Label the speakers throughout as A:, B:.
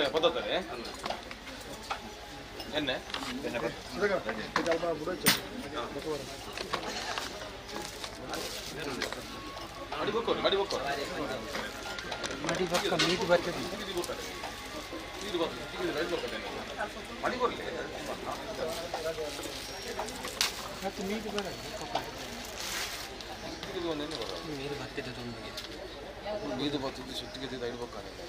A: ಪದ್ಧತಿ ಎಣ್ಣೆ ನೀರು ಬರ್ತದೆ ಸುತ್ತಿಗೆ ಇಡ್ಬೇಕಾಗಿದೆ.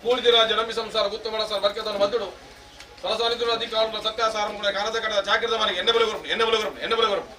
A: ಕೂಳಿದಿರ ಜನಮಿ ಸಂಸಾರ ಗುತ್ತು ಸರ್ ಬರ್ಕೆತನ ಬಂದುಡು ಸರಸಾನಿದ್ರು ಅಧಿಕಾರ ಸತ್ಯಾಸಾರ ಕೂಡ ಕಾನದ ಕಡ ಜಾಕಿರದ ಮನೆಗೆ ಎಣ್ಣೆ ಬಲೆ ಗುರುಪು ಎಣ್ಣೆ ಬಲೆ ಗುರುಪು ಎಣ್ಣೆ ಬಲೆ ಗುರುಪು.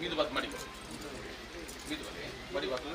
A: ಇದು ಬಾತ್ ಮಾಡಿ ಇದು ಬಡಿ ಬಾತ್.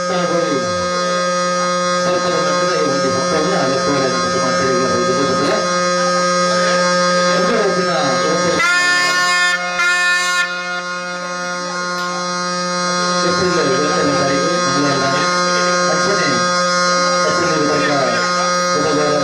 B: ಸಾಗೋಳಿ ಸರ್ಪದ ಮಟ್ಟದ ಈ ಒಂದು ಭಕ್ತರು ಲೆಕ್ಕವಲೆ ಮತ್ತು ಮಾತಡಿಗಳ ಬರುತ್ತದೆ. ಏಪ್ರಿಲ್ 27ನೇ ತಾರೀಕು ಮಂಗಳವಾರ ಅಂಚನೆ ಏಪ್ರಿಲ್ 2 ಬುಧವಾರ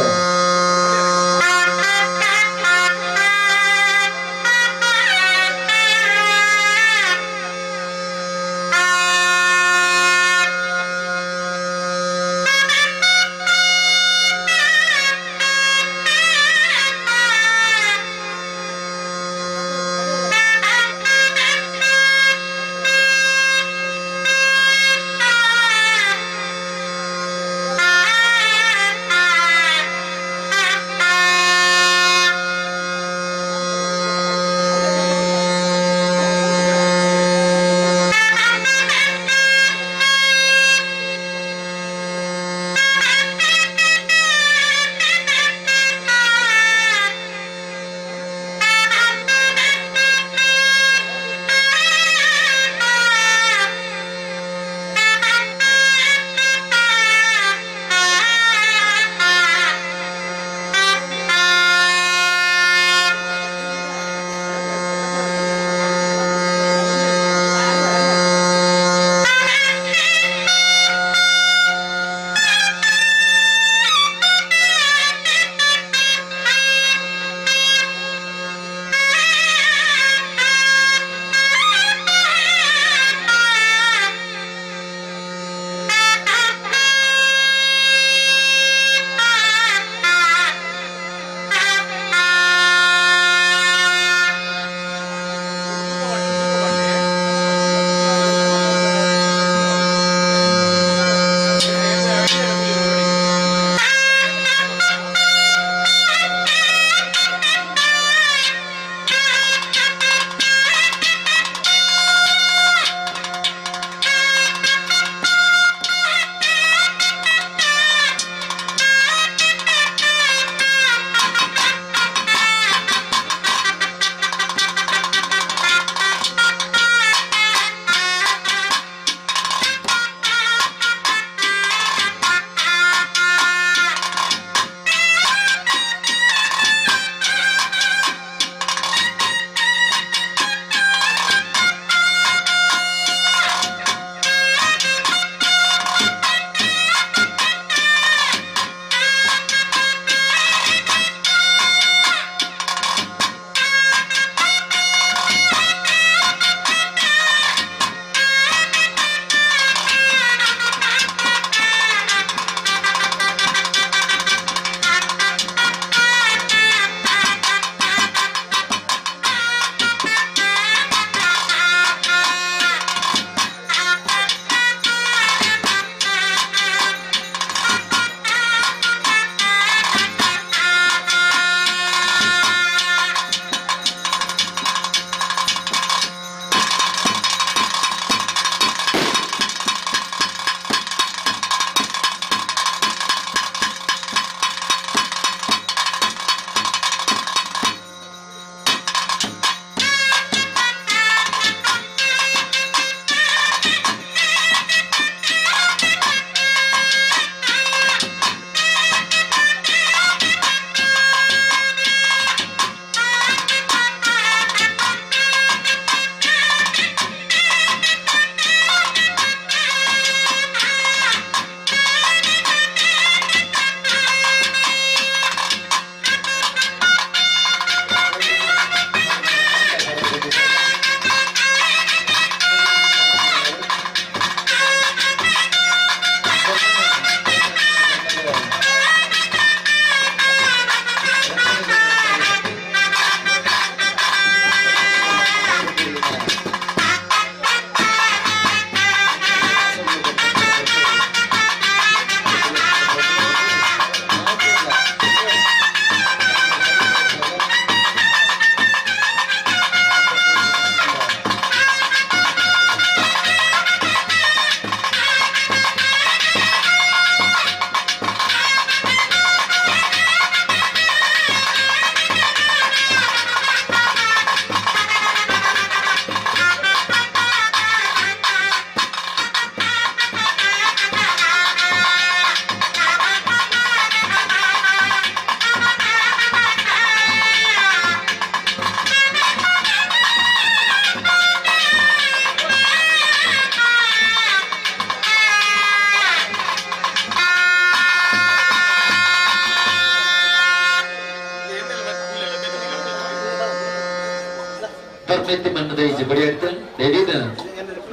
B: ಧರ್ಮೆತ್ತಿ ಮಣ್ಣದ ಇಜ್ಜಿ ಬಡಿ ಎಡ್ತು ಲೇಡೀನ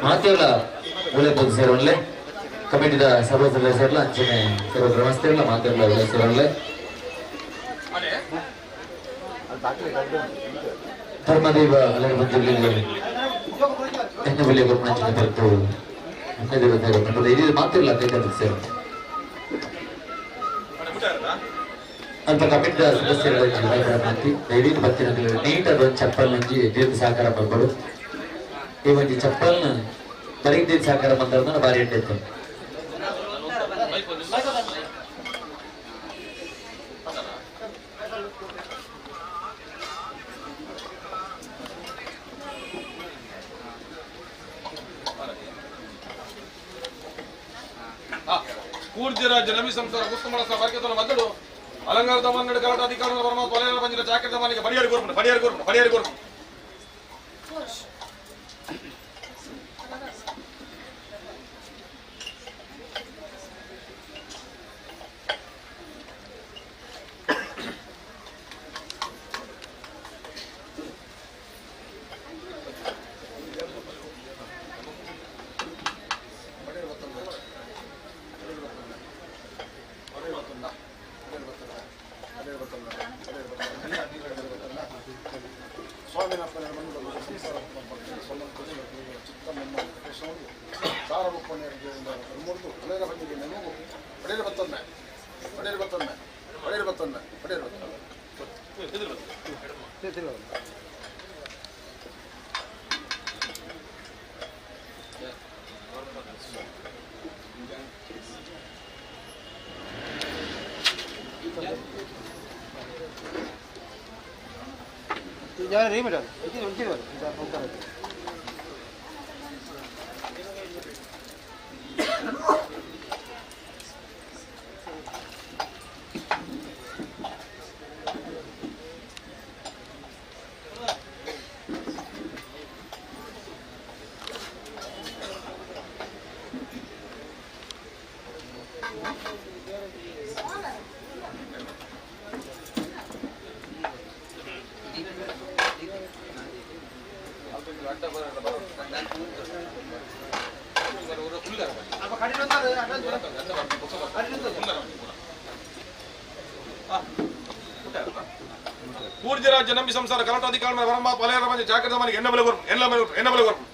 B: ಮಾತೆಲ್ಲ ಉಳೆ ಪೊದು ಸೇರೊನ್ಲೆ ಕಮಿಟಿದ ಸರ್ವ ಸದಸ್ಯರ್ಲ ಅಂಚನೆ ಸರ್ವ ಗ್ರಾಮಸ್ಥರ್ಲ ಮಾತೆಲ್ಲ ಉಳೆ ಸೇರೊನ್ಲೆ ಧರ್ಮದೇವ ಅಲೆಯ ಬಂಜುರ್ಲಿ ಎಣ್ಣೆ ಬಲಿಯ ಗುರುಮಂಚಿನ ಪರತು ಅನ್ನ ದೇವತೆ ಇದು ಮಾತಿಲ್ಲ ಕೈತದ ಸೇರು ಅಲ್ಪ ಕಮಿಟಿದ ಸದಸ್ಯರ ಮಂತಿ ದಯವಿಟ್ಟು ಬತ್ತಿನ ನೀಟ್ ಅದೊಂದು ಚಪ್ಪಲ್ ನಂಜಿ ದೀರ್ಘ ಸಹಕಾರ ಬರ್ಬೋದು. ಈ ಒಂಜಿ ಚಪ್ಪಲ್ನ ಬರೀ ಸಹಕಾರ ಬಂದ್ರೆ ಭಾರಿ ಎಡ್ಡೆ.
A: ಕೂರ್ಜಿರಾಜ್ಯ ನಮಿ ಸಂಸಾರ ಕುಸ್ತಮಳ ವರ್ಗದ ಮೊದಲು ಅಲಂಕಾರದ ಮನ್ನಡ ಕಲಾಟ ಅಧಿಕಾರ ಪರಮಾತ್ಮ ವಲಯ ಪಂಜಿನ ಚಾಕರದ ಮನೆಗೆ ಬಡಿಯಾರಿ ಕೋರ್ಪು ಬಡಿಯಾರಿ ಕೋರ್ಪು ಬಡಿಯಾರಿ ಕೋರ್ಪು. ಕೂರ್ಜಿರಾಜ್ಯ ನಂಬಿ ಸಂಸಾರ ಕಲಾಟಾಧಿಕಾರ ಪರಮಾತ್ಮ ವಲಯ ಪಂಜ ಚಾಕರದ ಮನೆಗೆ ಎಣ್ಣೆ ಬಲೆ ಕೊರ್ಪು ಎಣ್ಣೆ ಬಲೆ ಎಣ್ಣೆ ಬಲೆ ಕೊರ್ಪು.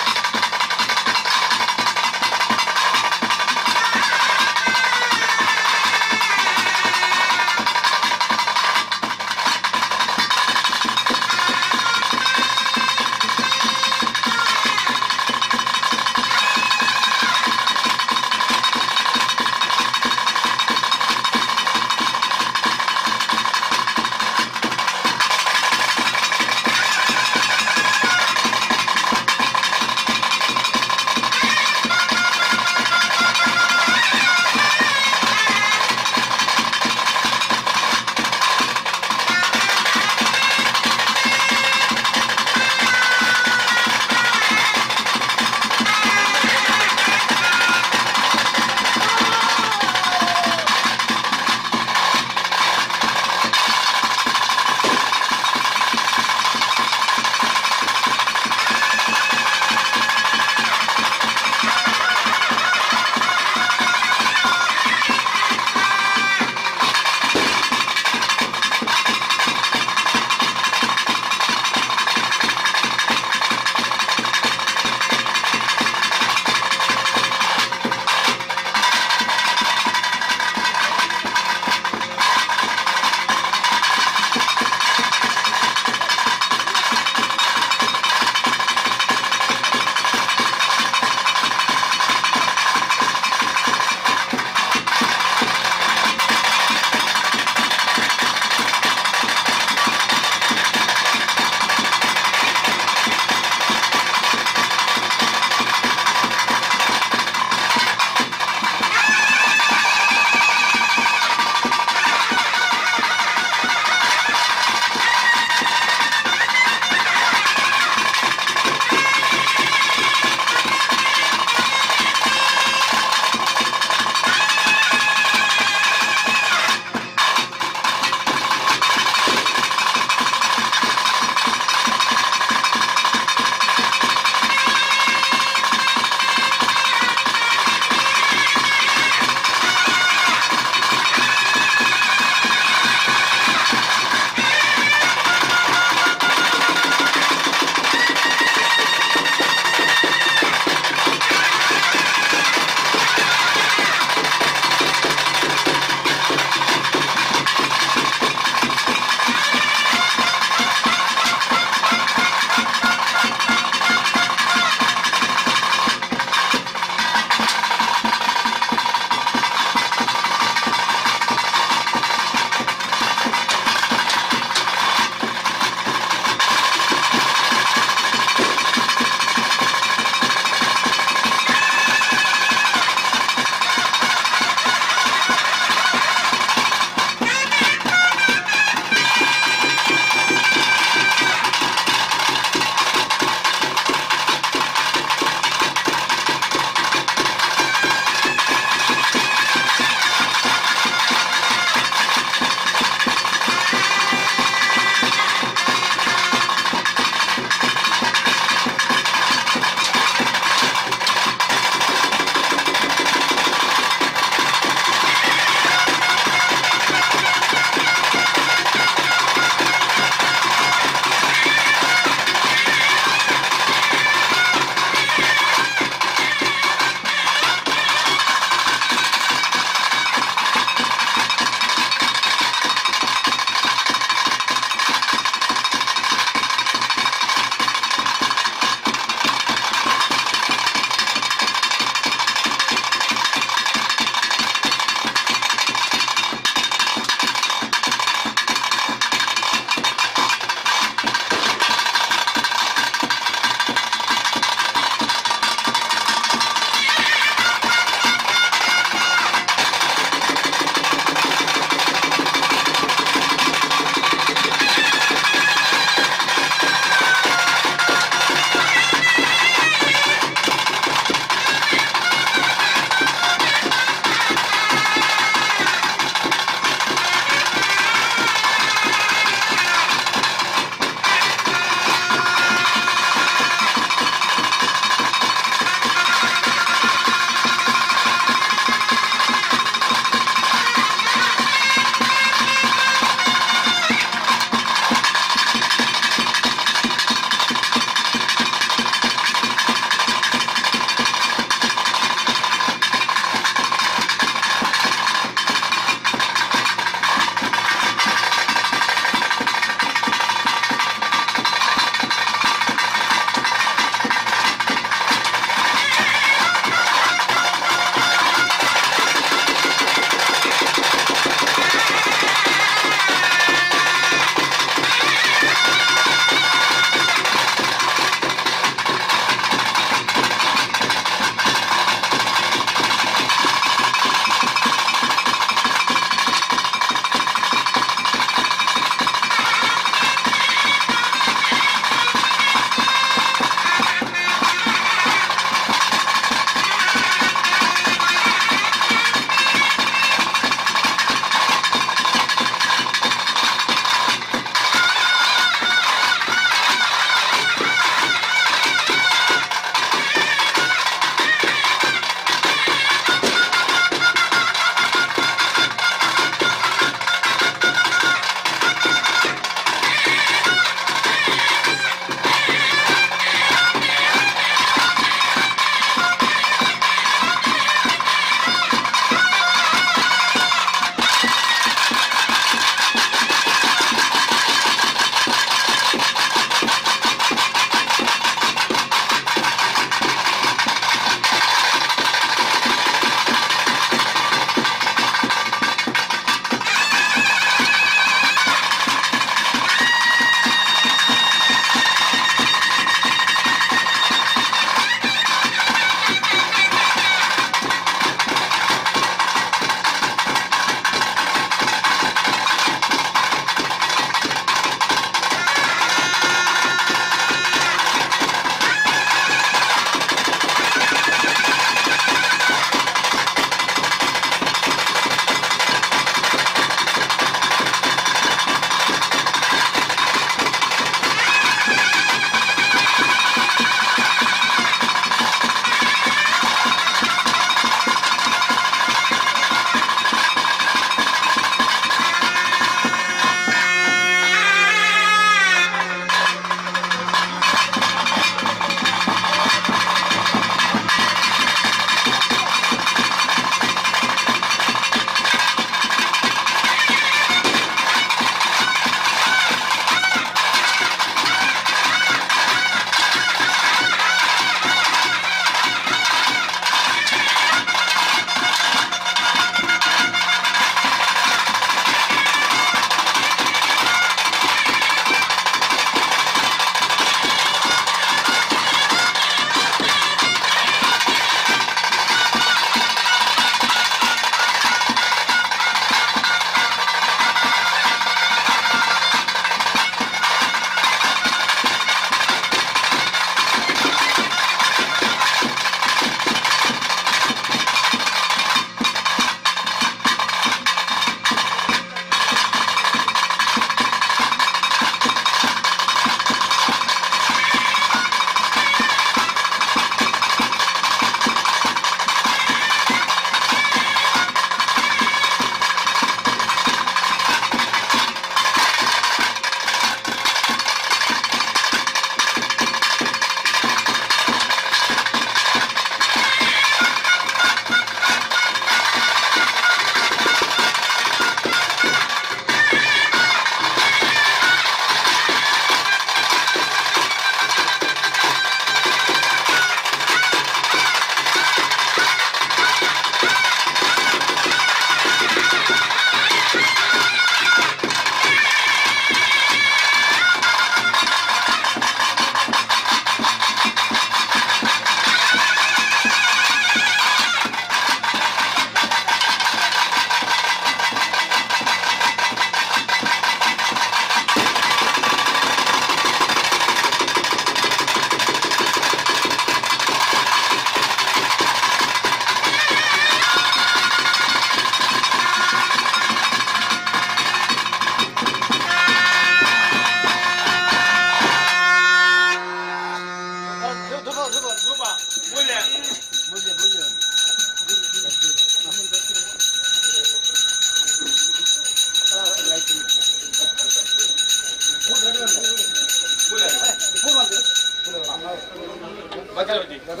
A: ಶೆಟ್ಟಿ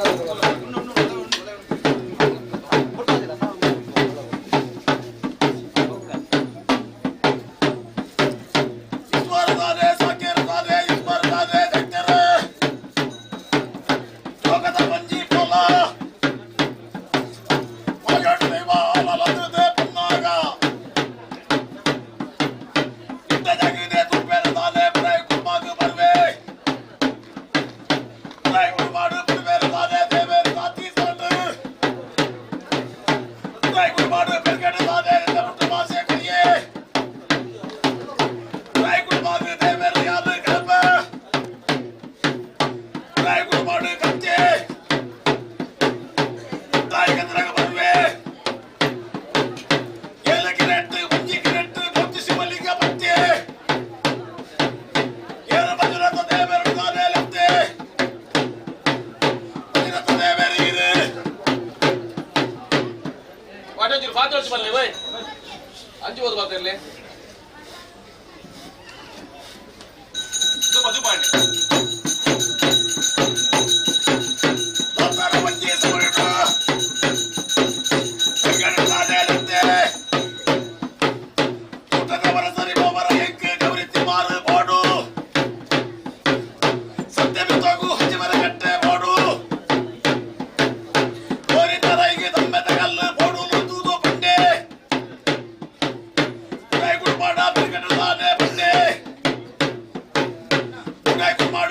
C: Kumar.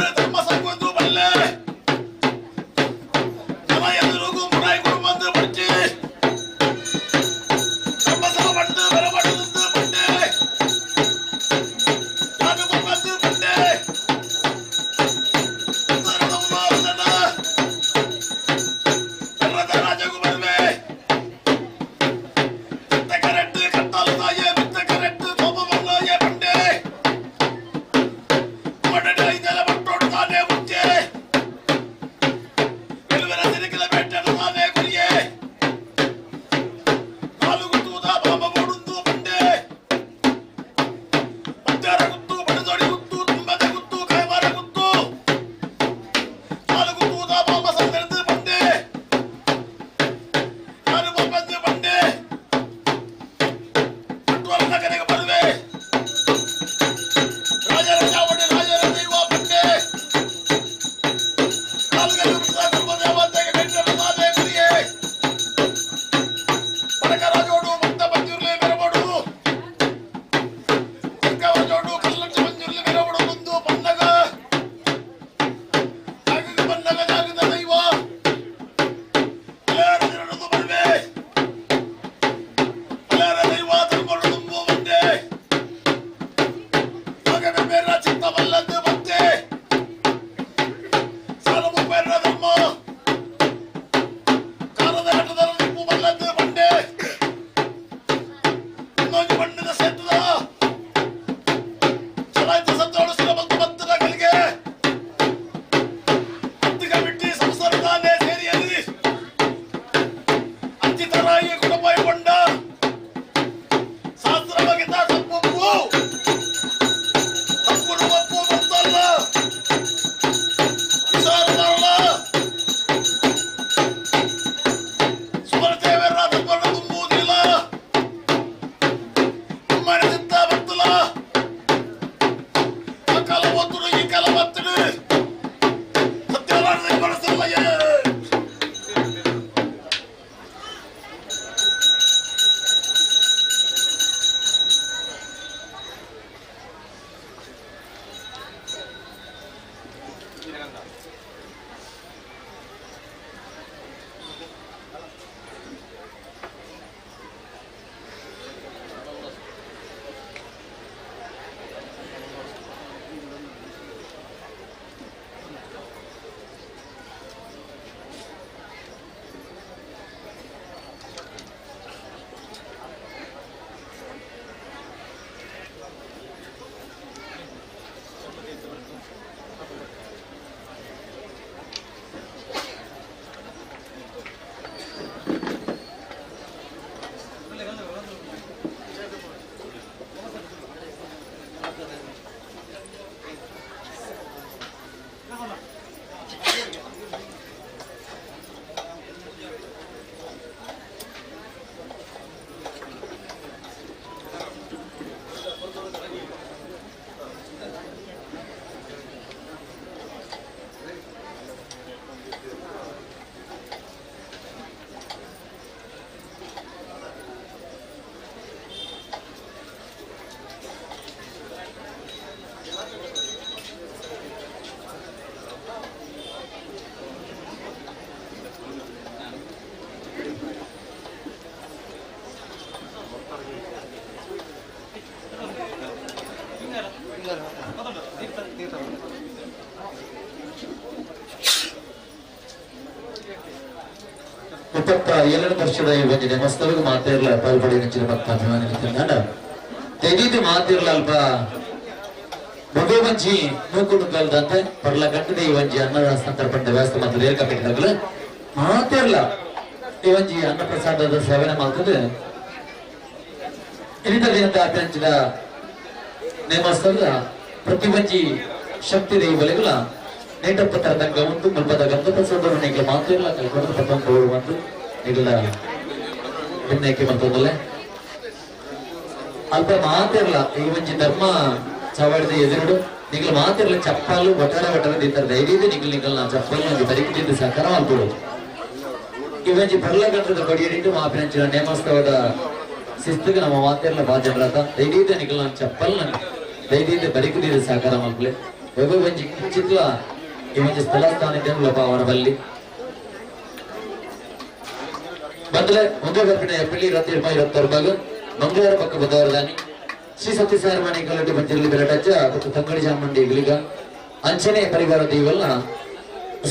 B: 27 ವರ್ಷದ ಈ ಒಂದು ನೇಮಸ್ತವಿಗೆ ಮಾತೇರ್ಲ ಪಾಲ್ಪಡಿ ನೆಚ್ಚಿನ ಭಕ್ತ ಅಭಿಮಾನಿ ಮಿತ್ರನಾಡ ತೆಗೆದು ಮಾತಿರ್ಲ ಅಲ್ಪ ಭಗವಂಜಿ ನೂಕುಡು ಕಲ್ದಂತೆ ಪರ್ಲ ಗಂಟದೆ ಈ ಒಂಜಿ ಅನ್ನದ ಸಂದರ್ಭದ ವ್ಯವಸ್ಥೆ ಮತ್ತು ರೇಲ್ ಕಮಿಟಿದಾಗಲ ಮಾತಿರ್ಲ ಈ ಒಂಜಿ ಅನ್ನಪ್ರಸಾದದ ಸೇವನೆ ಮಾಡ್ತದೆ. ಇನ್ನಿತ ದಿನದ ಅತ್ಯಂಚಿದ ನೇಮಸ್ತದ ಪ್ರತಿವಂಜಿ ಶಕ್ತಿ ದೈವಗಳಿಗಳ ನೇಟಪ್ಪತ್ತರ ತಂಗ ಉಂಟು ಮುಲ್ಪದ ಗಂಧ ಪ್ರಸಾದವನ್ನು ಈಗ ಮಾತಿರ್ಲ ಕಲ್ಕೊಂಡು ಪತ್ತೊಂದು ಬಂದು ಈಗಲ ಭಿನ್ನಕ್ಕೆ ಬಂತದಲ್ಲೇ ಅಲ್ಪ ಮಾತಿರ್ಲ ಈ ಒಂಜಿ ಧರ್ಮ ಚವಾಡಿದ ಎದುರುಡು ನಿಗಲ ಮಾತಿರ್ಲ ಚಪ್ಪಲು ಒಟ್ಟಾರೆ ಒಟ್ಟಾರೆ ತಿಂತಾರೆ ಧೈರ್ಯ ನಿಗಲ್ ನಿಗಲ್ ಚಪ್ಪಲು ಒಂಜಿ ಬರಿಕಿದ್ದು ಸಹಕಾರ ಮಾಡ್ಕೊಡು. ಈ ಒಂಜಿ ಪರ್ಲ ಗಂಟದ ಬಡಿಯಡಿಟ್ಟು ಮಾಪಿನಂಚಿನ ನೇಮಸ್ತವದ ಶಿಸ್ತಿಗೆ ನಮ್ಮ ಮಾತಿರ್ಲ ಬಾಜನರಾತ ಧೈರ್ಯದ ನಿಗಲ್ ಚಪ್ಪಲ್ ಧೈರ್ಯದ ಬರಿಕಿದ್ದು ಸಹಕಾರ ಮಾಡ್ಕೊಲೆ ಒಬ್ಬ ಒಂಜಿ ಕಿಂಚಿತ್ಲ ಈ ಒಂಜಿ ಸ್ಥಳ ಸ್ಥಾನ ಅವರ ಬಲ್ಲಿ ಬಂದಲೆ ಒಂದೇ ಬರ್ಪಿನ ಏಪ್ರಿಲ್ 25 ಮಂಗಳವಾರ ಪಕ್ಕ ಬುಧವಾರದಾನಿ ಶ್ರೀ ಸತ್ಯಸಾರಮಣಿ ಕಲ್ಲಟ್ಟಿ ಪಂಚರಲ್ಲಿ ಬೆರಟಚ್ಚ ಮತ್ತು ತಂಗಡಿ ಚಾಮುಂಡಿ ಇಗಳಿಗ ಅಂಚನೆ ಪರಿವಾರ ದೈವಲ್ಲ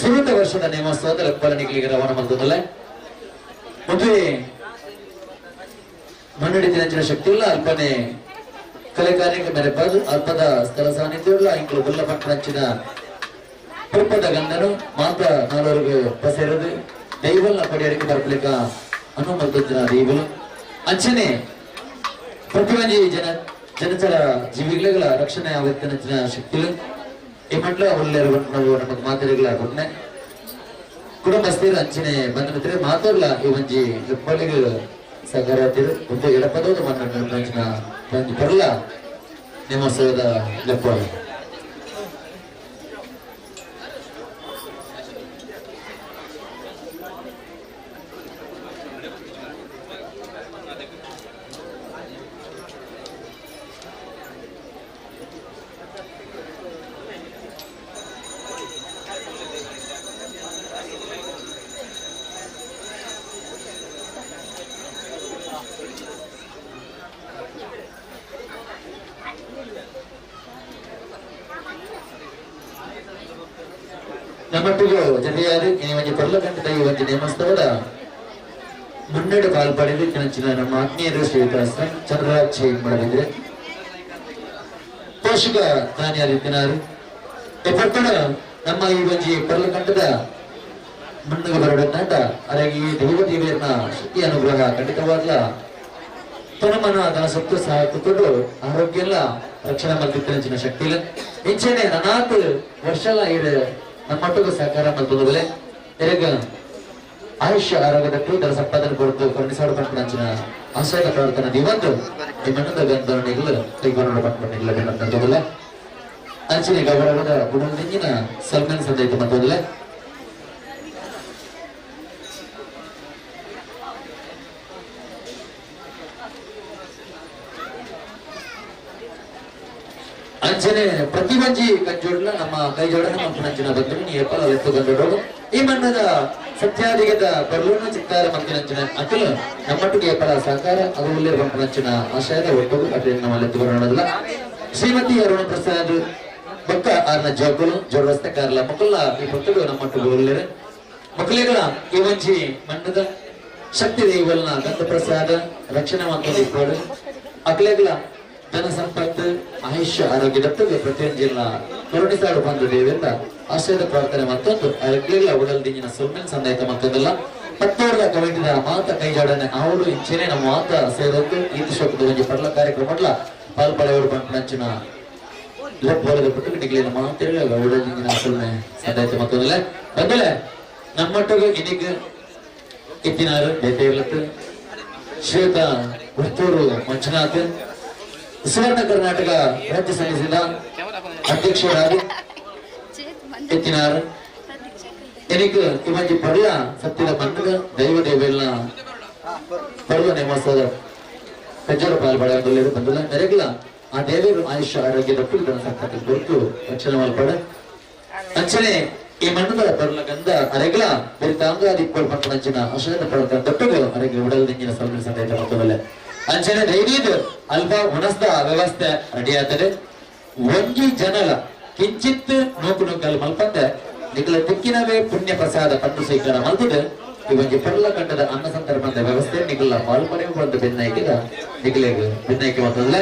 B: ಸುರುತ ವರ್ಷದ ನೇಮೋತ್ಸವದ ಲೆಪ್ಪಲನಿಗಳಿಗೆ ರವಾನ ಮಾಡ್ತದಲ್ಲ. ಮದುವೆ ಮಣ್ಣಡಿ ದಿನಂಚಿನ ಶಕ್ತಿ ಇಲ್ಲ ಅಲ್ಪನೆ ಕಲೆ ಕಾರ್ಯಕ್ಕೆ ಮೆರೆಪಾದು ಅಲ್ಪದ ಸ್ಥಳ ಸಾನ್ನಿಧ್ಯವುಳ್ಳ ಇಂಕಲು ಬುಲ್ಲ ಪಟ್ಟಣಂಚಿನ ಪುಪ್ಪದ ಗಂಧನು ಮಾತ ನಾಲ್ವರೆಗೆ ಪಸೆರದು ದೈವಲ್ಲ ಪಡಿಯಡಿಕೆ ಬರ್ಪಲಿಕ ಅನುಮಲ್ತಂಚಿನ ದೈವಲು ಅಂಚನೆ ಪ್ರತಿಯೊಂದು ಜನ ಜನಚರ ಜೀವಿಗಳ ರಕ್ಷಣೆ ಅವತ್ತಿನ ಶಕ್ತಿಗಳು ಈ ಮಂಡಲ ಒಳ್ಳೆಯರು ನಾವು ನಮಗೆ ಮಾತಾಡಿಗಳ ಕೊಟ್ಟನೆ ಕುಟುಂಬಸ್ಥರು ಅಂಚನೆ ಬಂದ ಮಾತಾಡಲ ಈ ಒಂಜಿ ಲೆಪ್ಪಳಿಗೆ ಸಹಕಾರ ಒಂದು ಎಡಪದೋದು ಮಣ್ಣ ಒಂಜಿ ಬರಲ ನಿಮ್ಮ ಸೇವದ ಲೆಪ್ಪಳಿ. ನಮ್ಮೊಟ್ಟಿಗೆ ಜೊತೆಯಾರು ಈ ಒಂಜಿ ಪರ್ಲಗಂಟದ ಈ ಒಂಜಿ ನೇಮಸ್ತವದ ಮುನ್ನಡೆ ಪಾಲ್ಪಡೆದು ಕಿಣಚಿನ ನಮ್ಮ ಆತ್ಮೀಯರು ಶ್ರೀಯುತ ಚಂದ್ರರಾಜ್ ಮಾಡಲಿದ್ರೆ ಪೋಷಕ ದಾನಿಯಾರಿದ್ದಿನಾರು ಎಪ್ಪತ್ತಡ ನಮ್ಮ ಈ ಒಂಜಿ ಪರ್ಲಗಂಟದ ಮಣ್ಣಿಗೆ ಬರಡನ್ನಾಟ ಹಾಗಾಗಿ ಈ ದೈವ ದೇವಿಯನ್ನ ಶಕ್ತಿ ಅನುಗ್ರಹ ಖಂಡಿತವಾಗ್ಲ ತನುಮನ ಧನ ಸತ್ತು ಸಹ ಕೂತ್ಕೊಂಡು ಆರೋಗ್ಯ ಎಲ್ಲ ರಕ್ಷಣೆ ಮಾಡ್ತಿದ್ದ ಶಕ್ತಿ ಇಲ್ಲ. ಇಂಚೆನೆ ನನಾತ್ ವರ್ಷಲ ಇರು ನಮ್ಮೊಟ್ಟಿಗೂ ಸಹಕಾರ ಮಲ್ತೊಂದು ಎರೆಗ ಆಯುಷ್ಯ ಆರೋಗ್ಯದಟ್ಟು ಇದರ ಸಂಪಾದನೆ ಕೊರತು ಕರುಣಿಸಾಡು ಪಂಪನಂಚಿನ ಆಶಯದ ಪ್ರಾರ್ಥನೆ ದಿವಂದು ಈ ಮಣ್ಣದ ಗಂಧನಿಗಳು ಕೈಗೊಂಡು ಪಂಪನಿಗಳ ಬೆನ್ನಂತದಲ್ಲ ಅಂಚಿನ ಗೌರವದ ಗುಣದಿಂಗಿನ ಸಲ್ಮನ್ ಸಂದೈತ ಮತ್ತೊಂದಲ್ಲ. ಅಂಚನೆ ಪ್ರತಿ ಮಂಜಿ ಕಂಜೋಡ್ಲ ನಮ್ಮ ಕೈ ಜೋಡನೆ ಮಂಪನಂಚಿನ ಬಂದರು ಏಪಲ ಎತ್ತು ಕಂಜೋಡೋಡು ಈ ಮಣ್ಣದ ಸತ್ಯಾಧಿಗದ ಬರ್ಲೂನ ಚಿತ್ತಾರ ಮಂತಿನಂಚಿನ ಅಖಿಲ ನಮ್ಮೊಟ್ಟಿಗೆ ಏಪಲ ಸಹಕಾರ ಅದು ಉಲ್ಲೇರ್ ಮಂಪನಂಚಿನ ಆಶಯದ ಒಟ್ಟು ಅಟೆ ನಮ್ಮಲ್ಲಿ ಬರೋಣದಲ್ಲ. ಶ್ರೀಮತಿ ಅರುಣ ಪ್ರಸಾದ್ ಬೊಕ್ಕ ಆರ್ನ ಜೋಕುಲು ಜೋಡಸ್ತೆ ಕಾರ್ಲ ಮಕ್ಕಳ ಈ ಪೊತ್ತುಡು ನಮ್ಮೊಟ್ಟಿಗೆ ಉಲ್ಲೇರು ಮಕ್ಕಳಿಗಳ ಈ ಒಂಜಿ ಮಣ್ಣದ ಶಕ್ತಿ ದೈವಲ್ನ ಗಂಧ ಪ್ರಸಾದ ರಕ್ಷಣೆ ಮಾಡ್ಕೊಂಡು ಇಪ್ಪಡು ಅಖಿಲೆಗಳ ಧನ ಸಂಪತ್ತು ಆಯುಷ್ಯ ಆರೋಗ್ಯ ದತ್ತಗೆ ಪ್ರತಿಯೊಂದಿನ ಕರುಣಿಸಾಡು ಬಂದು ದೇವೆಂದ ಆಶ್ರಯದ ಪ್ರಾರ್ಥನೆ ಮತ್ತೊಂದು ಅರಗ್ಲಿಲ್ಲ ಉಡಲ್ ದಿಂಜಿನ ಸೊಮ್ಮೆನ್ ಸಂದಾಯಿತ ಮತ್ತೊಂದಲ್ಲ ಪತ್ತೋರ್ದ ಕವಿಟಿದ ಮಾತ ಕೈ ಜೋಡಣೆ ಅವರು ಇಂಚೆನೆ ನಮ್ಮ ಮಾತ ಸೇರೊಂದು ಈ ದಿಶೋಕದ ಒಂಜಿ ಪರ್ಲ ಕಾರ್ಯಕ್ರಮ ಪಾಲ್ಪಡೆಯವರು ಬಂಟನಂಚಿನ ಲೆಪ್ಪೋಲದ ಪುಟ್ಟು ನಿಗ್ಲಿನ ಮಾತೇಳಿ ಉಡಲ್ ದಿಂಜಿನ ಸೊಮ್ಮೆ ಸಂದಾಯಿತ ಮತ್ತೊಂದಲ್ಲ ಬಂದಲೆ ನಮ್ಮೊಟ್ಟಿಗೆ ಇದೀಗ ಇತ್ತಿನಾರು ಬೇತೆ ಶ್ವೇತ ಪುತ್ತೂರು ಮಂಜುನಾಥ್ ಸುವರ್ಣ ಕರ್ನಾಟಕ ರಾಜ್ಯ ಸಲ್ಲಿಸಿದ ಅಧ್ಯಕ್ಷರಾಗಿ ಎತ್ತಿನಾರು ಎನಿಕ್ ಇವಂಜಿ ಪರ್ಲ ಸತ್ಯದ ಮಣ್ಣಗ ದೈವ ದೇವೆಲ್ಲ ಪರ್ಲ ನೇಮೋತ್ಸವದ ಕಜ್ಜರ ಪಾಲ್ಪಡೆಯೊಂದು ಬಂದಿಲ್ಲ ನೆರೆಗ್ಲ ಆ ದೇವರು ಆಯುಷ್ಯ ಆರೋಗ್ಯ ದಟ್ಟು ಇದನ್ನು ಸಂಪತ್ತು ಕೊರತು ರಕ್ಷಣೆ ಮಲ್ಪಡ ಅಂಚನೆ ಈ ಮಣ್ಣದ ಪರ್ಲ ಗಂಧ ಅರೆಗ್ಲ ಬೆರಿತಾಂಗಾದಿ ಪಟ್ಟಣಂಚಿನ ಆಶಯದ ಪರ್ಲ ದಟ್ಟುಗಳು ಅರೆಗ್ಲ ಉಡಲ್ ಸಲ್ಮಿನ ಸಂದೇಶ ಮತ್ತೊಮ್ಮೆ ಅಂಚನೆ ಧೈರ್ಯದ ಅಲ್ಪ ಉಣಸ್ದ ವ್ಯವಸ್ಥೆ ರೆಡಿ ಆಗ್ತದೆ. ಒಂಜಿ ಜನಲ ಕಿಂಚಿತ್ ನೂಕು ನೂಕಲ್ ಮಲ್ಪಂದೆ ನಿಗಲ ದಿಕ್ಕಿನವೇ ಪುಣ್ಯ ಪ್ರಸಾದ ಪಟ್ಟು ಸ್ವೀಕಾರ ಮಲ್ತದೆ. ಈ ಒಂಜಿ ಪರ್ಲ ಕಂಡದ ಅನ್ನ ಸಂತರ್ಪಣದ ವ್ಯವಸ್ಥೆ ನಿಗಲ ಪಾಲ್ಪಡೆವು ಬಂದು ಬೆನ್ನಾಯ್ಕಿದ ನಿಗಲೆಗ್ ಬೆನ್ನಾಯ್ಕೆ ಮಾತಂದ್ರೆ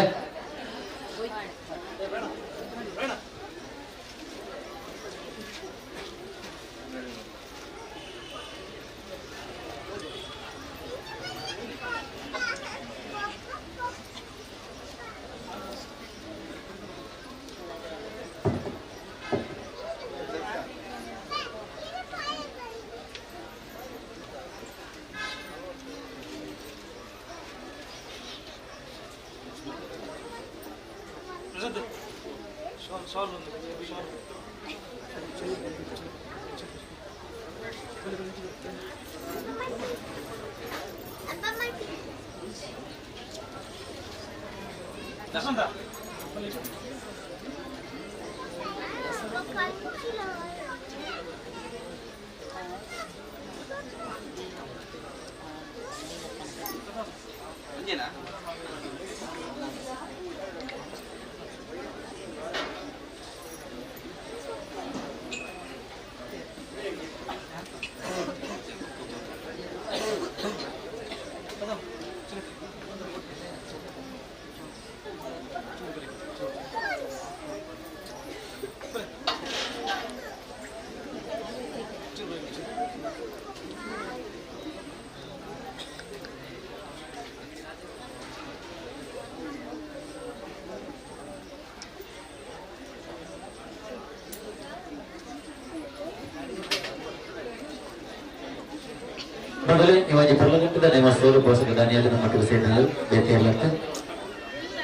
B: ಮೊದಲೇ ಇವಾಗ ಪರ್ಲಗಟ್ಟದ ನಿಮ್ಮ ಸೋಲು ಪೋಷಕ ದಾನಿಯಾದ ನಮ್ಮ ಸೇರಿದರು ಬೇತೆಯಲ್ಲತ್ತ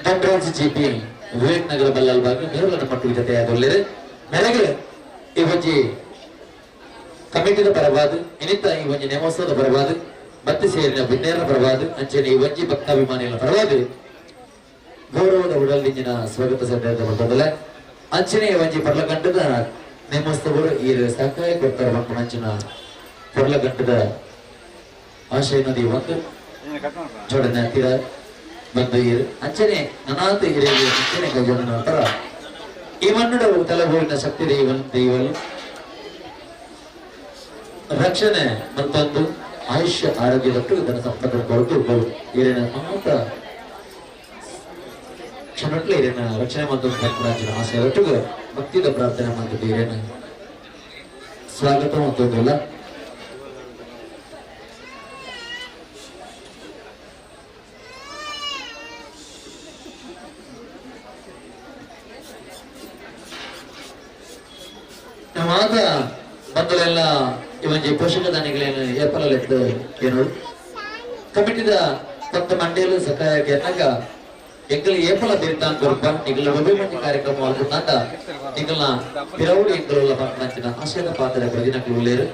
B: ಧನ್ರಾಜ್ ಜಿಪಿ ವಿವೇಕ್ ನಗರ ಬಲ್ಲಲ್ ಬಾಗಿ ಮೇರುಲನ ಮಟ್ಟಿಗೆ ಜೊತೆಯಾದೊಳ್ಳೆರು ಮೆರಗೆ ಈ ಒಂಜಿ ಕಮಿಟಿದ ಪರವಾದ ಇನಿತ ಈ ಒಂಜಿ ನೇಮೋತ್ಸವದ ಪರವಾದ ಮತ್ತೆ ಸೇರಿನ ಬಿನ್ನೇರ ಪರವಾದ ಅಂಚನೆ ಈ ಒಂಜಿ ಭಕ್ತಾಭಿಮಾನಿಗಳ ಪರವಾದ ಗೌರವದ ಉಡಲಿಂಜಿನ ಸ್ವಾಗತ ಸಂದೇಶ ಬಂದಲ್ಲ ಅಂಚನೆ ಈ ಒಂಜಿ ಪರ್ಲಗಂಟದ ನೇಮೋತ್ಸವರು ಈ ಸಹಕಾಯ ಕೊಡ್ತಾರೆ ಅಂಚಿನ ಪರ್ಲಗಂಟದ ಆಶಯ ನದಿ ಒಂದು ಜೋಡನೆ ಹತ್ತಿರ ಬಂದು ಇರು ಅಂಚನೆ ನನಾತ ಹಿರಿಯ ಅಂಚನೆ ಗಜನ ನಂತರ ಈ ಮಣ್ಣುಡ ತಲೆಬೋರಿನ ಶಕ್ತಿ ದೇವಲ್ ರಕ್ಷಣೆ ಮತ್ತೊಂದು ಆಯುಷ್ಯ ಆರೋಗ್ಯದಟ್ಟು ಧನ ಸಂಪತ್ತನ್ನು ಕೊರತು ಹಿರಿಯನ ಮಾತ್ರ ಕ್ಷಣಟ್ಲೆ ಹಿರಿಯನ ರಕ್ಷಣೆ ಮತ್ತು ಆಶಯದೊಟ್ಟಿಗೆ ಭಕ್ತಿದ ಪ್ರಾರ್ಥನೆ ಮಾಡ್ತಿದ್ದ ಹಿರಿಯನ ಸ್ವಾಗತ ಮತ್ತೊಂದಿಲ್ಲ. ಮಾತ ಬಂದಲೆಲ್ಲ ಇವೊಂಜಿ ಪೋಷಕ ದಾನಿಗಳೇನು ಏಪಲಲೆತ್ತು ಏನು ಕಮಿಟಿದ ಕೊತ್ತ ಮಂಡಿಯಲು ಸಕಾಯಕ್ಕೆ ಅನ್ನಗ ಎಂಕಲ್ ಏಪಲ ತೀರ್ತಾನ್ ಕೊರ್ಪ ನಿಗಲ ಒಬ್ಬೆ ಕಾರ್ಯಕ್ರಮ ಅಲ್ಪುನಾಂಡ ನಿಗಲ್ನ ಪಿರೌಡಿ ಎಂಕಲುಲ್ಲ ಪಂಚಿನ ಆಶಯದ ಪಾತ್ರ ಪ್ರದಿನಕ್ಲು ಉಳ್ಳೇರು.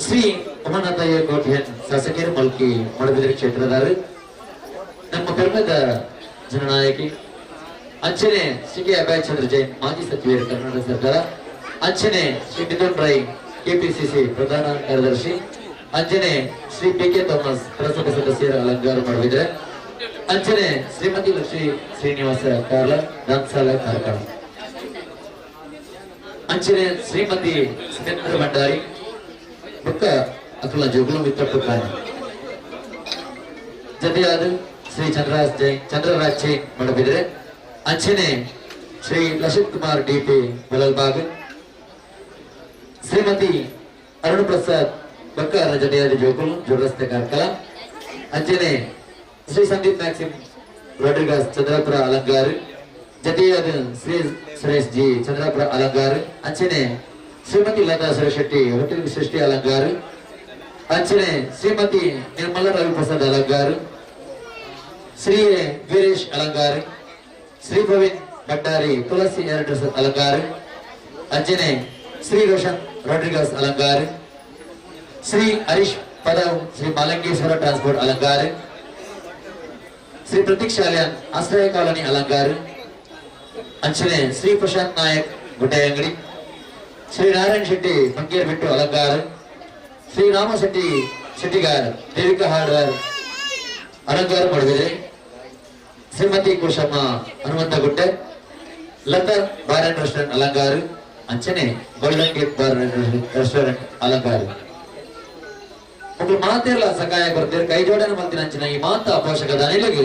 B: ಶ್ರೀ ಉಮಾನಾಥಯ್ಯ ಕೋಟ್ಯನ್ ಶಾಸಕರು ಮಲ್ಕಿ ಮೂಡಬಿದಿರೆ ಕ್ಷೇತ್ರದಾರು ನಮ್ಮ ಪೆರ್ಮೆದ ಜನನಾಯಕಿ ಅಂಚನೆ ಶ್ರೀ ಕೆ ಅಭಯ್ ಚಂದ್ರ ಜೈನ್ ಮಾಜಿ ಸಚಿವರು ಕರ್ನಾಟಕ ಸರ್ಕಾರ, ಅಂಚನೆ ಶ್ರೀ ಮಿಥುನ್ ರೈ ಕೆಪಿಸಿಸಿ ಪ್ರಧಾನ ಕಾರ್ಯದರ್ಶಿ, ಅಂಚನೆ ಶ್ರೀ ಪಿ ಕೆ ಥಾಮಸ್ ಪುರಸಭೆ ಸದಸ್ಯರ ಅಲಂಕಾರ ಮಾಡಿದ್ರೆ, ಅಂಚನೆ ಶ್ರೀಮತಿ ಲಕ್ಷ್ಮೀ ಶ್ರೀನಿವಾಸ ಕಾರ್ಲ ದಾನ್ಸಾಲ ಕಾರ್ಕಳ, ಅಂಚನೆ ಶ್ರೀಮತಿ ಸುರೇಂದ್ರ ಭಂಡಾರಿ ಬುಕ್ಕ ಅಕಲ ಜೋಗುಲು ವಿತ್ತಟ್ಟು ಕಾನಿ ಜತೆಯಾದ ಶ್ರೀ ಚಂದ್ರರಾಜ್ ಜೈನ್ ಚಂದ್ರರಾಜ್ ಜೈನ್ ಮಡಬಿದ್ರೆ, ಅಂಚನೆ ಶ್ರೀ ಲಸಿತ್ ಕುಮಾರ್ ಡಿಪಿ ಬಲಲ್ಬಾಗ್, ಶ್ರೀಮತಿ ಅರುಣ್ ಪ್ರಸಾದ್ ಬಕ್ಕಾರ ಜಡೆಯಾದ ಜೋಕುಲು ಜೋಡರಸ್ತೆ ಕಾರ್ಕಳ, ಅಂಚನೆ Shri Sandeep maxim Rodriguez Chandrapura Alangar, ಜತೆಯಾದ Shri Suresh G Chandrapura Alangar, ಅಂಚನೆ ಶ್ರೀಮತಿ ಲತಾ ಸುರೇಶ್ ಶೆಟ್ಟಿ ಹೋಟೆಲ್ ಸೃಷ್ಟಿ ಅಲಂಗಾರ್, ಅಂಚನೆ ಶ್ರೀಮತಿ ನಿರ್ಮಲಾ ರವಿಪ್ರಸಾದ್ ಅಲಂಗಾರ್, ಶ್ರೀ ವೀರೇಶ್ ಅಲಂಗಾರ್, ಶ್ರೀ ಪ್ರವೀಣ್ ಭಂಡಾರಿ ತುಳಸಿ ಎರಡು ಅಲಂಗಾರ್, ಅಂಜನೆ ಶ್ರೀ ರೋಷನ್ ರೋಡ್ರಿಗಸ್ ಅಲಂಗಾರ್, ಶ್ರೀ ಹರೀಶ್ ಪದವ್ ಶ್ರೀ ಮಾಲಂಗೇಶ್ವರ ಟ್ರಾನ್ಸ್ಪೋರ್ಟ್ ಅಲಂಗಾರ್, ಶ್ರೀ ಪ್ರತೀಕ್ ಶಾಲ್ಯಾನ್ ಆಶ್ರಯ ಕಾಲೋನಿ ಅಲಂಗಾರ್, ಅಂಚನೆ ಶ್ರೀ ಪ್ರಶಾಂತ್ ನಾಯಕ್ ಗುಡ್ಡೆಯಂಗಡಿ, ಶ್ರೀ ನಾರಾಯಣ್ ಶೆಟ್ಟಿ ಬಂಗೇರ್ ಬಿಟ್ಟು ಅಲಂಗಾರ್, ಶ್ರೀ ರಾಮ ಶೆಟ್ಟಿ ಶೆಟ್ಟಿಗಾರ್ ದೇವಿಕಾ ಹಾರ್ಡ್ವೇರ್ ಅಲಂಕಾರ ಮಾಡಿದರೆ, Shrimati Kushamma Hanumanthagudde, Latha bar and restaurant Alangar, ಅಂಚನೆ golden gate bar and restaurant Alangar. ಒಬ್ಬರು ಮಾತೆಲ್ಲ ಸಕಾಯ ಬರ್ತೀರಿ ಕೈ ಜೋಡಣೆ ಮಂತಿನ ಅಂಚಿನ ಈ ಮಾತಾ ಪೋಷಕ ದಾನಿಲಿಗೆ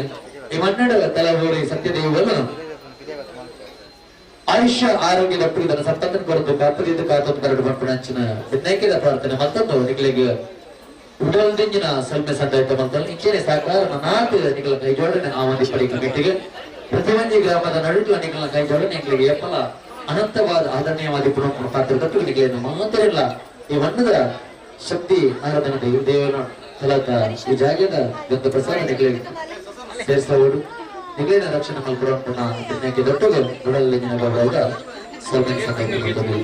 B: ಈ ಮನ್ನಡ ತಲಬೋಡಿ ಸತ್ಯದೇವನು ಆಯುಷ್ಯ ಆರೋಗ್ಯದ ಒಟ್ಟಿಗೆ ಸತ್ತಂತನ ಕೊರತು ಕಾಪದಿದ್ದು ಕಾತೊಂದು ಕರಡು ಪಂಪುನ ಅಂಚಿನ ಬಿನ್ನೈಕೆದ ಪ್ರಾರ್ಥನೆ ಮತ್ತೊಂದು ನಿಗಳಿಗೆ ಉಡಲ್ದಿಂಜಿನ ಸಲ್ಮೆ ಸಂದಾಯ್ತ ಮಂತಲ್ ಇಂಚೇನೆ ಸಾಕಾರ ನಾತ್ ನಿಗಳ ಕೈ ಜೋಡಣೆ ಆ ಒಂದು ಪಡಿ ಕಮಿಟಿಗೆ ಪ್ರತಿಯೊಂದು ಗ್ರಾಮದ ನಡುಟು ನಿಗಳ ಕೈ ಜೋಡಣೆ ನಿಗಳಿಗೆ ಎಪ್ಪಲ ಅನಂತವಾದ ಆದರಣೀಯವಾದ ಪುನಃ ಪಾತ್ರ ತಟ್ಟು ನಿಗಳೇನು ಮಾತ್ರ ಈ ಮಣ್ಣದ ಶಕ್ತಿ ಆರಾಧನೆ ದೇವನ ತಲಕ ಈ ಜಾಗದ ಗಂಧ ಪ್ರಸಾದ ನಿಗಳಿಗೆ ಸೇರಿಸಬಹುದು. ನಿಗಳೇನ ರಕ್ಷಣೆ ಮಲ್ಪುರ ಬಿನ್ನೈಕೆ ದೊಡ್ಡದು ಉಡಲ್ದಿಂಜಿನ ಗೌರವದ ಸಲ್ಮೆ ಸಂದಾಯ್ತ ಮಂತದ್ದು.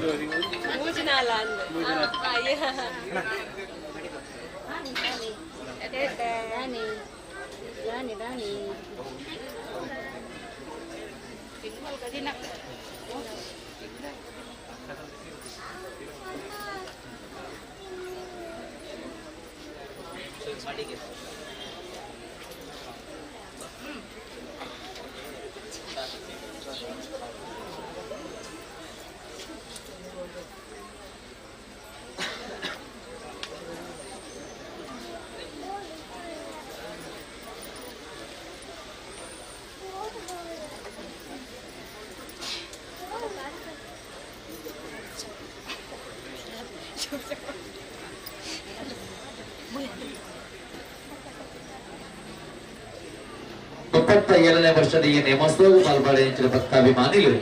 B: ಮುಪ್ಪತ್ತ ಏಳನೇ ವರ್ಷದ ಈ ನೇಮೋತ್ಸವ ಪಾಲ್ಪಡೆಯ ಭಕ್ತಾಭಿಮಾನಿಗಳು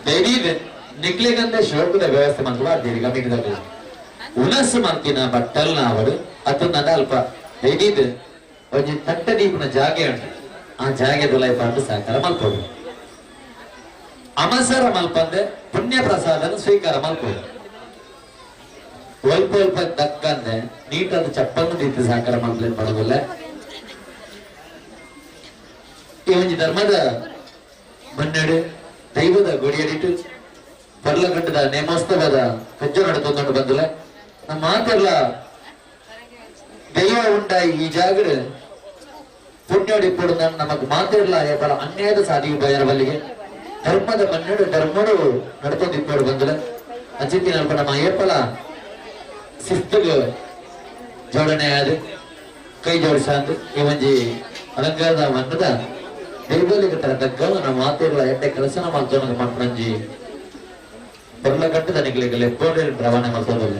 B: ದೈವೀದ ನಿಕ್ಲೆಗಂದೆ ಶೋಕದ ವ್ಯವಸ್ಥೆ ಮಂತ್ವಾರ್ತೀರಿ ಗಮನಿಸಿದಾಗ ಉನಸು ಮಂತಿನ ಬಟ್ಟಲ್ನ ಅವರು ಅತನ್ನ ಅಲ್ಪ ದೈವೀದ ಒಂಜಿ ತಟ್ಟ ದೀಪನ ಜಾಗೆ ಉಂಟು. ಆ ಜಾಗೆ ದುಲೈ ಪಾಂಡು ಸಾಕಾರ ಮಲ್ಪೋಡು ಅಮಸರ ಮಲ್ಪಂದೆ ಪುಣ್ಯ ಪ್ರಸಾದನ ಸ್ವೀಕಾರ ಮಲ್ಪೋಡು. ಒಲ್ಪ ಒಲ್ಪ ದಕ್ಕಂದೆ ನೀಟಾದ ಚಪ್ಪನ್ನು ದೀಪ ಸಾಕಾರ ಮಲ್ಪಲೇನು ಮಾಡೋದಿಲ್ಲ. ಈ ಒಂಜಿ ಧರ್ಮದ ಮನ್ನಡು ದೈವದ ಗುಡಿಯಡಿಟ್ಟು ಪರ್ಲಕಟ್ಟದ ನೇಮೋತ್ಸವದ ಕಜ್ಜ ನಡತೊಂದು ಬಂದಿಲ್ಲ. ನಮ್ಮ ಮಾತೆಲ್ಲ ದೈವ ಉಂಟಾಯಿ ಈ ಜಾಗಡು ಪುಣ್ಯೋಡಿ ಪುಡ ನಮಗ್ ಮಾತೆಲ್ಲ ಏಪಲ ಅನ್ಯಾಯದ ಸಾಧಿ ಬಯರ ಬಲ್ಲಿಗೆ ಧರ್ಮದ ಮನ್ನಡು ಧರ್ಮಡು ನಡ್ತೊಂದು ಇಪ್ಪಡು ಬಂದಿಲ್ಲ. ಅಂಚಿತ್ತಿನ ಅಲ್ಪ ನಮ್ಮ ಏಪಲ ಶಿಸ್ತುಗು ಜೋಡಣೆ ಆದ ಕೈ ಜೋಡಿಸಾಂದು ಈ ಒಂಜಿ ಅಲಂಕಾರದ ಮನ್ನದ ದೈವಲಿಗೆ ತರ ತಗ್ಗ ನಮ್ಮ ಮಾತೆಲ್ಲ ಎಡ್ಡೆ ಕೆಲಸನ ಮಾಡ್ತೋಣ ಮಾಡ್ಕೊಂಜಿ ಪರ್ಲ ಕಟ್ಟದ ನಿಗಳಿಗೆ ಲೆಪ್ಪೋಡೆ ರವಾನೆ ಮಾಡ್ತೋದಿಲ್ಲ.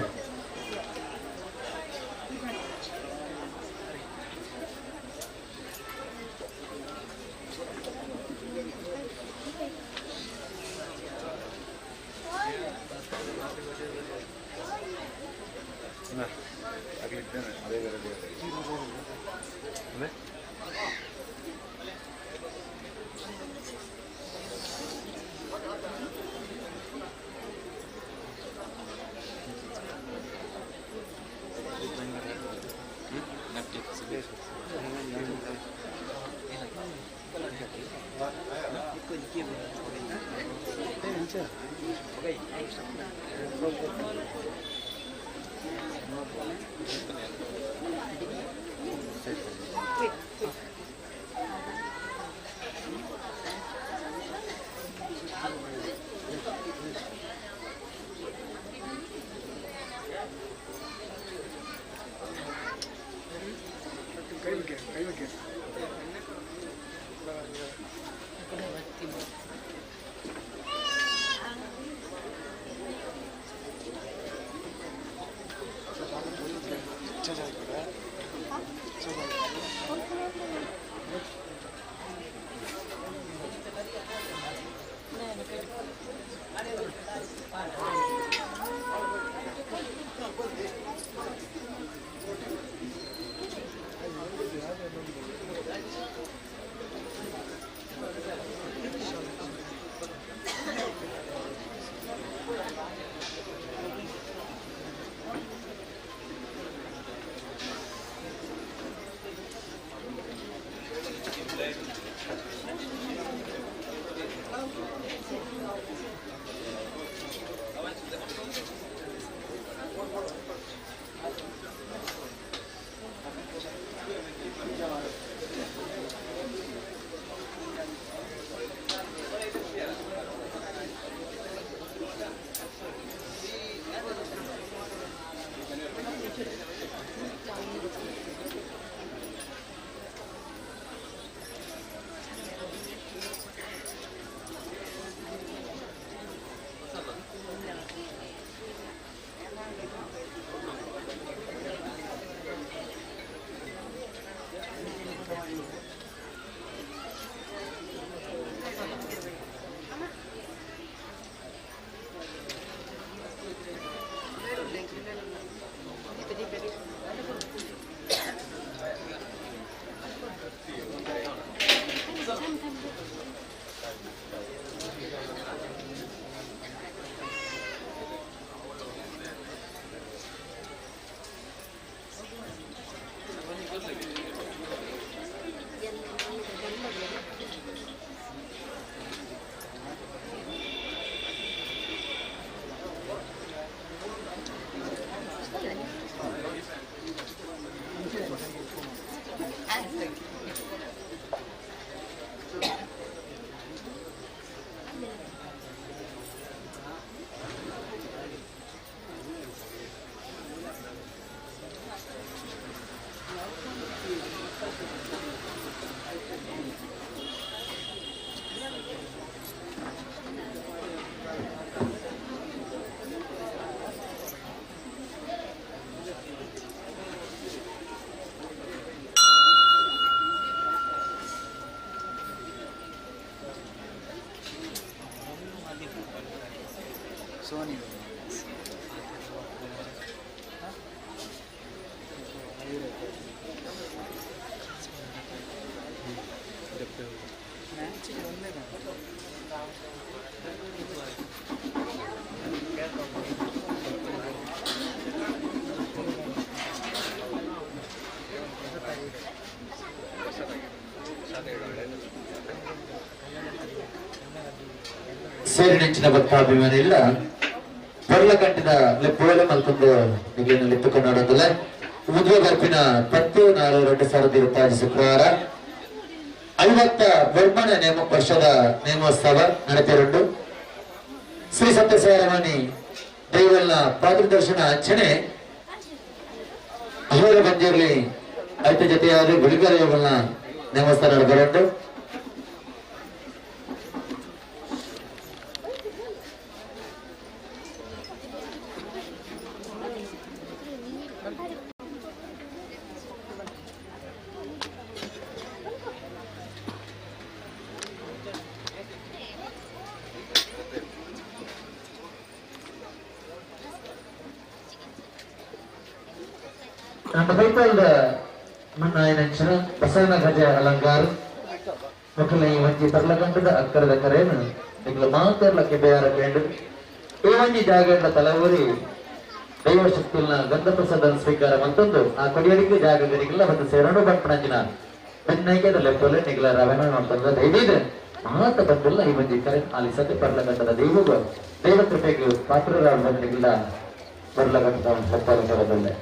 B: ಸೇರಿನಂಚಿನ ಭಕ್ತಾಭಿಮಾನಿ ಇಲ್ಲ ಪೊರ್ಲಕಂಟಿದ ಲೆಪ್ಪೋಲೆ ಮಲ್ತೊಂದು ನಿಗ್ಲಿನ ಲೆಪ್ಪು ಕೊಂಡಾಡೋದಿಲ್ಲ ಮುದ್ವೆ ಬರ್ಪಿನ 10/4/2025 ಶುಕ್ರವಾರ 51ನೇ ನೇಮ ವರ್ಷದ ನೇಮೋತ್ಸವ ನಡೆತಿರುಂಡು. ಶ್ರೀ ಸತ್ಯಸಾರಮಣಿ ದೈವಲ್ನ ಪಾದದರ್ಶನ ಅಂಚನೆ ಅವರ ಬಂದಿರಲಿ ಐತ ಜೊತೆಯಾದ ಗುಳಿಗರ ಯೋಗಲ್ನ ನೇಮೋತ್ಸವ ನಡೆಬರುಂಡು. ನಮ್ಮ ಕೈತಲ್ದ ಮಣ್ಣಾಯನಂಚಿನ ಬಸವನ ಗಜ ಅಲಂಕಾರ ಮಕ್ಕಳ ಈ ಒಂಜಿ ಪರ್ಲಕಂಡದ ಅಕ್ಕರದ ಕರೇನು ನಿಗ್ಲ ಮಾತೆರ್ಲ ಕೆಬೆಯಾರ ಕೇಂದ್ರ ಈ ಒಂಜಿ ಜಾಗದ ತಲವರಿ ದೈವ ಶಕ್ತಿಲ್ನ ಗಂಧ ಪ್ರಸಾದ ಸ್ವೀಕಾರ ಮಂತೊಂದು ಆ ಕೊಡಿಯಡಿಗೆ ಜಾಗಗಳಿಗೆಲ್ಲ ಒಂದು ಸೇರನು ಬಂಪಣಂಜಿನ ಬೆನ್ನೈಕೆದ ಲೆಪ್ಪಲೆ ನಿಗ್ಲ ರವೆನ ನೋಡ್ತಂದ್ರೆ ದೈವಿದೆ ಮಾತ ಬಂದಿಲ್ಲ ಈ ಒಂಜಿ ಕರೆ ಆಲಿಸದೆ ಪರ್ಲಕಂಡದ ದೈವಗೂ ದೈವ ಕೃಪೆಗೆ ಪಾತ್ರರಾದ ನಿಗ್ಲ ಪರ್ಲಕಂಡದ ಸತ್ತರದಲ್ಲೇ.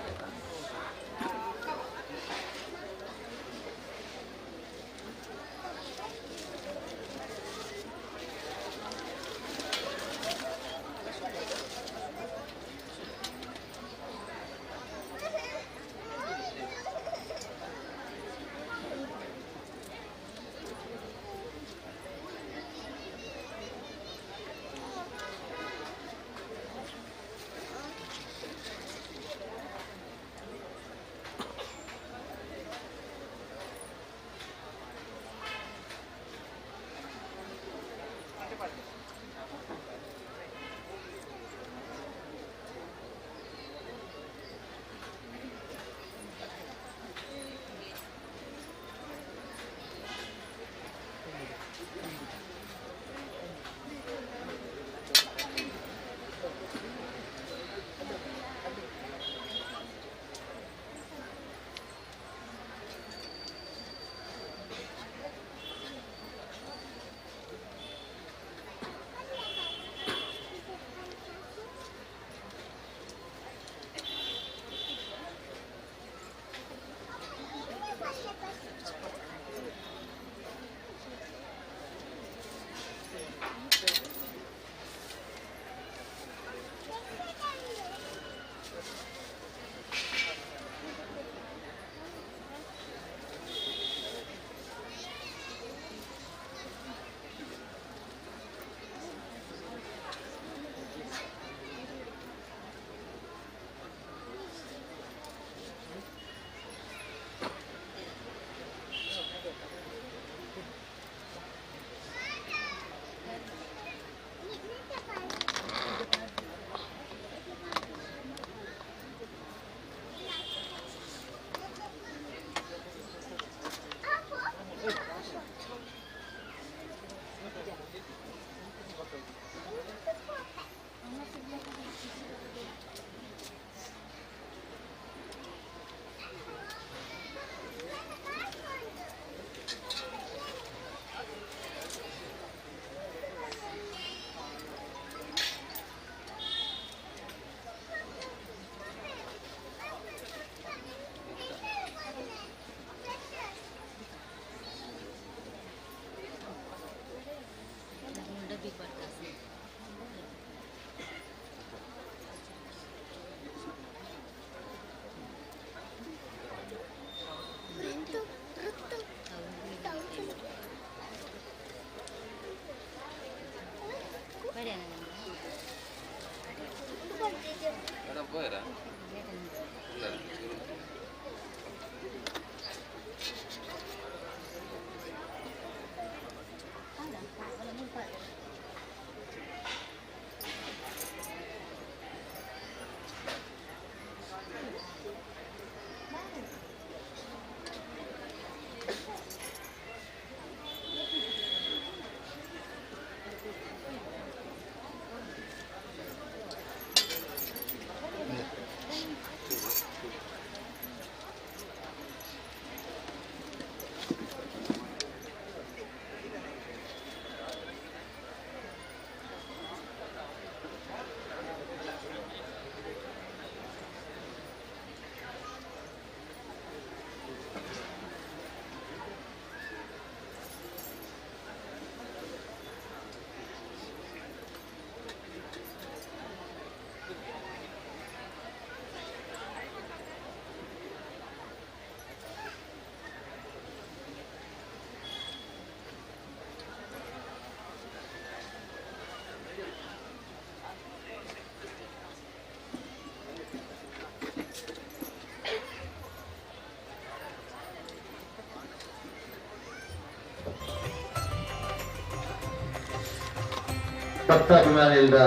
B: ಭಕ್ತಾಭಿಮಾನಿಗಳ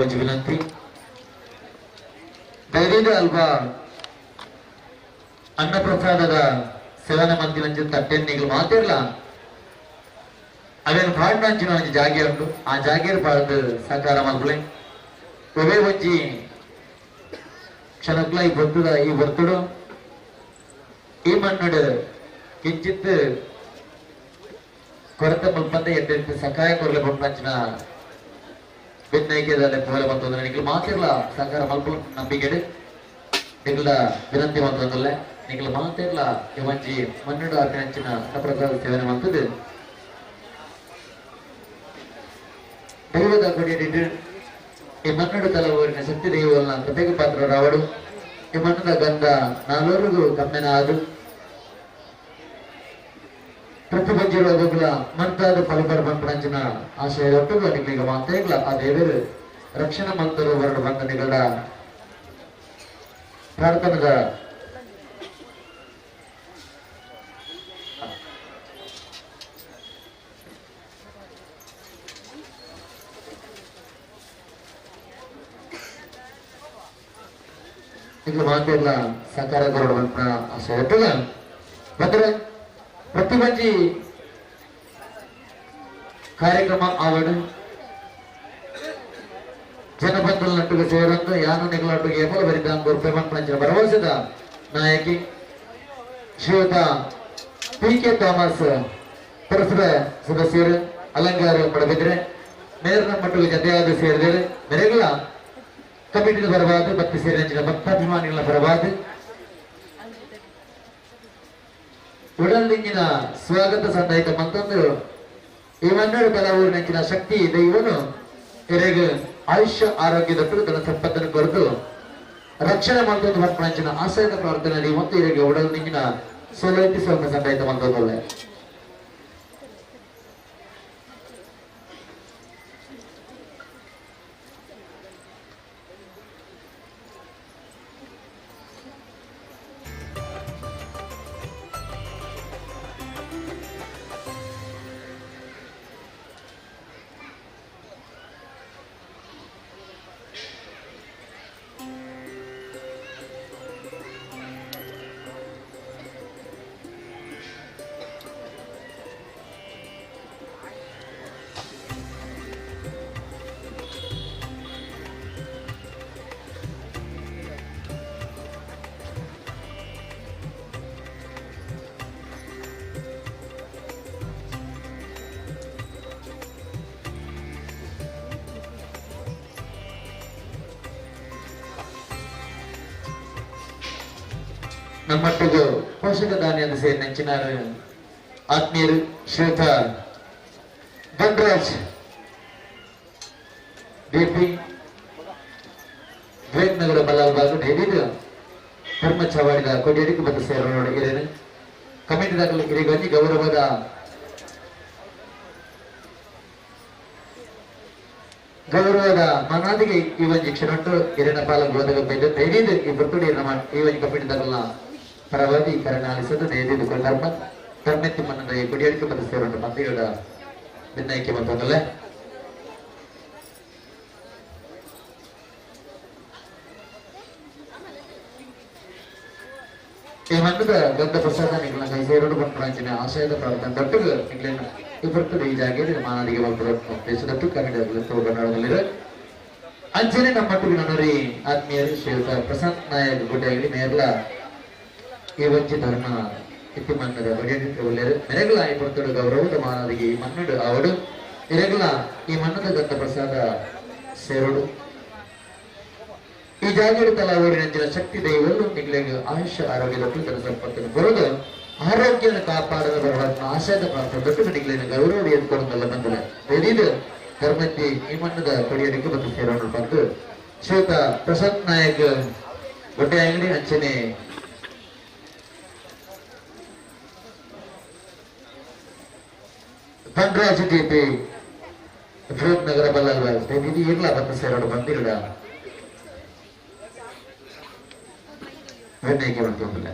B: ಒಂಜಿ ವಿನಂತಿ ಧೈರ್ಯದ ಅಲ್ವಾ ಅನ್ನಪ್ರಸಾದದ ಸೇವನೆ ಮಂದಿನ ತಟ್ಟೆನ್ನಿಗಳು ಮಾತಿರ್ಲ ಅವೇನು ಪಾಡ್ನಂಚಿನ ಒಂಜಿ ಜಾಗೆ ಉಂಟು ಆ ಜಾಗೆರ್ ಪಾಡ್ದು ಸಹಕಾರ ಮಲ್ಪುಲೆ ಒವೇ ಒಂಜಿ ಕ್ಷಣಕ್ಲ ಈ ಬರ್ತುದ ಈ ಬರ್ತುಡು ಈ ಮಣ್ಣುಡು ಕಿಂಚಿತ್ ಕೊರತೆ ಮಲ್ಪಂದೆ ಎಡ್ಡೆಡ್ಡೆ ಸಕಾಯ ಕೊರಲೆ ಪೊಂಪಂಚಿನ ಬೆನ್ನೈಕೆದಾಲೆ ಪೋಲೆ ಬಂತಂದ್ರೆ ನಿಕ್ಲು ಮಾತಿರ್ಲ ಸಹಕಾರ ಮಲ್ಪುಲ ನಂಬಿಕೆಡು ನಿಕ್ಲ ವಿನಂತಿ ಮಂತಂದಲ್ಲ ನಿಕ್ಲು ಮಾತಿರ್ಲ ಈ ಒಂಜಿ ಮಣ್ಣುಡು ಆಪಿನಂಚಿನ ಅನ್ನಪ್ರಸಾದ ಸೇವನೆ ಮಂತದ್ದು ದೈವದ ಕೊಡಿಯಡಿಟ್ಟು ಈ ಮಣ್ಣುಡು ತಲವೂರಿನ ಶಕ್ತಿ ದೈವವನ್ನ ಕೃಪೆಗೆ ಪಾತ್ರರಾವಡು ಈ ಮಣ್ಣದ ಗಂಧ ನಾಲ್ವರಿಗೂ ಕಮ್ಮೆನ ಆದು ಪ್ರತಿಭಂಜಿರುವ ಮಂತಾದ ಫಲಪರ ಬಂಪಣಂಚಿನ ಆಶಯದೊಟ್ಟಿಗೆ ನಿಮಗೆ ಮಾತೇಗ್ಲ ಆ ದೇವರು ರಕ್ಷಣಾ ಮಂತರು ಹೊರಡು ಬಂದ ನಿಗಳ ಪ್ರಾರ್ಥನದ ಈಗ ಮಾತೆಲ್ಲ ಸಹಕಾರ ಕೊರಡು ಬಂಪಣ ಆಶಯದೊಟ್ಟಿಗೆ ಬಂದ್ರೆ ಪ್ರತಿಭಂಜಿ ಕಾರ್ಯಕ್ರಮ ಆವಡು ಜನಬಂಧುಲನట్టుగా ಸೇರಂದು ಯಾನು ನಿಗಲట్టుగా ಏಪಲ ಬರಿದಾಂಗ್ ಪೇಮಂಪಂಚಿನ ಭರವಸೆದ ನಾಯಕಿ ಶ್ರೀಯುತ ಪಿ ಕೆ ಥಾಮಸ್ ಪುರಸಭೆ ಸದಸ್ಯರು ಅಲಂಕಾರ ಪಡೆದಿದ್ರೆ ಮೇರ್ನ ಮಟ್ಟಿಗೆ ಜತೆಯಾದ ಸೇರಿದರೆ ಮೆರೆಗಳ ಕಮಿಟಿದ ಪರವಾದ ಭಕ್ತಿ ಸೇರಿದ ಭಕ್ತಾಭಿಮಾನಿಗಳ ಪರವಾದ ಉಡಲ್ದಿಂಗಿನ ಸ್ವಾಗತ ಸಂದಾಯಿತ ಮಂತಂದು ಈ ಮನ್ನಡು ಕಲಾವೂರಿನಂಚಿನ ಶಕ್ತಿ ದೈವನು ಎರೆಗ್ ಆಯುಷ್ಯ ಆರೋಗ್ಯದೊಟ್ಟು ತನ್ನ ಸಂಪತ್ತನ್ನು ಕೊರೆದು ರಕ್ಷಣೆ ಮಂತಂದು ಬರ್ಪಣಂಚಿನ ಆಶಯದ ಪ್ರಾರ್ಥನೆ ಮತ್ತು ಇರೆಗೆ ಉಡಲ್ದಿಂಗಿನ ಸೋಲೈತಿ ಸ್ವಲ್ಪ ಸಂದಾಯಿತ ಮಂತಂದೊಳ್ಳೆ ನಮ್ಮಟ್ಟಿಗೆ ಪೋಷಕ ಧಾನ್ಯದ ಸೇರಿ ನೆಂಚಿನಾರು ಆತ್ಮೀಯರು ಶ್ರೀಯುತ ಧನ್ರಾಜ್ ಡಿಪಿ ದ್ವೈತ್ ನಗರ ಬಲ್ಲಾಲ್ ಬಾಗು ಹಿಡಿದು ಧರ್ಮ ಚವಾಡಿದ ಕೊಡಿಯಡಿಗೆ ಬಂದು ಸೇರೋಣ ಇರೇನು ಕಮಿಟಿ ದಾಖಲೆ ಹಿರಿಗಂಜಿ ಗೌರವದ ಗೌರವದ ಮನಾದಿಗೆ ಈ ಒಂಜಿ ಕ್ಷಣಟ್ಟು ಹಿರಿಯನ ಪಾಲ ಗೋದಗ ಬೈದು ಧೈರ್ಯದ ಈ ಬರ್ತುಡಿ ಈ ಒಂಜಿ ಕಮಿಟಿ ದಾಖಲ ಪರವಾಗಿ ಕರಣ ಆಲಿಸೋದು ಧೈರ್ಯದ ಧರ್ಮ ಧರ್ಮೆತ್ತಿ ಮನ್ನದ ಈ ಕೊಡಿಯಡಿಕೆ ಬಂದು ಸೇರೋಣ ಮಂದಿಗಳ ಭಿನ್ನೈಕೆ ಬಂತಂದಲ್ಲೇ ಈ ಮಣ್ಣದ ಗಂಧ ಪ್ರಸಾದ ನಿಗಳ ಕೈ ಸೇರೋಡು ಬಂಪಣಂಚಿನ ಆಶಯದ ಪ್ರಾರ್ಥನೆ ದೊಡ್ಡದು ನಿಗಳೇನು ಈ ಬರ್ತದೆ ಈ ಜಾಗೆಯಲ್ಲಿ ಮಾನದಿಗೆ ದೇಶದಟ್ಟು ಕನ್ನಡದಲ್ಲಿ ಕನ್ನಡದಲ್ಲಿದೆ ಅಂಚನೆ ನಮ್ಮ ಮಟ್ಟಿಗೆ ನನ್ನರಿ ಆತ್ಮೀಯರು ಶ್ರೀಯುತ ಪ್ರಶಾಂತ್ ನಾಯಕ್ ಗುಡ್ಡಾಗಿ ಮೇರ್ಲ ಈ ಒಂಜಿ ಧರ್ಮ ಇತ್ತಿ ಮನ್ನದ ಒಳ್ಳೆಯರು ಮೆರೆಗಳ ಈ ಬರ್ತಡು ಗೌರವದ ಮಾನದಿಗೆ ಈ ಮನ್ನಡು ಅವಡು ಇರೆಗಳ ಈ ಮನ್ನದ ಗಂಧ ಪ್ರಸಾದ ಸೇರೋಡು ಈ ಜಾಗೃತಲ ಊರಿನಂಚಿನ ಶಕ್ತಿ ದೈವಗಳು ನಿಗಳಿಗೆ ಆಯುಷ್ಯ ಆರೋಗ್ಯದ ತನ್ನ ಸಂಪತ್ತನ್ನು ಬರೋದು ಆರೋಗ್ಯನ ಕಾಪಾಡದ ಬರುವ ಆಶಯದ ಪ್ರಾರ್ಥನೆ ದೊಡ್ಡ ನಿಗಳಿಗೆ ಗೌರವ ಎದ್ಕೊಂಡಲ್ಲ ಬಂದರೆ ಇದು ಧರ್ಮಕ್ಕೆ ಈ ಮಣ್ಣದ ಕೊಡಿಯಡಿಗೆ ಬಂದು ಸೇರೋಣ ಬಂದು ಶ್ರೀಯುತ ಪ್ರಶಾಂತ್ ನಾಯಕ್ ಗೊಡ್ಡೆ ಅಂಗಡಿ ಅಂಚನೆ ಧನರಾಜ್ ಡಿಪಿ ಬೃಹತ್ ನಗರ ಬಲ್ಲಲ್ವ ಇದು ಇರ್ಲ ಬಂದು ಸೇರೋಣ ಬಂದಿಲ್ಲ ನಿರ್ಣಯಕ್ಕೆ ಬಂದಿಲ್ಲ.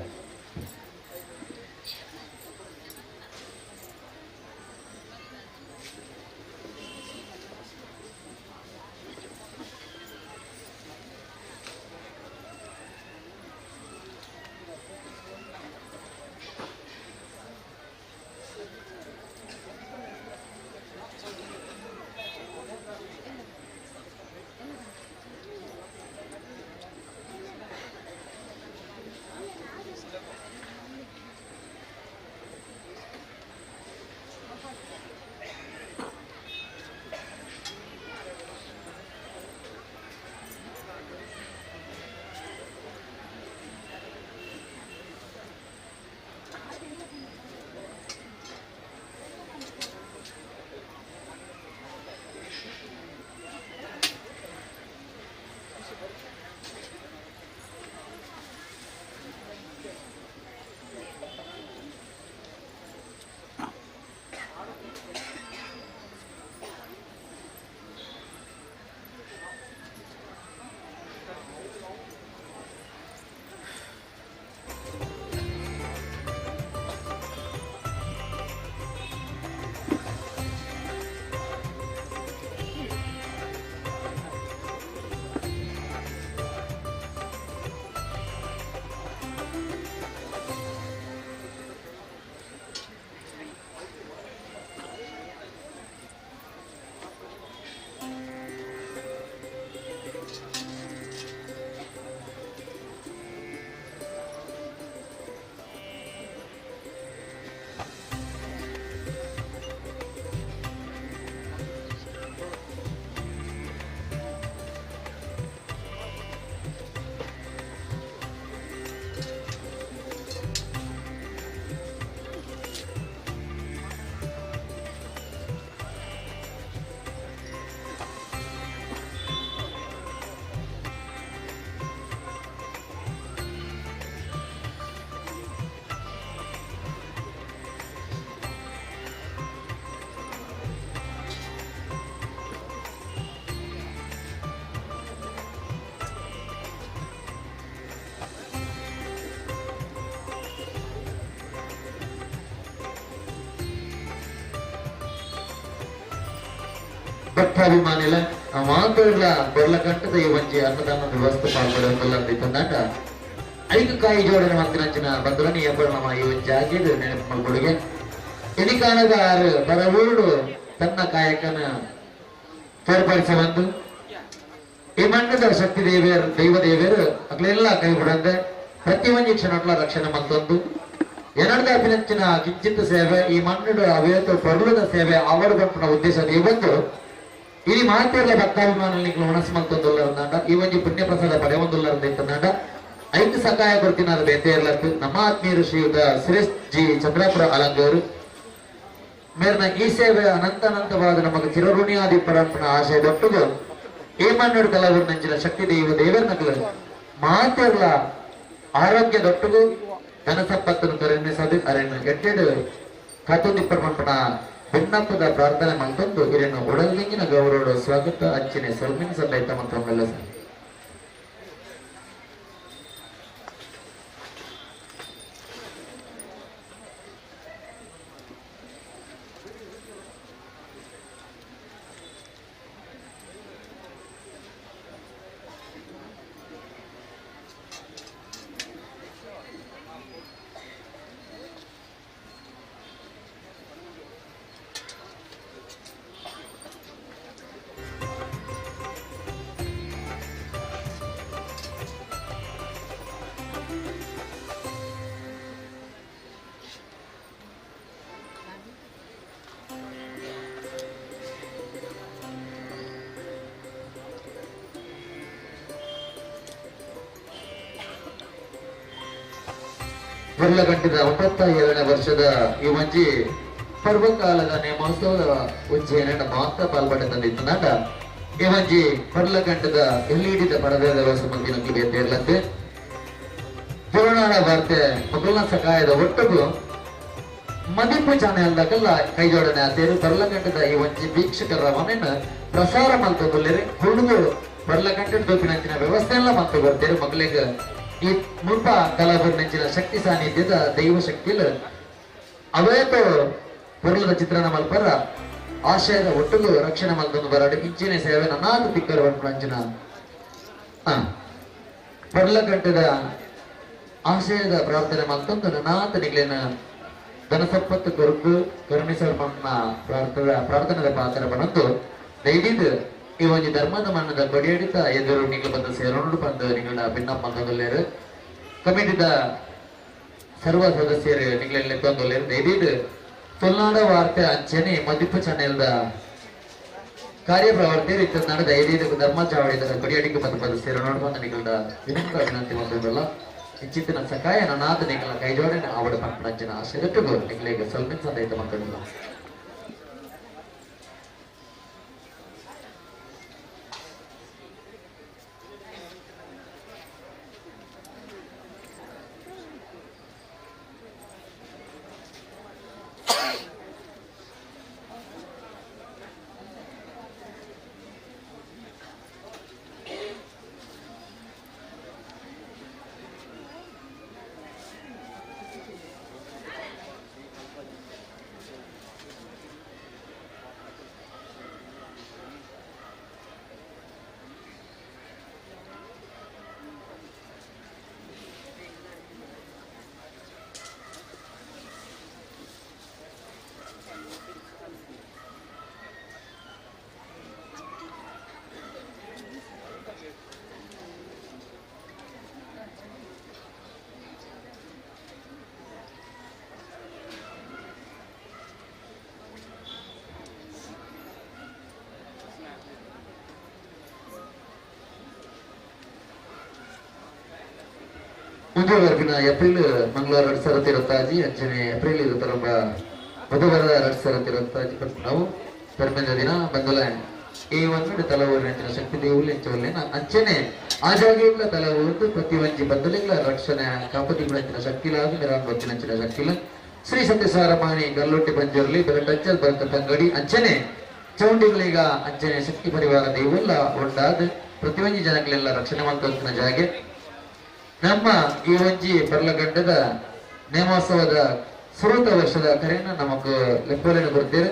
B: ಭಕ್ತಾಭಿಮಾನಿಲ ಮಾತುಗಳ ಬೊರ್ಲಕಂಟದ ಈ ಒಂಜಿ ಅನ್ನದಾನ ವ್ಯವಸ್ಥೆ ಪಾಲ್ಗೊಳ್ಳುವಂತ ಐದು ಕಾಯಿ ಜೋಡಣೆ ಮಂತಿನಂಚಿನ ಬಂಧುలని ಎಬ್ಬರು ನಮ್ಮ ಈ ಒಂಜಿ ಆಗಿದ್ದು ನೆನಪು ಮಲ್ಕೊಡುಗೆ ಎನಿಕಾಣದ ಆರು ಬರವೂರುಡು ತನ್ನ ಕಾಯಕನ ತೋರ್ಪಡಿಸ ಬಂದು ಈ ಮಣ್ಣದ ಶಕ್ತಿ ದೇವಿಯರು ದೈವ ದೇವಿಯರು ಅಗಲೆಲ್ಲ ಕೈ ಬಿಡಂದೆ ಪ್ರತಿ ಒಂಜಿ ಕ್ಷಣಗಳ ರಕ್ಷಣೆ ಮತ್ತೊಂದು ಎರಡದ ಅಭಿನಂಚಿನ ಕಿಂಚಿತ್ ಸೇವೆ ಈ ಮಣ್ಣು ಅವೇತ ಪರ್ಲದ ಸೇವೆ ಅವರು ಬಂಪನ ಉದ್ದೇಶ ದೇವಂದು ಈ ಮಾತೆಲ್ಲ ಭಕ್ತಾಭಿಮಾನಿಗಳು ಮನಸ್ಸು ಮಲ್ತೊಂದುಲ್ಲರಂದಾಂಡ ಈ ಒಂಜಿ ಪುಣ್ಯ ಪ್ರಸಾದ ಪಡೆಯೊಂದುಲ್ಲರಂದ ಐದು ಸಕಾಯ ಕೊಡ್ತಿನಾದ ಬೇತೆ ಇರ್ಲತ್ತು ನಮ್ಮ ಆತ್ಮೀಯರು ಶ್ರೀಯುತ ಸುರೇಶ್ ಜಿ ಚಂದ್ರಾಪುರ ಅಲಂಗವರು ಮೇರ್ನ ಈ ಸೇವೆ ಅನಂತ ಅನಂತವಾದ ನಮಗೆ ಚಿರಋಣಿಯಾದಿ ಪರಂಪನ ಆಶಯ ದೊಡ್ಡದು ಈ ಮಣ್ಣು ತಲವರು ನಂಚಿನ ಶಕ್ತಿ ದೈವ ದೇವರ ನಗಲು ಮಾತೆಲ್ಲ ಆರೋಗ್ಯ ದೊಡ್ಡದು ಧನ ಸಂಪತ್ತನ್ನು ಕರುಣಿಸದು ಅರೆನ್ನು ಎಟ್ಟೆಡು ಕಾತೊಂದಿಪ್ಪರ ಭಿನ್ನಪ್ಪದ ಪ್ರಾರ್ಥನೆ ಮಂತೊಂದು ಇರನ್ನು ಉಡಲ್ದಿಂಗಿನ ಗೌರವ ಸ್ವಾಗತ ಅಚ್ಚಿನೆ ಸೊಲ್ಮಿನ ಸಂದೈತ ಮಂತ್ರವೆಲ್ಲ ಸರ್. ಗಂಟಿದ 97ನೇ ವರ್ಷದ ಈ ಒಂಜಿ ಪರ್ವಕಾಲದ ನೇಮೋತ್ಸವದ ಉಜ್ಜಯನ ಮಾತ್ರ ಪಾಲ್ಪಡೆ ತಂದಿತ್ತು ಈ ಒಂಜಿ ಪರ್ಲಗಂಟದ ಎಲ್ಇಡಿದ ಪರದೇದ ವ್ಯವಸ್ಥೆ ಮಂದಿ ಬೇರ್ಲಂತೆ ಪುರಾಣ ವಾರ್ತೆ ಮೊದಲನ ಸಕಾಯದ ಒಟ್ಟುಗು ಮದಿಪು ಚಾನೆಲ್ದಾಗೆಲ್ಲ ಕೈ ಜೋಡಣೆ ಆತೇರು ಪರ್ಲಗಂಟದ ಈ ಒಂಜಿ ವೀಕ್ಷಕರ ಮನೆಯನ್ನು ಪ್ರಸಾರ ಮಲ್ತೊಂದುಲ್ಲೇರಿ ಹುಡುಗರು ಪರ್ಲಗಂಟದ ದೊಪ್ಪಿನಂಚಿನ ವ್ಯವಸ್ಥೆ ಎಲ್ಲ ಮಲ್ತು ಬರ್ತೇರು ಮಗಳಿಗೆ ಈ ಮುಲ್ಪ ಕಲಾಪುರ ನೆಂಚಿನ ಶಕ್ತಿ ಸಾನ್ನಿಧ್ಯದ ದೈವ ಶಕ್ತಿಲು ಅವೇತ ಪೊರ್ಲದ ಚಿತ್ರಣ ಮಲ್ಪರ ಆಶಯದ ಒಟ್ಟುಗು ರಕ್ಷಣೆ ಮಲ್ತೊಂದು ಬರಾಡು ಇಂಚಿನ ಸೇವೆ ನನಾದ ತಿಕ್ಕರು ಅಂಚಿನ ಪರ್ಲಗಂಟದ ಆಶಯದ ಪ್ರಾರ್ಥನೆ ಮಲ್ತೊಂದು ನನಾಥ ನಿಗ್ಲಿನ ಧನ ಸಂಪತ್ತು ಕೊರಗು ಕರುಣಿಸಲ್ಪನ್ನ ಪ್ರಾರ್ಥನೆದ ಪಾತ್ರ ಬಂದು ದಯವಿದು ಈ ಒಂಜಿ ಧರ್ಮದ ಮಣ್ಣದ ಕೊಡಿಯಡಿತ ಎದುರು ನಿಂಗಳು ಬಂದ ಸೇರೋಡು ಬಂದು ನಿಗಳ ಭಿನ್ನಪ್ಪ ಬಂದೊಲ್ಲೇರು ಕಮಿಟಿದ ಸರ್ವ ಸದಸ್ಯರು ನಿಗಳೆಲ್ಲ ಬಂದೊಲ್ಲೇರು ದಯವಿದು ತೊಲ್ನಾಡ ವಾರ್ತೆ ಅಂಚನೆ ಮದಿಪು ಚಾನೆಲ್ದ ಕಾರ್ಯಪ್ರವರ್ತಿ ಇತ್ತ ದಯವಿದು ಧರ್ಮ ಚಾವಡಿದ ಕೊಡಿಯಡಿಗೆ ಬಂದು ಬಂದು ಸೇರೋಡು ಬಂದು ನಿಗಳ ವಿನಮ್ರ ವಿನಂತಿ ಬಂದಿರಲ್ಲ ಇಚ್ಚಿತ್ತಿನ ಸಕಾಯ ನನಾದ ನಿಗಳ ಕೈ ಜೋಡಣೆ ಆವಡ ಪಂಪನಂಚಿನ ಆಶಯದಟ್ಟು ನಿಗಳಿಗೆ ಸ್ವಲ್ಪ ಸಂದೈತ ಮಕ್ಕಳಿಲ್ಲ. ಮುಂದುವರೆದಿನ ಏಪ್ರಿಲ್ ಮಂಗಳವಾರ 2026 ಅಂಚನೆ ಏಪ್ರಿಲ್ ಇರುತ್ತರಂಬ ಬುಧವಾರ 2026 ನಾವು ಪೆರ್ಮೆದ ದಿನ ಬಂದಲ ಈ ಒಂದು ತಲವೂರಿನ ಅಂಚಿನ ಶಕ್ತಿ ದೇವುಲು ಎಂಚವಲ್ಲೇನ ಅಂಚನೆ ಆ ಜಾಗೆಗಳ ತಲವೂರ್ದು ಪ್ರತಿ ಒಂಜಿ ಬಂದಲಿಗಳ ರಕ್ಷಣೆ ಕಾಪತಿಗಳ ಅಂಚಿನ ಶಕ್ತಿಲಾದ ಮಿರಾನ್ ಬತ್ತಿನ ಅಂಚಿನ ಶಕ್ತಿಲ ಶ್ರೀ ಸತ್ಯಸಾರಮಾಣಿ ಗಲ್ಲೊಟ್ಟಿ ಬಂಜರ್ಲಿ ಬೆರಟಚ್ಚಲ್ ಬರತ ತಂಗಡಿ ಅಂಚನೆ ಚೌಂಡಿಗಳೀಗ ಅಂಚನೆ ಶಕ್ತಿ ಪರಿವಾರ ದೇವುಲ್ಲ ಒಂದಾದ ಪ್ರತಿಯೊಂಜಿ ಜನಗಳೆಲ್ಲ ರಕ್ಷಣೆ ಮಾಡ್ತಾ ಜಾಗೆ ನಮ್ಮ ಈ ಒಂಜಿ ಪರ್ಲಗಂಡದ ನೇಮೋತ್ಸವದ ಸುರೂತ ವರ್ಷದ ಕರೆಯನ್ನು ನಮಕ್ ಲೆಪ್ಪೋಲೆನ ಕೊಡ್ತೇವೆ.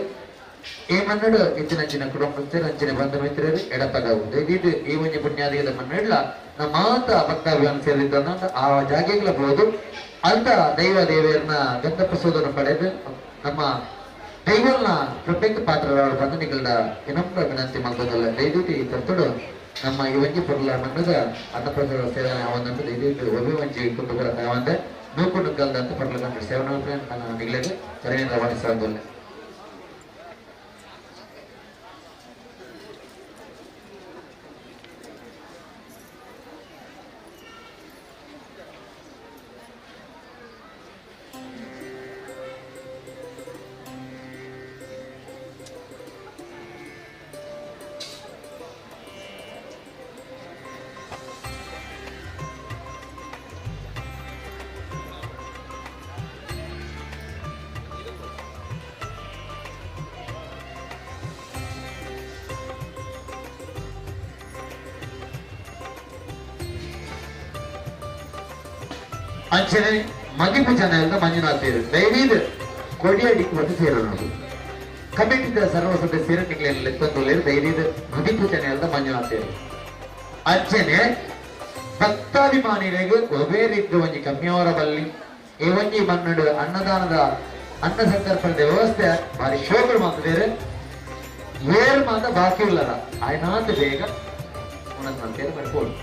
B: ಈ ಮನ್ನಡು ಇತ್ತಿನಂಚಿನ ಕುಟುಂಬಸ್ಥರು ಅಂಚಿನ ಬಂಧು ಮಿತ್ರರು ಎಡಪದವು ದಯವಿಟ್ಟು ಈ ಒಂಜಿ ಪುಣ್ಯಾದಿಗದ ಮನ್ನಡ್ಲ ನಮ್ಮ ಮಾತ ಭಕ್ತಾಭಿಮಾನ ಸೇರಿದ್ದ ಆ ಜಾಗೆಗಳ ಬೋದು ಅಂತ ದೈವ ದೇವಿಯರನ್ನ ಗಂಧ ಪ್ರಸೋದನ ಪಡೆದು ನಮ್ಮ ದೈವಲ್ನ ಕೃಪೆಗೆ ಪಾತ್ರರಾದ ಬಂಧನಿಗಳ ವಿನಮ್ರ ವಿನಂತಿ ಮಾಡ್ಬೋದಲ್ಲ. ದಯವಿಟ್ಟು ಈ ತರ್ತಡು ನಮ್ಮ ಈ ಒಂಜಿ ಪೊರ್ಲ ಮಣ್ಣದ ಅನ್ನಪ್ರಸಾದ ಸೇವನೆ ಅವನನ್ನು ದಯವಿಟ್ಟು ಒಬ್ಬ ಒಂಜಿ ಕುಟುಂಬ ತಾವಂದೆ ನೂಕು ನುಗ್ಗಲ್ದಂತ ಪರ್ಲ ಕಂಡು ಸೇವನೆ ನಿಗಳಿಗೆ ಸರಿಯಾದ ರವಾನಿಸೋದಿಲ್ಲ. ಅಂಚನೆ ಮಗಿಪು ಜನ ಎಲ್ಲ ಮಂಜುನಾಥೇರು ದಯವಿದು ಕೊಡಿಯಡಿக்கு வந்து ಸೇರೋಣ. ಕಮಿಟಿದ ಸರ್ವ ಸದಸ್ಯರು ನಿಗಳೆಲ್ಲ ತಂದುಳ್ಳೇರು ದಯವಿದು ಮಗಿಪು ಜನ ಎಲ್ಲ ಮಂಜುನಾಥೇರು. ಅಂಚನೆ ಭಕ್ತಾಭಿಮಾನಿಗಳಿಗೆ ಒಬೇರಿದ್ದು ಒಂಜಿ ಕಮ್ಮಿಯವರ ಬಲ್ಲಿ ಈ ಒಂಜಿ ಮನ್ನಡು ಅನ್ನದಾನದ ಅನ್ನ ಸಂದರ್ಭದ ವ್ಯವಸ್ಥೆ ಭಾರಿ ಶೋಕರು ಮಾಡ್ತಿದ್ದಾರೆ. ಏರು ಮಾತ ಬಾಕಿ ಇಲ್ಲದ ಆಯ್ನಾತ ಬೇಗ ಉಣಂತೇರು ಬರ್ಬೋದು.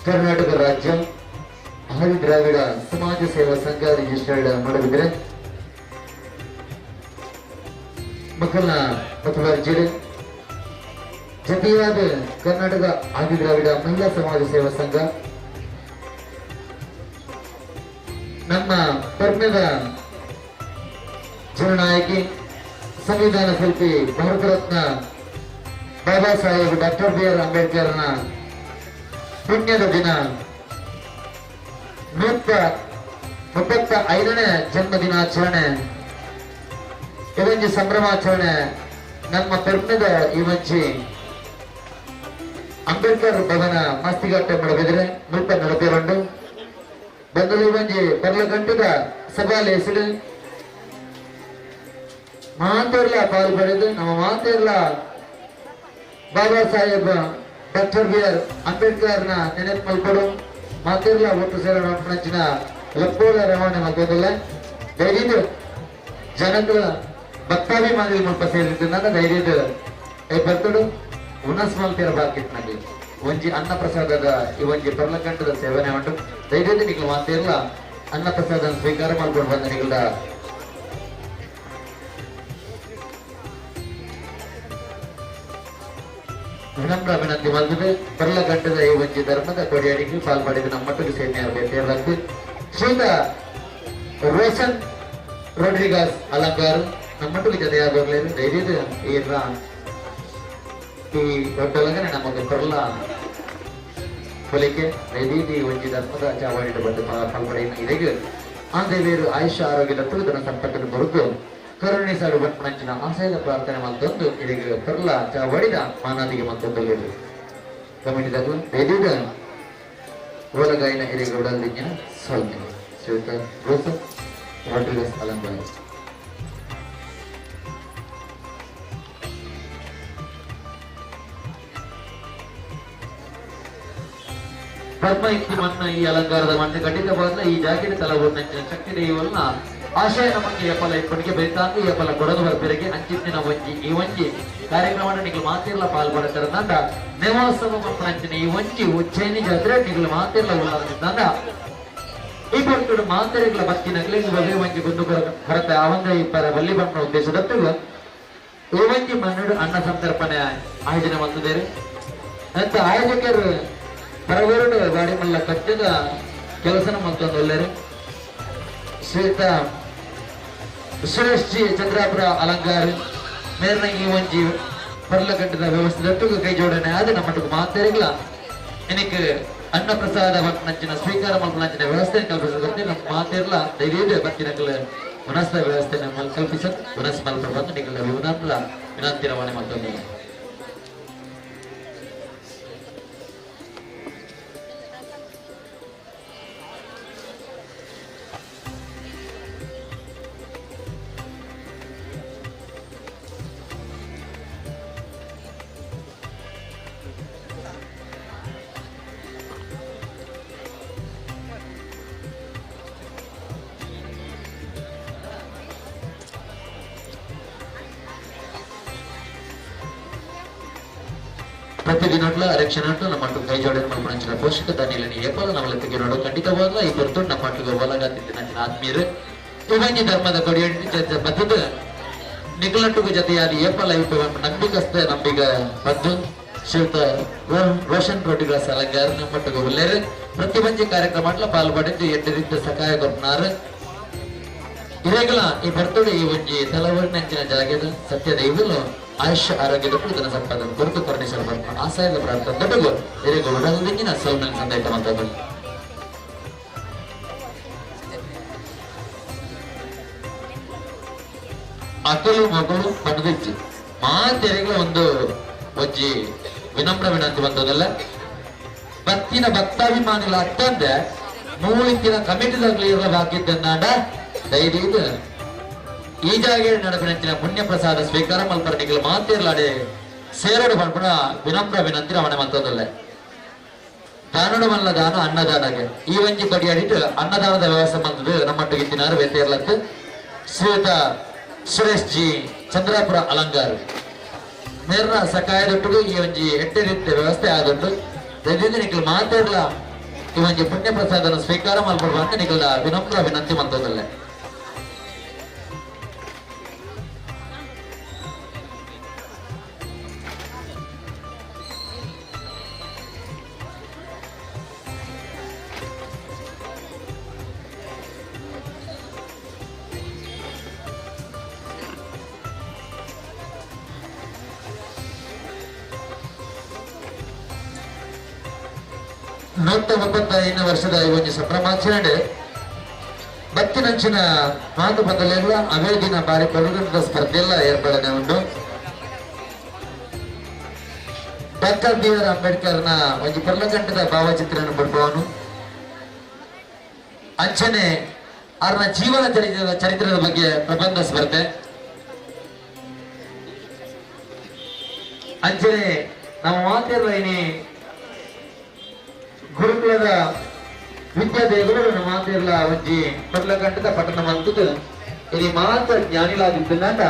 B: ಕರ್ನಾಟಕ ರಾಜ್ಯ ಆದಿ ದ್ರಾವಿಡ ಸಮಾಜ ಸೇವಾ ಸಂಘ ರಿಜಿಸ್ಟರ್ಡ್ ಮಾಡಿದ್ರೆ ಮಕ್ಕಳ ಮತ್ತು ಜತೆಯಾದ ಕರ್ನಾಟಕ ಆದಿ ದ್ರಾವಿಡ ಮಹಿಳಾ ಸಮಾಜ ಸೇವಾ ಸಂಘ ನಮ್ಮ ಪರ್ಣದ ಜನನಾಯಕಿ ಸಂವಿಧಾನ ಶಿಲ್ಪಿ Bharat Ratna Baba Saheb doctor B R ಅಂಬೇಡ್ಕರ್ನ ಪುಣ್ಯದ ದಿನ 135ನೇ ಜನ್ಮ ದಿನಾಚರಣೆ ಇವಂಜಿ ಸಂಭ್ರಮಾಚರಣೆ ನಮ್ಮ ಪೆರ್ಮೆದ ಇವಂಜಿ ಅಂಬೇಡ್ಕರ್ ಭವನ ಮಾಸ್ತಿಘಾಟ ಮಾಡಬೇಕಿದ್ರೆ ಮುಲ್ಪ ನಡಪಿರುಂಡು ಬಂದಲು ಇವಂಜಿ ಪರ್ಲಗಂಟದ ಸಭಾಲೇಸಿಡು ಮಾತೆರ್ಲ ಪಾಲ್ ಪಡೆದು ನಮ್ಮ ಮಾತೆರ್ಲ Baba Saheb doctor B R Ambedkar ನ ನೆನಪು ಮಲ್ಪಡು ಮಾತೆರ್ಲ ಒಟ್ಟು ಸೇರೋಣ ನಂಚಿನ ಲಪ್ಪೋಳ ರವಾನೆ ಮಲ್ಪೋದಿಲ್ಲ. ಧೈರ್ಯದ ಜನಗಳ ಭಕ್ತಾಭಿಮಾನಿಗಳು ಮುಲ್ಪ ಸೇರಿದ್ದ ಧೈರ್ಯದ ಬರ್ತಡು ಉನಸ್ ಮಲ್ತಿರ ಬಾಕಿಟ್ನಲ್ಲಿ ಒಂಜಿ ಅನ್ನ ಪ್ರಸಾದದ ಈ ಒಂಜಿ ಪರ್ಲಕಂಠದ ಸೇವನೆ ಉಂಟು. ಧೈರ್ಯದ ನಿಗಳು ಮಾತೆರ್ಲ ಅನ್ನ ಪ್ರಸಾದ ಸ್ವೀಕಾರ ಮಾಡ್ಕೊಂಡು ಬಂದ ನಿಗಳ ವಿನಮ್ರ ವಿನಂತಿ ಮಾಡಿದೆ. ಪರ್ಲಗಂಟದ ಈ ಒಂಜಿ ಧರ್ಮದ ಕೊಡಿಯಡಿಗೆ ಪಾಲ್ಪಡೆದು ನಮ್ಮಟ್ಟಿಗೆ ಸೇನೆ ಶ್ರೀತ ರೋಷನ್ ರೋಡ್ರಿಗಾಸ್ ಅಲಂಗಾರು ನಮ್ಮಟ್ಟಿಗೆ ಜೊತೆಯಾಗಲಿ ಧೈರ್ಯದ ಈ ಈ ದೊಡ್ಡೊಳಗನೆ ನಮಗೆ ಪರ್ಲ ಕೊಲಿಕೆ ಧೈರ್ಯದ ಈ ಒಂಜಿ ಧರ್ಮದ ಚಾವಾಡಿಟ್ಟು ಬಂದು ಪಾಲ್ಪಡೆಯನ್ನು ಇದೆಗೆ ಆ ದೇವಿಯರು ಆಯುಷ್ಯ ಆರೋಗ್ಯದ ಧನ ಸಂಪತ್ತನ್ನು ಬರುದು ಕರುಣಿಸಲು ಬಂಚಿನ ಆಶಯದ ಪ್ರಾರ್ಥನೆ ಮತ್ತೊಂದು ಇದಕ್ಕೆ ಪರ್ಲ ಚಾವಡಿದ ಮಾನಾದಿಗೆ ಮತ್ತೊಂದು ಕಮಿಟಿದಾಗಲು ಧೈರ್ಯದ ಓಲಗಾಯಿನ ಹಿರೇಗೌಡಲಿಂಗಿನ ಸೊಲ್ಮೆ ಶ್ರೀಯುತ ರೋಸನ್ ರೋಡ್ರಿಗಸ್ ಅಲಂಗಾರ್. ಧರ್ಮ ಇತ್ತು ಮನ್ನ ಈ ಅಲಂಕಾರದ ಮಣ್ಣು ಖಂಡಿತವಾದ ಈ ಜಾಕೆಟ್ ತಲವು ಶಕ್ತಿ ದೇವಲ್ಲ ಆಶಯ ನಮಗೆ ಏಪಲ ಇಪ್ಪಣಿಗೆ ಬೇತಾಂದು ಏಪಲ ಕೊಡದು ಬರ್ಪಿರಗೆ ಅಂಚಿತ್ತಿನ ಒಂಜಿ ಈ ಒಂಜಿ ಕಾರ್ಯಕ್ರಮ ನಿಗಳು ಮಾತಿರ್ಲ ಪಾಲ್ಪಡತಾರಂದ ನೇವಾಸವ ಮಂಚಿನ ಈ ಒಂಜಿ ಉಜ್ಜಯಿನಿ ಜಾತ್ರೆ ನಿಗಳು ಮಾತಿರ್ಲ ಉಳ್ಳಾರಂದ ಈ ಪೊರ್ತುಡು ಮಾತೆರೆಗಳ ಭಕ್ತಿನಗಲಿ ಬಗೆ ಒಂಜಿ ಗುಂಡು ಹೊರತೆ ಆವಂದ ಈ ಪರ ಬಲ್ಲಿ ಬಣ್ಣ ಉದ್ದೇಶದತ್ತು ಈ ಒಂಜಿ ಮನ್ನಡು ಅನ್ನ ಸಂತರ್ಪಣೆ ಆಯೋಜನೆ ಮಾಡ್ತಿದ್ದಾರೆ. ಅಂತ ಆಯೋಜಕರು ಪರವರುಡು ಬಾಡಿಮಲ್ಲ ಕಟ್ಟದ ಕೆಲಸನ ಮತ್ತೊಂದು ಒಳ್ಳೆಯರು ಶ್ರೀಯುತ ಸುರೇಶ್ ಜಿ ಚಂದ್ರಾಪುರ ಅಲಂಗಾರ್ ಮೇರ್ನ ಈ ಒಂಜಿ ಪರ್ಲಗಟ್ಟದ ವ್ಯವಸ್ಥೆ ಕೈ ಜೋಡಣೆ ಆದ ನಮ್ಮ ಮಾತೆರೆಗಳ എനിക്ക് ಅನ್ನಪ್ರಸಾದ ನಂಚಿನ ಸ್ವೀಕಾರ ಮಲ್ಪನಂಚಿನ ವ್ಯವಸ್ಥೆ ಕಲ್ಪಿಸಿದಂತೆ ನಮ್ಮ ಮಾತೆರ್ಲ ಧೈರ್ಯದ ಬತ್ತಿನಕಲ ಮನಸ್ಸ ವ್ಯವಸ್ಥೆ ನಮ್ಮಲ್ಲಿ ಕಲ್ಪಿಸ ಮನಸ್ಸು ಮಲ್ಪ ಬಂದು ನಿಗಳ ವಿನಮ್ರ ವಿನಂತಿ ರವಾನೆ ಮತ್ತೊಂದು ಪ್ರತಿದಿನಟ್ಲ ಅರಕ್ಷಣట్లు ನಮ್ಮ ಕೈ ಜೋಡಣೆ ಮಲ್ಪನಂಚಿನ ಪೋಷಕ ಧಾನ್ಯಗಳನ್ನು ಏಪಲ ನಮ್ಮಲ್ಲಿ ನೋಡು ಖಂಡಿತವಾಗ್ಲ ಈ ಹೊರತು ನಮ್ಮ ಒಲಗಾತಿದ್ದ ಆತ್ಮೀಯರು ಇವಂಜಿ ಧರ್ಮದ ಕೊಡಿಯ ಬದ್ಧದ ನಿಗಳಟ್ಟುಗ ಜೊತೆಯಾದ ಏಪಲ ನಂಬಿಕಸ್ತ ನಂಬಿಗ ಬದ್ದು ಶ್ರೀಯುತ ರೋಷನ್ ರೋಟಿಗಳ ಅಲಂಗಾರ ನಮ್ಮಟ್ಟಿಗೆ ಉಲ್ಲೇರು ಪ್ರತಿಬಂಜಿ ಕಾರ್ಯಕ್ರಮ ಪಾಲ್ಪಡೆದು ಎಡ್ಡು ರೀತಿಯ ಸಹಾಯ ಕೊಟ್ಟನಾರು ಇರೇಗಳ ಈ ಬರ್ತೋಡು ಈ ಒಂಜಿ ತಲವರಿನಂಚಿನ ಜಾಗದ ಸತ್ಯ ದೈವಲು ಆಯುಷ್ಯ ಆರೋಗ್ಯದ ಧನ ಸಂಪಾದನೆ ಕುರಿತು ಕರುಣಿಸಲು ಆಶಯದ ಪ್ರಾರ್ಥನೆ ದೊಡ್ಡಗು ಹಿರೇಗೌಡ ಉಡಲದಿಂಗಿನ ಸೌಮ್ಯ ಸಂದೇಶ ಮಂತದ್ದು. ಅಕಲು ಮಗಳು ಪಡೆದಿಚ್ಚಿ ಮಾತೆರೆಗಳ ಒಂದು ಒಂಜಿ ವಿನಮ್ರ ವಿನಂತಿ ಬಂದದಲ್ಲ ಭಕ್ತಿನ ಭಕ್ತಾಭಿಮಾನಿಗಳ ಅತ್ತಂದೆ ಮೂಲಿಕ್ಕಿನ ಕಮಿಟಿದಾಗಲಿ ಇರಲಾಗಿದ್ದನ್ನಾಡ ಧೈರ್ಯ ಈ ಜಾಗೆ ನಡಪಿನ ಪುಣ್ಯ ಪ್ರಸಾದ ಸ್ವೀಕಾರ ಮಲ್ಪರಣಿಗಳು ಮಾತಿರ್ಲಾಡೆ ಸೇರಡು ಪಡ್ಪುಣ ವಿನಮ್ರ ವಿನಂತಿ ರವಣೆ ಮಂತದಲ್ಲ ದಾನಡು ಮಲ್ಲ ದಾನ ಅನ್ನದಾನಗೆ ಈ ಒಂಜಿ ಕಡಿಯಾಡಿಟ್ಟು ಅನ್ನದಾನದ ವ್ಯವಸ್ಥೆ ಬಂದದ್ದು ನಮ್ಮಟ್ಟಿಗೆ ತಿನ್ನಾರು ವ್ಯತ್ಯರ್ಲತ್ತು ಶ್ರೀಯುತ ಸುರೇಶ್ ಜಿ ಚಂದ್ರಾಪುರ ಅಲಂಗಾರ್ ನೇರ್ನ ಸಕಾಯದೊಟ್ಟಿಗೆ ಈ ಒಂಜಿ ಎಟ್ಟೆ ರೀತಿಯ ವ್ಯವಸ್ಥೆ ಆದೊಟ್ಟು ದೈನಂದಿನ ಮಾತಾಡ್ಲ ಈ ಒಂಜಿ ಪುಣ್ಯ ಪ್ರಸಾದನ ಸ್ವೀಕಾರ ಮಲ್ಪಡುವಂತ ನಿಗಲ ವಿನಮ್ರ ವಿನಂತಿ ಮಂತದಲ್ಲೇ. ನೂತ 35 ವರ್ಷದ ಈ ಒಂದು ಸಂಭ್ರಮಾಚರಣೆ ಬತ್ತಿನಂಚಿನ ಮಾತು ಬದಲೆಲ್ಲ ಅವೇ ದಿನ ಬಾರಿ ಕೊಡುಗಂಡ ಸ್ಪರ್ಧೆಲ್ಲ ಏರ್ಪಡನೆ ಉಂಟು. ಡಾಕ್ಟರ್ ಬಿ ಆರ್ ಅಂಬೇಡ್ಕರ್ನ ಒಂದು ಪರ್ಲಗಂಟದ ಭಾವಚಿತ್ರವನ್ನು ಪಡ್ಪವನು ಅಂಚನೆ ಅವರ ಜೀವನ ಚರಿತ್ರದ ಬಗ್ಗೆ ಪ್ರಬಂಧ ಸ್ಪರ್ಧೆ ಅಂಚನೆ ನಮ್ಮ ಮಾತಿರಲಿ ಗುರುಕುಲದ ವಿದ್ಯಾದೇವರು ನಮ್ಮ ಮಾತಿರಲ ಒಂಜಿ ಪರ್ಲಗಂಟದ ಪಟ್ಟಣ ಮಂತದ್ದು ಇಲ್ಲಿ ಮಾತ್ರ ಜ್ಞಾನಿಲಾದಿದ್ದ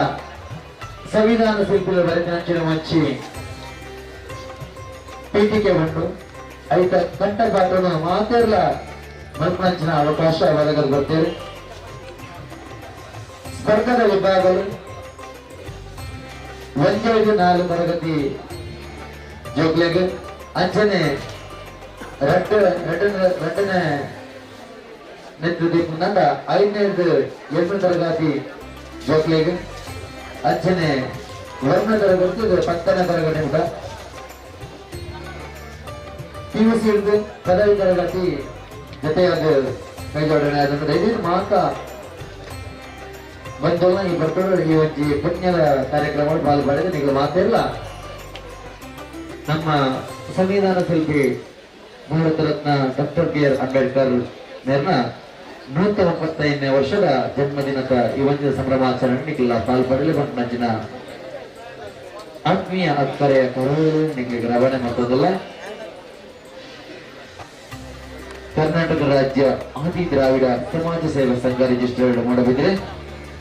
B: ಸಂವಿಧಾನ ಶಿಲ್ಪಿಗಳ ಬರೆದ ಮಂಚಿ ಪೀಠಿಕೆ ಉಂಟು. ಐತ ಕಂಠ ಪಾತ್ರನ ಮಾತೆಲ್ಲ ಮಲ್ಪಂಚಿನ ಅವಕಾಶ ಒದಗಲು ಬರ್ತೇವೆ. ಸ್ಪರ್ಧದ ವಿಭಾಗಗಳು 1, 5, 4 ತರಗತಿ ಜೋಕ್ಲೆಗ್ ಅಂಚನೆ 2ನೇ ನೆತ್ತು 5ನೇದು 8ನೇ ತರಗತಿ ಜೋಕ್ಲೆಗ್ ಅಂಚನೆ 1ನೇ ತರಗತಿ 10ನೇ ತರಗತಿ ಉಂಟ ಪಿಯುಸಿ ಪದವಿ ತರಗತಿ ಜೊತೆಯಾದ ಕೈಜೋಡಣೆ ಆದ ದಯವಿಟ್ಟು ಮಾತ ಬಂದಲ್ಲ ಈ ಬರ್ಕೊಂಡು ಈ ಒಂಜಿ ಪುಣ್ಯದ ಕಾರ್ಯಕ್ರಮಗಳು ಪಾಲು ಪಡೆದು ನೀವು ಮಾತಿಲ್ಲ. ನಮ್ಮ ಸಂವಿಧಾನ ಶಿಲ್ಪಿ Bharat Ratna doctor B R Ambedkar ಮೇರ್ನ 135ನೇ ವರ್ಷದ ಜನ್ಮದಿನದ ಈ ಒಂದು ಸಂಭ್ರಮಾಚರಣೆ ನಿಖಿಲ ಪಾಲು ಪಡೆಯಲು ಬಂದ ಆತ್ಮೀಯ ಅಕ್ಕರೆಯ ಕರು ನಿಮಗೆ ರವಾನೆ ಮಾಡ್ತದಲ್ಲ. ಕರ್ನಾಟಕ ರಾಜ್ಯ ಆದಿ ದ್ರಾವಿಡ ಸಮಾಜ ಸೇವಾ ಸಂಘ ರಿಜಿಸ್ಟರ್ಡ್ ಮಾಡಬಿದ್ರೆ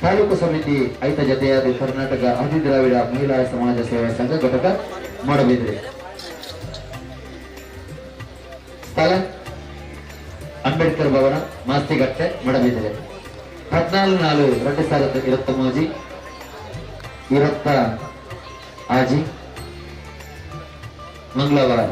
B: ತಾಲೂಕು ಸಮಿತಿ ಐತ ಜತೆಯಾದ ಕರ್ನಾಟಕ ಆದಿ ದ್ರಾವಿಡ ಮಹಿಳಾ ಸಮಾಜ ಸೇವಾ ಸಂಘ ಘಟಕ ಮಾಡಬಿದ್ರೆ ಸ್ಥಳ ಅಂಬೇಡ್ಕರ್ ಭವನ ಮಾಸ್ತಿಗಟ್ಟೆ ಮಾಡಬಿದ್ರೆ 14/4/2023 26 ಮಂಗಳವಾರ.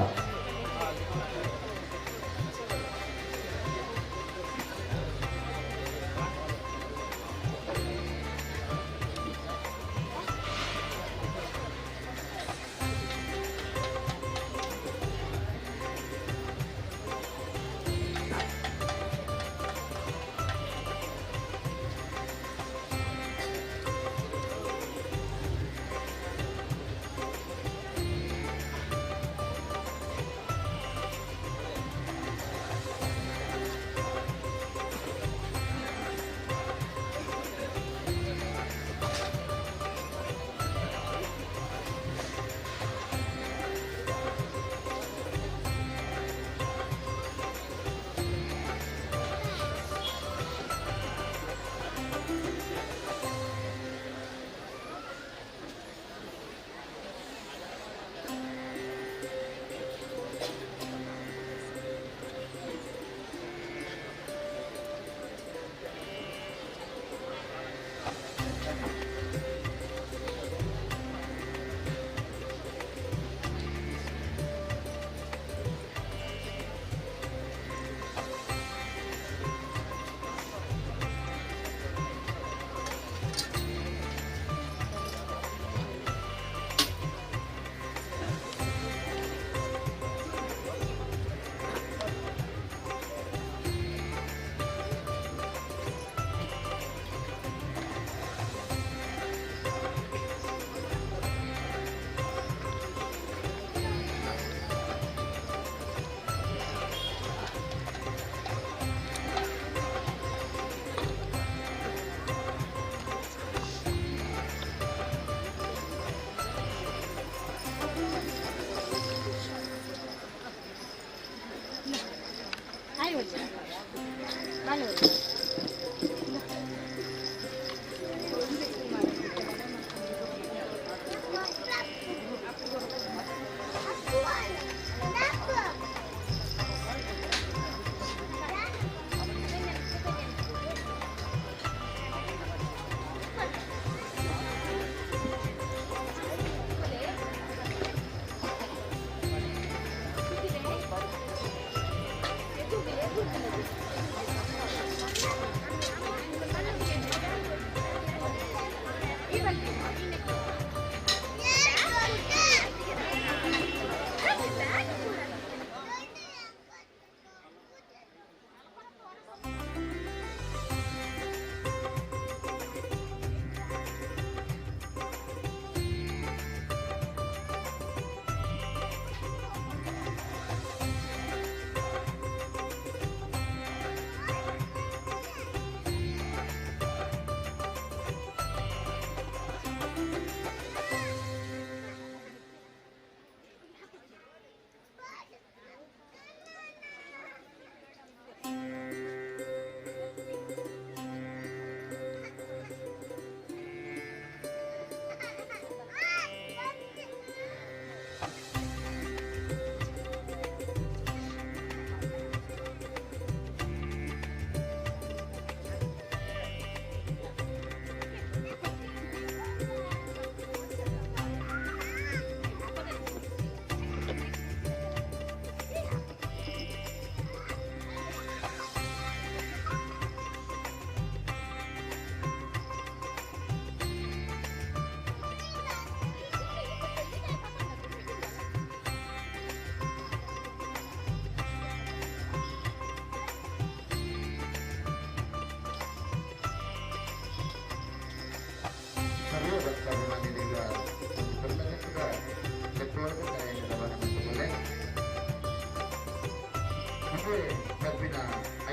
B: ಸಾಸಿವೆ ಕಬ್ಬಿನ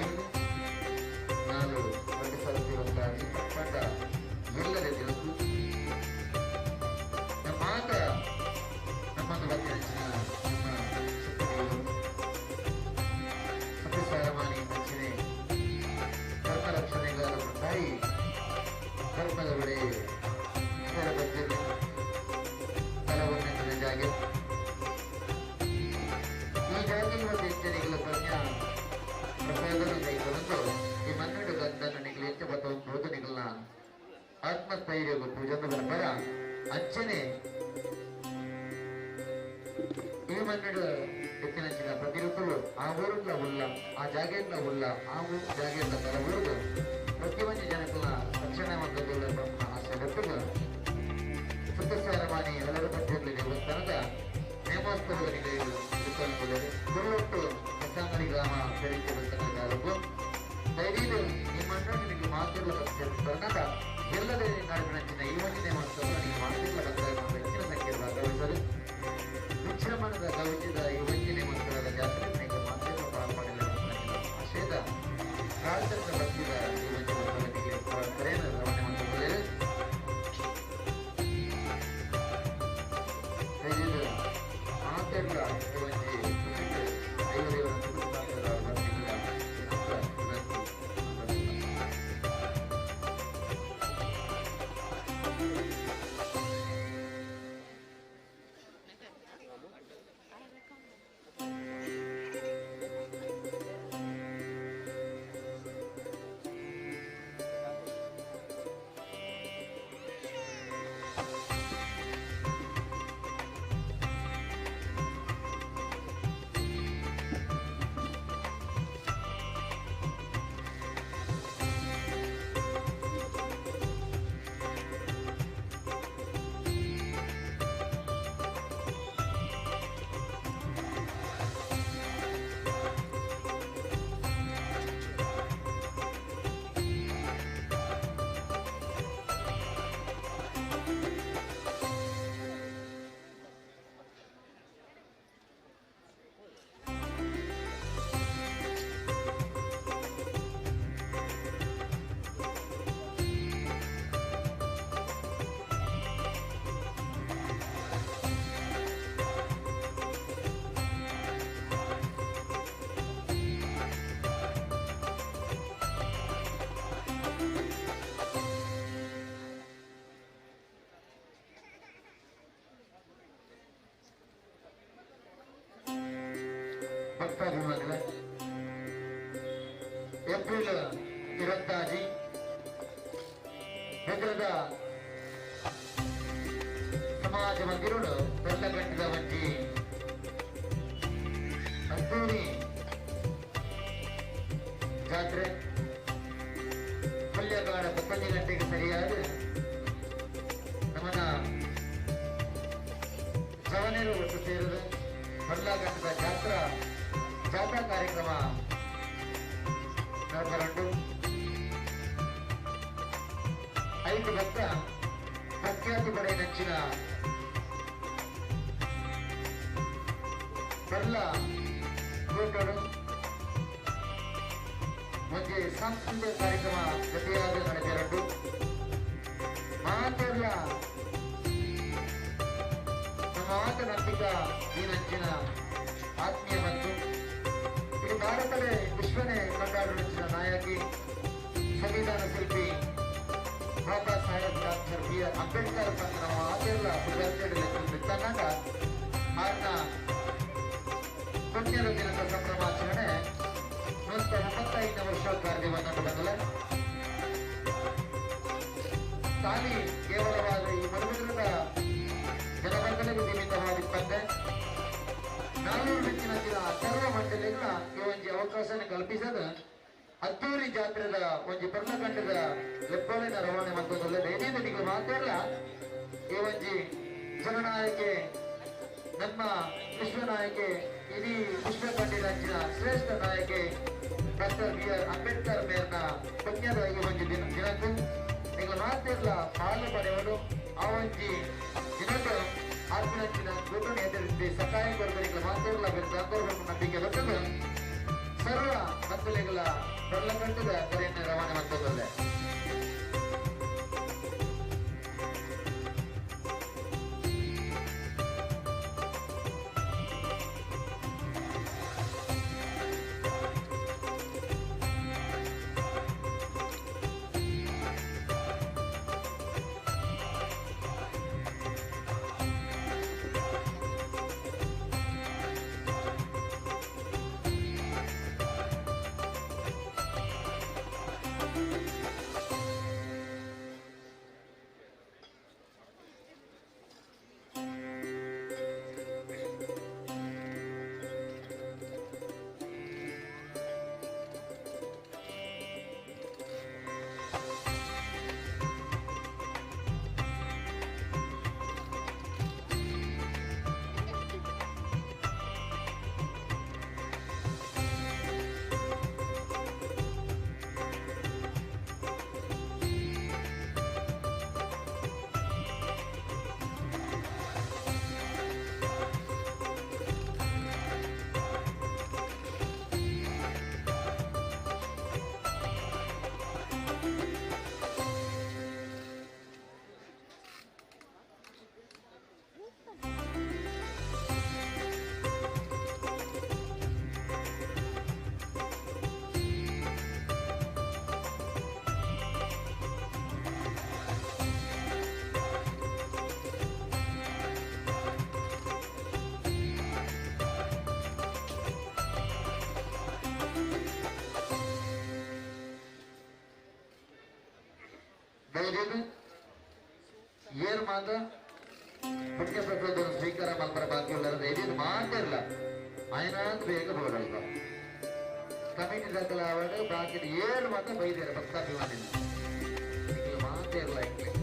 B: 5 4 2026 ಪಂಡ ಎಲ್ಲರ ದಿನಕ್ಕೂ ನಮ್ಮ ಮಾತ ನಮ್ಮನ್ನು ಬತ್ತಿನ ನಮ್ಮ ಸುತ್ತದೇವರು ಸತ್ಯಸಾರಮಾನಿ ಮಂಚಿನೆ ಧರ್ಮ ರಕ್ಷಣೆಗಾರ ತಾಯಿ ಧರ್ಮದ ಬಳಿ ಬಂದಿದ್ದು ತಲವನ್ನ ಜಾಗೆ ಈ ಜಾಗೆಗೆ ಒಂದು ಹೆಚ್ಚನಿಗಳ ಪುಣ್ಯ ಪ್ರಸಾದನ ಕೈಗೊಂಡು ಈ ಮನ್ನಡು ಗಂಧನ ನಿಗಲಿ ಹೆಚ್ಚು ಬತ್ತೊಂದು ನಿಗಲ್ನ ಆತ್ಮಸ್ಥೈರ್ಯ ಪೂಜೆಂದು ಬರಪರ ಅಂಚನೆ ಈ ಮನ್ನಡು ಹೆಚ್ಚಿನ ಪ್ರತಿರೂಪಗಳು ಆ ಊರುಗಳ ಉಲ್ಲ ಆ ಜಾಗೆಯಿಂದ ಉಲ್ಲ ಆ ಊರು ಜಾಗೆಯಿಂದ ಬರ ಊರುಗಳು ಪ್ರತಿಯೊಂದು ಜನಗಳ ರಕ್ಷಣೆ ಮತ್ತು ಆಸೆ ಗೊತ್ತಿಲ್ಲ ಸತ್ಯಸಾರಮಾನಿ ಎಲ್ಲರ ಮಧ್ಯದಲ್ಲಿ ದೇವಸ್ಥಾನದ ನೇಮೋತ್ಸವದ ನಿಗದಿಗೊಳ್ಳದೆ ಗುರುವಟ್ಟು ಹೊಸಂಗಡಿ ಗ್ರಾಮ ಬೆಳಿಗ್ಗೆ ತಾಲೂಕು ದಯವಿಟ್ಟು ನಿಮ್ಮನ್ನು ನಿಮಗೆ ಮಾತಿರುವ ಕರ್ನಾಟಕ ಎಲ್ಲದೇ ನಾಡಿನ ಈ ಒಂದು ನೇಮೋತ್ಸವ ನಿಮಗೆ ಮಾತಿರುವ ಭಕ್ತಾದಿಗಳು ಹೆಚ್ಚಿನ ಸಂಖ್ಯೆಯಲ್ಲಿ ಭಾಗವಹಿಸಲು ವಿಶ್ರಮಣದ ಗೌಜಿದ ಈ ಒಂದು ನೇಮೋತ್ಸವದ ಜಾತ್ರೆ ನಿಮಗೆ ಮಾತಿರುವ ಪಾಲ್ಪಡೆಯಲು ಆಶಯದ ರಾಜತಂತ್ರ ಭಕ್ತಿದ ಈ ಒಂದು ಉತ್ಸವಕ್ಕೆ ಕರೆಯನ್ನು ರವಾನೆ ಮಾಡಿಕೊಳ್ಳಲು ಭಕ್ತಾಭಿಮಾನಿಗಳೇ, ಏಪ್ರಿಲ್ 26 ಬೆದ್ರದ ಸಮಾಜ ಮಂದಿರೋಡು ಬೆಲ್ಲಗಟ್ಟದ ಒಂಜಿ ಅದ್ದೂರಿ ಜಾತ್ರೆ ಪುಲ್ಯಗಾಡ 10 ಗಂಟೆಗೆ ಸರಿಯಾದ ನಮ್ಮನ್ನ ಜವನೇರು ಒಟ್ಟು ಸೇರಿದ ಬಳ್ಳಾಗಟ್ಟದ ಜಾತ್ರಾ ಜಾತ್ರಾ ಕಾರ್ಯಕ್ರಮ ನಡೆದರಂಡು 5 ಭಕ್ತ ಪ್ರಖ್ಯಾತಿ ಪಡೆಯ ನೆಚ್ಚಿನ ಬಲ್ಲ ಕೂಟರು ಒಂಜಿ ಸಾಂಸ್ಕೃತಿಕ ಕಾರ್ಯಕ್ರಮ ಜೊತೆಯಾದ ನಡೆದರಂಡು ಮಾತೆಲ್ಲ ನಮ್ಮ ಮಾತ ನಂಬಿಕ ಈ ನಂಚಿನ ಆತ್ಮೀಯ ಬಂಧು ಇದು ಭಾರತದ ವಿಶ್ವನೇ ಕೊಂಡಾಡುವ ನಾಯಕಿ ಸಂವಿಧಾನ ಶಿಲ್ಪಿ Baba Saheb doctor B R Ambedkar ನಮ್ಮ ಆಚೆಲ್ಲ ಬಿತ್ತನಾಗ ಆರ್ನ ಪುಣ್ಯದ ದಿನದ ಸಂಭ್ರಮಾಚರಣೆ 135ನೇ ವರ್ಷ ಕಾರ್ಯವನ್ನು ಬಂದಲ್ಲ ತಾಲಿ ಕೇವಲವಾದ ಈ ಮರುಭದ್ರದ ಜನವರ್ಗಗಳಿಗೆ ಸೀಮಿತವಾಗಿತ್ತಂತೆ 400 ಹೆಚ್ಚಿನ ದಿನ ಸರ್ವ ಮಂಡಳಿಗಳ ಈ ಒಂಜಿ ಅವಕಾಶನ ಕಲ್ಪಿಸದ ಅದ್ದೂರಿ ಜಾತ್ರೆದ ಒಂಜಿ ಪರ್ಣಖಂಡದ ಲೆಪ್ಪೋಲಿನ ರವಾನೆ ಮತ್ತೊಂದಲ್ಲ ದೈನಂದಿನ ಮಾತೆಲ್ಲ ಈ ಒಂಜಿ ಜನನಾಯಕೆ ನಮ್ಮ ವಿಶ್ವನಾಯಕೆ ಇಡೀ ವಿಶ್ವ ಕಂಡಿನ ಶ್ರೇಷ್ಠ ನಾಯಕೆ ಡಾಕ್ಟರ್ ಬಿ ಆರ್ ಅಂಬೇಡ್ಕರ್ ಮೇರ್ನ ಪುಣ್ಯದ ಈ ಒಂಜಿ ದಿನಕ್ಕೂ ನಿಗಳ ಮಾತೆಲ್ಲ ಪಾಲು ಪಡೆಯಲು ಆ ಒಂಜಿ ದಿನಕ್ಕೆ ಆತ್ಮನಂಚಿನ ಗುರುನ ಎದುರಿಸಿ ಸಹಾಯ ಕೊರಗರಿಗೆ ಮಾತೆಲ್ಲ ನಂಬಿಕೆ ಬರ್ತದೆ. ಜನಕುಲೆಗಳ ಪೊರ್ಲಕಟ್ಟದ ಕರೆಯನ್ನು ರವಾನೆ ಮಾಡ್ತದಲ್ಲೇ. ಏರ್ ಮಾತ ಪುಣ್ಯ ಪ್ರಸಾದವನ್ನು ಸ್ವೀಕಾರ ಮಲ್ಪರ ಬಾಕಿ ಉಳ್ಳಾರ ಏನೇನು ಮಾತಿರಲ್ಲ ಆಯ್ನಾಂತ ಬೇಗ ಬೋಡಲ್ವ ಕಮಿಟಿ ದಾಖಲ ಆವಾಗ ಬಾಕಿ ಏರು ಮಾತ ಬೈದಾರೆ ಭಕ್ತಾಭಿಮಾನಿ ಮಾತೇ ಇರಲ್ಲ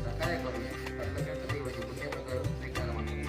B: ಸಹಾಯ ಕೊಡಲಿ ತಕ್ಕಂತ ಇವತ್ತು ಪುಣ್ಯ ಪ್ರಸಾದ ಸ್ವೀಕಾರ ಮಾಡ್ತಾರೆ.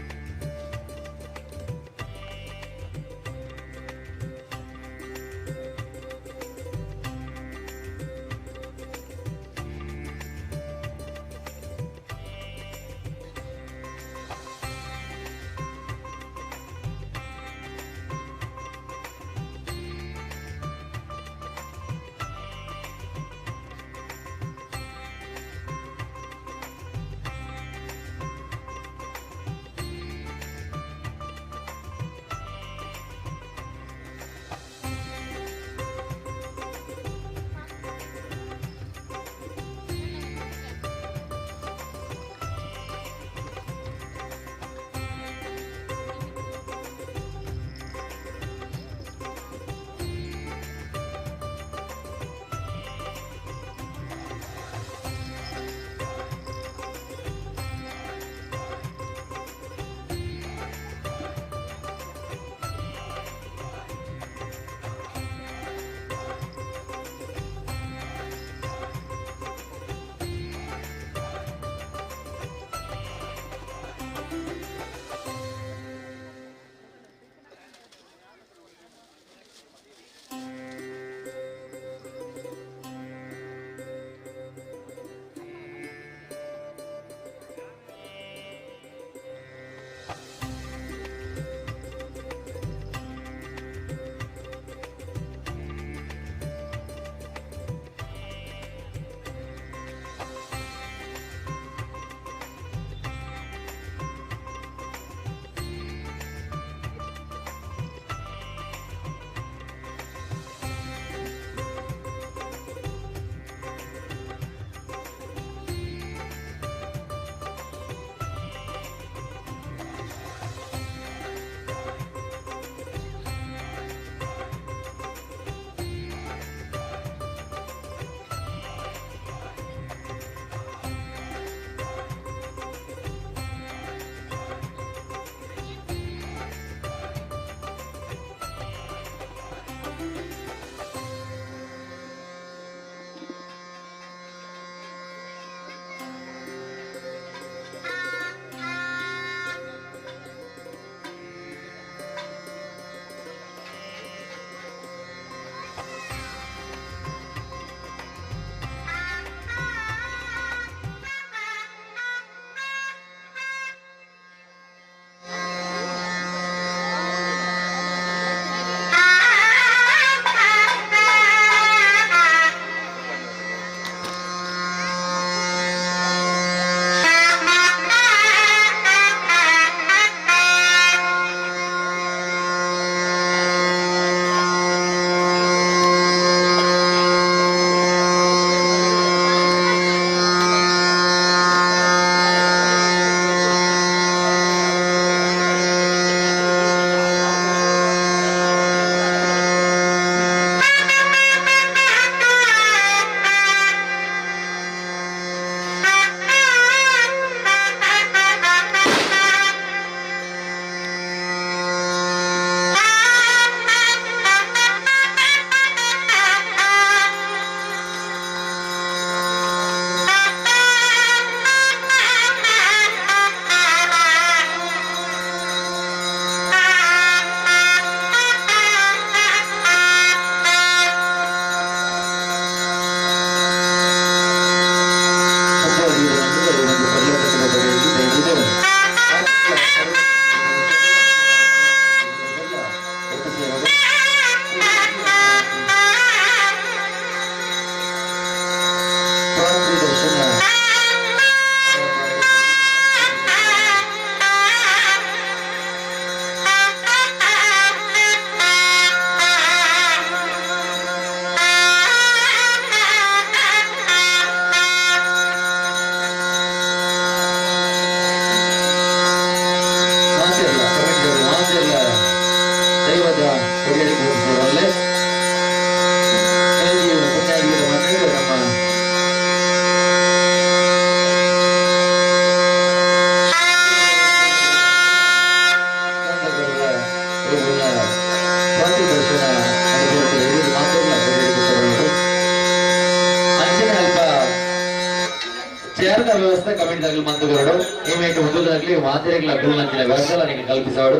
B: ವ್ಯವಸ್ಥೆ ಕಮಿಟಿ ಮಂತು ಬರಡು ಈ ಮುಂದುದಾಗ್ಲಿ ಮಾತೆರೆಗ್ಲ ಕುಲ್ಲಂಚಿನ ವ್ಯವಸ್ಥೆ ನಿಮಗೆ ಕಲ್ಪಿಸೋಡು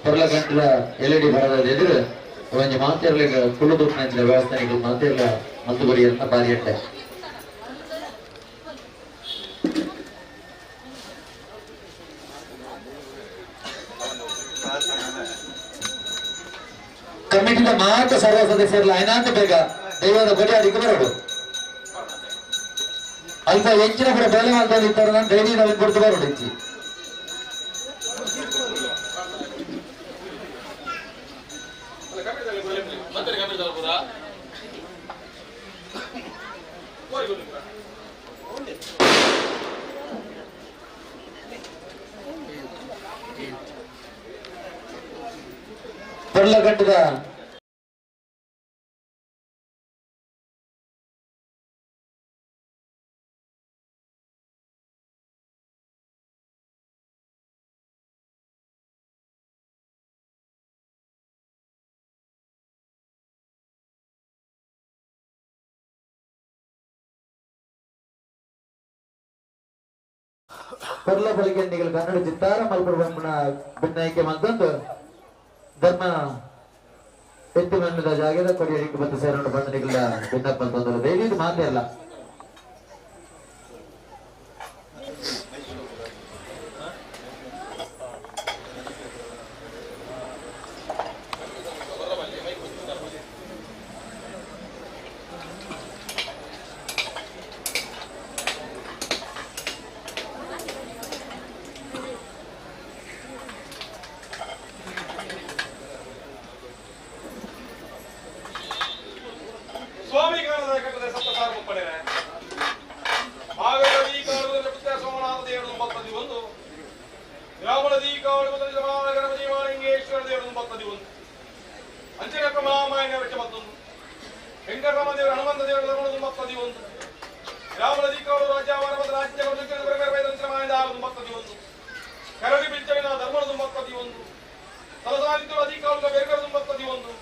B: ಪೊರ್ಲ ಗಂಟಲ ಎಲ್ಇಡಿ ಬರದ ಎದುರು ಒಂಜಿ ಮಾತೆರ್ಲೆಗ್ ಕುಳ್ಳು ದುಪ್ಪುನಂಚಿನ ವ್ಯವಸ್ಥೆ ನಿಕುಲು ಮಾತೆರ್ಲ ಮಂತು ಬರಿ ಅಂತ ಬಾರಿ ಎಡ್ಡೆ. ಕಮಿಟಿದ ಮಾತ ಸರ್ವ ಸದಸ್ಯರ್ಲ ಐನಾಂತ ಬೇಗ ದೈವದ ಕೊಡಿ ಅಡಿಗೆ ಬರೋಡು. ಅಲ್ಪ ಎಂಚಿನ ಪುರ ಬೇಲೆ ಮಾಡ್ತಾ ಇರ್ತಾರೆ, ನಾನು ಡೈಲಿ ನಮಗೆ ಕೊಡ್ತು ಬರೋಡು ಇಂಚಿ. ಪೊರ್ಲಗಟ್ಟದ ಪೊರ್ಲ ಬಳಿಗೆ ನಿಗಲ್ ಕನ್ನಡ ಚಿತ್ತಾರ ಮಲ್ಪುರ ಭಿನ್ನೈಕೆ ಮಂತಂದು ಧರ್ಮ ಎತ್ತಿ ಮಣ್ಣದ ಜಾಗದ ಕೊಡಿಯಡಿಗೆ ಬಂದು ಸೇರೋಣ ಬಂದ ನಿಗಲ ಭಿನ್ನಪ್ಪ ಅಂತಂದ್ರೆ ದಯವಿಟ್ಟು ಮಾತೇ ಅಲ್ಲ.
A: ಸ್ವಾಮಿ ಕಾಣದ ಕಟ್ಟದೆ ಸಪ್ತಸಾರ ಮುಪ್ಪಡೆರೆ ಮಾಗರದಿ ಕಾಡುವುದರ ಪುತ್ರ ಸೋಮನಾಥ ದೇವರು 91, ರಾಮನದಿ ಕಾಡುವುದರ ಗಣಪತಿ ಮಾಲಿಂಗೇಶ್ವರ ದೇವರು 91, ಅಂಚನಪ್ಪ ಮಹಾಮಾಯನ ಮತ್ತೊಂದು, ವೆಂಕಟರಾಮ ದೇವರು ಹನುಮಂತ ದೇವರು 91, ರಾಮನದಿ ಕಾಡು ರಾಜ್ಯ ರಾಜ್ಯ 91, ಕರಡಿ ಬಿಚ್ಚವಿನ ಧರ್ಮದ 91, ತಲಸಾದಿತ್ತು ಅಧಿಕಾರದ ಬೇರೆ 91,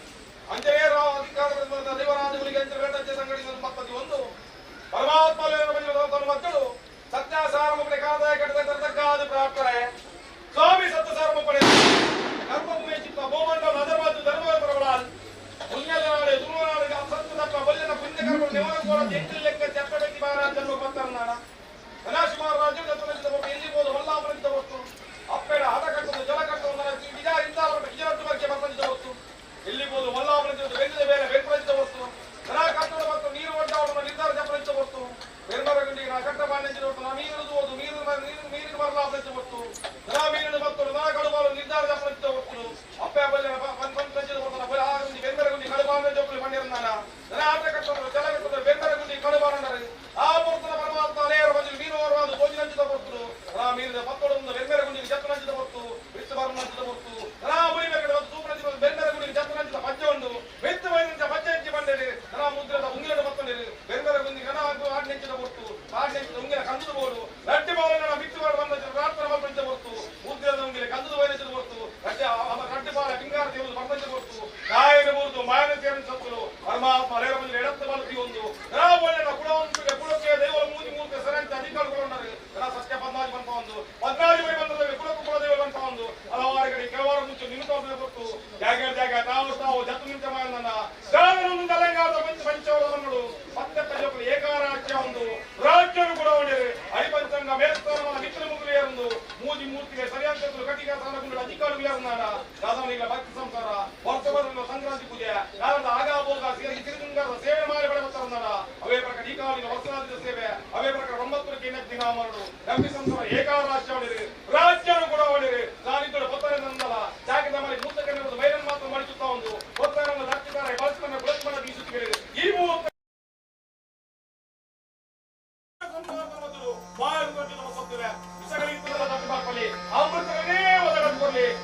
A: ಅಂಜನೇ ರಾವ್ ಅಧಿಕಾರದ ದೇವರಾಜಗಳಿಗೆ ಅಂಚೆ ಸಂಘಟಿಸಿದ 91, ಪರಮಾತ್ಮ ಮಕ್ಕಳು ಸತ್ಯಾಸಾರ ಕಾದಾಯ ಕಟ್ಟದ ತರತಕ್ಕಾದ ಪ್ರಾರ್ಥನೆ ಸ್ವಾಮಿ ಸತ್ಯಸಾರ ಮುಪ್ಪಣೆ ಕರ್ಮಭೂಮಿ ಚಿತ್ತ ಗೋಮಂಡಲ ಅಧರ್ಮದ್ದು ಧರ್ಮ ಪರಬಳಾಲ್ ಪುಣ್ಯದ ನಾಡೆ ತುಳುನಾಡು ಸತ್ಯದಪ್ಪ ಬಲ್ಲಿನ ಪುಣ್ಯ ಕರ್ಮ ನಿವನ ಕೋರ ಎಂಟು ಲೆಕ್ಕ ಚಪ್ಪಡಕ್ಕೆ ಮಹಾರಾಜನ್ನು ಪತ್ತರನಾಡ ಧನಾಶುಮಾರ ರಾಜ್ಯದ ಎಲ್ಲಿಬೋದು ಹೊಲ್ಲಾಪುರ ವಸ್ತು ಅಪ್ಪೆಡ ಹದ ಕಟ್ಟುವುದು ಜಲ ಕಟ್ಟುವುದು ಗಿಜರಟ್ಟು ಬಗ್ಗೆ ವಸ್ತು ಎಲ್ಲಿಬೋದು ಮಲ್ಲಾಪುರ ಬೆಂದಿದ ಬೇರೆ ಬೆಂಪರಿಸಿದ ವಸ್ತು ದನ ಕಟ್ಟಡ ಮತ್ತು ನೀರು ಒಡ್ಡಾಡುವ ನಿರ್ಧಾರ ಚಪ್ಪಲಿಸಿದ ವಸ್ತು ಬೆರ್ಮರ ಗುಂಡಿಗೆ ನಾ ಕಟ್ಟ ಬಾಂಡಿನ ವಸ್ತು ನಾ ಮೀನು ಓದು ನೀರು ನೀರು ನೀರಿನ ಬರಲಾಪರಿಸಿದ ವಸ್ತು ದನ ಮೀನಿನ ಮತ್ತು ದನ ಕಡುಬಾಲು ನಿರ್ಧಾರ ಚಪ್ಪಲಿಸಿದ ವಸ್ತು ಅಪ್ಪೆ ಬಲ್ಲೆ ಪಂಚದ ವಸ್ತು ಬೆಂಬರ ಗುಂಡಿ ಕಡುಬಾಲ ಜೋಪಲಿ ಮಂಡಿರನಾನ ದನ ಆಟ ಕಟ್ಟಡ ಜಲ ಕಟ್ಟಡ ಬೆಂಬರ ಗುಂಡಿ ಕಡುಬಾಲಂಡರು ಆ ಪುರ್ತನ ಪರಮಾತ್ಮ ಅನೇರ ಬಜಲು ಮೀನು ಹೊರವಾದ ಭೋಜನಂಚಿದ ವಸ್ತು ದನ ಮೀನಿನ ಪತ್ತೊಡೊಂದು ಬೆಂಬರ ಗುಂಡಿಗೆ ಜಪ್ಪನಂಚಿದ ವಸ್ತು ವಿಶ್ವಬರ್ಣಂಚಿದ ವಸ್ತು ದನ ಮುಳಿ ಮೇಲ್ಗಡೆ ಮತ್ತು ಸೂಪನಂಚಿದ ಬೆಂಬರ ಗುಂಡಿಗೆ ಜಪ್ಪನಂಚಿದ ಪಜ್ಜೆ ಉಂಡು ಮೆತ್ತು ವೈದಂಚ ಪಜ್ಜೆ ಹೆಚ್ಚಿ ಬಂಡೇರಿ ದನ ಮುದ್ರದ ಉಂಗಿಲನ್ನು ಮತ್ತೊಂದಿರಿ ಬೆಂಬರ ಗುಂಡಿಗೆ ಗಣ ಹಾಗೂ ಆಡ್ನೆಂಚಿದ ವಸ್ತು ಆಡ್ನೆಂಚಿದ ಉಂಗಿಲ ಕಂದದ ಬೋಡು ರಡ್ಡಿ ಬಾಲನ ಮಿತ್ತು ಬಾಲ ಬಂದ ಪ್ರಾರ್ಥನೆ ಮಲ್ಪಂಚಿದ ವಸ್ತು ಮುದ್ರದ ಉಂಗಿಲ ಕಂದದ ವೈನಚಿದ ವಸ್ತು ರಡ್ಡಿ ಬಾಲ ಪಿಂಗಾರ ದೇವರು ಬಂದಂಚಿದ ವಸ್ತು ಕಾಯನ ಮೂರ್ದು ಮಾಯನ ಸೇರಿನ ಸತ್ತಲು ಪರಮಾತ್ಮ ಅಲೇರ ಬಂದ ಎಡತ್ತ ಬಾಲತಿ ಒಂದು ದನ ಕುಡವಂತಿಗೆ ಕುಡಕ್ಕೆ ದೇವರ ಮೂಜಿ ಮೂರ್ತಿ ಸರಂತ ಅಧಿಕಾರಿಗಳು ದನ ಸತ್ಯ ಪದ್ನಾಜಿ ಬಂತ ಒಂದು ಪದ್ನಾಜಿ ಬಳಿ ಬಂದ ಕುಲಕ್ಕೂ ಕುಲ ದೇವರು ಬಂತ ಒಂದು ಹಲವಾರು ಕಡೆ ಕೆಲವಾರು ಮುಂಚೆ ನಿಮಿತ್ತ ಕೊಟ್ಟು ಜಾಗ ಜಾಗ ತಾವು ತಾವು ಜತ್ತು ನಿಂತ ಮಾಯನ ದಾನನೊಂದು ಅಲಂಗಾರದ ಪಂಚ ಪಂಚವರಗಳು ಪತ್ತೆ ಪಂಚ ಏಕಾರಾಜ್ಯ ಒಂದು ರಾಜ್ಯನು ಕೂಡ ಹರಿಪಂಚಂಗ ಮೇಲ್ಸ್ಥಾನದ ಮಿತ್ರ ಮುಗುಲಿಯರೊಂದು ಮೂಜಿ ಮೂರ್ತಿಗೆ ಸರಿಯಾದ ಕಟಿಕ ಸ್ಥಾನಗೊಂಡು ಅಧಿಕಾರಿಗಳು ದಾಸವನಿಗಳ ಭಕ್ತಿ ಸಂಸಾರ ವರ್ಷ ಸಂಕ್ರಾಂತಿ ಪೂಜೆ ಯಾರಂದ ಆಗಾಭೋಗ ತಿರುಗುಂಗಾರದ ಸೇವೆ ಮಾಡಿ ಬಡಬತ್ತಾರ ಅವೇ ಪ್ರಕಾರ ಈ ಕಾಲಿನ ವರ್ಷಾದಿದ ಸೇವೆ ಅವೇ ಪ್ರಕಾರ 9 ದಿನ ಮಾಡು ನಂಬಿ ಸಂಸಾರ ಏಕಾರಾಜ್ಯ ಹೊಡಿರಿ ರಾಜ್ಯನು ಕೂಡ ಹೊಡಿರಿ ಸಾನಿದ್ದರು ಪತ್ತನೆ ನಂದಲ ಜಾಗದ ಮನೆ ಮೂತಕನ್ನು ಮೈರನ್ನು ಮಾತ್ರ ಮಡಿಸುತ್ತಾ ಒಂದು ಒತ್ತಾರನ್ನು ದಕ್ಷಿಣ ಬಳಸ್ತಾನೆ ಬಲಸ್ಮನ ಬೀಸುತ್ತಿವೆ ಈ ಮೂವತ್ತು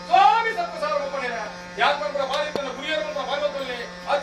A: ಸ್ವಾಮಿ ಸತ್ಯ ಸಾರ್ವಪಣೆ ಯಾಕಂದ್ರೆ ಬಾರಿ ಗುರಿಯರು ಬಾರಿ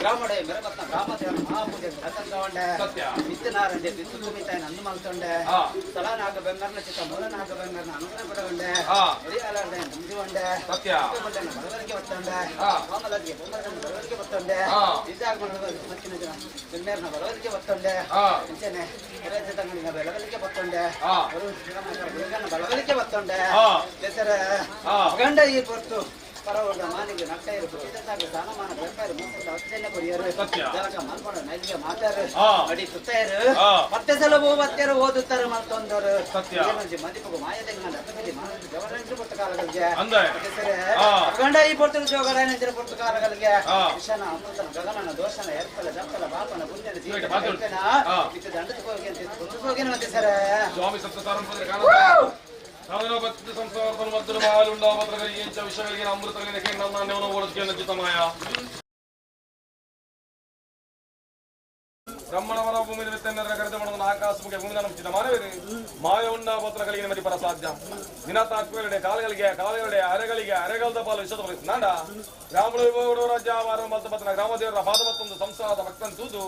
C: ಗ್ರಾಮಡೆ ಮೆರಬತ್ನ ಗ್ರಾಮದೇವನ ಮಹಾಪೂಜೆ ಹತ್ತಂತವಂಡೆ ಮಿತ್ತನಾರಂಡೆ ಬಿತ್ತು ಭೂಮಿ ತಾಯಿ ನಂದು ಮಲ್ತೊಂಡೆ ತಲಾನಾಗ ಬೆಂಬರ್ನ ಚಿತ್ತ ಮೂಲನಾಗ ಬೆಂಬರ್ನ ಅನುಗ್ರಹ ಪಡಗೊಂಡೆ ಒರಿಯಾಲಾರ್ದೆ ನಂಜುವಂಡೆ ಬಲವರಿಗೆ ಬತ್ತೊಂಡೆ ಕೋಮಲರಿಗೆ ಬೊಮ್ಮರಗಣ್ಣ ಬಲವರಿಗೆ ಬತ್ತೊಂಡೆ ಇದ್ದಾಗ ಮತ್ತಿನ ಜನ ಬೆಮ್ಮೇರ್ನ ಬಲವರಿಗೆ ಬತ್ತೊಂಡೆ ಅಂಚನೆ ಕೆರೆ ತಂಗಡಿನ ಬೆಳವಲಿಗೆ ಬತ್ತೊಂಡೆ ಬಲವಲಿಗೆ ಬತ್ತೊಂಡೆ ಹೆಸರ ಗಂಡ ಈ ಪೊರ್ತು ಪರವಡ ಮಾನಿಗೆ ನಟ್ಟೈರು ಪುಟ್ಟಿದಾಗ ದಾನಮಾನ ಬೆಪ್ಪಾರು ಮುಸಲ ಅಚ್ಚನೆ ಕೊರಿಯರು ಜಲಕ ಮಲ್ಪಡ ನೈಜಿಗೆ ಮಾತಾರು ಅಡಿ ಸುತ್ತೈರು ಮತ್ತೆ ಸಲ ಬತ್ತೆರು ಓದುತ್ತಾರೆ ಮಲ್ತೊಂದರು ಮಂಜಿ ಮದಿಪಗು ಮಾಯದಂಗ ಅತ್ತಗಲಿ ಮಾನದ ಜವರಂಜು ಪುಟ್ಟ ಕಾಲಗಳಿಗೆ ಗಂಡ ಈ ಪೊರ್ತರು ಜೋಗರಾಯನಂಜರ ಪುಟ್ಟ ಕಾಲಗಳಿಗೆ ವಿಷನ ಅಮೃತನ ಗಗನನ ದೋಷನ ಎರ್ಪಲ ಜಪ್ಪಲ ಬಾಪನ ಪುಣ್ಯನ ಜೀವನ ಇತ್ತ ದಂಡದ ಹೋಗಿ ಅಂತ ಹೋಗಿ ಮತ್ತೆ ಸರ
A: ಸ್ವಾಮಿ ಸಪ್ತಸಾರಂ ಬ್ರಹ್ಮಣವರ ಭೂಮಿ ಆಕಾಶಮುಖ ಭೂಮಿ ಮಾಯ ಉಂಡಾಪತ್ರ కలిగిన మరి పరసాధ్ಯ ದಿನತಾತ್ಮಗಳಿಗೆ ಕಾಲಗಳಿಗೆ ಕಾಲಗಳಿಗೆ ಅರೆಗಳಿಗೆ ಅರೆಗಲ್ದ ಪಾಲು ವಿಷದ ನಾಡ ಗ್ರಾಮಗಳು ರಾಜ್ಯ ಮಲ್ತ ಗ್ರಾಮದೇವರ ಪಾದ ಮತ್ತೊಂದು ಸಂಸಾರದ ಭಕ್ತನ ತೂದು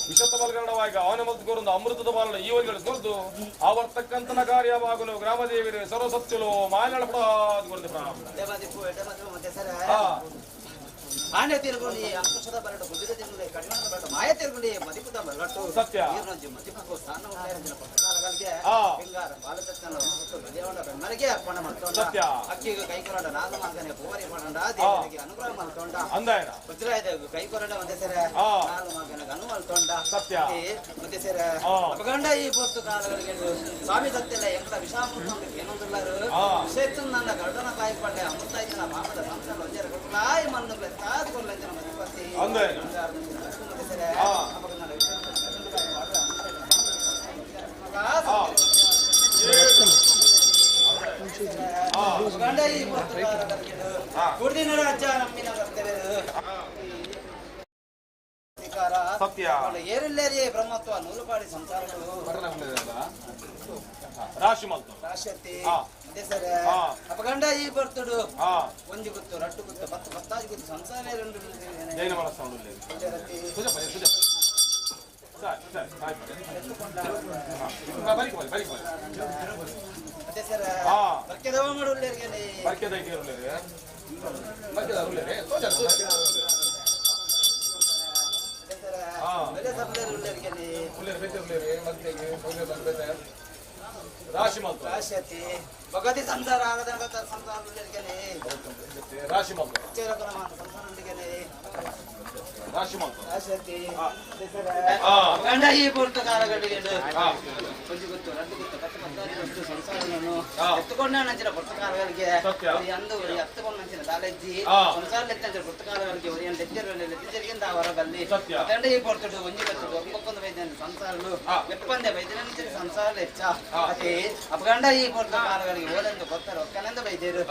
A: ವಿಷದ ಬಲಗರಣವಾಗಿ ಅವನ ಮಲ್ತು ಕೋರೊಂದು ಅಮೃತದ ಪಾಲು ಈ ಒಳಗಡೆ ಕೊರದು ಆವರ್ತಕ್ಕಂತನ ಕಾರ್ಯವಾಗಲು ಗ್ರಾಮದೇವಿರು ಸರ್ವಸತ್ಯಲು ಮಾಯನಡ
C: ಆನೆ ತಿರುಗುಂಡಿ ಅಂಕುಶದ ಬರಡು ಗುಡ್ಡದ ತಿರುಗುಂಡಿ ಕಡಿಮೆ ಬರಡು ಮಾಯ ತಿರುಗುಂಡಿ ಮದಿಪುದ ಬರಟು
A: ಸತ್ಯ
C: ಮದಿಪು ಸ್ಥಾನ ಪಟ್ಟಕಾಲಗಳಿಗೆ ಬಂಗಾರ ಬಾಲಕನ ಬಲಿಯವನ ಬೆಮ್ಮರಿಗೆ ಅರ್ಪಣೆ ಮಾಡ್ಕೊಂಡ ಅಕ್ಕಿಗೆ ಕೈ ಕೊರಂಡ ನಾಲ್ಕು ಮಾರ್ಗನೆ ಪೂವರಿ ಮಾಡಂಡ ದೇವರಿಗೆ ಅನುಗ್ರಹ ಮಾಡ್ಕೊಂಡ ವಜ್ರಾಯದ ಕೈ ಕೊರಂಡ ಒಂದೇ ಸರ ನಾಲ್ಕು ಮಾರ್ಗನ ಅನು ಮಾಡ್ಕೊಂಡ
A: ಸತ್ಯ
C: ಒಂದೇ ಸರ ಅಪಗಂಡ ಈ ಪೊರ್ತು ಕಾಲಗಳಿಗೆ ಸ್ವಾಮಿ ಸತ್ಯಲ್ಲ ಎಂತ ವಿಷಾಮೃತ ಏನೊಂದುಲ್ಲಾರು ವಿಷಯತ್ತು ನನ್ನ ಗರುಡನ ಕಾಯಿ ಪಂಡೆ ಅಮೃತ ಇದ್ದನ ಪಾಪದ ಸಂಸಾರ ಒಂಜರ ಕೊಟ್ಟಲಾಯ್ ಮಣ್ಣು
A: ಸತ್ಯ
C: ಏರುಲ್ಲೇರಿ ಬ್ರಹ್ಮತ್ವ ನೂಲುಪಾಡಿ ಸಂಸಾರಗಳು
A: ರಾಶಿ ಮಲ್ತು
C: ರಾಶಿ ಸರ್ ಅಪಗಂಡ ಈ ಬರ್ತಡು ಒಂಜಿ ಗುತ್ತು ರಟ್ಟು ಗುತ್ತು ಪತ್ತು ಪತ್ತಾಜಿ ಗುತ್ತು ಸಂಸಾರ
A: ಜೈನ
C: ಸರ್ ಬರ್ಕೆದವ ಮಾಡುಲ್ಲೇರಿಗೆ
A: ರಾಶಿ ಮಲ್ತು
C: ರಾಶಿ ಭಗತಿ ಸಂಸಾರ ಆಗದ ಸಂಸಾರ
A: ರಾಶಿ ಮಲ್ತು ರಾಶಿ ಮಲ್ತು
C: ರಾಶಿ ಗಂಡ ಈ ಪೂರ್ತ ಕಾಲಗಳಿಗೆ ಒಂಜಿ ಗೊತ್ತು ರಡ್ಡು ಗೊತ್ತು ಪತ್ತು ಪತ್ತಾಜಿ ಗೊತ್ತು ಸಂಸಾರವನ್ನು ಎತ್ತುಕೊಂಡ ನಂಚಿನ ಪುರ್ತ ಕಾಲಗಳಿಗೆ ಅಂದು ಎತ್ತುಕೊಂಡ ನಂಚಿನ ದಾಲೆಜ್ಜಿ ಸಂಸಾರ ಎತ್ತಂಚಿನ ಪುರ್ತ ಕಾಲಗಳಿಗೆ ಒರಿಯನ್ ಲೆತ್ತಿರು ಅವರದಲ್ಲಿ ಗಂಡ ಈ ಪೊರ್ತುಡು ಒಂಜಿ ಗೊತ್ತು ಒಬ್ಬಕ್ಕೊಂದು ವೈದ್ಯ ಸಂಸಾರಲು ಎಪ್ಪಂದೆ ವೈದ್ಯನ ಸಂಸಾರ ಹೆಚ್ಚ ಅತಿ ಅಪಗಂಡ ಈ ಪೊರ್ತ ಕಾಲಗಳಿಗೆ ಓದಂದು ಗೊತ್ತಾರೆ ಒಕ್ಕನೆಂದ ವೈದ್ಯರು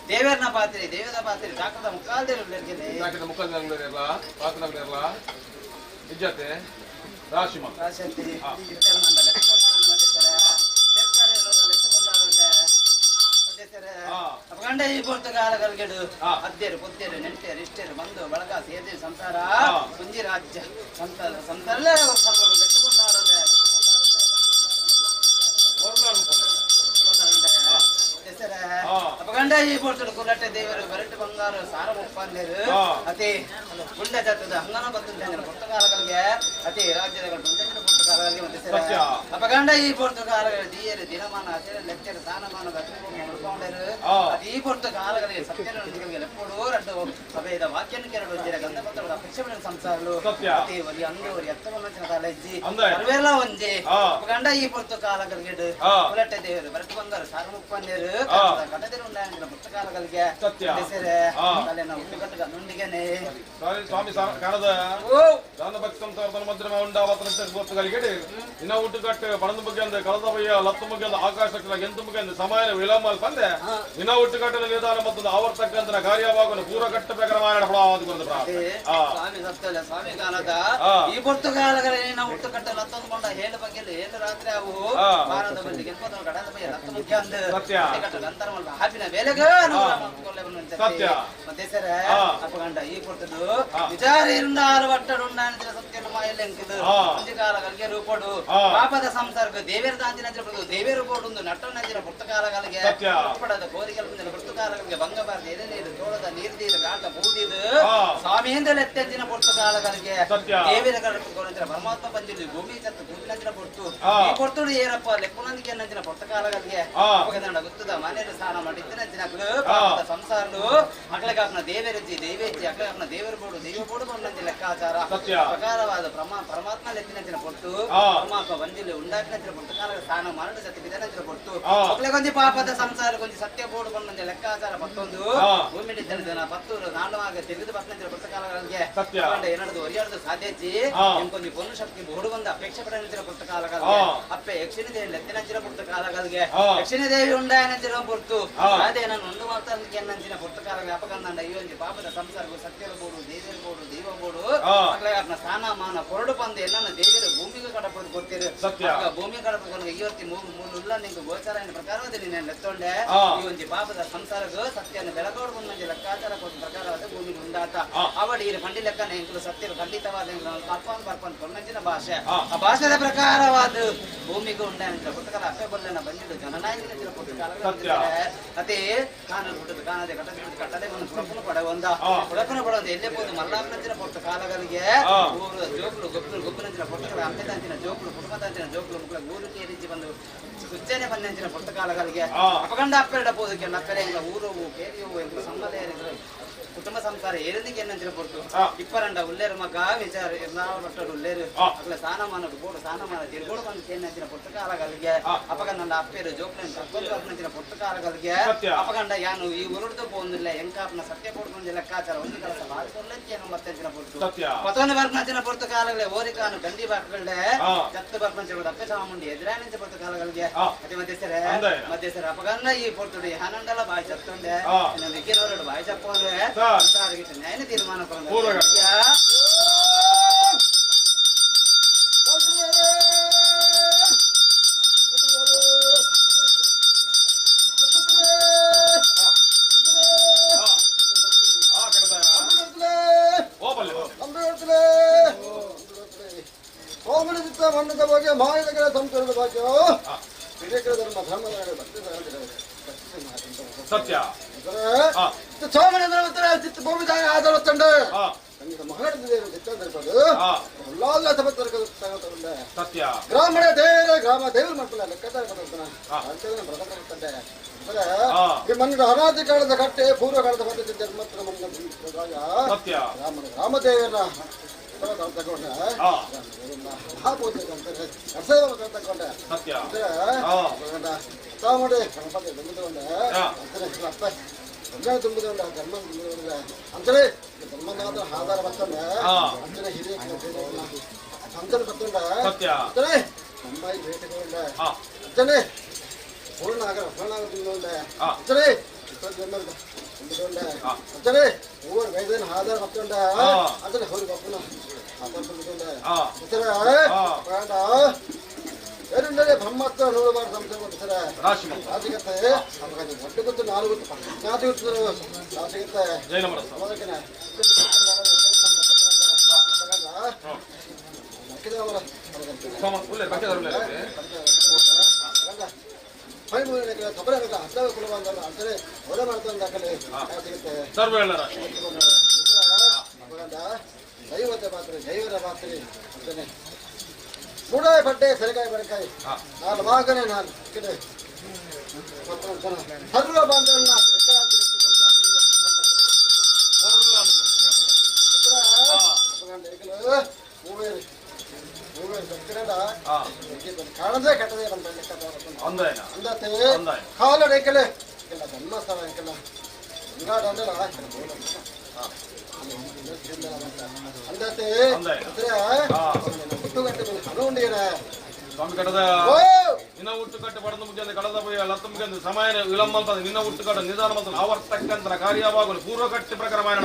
C: ದೇವರನ್ನ ಪಾತ್ರೆ ದೇವರ ಪಾತ್ರೆ ಡಾಕ್ಟರ್ ಮುಕ್ಕಾಲ್ದೇರು
A: ರಾಶಿ
C: ಅಪಗಂಡ ಈ ಪೊರ್ತು ಕಾಲಗಳಿಗೆ ಅದ್ದೇರು ಪೊತ್ತೇರು ನೆಂಟೇರು ಇಷ್ಟೇರು ಬಂದು ಬಳಗ ಸೇರಿ ಸಂಸಾರ ಕುಂಜಿ ರಾಜ್ಯ ಸಂಸಾರ ಸಂಸಾರ ಅಪಗಂಡ ಈ ಪೊರ್ತುಡು ಕುಲಟ್ಟೆ ದೇವರು ಬರಟು ಬಂಗಾರು ಸಾರ ಮುಪ್ಪಂದೇರು ಅತಿ ಗುಂಡ ಜಾತದ ಹಂಗನ ಬತ್ತಂದ್ರೆ ಪುರ್ತಕಾಲಗಳಿಗೆ ಅತಿ ರಾಜ್ಯದ ಪುರ್ತಕಾಲಗಳಿಗೆ ಮತ್ತೆ ಅಪಗಂಡ ಈ ಪೊರ್ತುಕಾಲಗಳ ದಿಯರು ದಿನಮಾನ ಅತಿರ ಲೆಚ್ಚರು ಸ್ಥಾನಮಾನ ಮುಡ್ಕೊಂಡರು ಅತಿ ಈ ಪೊರ್ತುಕಾಲಗಳಿಗೆ ಸತ್ಯಗಳಿಗೆ ಲೆಪ್ಪೋಡು ರಡ್ಡು ಅಭೇದ ವಾಕ್ಯನ ಕೆರಡು ಜರ ಗಂಧಪತ್ರದ ಅಪೇಕ್ಷೆ ಸಂಸಾರಲು ಅತಿ ಒಲಿ ಅಂದು ಒರಿ ಎತ್ತಮ ಕಾಲೇಜಿ ಅರ್ವೆಲ್ಲ ಒಂಜಿ ಅಪಗಂಡ ಈ ಪೊರ್ತುಕಾಲಗಳಿಗೆ ಕುಲಟ್ಟೆ ದೇವರು ಬರಟು ಬಂಗಾರು ಸಾರ ಮುಪ್ಪಂದೇರು ಕಟ್ಟದಿರು ಪುಸ್ತಕಾಲಗಳಿಗೆ
A: ಸ್ವಾಮಿ ಕಾಣದ ದಾನ ಭಕ್ತಿ ಸಂಸಾರ ಮಧ್ಯಮ ಉಂಡಾವತನ ಗೊತ್ತುಗಳಿಗೆ ಇನ್ನ ಹುಟ್ಟುಕಟ್ಟು ಪಣದ ಬಗ್ಗೆ ಅಂದ್ರೆ ಕಳದ ಬಯ್ಯ ಲತ್ತ ಬಗ್ಗೆ ಅಂದ್ರೆ ಆಕಾಶಕ್ಕೆ ಎಂತ ಬಗ್ಗೆ ಅಂದ್ರೆ ಸಮಯ ವಿಳಂಬ ಬಂದೆ ಇನ್ನ ಹುಟ್ಟುಕಟ್ಟಲ್ಲಿ ನಿಧಾನ ಮತ್ತೊಂದು ಆವರ್ತಕ್ಕಂತ ಕಾರ್ಯವಾಗಲು ಪೂರ ಕಟ್ಟಬೇಕರ
C: ಸ್ವಾಮಿ ಸತ್ತಲ್ಲ ಸ್ವಾಮಿ ಕಾಲದ ಈ ಪುರ್ತುಗಾಲಗಳ ನಾವು ಹುಟ್ಟುಕಟ್ಟ ಲತ್ತೊಂದು ಕೊಂಡ ಹೇಳು ಬಗ್ಗೆ ಏಳು ರಾತ್ರಿ ಅವು ವಾರದ ಬಲ್ಲಿಗೆ ಕಡದ ಬಯ್ಯ ಲತ್ತ ಮುಖ್ಯ ಅಂದ ನಂತರ ಹಾಪಿನ ಬೇಲೆಗ ಮತ್ತೆ ಸರ ಅಪ್ಪಗಂಡ ಈ ಪುರ್ತದು ವಿಚಾರ ಇರುಂದಾರು ವಟ್ಟಡುಂಡಾನಿದ್ರ ಸತ್ಯನು ಮಾಯಲೆಂಕುದು ಕಾಲಗಳಿಗೆ ರೂಪಡು ಪಾಪದ ಸಂಸರ್ಗ ದೇವೇರ ದಾಂತಿನ ದೇವೇರು ಬೋಡುಂದು ನಟ್ಟನಂಜಿನ ಪುರ್ತಕಾಲಗಳಿಗೆ ರೂಪಡದ ಕೋರಿಕೆల ಮುಂದಿನ ಪುರ್ತಕಾಲಗಳಿಗೆ ಭಂಗಬಾರದು ಎಲೆ ನೀರು ತೋಳದ ನೀರು ದೀರು ಕಾಟ ಬೂದಿದು ಸ್ವಾಮಿಯಿಂದ ಎತ್ತೆಂಚಿನ ಪುರ್ತಕಾಲಗಳಿಗೆ ದೇವೇರ ಕಡೆ ಪರಮಾತ್ಮ ಬಂದಿದ್ದು ಭೂಮಿ ಚತ್ತು ಭೂಮಿನಂಚಿನ ಪೊರ್ತು ಈ ಪೊರ್ತುಡು ಏನಪ್ಪ ಲೆಪ್ಪುನಂದಿಗೆ ನಂಚಿನ ಪುರ್ತಕಾಲಗಳಿಗೆ ಗೊತ್ತದ ಮನೆಯಲ್ಲಿ ಸ್ನಾನ ಮಾಡಿದ್ದನಂಚಿನ ಪಾಪದ ಸಂಸಾರಲು ಅಗ್ಲಗಾಪ್ನ ದೇವೇರಜ್ಜಿ ದೇವೇಜ್ಜಿ ಅಗ್ಲಗಾಪ್ನ ದೇವರು ಬೋಡು ದೈವ ಬೋಡು ಬಂದಂಚಿ ಲೆಕ್ಕಾಚಾರ ಪ್ರಕಾರವಾದ ಪರಮಾತ್ಮ ಲೆತ್ತಿನಂಚಿನ ಪೊರ್ತು ಪರಮಾತ್ಮ ಬಂದಿಲ್ಲ ಉಂಡಾಕಿನಂಚಿನ ಪೊರ್ತು ಕಾಲ ಸ್ನಾನ ಮರಳು ಸತ್ಯ ಬಿದನಂಚಿನ ಪೊರ್ತು ಅಗ್ಲಗೊಂಜಿ ಪಾಪದ ಸಂಸಾರ ಕೊಂಚ ಸತ್ಯ ಬೋಡು ಬಂದಂಚಿ ಲೆಕ್ಕಾಚಾರ ಪತ್ತೊಂದು ಭೂಮಿ ಜನ ಪತ್ತೂರು ನಾಳುವಾಗ ತಿಳಿದು ಬರ್ತಂಚಿನ ಪೊರ್ತು ಕಾಲಗಳಿಗೆ ಏನದು ಒರಿಯಾಡದು ಸಾಧ್ಯಜ್ಜಿ ಇಂಕೊಂಜಿ ಪೊನ್ನು ಶಕ್ತಿ ಬೋಡು ಬಂದ ಅಪೇಕ್ಷೆ ಪಡನಂಚಿನ ಪೊರ್ತು ಕಾಲಗಳಿಗೆ ಅಪ್ಪೆ ಯಕ್ಷಿಣಿ ದೇವಿ ಲೆತ್ತಿನಂಚಿನ ಪೊರ್ತು ಕಾಲಗಳಿಗೆ ಯಕ್ಷಿಣಿ ದೇವಿ ಉಂಡಾಯನಂಚಿನ ಪೊರ್ತು ಅದೇ ನಾನು ಉಂಡು ಮಾತಾಡಲಿಕ್ಕೆ ನಂಚಿನ ಪೊರ್ತು ಕಾಲ ವ್ಯಾಪಕಂದ ಈ ಒಂಜಿ ಪಾಪದ ಸಂಸಾರಗೂ ಸತ್ಯರ ಬೋಡು ದೇವಿಯರ ಬೋಡು ದೈವ ಬೋಡು ಸ್ಥಾನ ಮಾನ ಕೊರಡು ಬಂದು ಎಲ್ಲ ದೇವಿಯರ ಭೂಮಿಗೆ ಕಡಪದು ಕೊಡ್ತೀರಿ ಭೂಮಿ ಕಡಪದು ಇವತ್ತಿ ಮೂರು ನಿಂಗೆ ಗೋಚಾರ ಪ್ರಕಾರವಾದ ನೀನು ಲೆತ್ತೊಂಡೆ ಈ ಒಂಜಿ ಪಾಪದ ಸಂಸಾರಗೂ ಸತ್ಯನ ಬೆಳಗೋಡು ಬಂದ ಲೆಕ್ಕಾಚಾರ ಕೊಟ್ಟ ಪ್ರಕಾರವಾದ ಭೂಮಿಗೆ ಉಂಡಾತ ಅವಡಿ ಈ ಪಂಡಿ ಲೆಕ್ಕನ ಎಂಕಲು ಸತ್ಯರು ಖಂಡಿತವಾದ ಕಲ್ಪನ್ ಬರ್ಪನ್ ಕೊನ್ನಂಚಿನ ಭಾಷೆ ಆ ಭಾಷೆದ ಪ್ರಕಾರವಾದ ಭೂಮಿಗೆ ಉಂಡಾನ ಪುಸ್ತಕ ಅಪ್ಪೆ ಬಲ್ಲನ ಬಂದಿದ್ದು ಜನನಾಯಕನ ಪುಸ್ತಕ ಅದೇ ಕಾನೂನು ಹುಟ್ಟದ ಕಾಣದೆ ಕಟ್ಟದೆ ಕಟ್ಟದೆ ಒಂದು ಪುಡಪುನ ಪಡವಂದ ಪುಡಪುನ ಪಡವಂದ ಎಲ್ಲೇ ಹೋದು ಮಲ್ಲಾಪನಂಚಿನ ಪೊಟ್ಟ ಕಾಲಗಳಿಗೆ ಊರು ಜೋಕುಲು ಗೊಬ್ಬರು ಗೊಬ್ಬರಂಚಿನ ಪೊಟ್ಟಗಳ ಅಮ್ಮೆದಂಚಿನ ಜೋಕುಲು ಕುಟುಂಬದಂಚಿನ ಜೋಕುಲು ಮುಕ್ಕಳ ಊರು ಕೇರಿಜಿ ಬಂದು ಕುಚ್ಚನೆ ಬಂದಂಚಿನ ಪೊಟ್ಟ ಕಾಲಗಳಿಗೆ ಅಪಗಂಡ ಅಪ್ಪೆರಡ ಪೋದಕ್ಕೆ ಅಪ್ಪೆರೆ ಎಂಗ್ಲ ಊರು ಕೇರಿಯು ಎಂಗ್ಲ ಸಮ್ಮಲೆ ಕುಟುಂಬ ಸಂಸಾರ ಏರಿಂದಿಗೆ ಏನಂಚಿನ ಪೊರ್ತು ಇಪ್ಪರಂಡ ಉಲ್ಲೇರು ಮಗ ವಿಚಾರ ಎಲ್ಲಾ ಬಟ್ಟಡು ಉಲ್ಲೇರು ಅಗ್ಲ ಸ್ಥಾನಮಾನ ಬೋಡು ಸ್ಥಾನಮಾನ ತಿರುಗೋಡು ಬಂದು ಕೇನಂಚಿನ ಪೊಟ್ಟ ಕಾಲಗಳಿಗೆ ಅಪಗಂಡ ಅಪ್ಪೇರು ಜೋಕುలను ಕರ್ಕೊಂಡು ಬರ್ನಂಚಿನ ಪೊಟ್ಟ ಕಾಲಗಳಿಗೆ ಅಪಗಂಡ ಯಾನು ಈ ಉರುಡ್ದು ಪೋಂದಿಲ್ಲ ಎಂಕಾಪ್ನ ಸತ್ಯ ಪೊಡ್ಕೊಂಡ ಲೆಕ್ಕಾಚಾರ ಒಂದು ಕೆಲಸ ಮಾಡಿಕೊಳ್ಳಕ್ಕೆ ಮತ್ತೆಂಚಿನ ಪೊರ್ತು ಪತೊಂದು ಬರ್ನಂಚಿನ ಪೊರ್ತು ಕಾಲಗಳೇ ಓರಿಕಾನು ಗಂಡಿ ಬಾಕ್ಗಳೇ ಜತ್ತು ಬರ್ನಂಚಿನ ಅಪ್ಪೆ ಚಾಮುಂಡಿ ಎದುರಾನಂಚಿನ ಪೊರ್ತು ಕಾಲಗಳಿಗೆ ಅದೇ ಮಧ್ಯಸ್ಥರೇ ಮಧ್ಯಸ್ಥರ ಅಪಗಂಡ ಈ ಪೊರ್ತುಡಿ ಹನಂಡಲ ಬಾಯಿ ಚತ್ತೊಂಡೆ ವಿಗ್ಗಿನವರಡು ಬಾಯಿ ಚಪ್ಪಂದ್ರೆ ನ್ಯಾಯ ತೀರ್ಮಾನ
A: ಸತ್ಯ
D: ಗ್ರಾಮಣ ದೇವರ ಗ್ರಾಮ ದೇವರು ಮಾಡ್ಕೊಳ್ಳ ಲೆಕ್ಕಾಚಾರ ಅನಾದಿ ಕಾಲದ ಕಟ್ಟೆ ಪೂರ್ವ ಕಾಲದ ರಾಮನ ರಾಮದೇವರ ತಗೊಂಡೆ ಮಹಾಪೂಜೆ ತಗೊಂಡೆ ಗಣಪತಿ ತುಂಬಿಕೊಂಡೆ ತುಂಬಿಕೊಂಡ ಧರ್ಮ ತುಂಬಿಕೊಂಡೆ ಅಂತಲೇ ಧರ್ಮನಾಥ ಆಧಾರ ಬರ್ತಂಡೆ ಅಂಚನೆ ಹಿರಿಯ ಅಂಚನೆ ಬರ್ತಂಡೆ ಅಂತಲೇ ಮುಂಬೈ ಭೇಟಿಕೊಂಡೆ ಅಂಚನೆ ಪೂರ್ಣಾಗರ ಪೂರ್ಣಾಗರ ತುಂಬಿಕೊಂಡೆ ಅಂಚನೆ ತುಂಬಿಕೊಂಡೆ ಅಂಚನೆ ಮೂವರು ವೈದ್ಯನ ಆಧಾರ ಬರ್ತಂಡೆ ಅಂಚನೆ ಹೊರ ಬಪ್ಪನ ಆಧಾರ ತುಂಬಿಕೊಂಡೆ ಬೇರೆ ಬ್ರಹ್ಮತ್ರ ನೋಡಬಾರ್ದು ಅಂತ ಬರ್ತಾರೆ ರಾಜಕತೆ ಒಟ್ಟು ಗೊತ್ತು ನಾಲ್ಕು ಗೊತ್ತು ಜ್ಞಾತಿ ಗೊತ್ತು ರಾಜಕತೆ ದೈವತೆ ಪಾತ್ರೆ ದೈವರ ಪಾತ್ರೆ ಅಂತಾನೆ ಮೂಡಾಯಿ ಬಟ್ಟೆ ಸರಿಕಾಯಿ ಬರಕಾಯಿ ನಾನು ಮಗನೇ ನಾನು ಸರ್ವ ಬಾಂಧವನ್ನ ಕಾಣದೇ ಕಟ್ಟದೆ ಅಂದತೆ ಕಾಲ ರೇಖಲೆ ಧರ್ಮಸ್ಥಳ ಅಂದಾತೆ ಹುಟ್ಟುಗಟ್ಟೆ ಹಣ ಉಂಡಿರ
A: ಸ್ವಾಮಿ ಕಡದ ನಿನ್ನ ಹುಟ್ಟುಕಟ್ಟೆ ಪಡೆದು ಮುಗಿದ ಕಡದ ಪೋಯ ಲತ್ತ ಮುಗಿದ ಸಮಯ ವಿಳಂಬ ಅಂತ ನಿನ್ನ ಹುಟ್ಟುಕಟ್ಟ ನಿಧಾನ ಮತ್ತು ಆವರ್ತಕ್ಕಂತ ಕಾರ್ಯವಾಗಲು ಪೂರ್ವ ಕಟ್ಟಿ ಪ್ರಕಾರ ಮಾಯಣ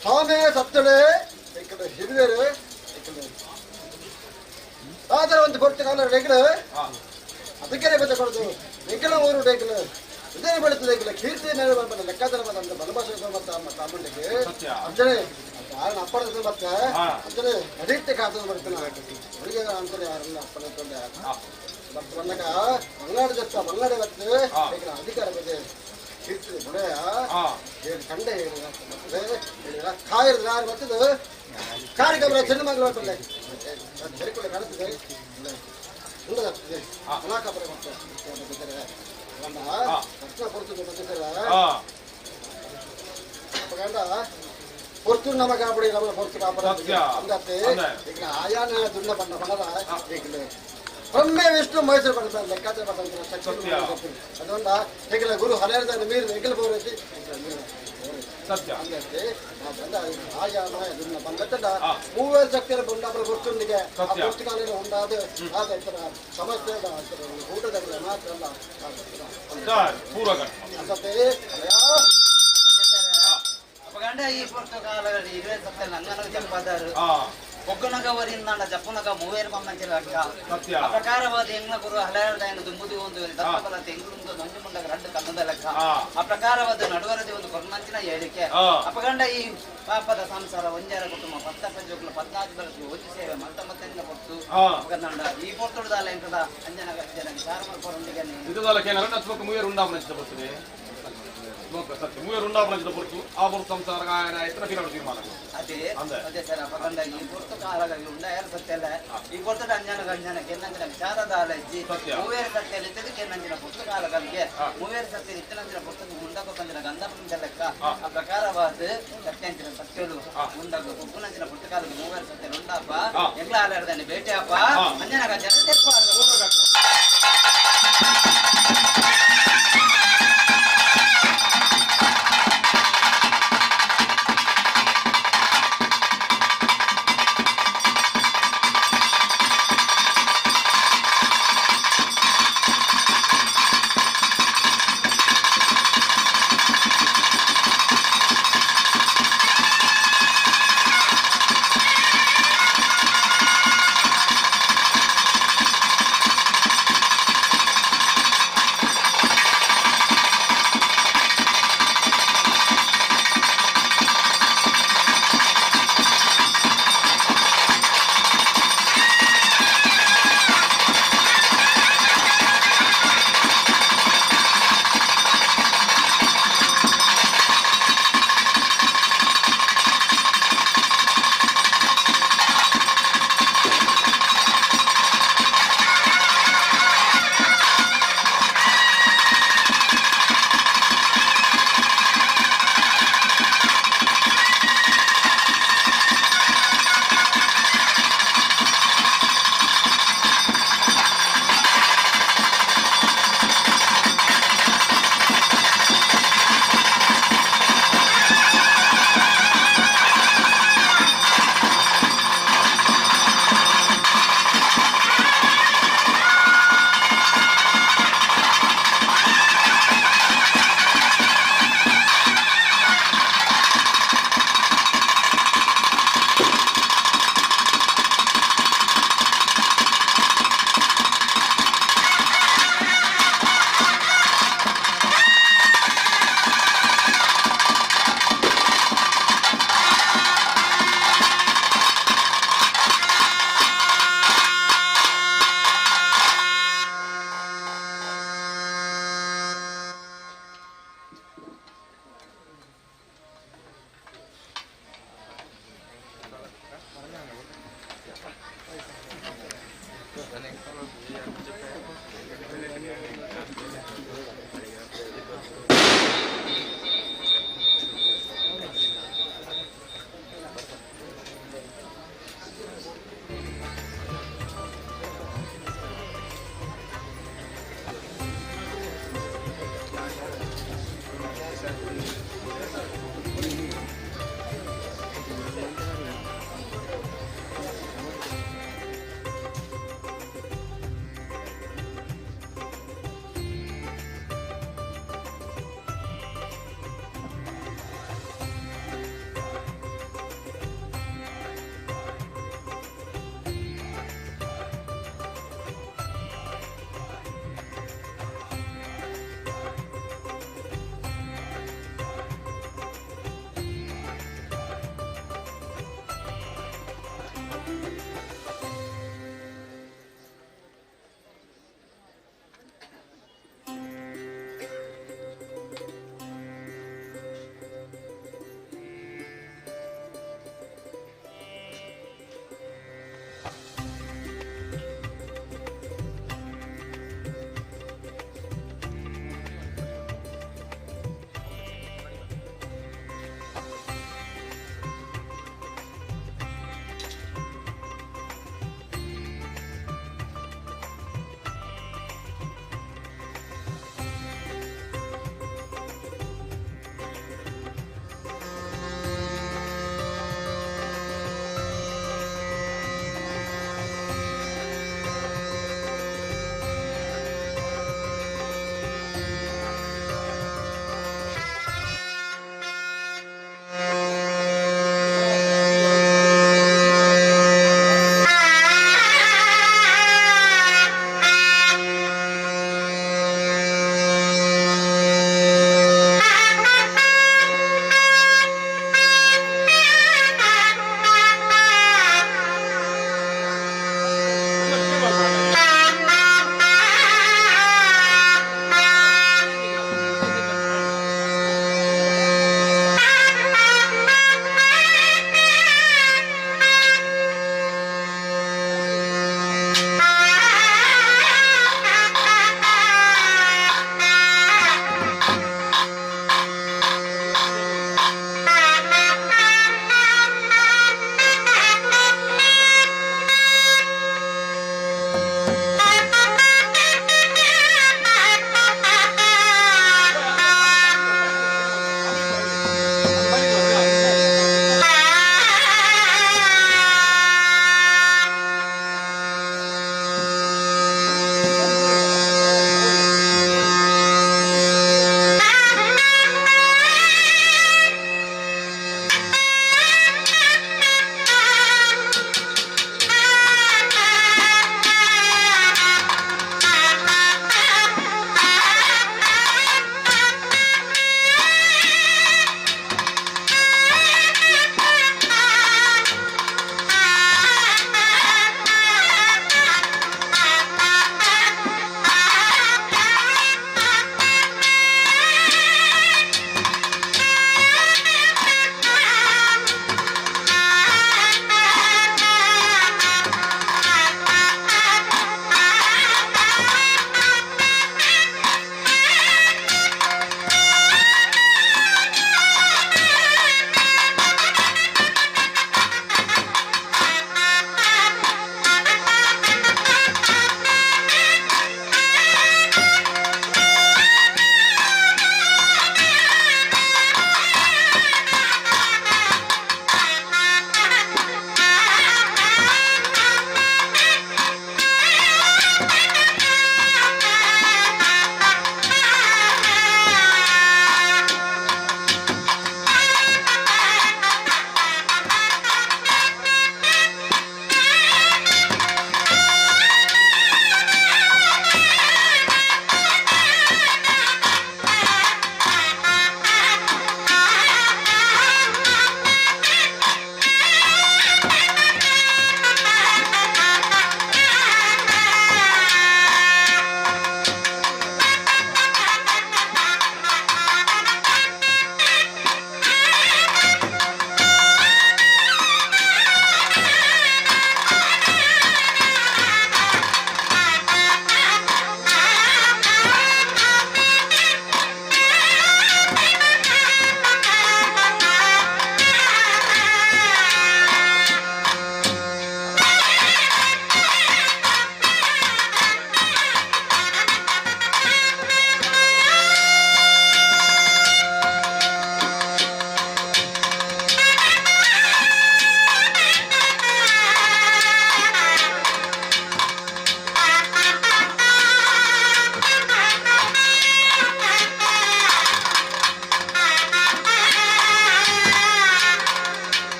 D: ಸ್ವಾಮಿ ಸತ್ತಳೆ ಹಿರಿಯರು ಆತರ ಒಂದು ಕೊಡ್ತು ರೇಖಲು ಅದಕ್ಕೆ ಕೊಡೋದು ರೇಖಲ ಊರು ರೇಖಲು ಇದೇ ಬೆಳೀತದೆ ರೇಖಲ ಕೀರ್ತಿ ಲೆಕ್ಕಾಚಾರ ಬಲಭಾಷೆ ಮತ್ತೆ ತಾಮಂಡಿಗೆ ಅಂಜನೆ ಯಾರನ್ನ ಅಪ್ಪಣೆ ಮತ್ತೆ ಅಂಜನೆ ನಡೀತೆ ಕಾತದ ಬರ್ತಾನೆ ಹುಡುಗಿ ಅಂತಾರೆ ಯಾರನ್ನ ಅಪ್ಪಣೆ ಮತ್ತೆ ಬಂದಾಗ ಬಂಗಾಡ ಜೊತೆ ಬಂಗಾಡ ಬರ್ತದೆ ಅಧಿಕಾರ ಬಗ್ಗೆ ಕೀರ್ತಿ ಗುಣಯ ಹೇಳಿ ಕಂಡೆ ಹೇಳಿದ ಕಾಯಿರದ ಯಾರು ಬರ್ತದೆ ಕಾರ್ಯಕ್ರಮ ಚೆನ್ನ ಮಗಳು ಚೆರಿಕೊಳ್ಳೆ ಕಾಣುತ್ತದೆ பொறுத்து நம்ம காப்படி நம்ம பொறுத்து காப்படி ಆಯಾನ ದುಡ್ಡ ಬಣ್ಣ ಬಣ್ಣದ ಬ್ರಹ್ಮೆ ವಿಷ್ಣು ಮೈಸೂರು ಬಣ್ಣ ಲೆಕ್ಕಾಚಾರ ಅದೊಂದ ಹೇಗಿಲ್ಲ ಗುರು ಹಲೆರದ ನೀರು ಹೆಗಲ ಬೋರೈತಿ ಮೂವರು ಶಕ್ತಿಯ ಬಂಡಾಪುರ ಗುರ್ತುಂಡಿಗೆ ಪುಸ್ತಕಾಲಯ ಉಂಡಾದ ಸಮಸ್ಯೆ ಊಟದ ಮಾತ್ರ ಅಲ್ಲ.
C: ಈ ಪುಸ್ತಕಾಲಗಳು ಇರುವೆ ಸತ್ಯ ನಂಗನಗ ಜಪ್ಪಾದಾರು ಒಗ್ಗನಗ ವರಿಂದಾಂಡ ಜಪ್ಪುನಗ ಮೂವೇರು ಬೊಮ್ಮಂಚಿನ ಲಕ್ಕ ಆ ಪ್ರಕಾರವಾದ ಎಂಗ್ಲ ಗುರು ಹಲೆರದಾಯನ ದುಂಬುದಿ ಒಂದು ದತ್ತಬಲ ತೆಂಗುಂದು ನಂಜು ಮುಂಡಗ ರಡ್ಡು ಕನ್ನದ ಲೆಕ್ಕ ಆ ಪ್ರಕಾರವಾದ ನಡುವರದಿ ಒಂದು ಕೊರ್ನಂಚಿನ ಹೇಳಿಕೆ ಅಪಗಂಡ ಈ ಪಾಪದ ಸಂಸಾರ ಒಂಜಾರ ಕುಟುಂಬ ಪತ್ತ ಪಂಜೋಗ್ಲ ಪದ್ನಾಜು ಬೆಳಕು ಓಜಿ ಸೇವೆ ಮತ್ತ ಮತ್ತೆಂದ ಕೊಟ್ಟು ಅಪಗಂಡ ಈ ಪೊರ್ತುಡದಾಲ ಎಂಕದ ಅಂಜನಗ ಅಂಜನ ವಿಚಾರ ಮಾಡ್ಕೊರೊಂದಿಗೆ
A: ಮೂವೇರು ಉಂಡಾಪನ ಬರ್ತದೆ ಸತ್ಯ ಮೂವೇರು ಉಂಡಾಪನ ಪೊರ್ತು ಆ ಪೊರ್ತು ಸಂಸಾರ ಎತ್ತರ ತೀರ್ಮಾನ
C: ಅದೇ ಅದೇ ಸರ್ ಅಪಗಂಡ ಈ ಪೊರ್ತು ಕಾಲಗಾಗಿ ಉಂಡ ಯಾರು ಸತ್ಯ ಅಲ್ಲ ಈ ಪೊರ್ತುಡ ಅಂಜನಗ ಅಂಜನ ಕೆನ್ನಂಜಿನ ವಿಚಾರದ ಅಲಜ್ಜಿ ಮೂವೇರು ಸತ್ಯ ಇತ್ತದು ಕೆನ್ನಂಜಿನ ಪೊರ್ತು ಕಾಲಗಳಿಗೆ ಮೂವೇರು ಸತ್ಯ ಇತ್ತನಂಜಿನ ಪೊರ್ತುಗು ಮುಂಡಕ ಪಂಜಿನ ಗಂಧ ಪಂಜ ಲೆಕ್ಕ ಆ ಪ್ರಕಾರವಾದ ಸತ್ಯಂಚಿನ ಸತ್ಯಲು ಮುಂಡಗ ಕುಗ್ಗುನಂಚಿನ ಪೊರ್ತು ಕಾಲಕ್ಕೆ ಮೂವೇರು ಸತ್ಯ ಉಂಡಪ್ಪ ಎಂಗ್ಲ ಆಲಾಡ್ದಾನೆ ಭೇಟಿ ಅಪ್ಪ ಅಂಜನಗ ಅಂಜನ ತೆಪ್ಪಾರು.
A: ಆ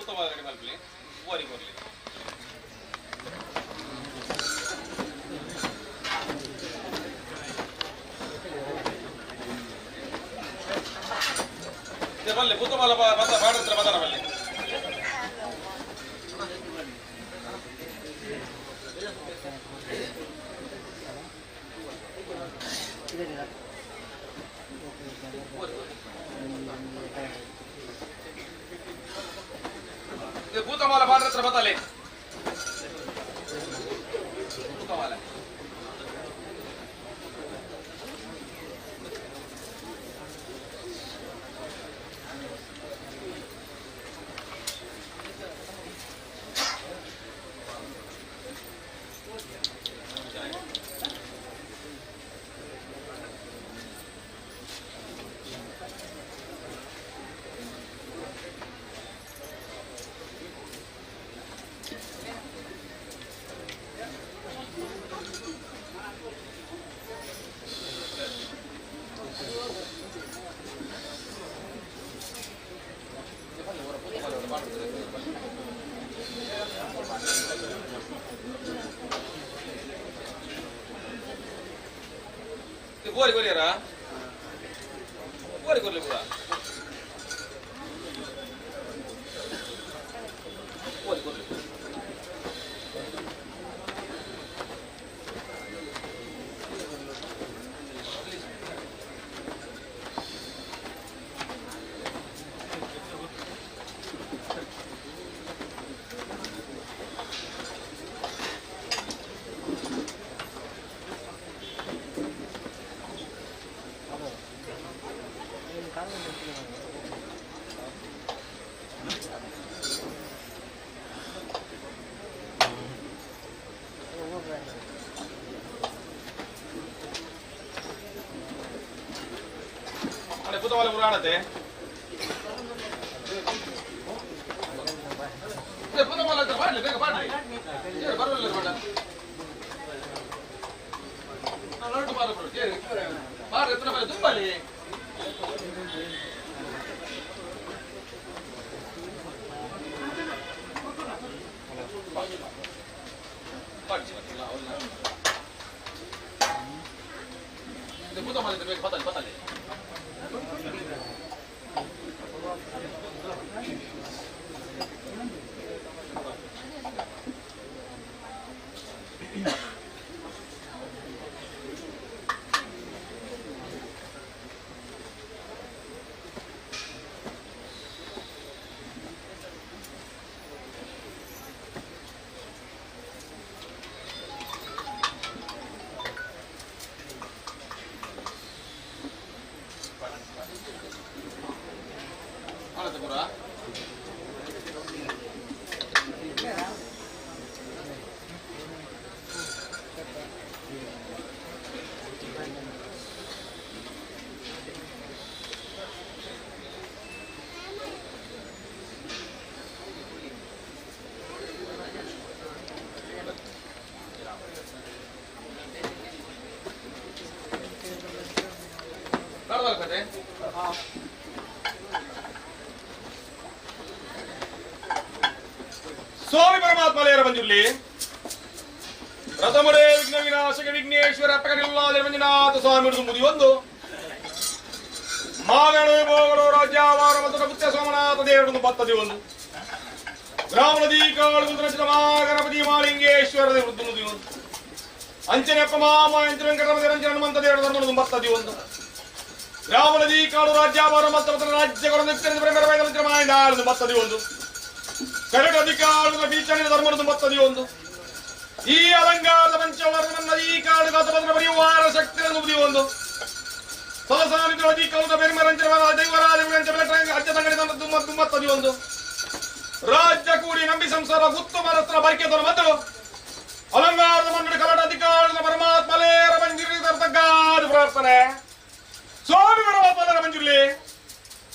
A: ಭೂತಮಾಲ ರೆಡಿ ಮಲ್ಪಲಿ ಪೂವರಿಗೆ ಕೊರ್ಲಿ ಬಲ್ಲೆ ಭೂತಮಾಲ ಬತ್ತ ಬಾಡತ್ರ ಬದರ ಬಲ್ಲೆ ಭೂತಮಾಲ ಬಾಡತ್ರ ಬತ್ತಲೆ ಭೂತಮಾಲ ಗೋರಿ ಗೊರಿಯರ ಗೋರಿ ಕೊರ್ಲಿ ಪೂರ ಗೋರಿ ಕೊರ್ಲಿ ಭೂತಮಾಲ ಪುರಾಣತೆ ಭೂತಮಾಲ ಅಂತ ಬಾಡ್ಲಿ ಬೇಗ ಬಾಡ್ಲಿ ಬರಲ್ಲ ಬೇಡ ನೋಟು ಬಾರ ಬಾರ ಎತ್ತರ ಬಾರ ತುಂಬಲಿ ಭೂತಮಾಲ ಬೇಗ ಬತ್ತಲಿ ಬತ್ತಲಿ ಸ್ವಾಮಿ ಪರಮಾತ್ಮ ಲೇರ ಬಂದಿರ್ಲಿ ರಥಮುಡೆ ವಿಘ್ನ ವಿನಾಶಕ ವಿಘ್ನೇಶ್ವರ ಅಪ್ಪಕನಿಲ್ಲಾದ ಮಂಜುನಾಥ ಸ್ವಾಮಿ ಮುದಿಯೊಂದು ಮಾಗಣ ಭೋಗರು ರಾಜ್ಯಾವಾರ ಮತ್ತು ಪುತ್ರ ಸೋಮನಾಥ ದೇವರನ್ನು ಬತ್ತದಿ ಒಂದು ಗ್ರಾಮ ನದಿ ಕಾಳು ರಚಿತ ಮಹಾಗಣಪತಿ ಮಾಲಿಂಗೇಶ್ವರ ದೇವರು ಮುದಿಯೊಂದು ಅಂಚನೆಪ್ಪ ಮಾಮ ಅಂಚನ ವೆಂಕಟರಮಣ ಅಂಚನ ಹನುಮಂತ ದೇವರ ಧರ್ಮವನ್ನು ಬತ್ತದಿ ಒಂದು ಗ್ರಾಮ ನದಿ ಕಾಡು ರಾಜ್ಯಾವಾರ ಮತ್ತು ರಾಜ್ಯಗಳನ್ನು ಬತ್ತದಿ ಒಂದು ಕರಡು ಅಧಿಕಾರದ ಬೀಚಣಿನ ಧರ್ಮವನ್ನು ಬತ್ತದಿ ಒಂದು ಈ ಅಲಂಕಾರದ ಪಂಚವರ್ಣ ನದಿ ಕಾಡು ಕಾತಪತ್ರ ಪರಿವಾರ ಶಕ್ತಿಯನ್ನು ಒಂದು ಸಲಸಾನಿದ್ರು ಅಧಿಕಾರದ ಬೆರಿಮರಂಚನ ದೈವರಾಜ ತುಂಬತ್ತದಿ ಒಂದು ರಾಜ್ಯ ಕೂಡಿ ನಂಬಿ ಸಂಸಾರ ಗುತ್ತು ಮರಸ್ತ್ರ ಬರಿಕೆ ಮತ್ತು ಅಲಂಕಾರದ ಮಂಡಳಿ ಕರಡ ಅಧಿಕಾರದ ಪರಮಾತ್ಮ ಲೇರ ಮಂಜಿರಿ ತಗ್ಗಾದು ಪ್ರಾರ್ಥನೆ ಸ್ವಾಮಿ ಪರಮಾತ್ಮ ಮಂಜುರ್ಲಿ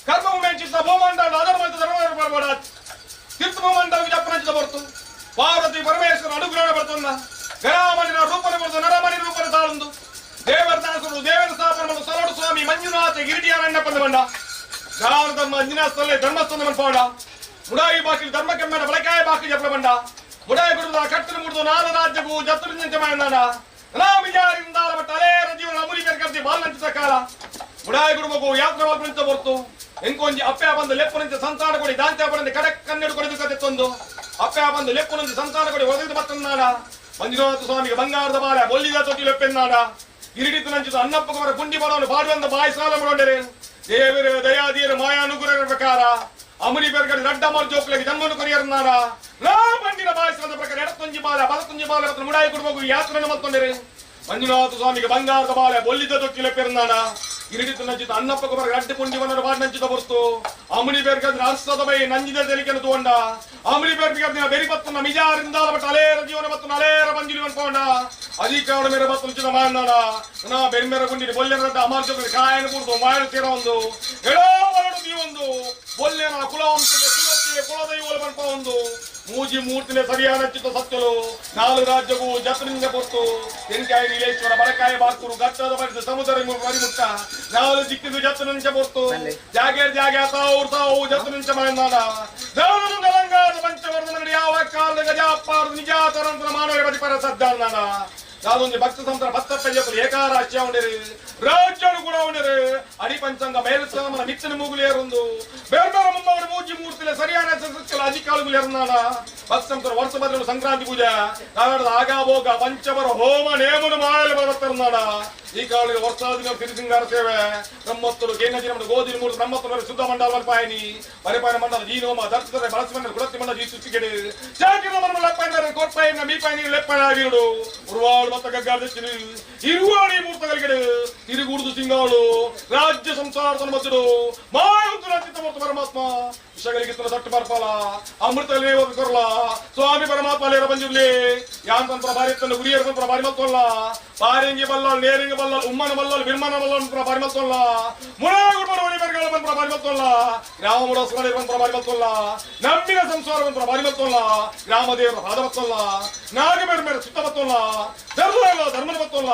A: ಕರ್ಮ ಉಮೇಚಿತ ಭೂಮಂಡಲ ಅಧರ್ಮ ಧರ್ಮ ತೀರ್ಥಮಂಡಲ ವಿಜಾಪನಚಿತ ಬರ್ತು ಪಾರ್ವತಿ ಪರಮೇಶ್ವರ ಅನುಗ್ರಹ ಬರ್ತುಂದ ಗರಾಮಣಿನ ರೂಪನ ಬರ್ತು ನರಮಣಿ ರೂಪನ ತಾಳುಂದು ದೇವರದಾಸರು ದೇವರ ಸ್ಥಾಪನೆ ಮಾಡು ಸರೋಡು ಸ್ವಾಮಿ ಮಂಜುನಾಥ ಗಿರಿಟಿಯಾರಣ್ಣ ಬಂದ ಬಂಡ ಗಾನದ ಮಂಜುನಾಥಲ್ಲೇ ಧರ್ಮಸ್ಥಾನ ಮನ್ಪಾಡ ಮುಡಾಯಿ ಬಾಕಿ ಧರ್ಮಕೆಮ್ಮನ ಬಳಕಾಯ ಬಾಕಿ ಜಪ್ಲ ಬಂಡ ಮುಡಾಯಿ ಗುರುದ ಕಟ್ಟಲು ಮುಡಿದು ನಾಲ ರಾಜ್ಯಕ್ಕೂ ಜತ್ರ ಮಾಯನಾಡ ರಾಮಿಜಾರಿಂದ ಅಲೇರ ಜೀವನ ಅಮುಲಿ ಕರ್ಕರ್ತಿ ಬಾಲ್ನಂಚಿತ ಕಾಲ ಮುಡಾಯಿ ಗುರುಮಗು ಯಾತ್ರೆ ಮಲ್ಪನಿಂತ ಬರ್ತು ಎಂಕೊಂಜಿ ಅಪ್ಪೆ ಬಂದು ಲೆಪ್ಪುನಂಚ ಸಂತಾನ ಕೊಡಿ ದಾಂತ್ಯ ಪಡಂದೆ ಕಡಕ್ ಕನ್ನಡ ಕೊಡಿದು ಕತೆ ಅಪ್ಪೆ ಬಂದು ಲೆಪ್ಪುನಂಚ ಸಂತಾನ ಕೊಡಿ ಒದಗಿದ ಬತ್ತನ್ನಾಡ ಮಂಜುನಾಥ ಸ್ವಾಮಿಗೆ ಬಂಗಾರದ ಬಾಳೆ ಬೊಲ್ಲಿದ ತೊಟ್ಟಿ ಲೆಪ್ಪೆನ್ನಾಡ ಇರಿಡಿತು ನಂಚಿದ ಅನ್ನಪ್ಪಗವರ ಗುಂಡಿ ಬಡವನು ಬಾಡುವಂತ ಬಾಯಿ ಸಾಲ ಮಾಡೋಂಡರೆ ದೇವರು ದಯಾದೀರ ಮಾಯಾನುಗ್ರಹರ ಪ್ರಕಾರ ಅಮುನಿ ಬೇರ್ಗಡೆ ರಡ್ಡ ಮರ್ಜೋಕ್ಲೆಗೆ ಜನ್ಮನು ಕೊರಿಯರ್ನಾಡ ನಾ ಬಂಡಿನ ಬಾಯಿ ಪ್ರಕಾರ ಎಡತ್ತೊಂಜಿ ಬಾಲ ಬಲತ್ತೊಂಜಿ ಬಾಲ ಮತ್ತು ಮುಡಾಯಿ ಕುಟುಂಬಗೂ ಯಾತ್ರೆಯನ್ನು ಮತ್ತೊಂದರೆ ಮಂಜುನಾಥ ಸ್ವಾಮಿಗೆ ಬಂಗಾರದ ಬಾಳೆ ಬೊಲ್ಲಿದ ತೊಟ್ಟಿಲೆ ಪೆರ್ನಾಡ ಇರಿಡಿತು ನಂಚಿತ ಅನ್ನಪ್ಪ ಕುಮಾರ ರಡ್ಡು ಪುಂಡಿವನರ ಬಾಡ್ ನಂಚಿತ ಬರ್ತು ಅಮುನಿ ಬೇರ್ಗದ್ರ ಅರ್ಸದ ಬೈ ನಂಜಿದ ತೆಲಿಕೆನು ತೋಂಡ ಅಮುನಿ ಬೇರ್ಗದ್ರ ಬೆರಿಪತ್ತನ ಮಿಜಾರಿಂದ ಬಟ್ ಅಲೇರ ಜೀವನ ಮತ್ತು ಅಲೇರ ಬಂಜಿಲಿ ಅನ್ಕೊಂಡ ಅಧಿಕಾರ ಮೇರೆ ಬತ್ತು ನಂಚಿತ ಮಾಯನಾಡ ನಾ ಬೆರ್ಮೆರ ಗುಂಡಿನ ಬೊಲ್ಲೆರ ರಡ್ಡ ಅಮಾರ್ಜ ಕಾಯನ ಕೂರ್ದು ಮಾಯನ ತೀರ ಒಂದು ಎಡೋ ಬರಡು ಒಂದು ಬೊಲ್ಲೆನ ಕುಲವಂಶದ ಕುಲಕ್ಕೆ ಕುಲದೈವಲು ಬನ್ಪ ಒಂದು ಮೂಜಿ ಮೂರ್ತಿನ ಸರಿಯಾದ ಚಿತ್ತ ಸತ್ಯಲು ನಾಲ್ಕು ರಾಜ್ಯಗೂ ಜತ್ರನಿಂದ ಕೊಟ್ಟು ತೆಂಕಾಯಿ ನೀಲೇಶ್ವರ ಬಡಕಾಯಿ ಬಾಕೂರು ಗಟ್ಟದ ಬರಿದ ಸಮುದ್ರ ಮರಿಮುಟ್ಟ ನಾಲ್ಕು ದಿಕ್ಕಿದು ಜತ್ರನಿಂದ ಪೊರ್ತು ಜಾಗೆ ಜಾಗೆ ತಾವು ತಾವು ಜತ್ರನಿಂದ ಮಾಯನಾಡ ತೆಲಂಗಾಣ ಪಂಚವರ್ಧನ ಯಾವ ಕಾಲದ ಗಜಾಪಾರ ನಿಜಾತರಂತರ ಮಾನವ ಬದಿಪರ ಸದ್ದಾನ ನಾದೊಂದು ಭಕ್ತ ಸಂತರ ಭಕ್ತ ಪೆಯ್ಯಪುರು ಏಕಾರಾಶ್ಯ ಉಂಡಿರಿ ರಾಜ್ಯನು ಕೂಡ ಉಂಡಿರಿ ಅಡಿ ಪಂಚಾಂಗ ಮೇಲುಸಾಮನ ಮಿಚ್ಚನ ಮೂಗುಲೇರೊಂದು ಬೇರ್ಬೇರ ಮುಂಬಾವನ ಮೂಜಿ ಮೂರ್ತಿಲೆ ಸರಿಯಾದ ಸಸ್ಯಲ ಅಧಿಕಾಲುಗುಲೇರ್ನಾಡ ಭಕ್ತ ಸಂತರ ವರ್ಷ ಬದಲು ಸಂಕ್ರಾಂತಿ ಪೂಜೆ ನಾಡದ ಆಗಾಭೋಗ ಪಂಚವರ ಹೋಮ ನೇಮನು ಮಾಯಲು ಬರುತ್ತರ್ನಾಡ ಈ ಕಾಲದ ವರ್ಷಾದಿನ ಸಿರಿಸಿಂಗಾರ ಸೇವೆ ಬ್ರಹ್ಮೋತ್ತರು ಕೇಂದ್ರ ಗೋಧಿನ ಮೂರು ಬ್ರಹ್ಮೋತ್ತರ ಶುದ್ಧ ಮಂಡಲ ಪಾಯನಿ ಬರಿಪಾಯನ ಮಂಡಲ ಜೀನೋಮ ದರ್ಶನ ಬಳಸ ಮಂಡಲ ಕುಲತ್ತಿ ಮಂಡಲ ಜೀ ಸುಚ್ಚಿಗೆಡು ಜಾಕಿರ ಮಂಡಲ ಲೆಪ್ಪಂದರೆ ಕೊರ್ಪಾಯಿನ ಮೀಪಾಯಿನ ಲೆಪ್ಪಣ ವೀರುಡು ಉರುವಾಳು ಮತ್ತ ಗಗ್ಗಾರ್ದಚ್ಚಿನ ಇರುವಾಡಿ ಮೂರ್ತಗಳಿಗೆ ತಿರುಗೂಡುದು ಸಿಂಗಾಳು ರಾಜ್ಯ ಸಂಸಾರ ಮತ್ತಡು ಮಾಯುತ್ತು ಚಿತ್ತ ಪರಮಾತ್ಮ ವಿಷಗಳಿಗೆ ತಟ್ಟು ಬರ್ಪಾಲ ಅಮೃತ ಕೊರಲ ಸ್ವಾಮಿ ಪರಮಾತ್ಮ ಲೇರ ಬಂದಿರ್ಲಿ ಯಾನ್ ತಂತ್ರ ಬಾರಿ ತಂದು ಗುರಿಯರ ತಂತ್ರ ಬಾರಿ ಮತ್ತೊಲ್ಲ ಬಾರಿಂಗಿ ಬಲ್ಲಾಲ್ ನೇರಿಂಗಿ ಬಲ್ಲಾಲ್ ಉಮ್ಮನ ಬಲ್ಲಾಲ್ ಬಿರ್ಮನ ಬಲ್ಲಾಲ್ ಅಂತ ಬಾರಿ ಮತ್ತೊಲ್ಲ ಮುರಾಗುಡ್ಬಡ ಒಲಿಬರ್ಗಳ ಬಂತ್ರ ಬಾರಿ ಮತ್ತೊಲ್ಲ ಗ್ರಾಮ ಮುಡಸ್ಗಳ ಬಂತ್ರ ಬಾರಿ ಮತ್ತೊಲ್ಲ ನಂಬಿನ ಸಂಸಾರ ಬಂತ್ರ ಬಾರಿ ಮತ್ತೊಲ್ಲ ಗ್ರಾಮದೇವರ ಪಾದ ಮತ್ತೊಲ್ಲ ನಾಗಬೇಡ ಮೇರೆ ಸುತ್ತ ಮತ್ತೊಲ್ಲ ಧರ್ಮ ಧರ್ಮನ ಮತ್ತೊಲ್ಲ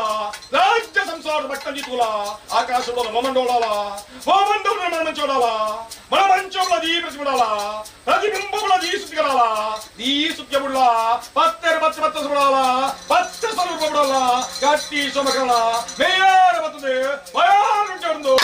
A: ರಾಜ್ಯ ಸಂಸಾರ ಭಕ್ತ ಆಕಾಶಂలో మమండోళాల మమండోళ మనమంచోడాల మనమంచోళ దీపించబడాల ప్రతిబింబముల దీసుగడాల దీసుత్యముళ్ళ పత్తెర పచ్చ పచ్చ సుడాల పచ్చ స్వరూపముడాల గట్టి సొమకరణ మేయార బతుదే వయారుంటుంది.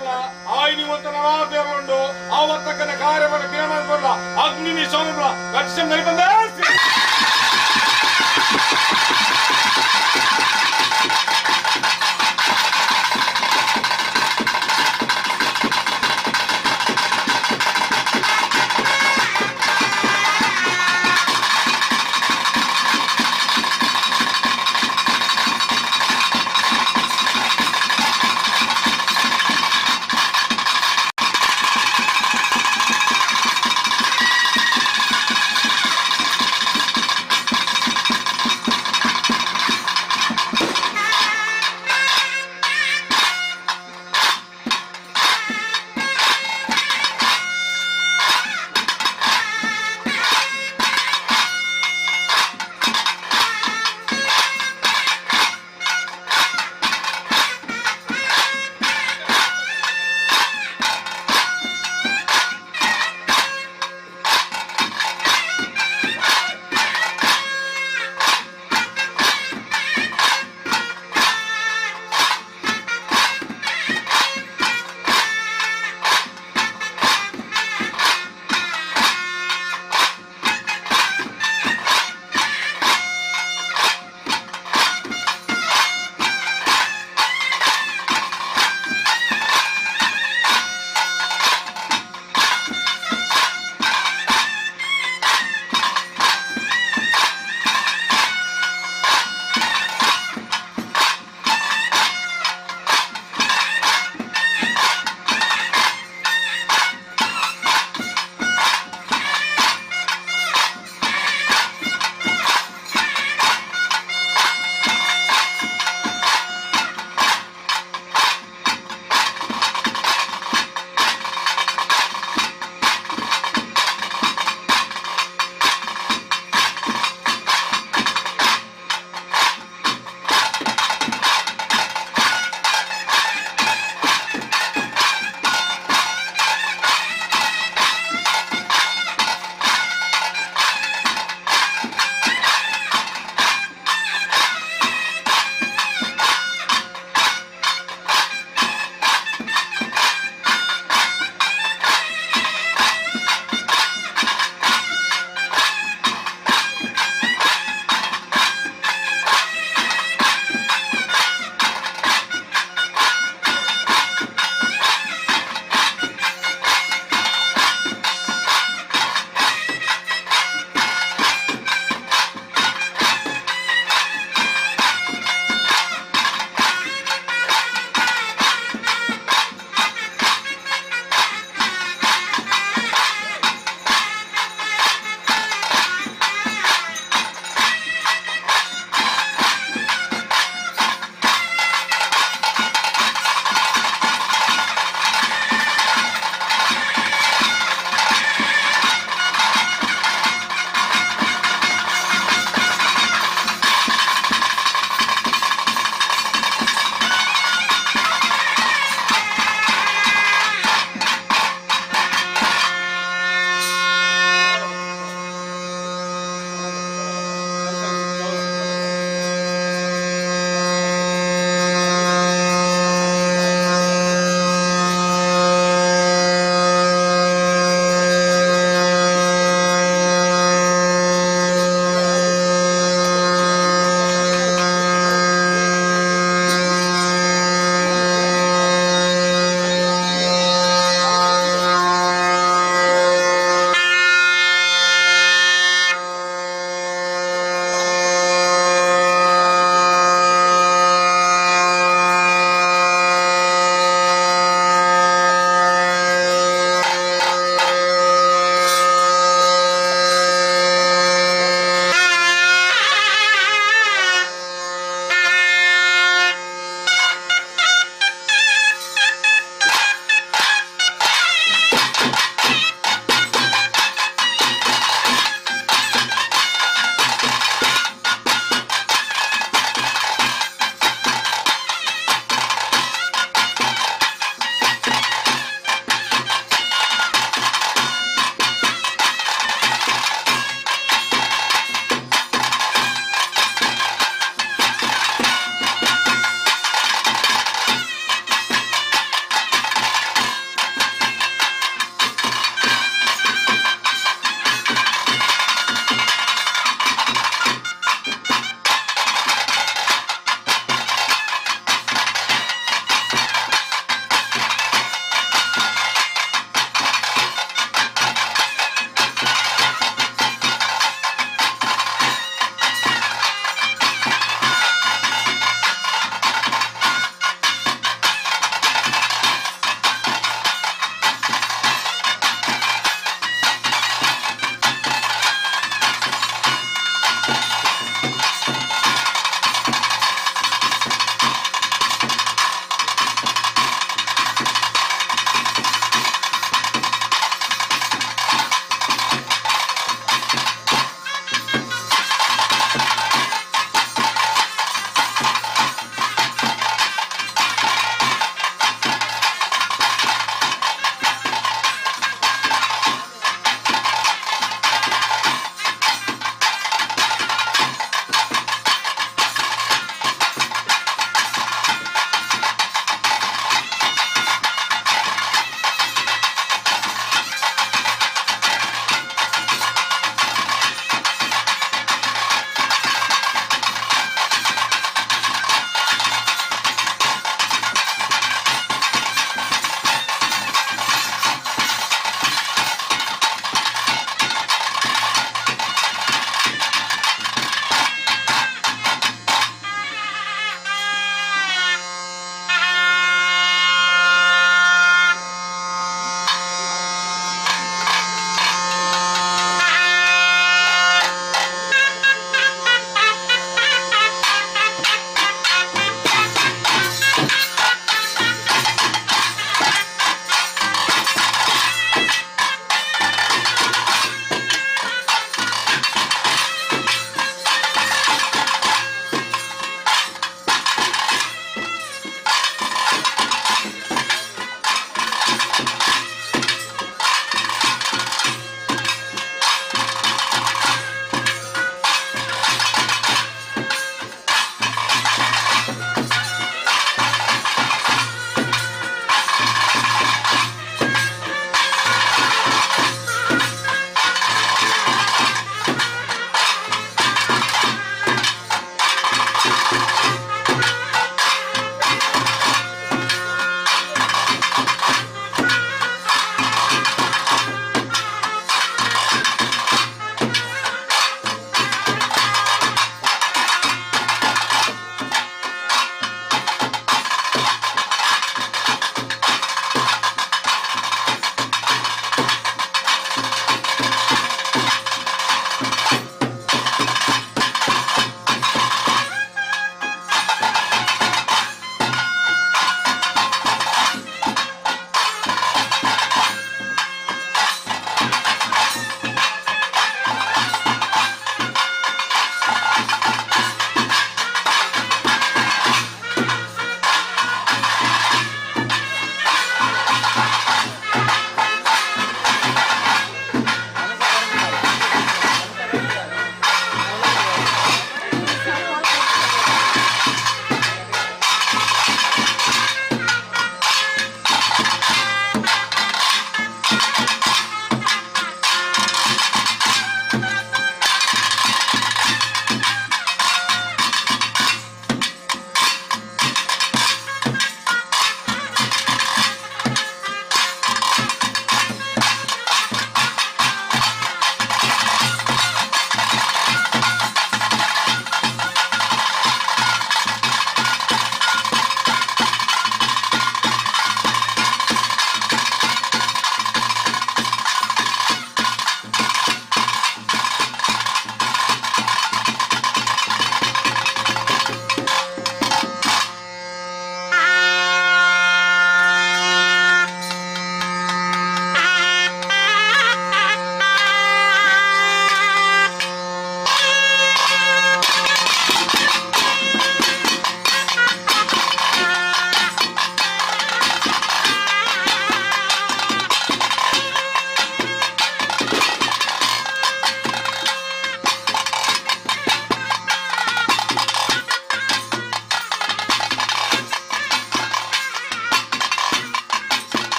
A: ಮಲ್ಪುಲ್ಲ ಆಯ್ನಿ ಒಂತ ನವಾದೇರುಂಡು ಆವತ್ತಕ್ಕನ ಕಾರ್ಯವನ್ನು ಕ್ರಿಯೆ ಮಲ್ಪುಲ್ಲ ಅಗ್ನಿ ನಿಶಾನ ಕಕ್ಷಂ ನರಿಬಂದ.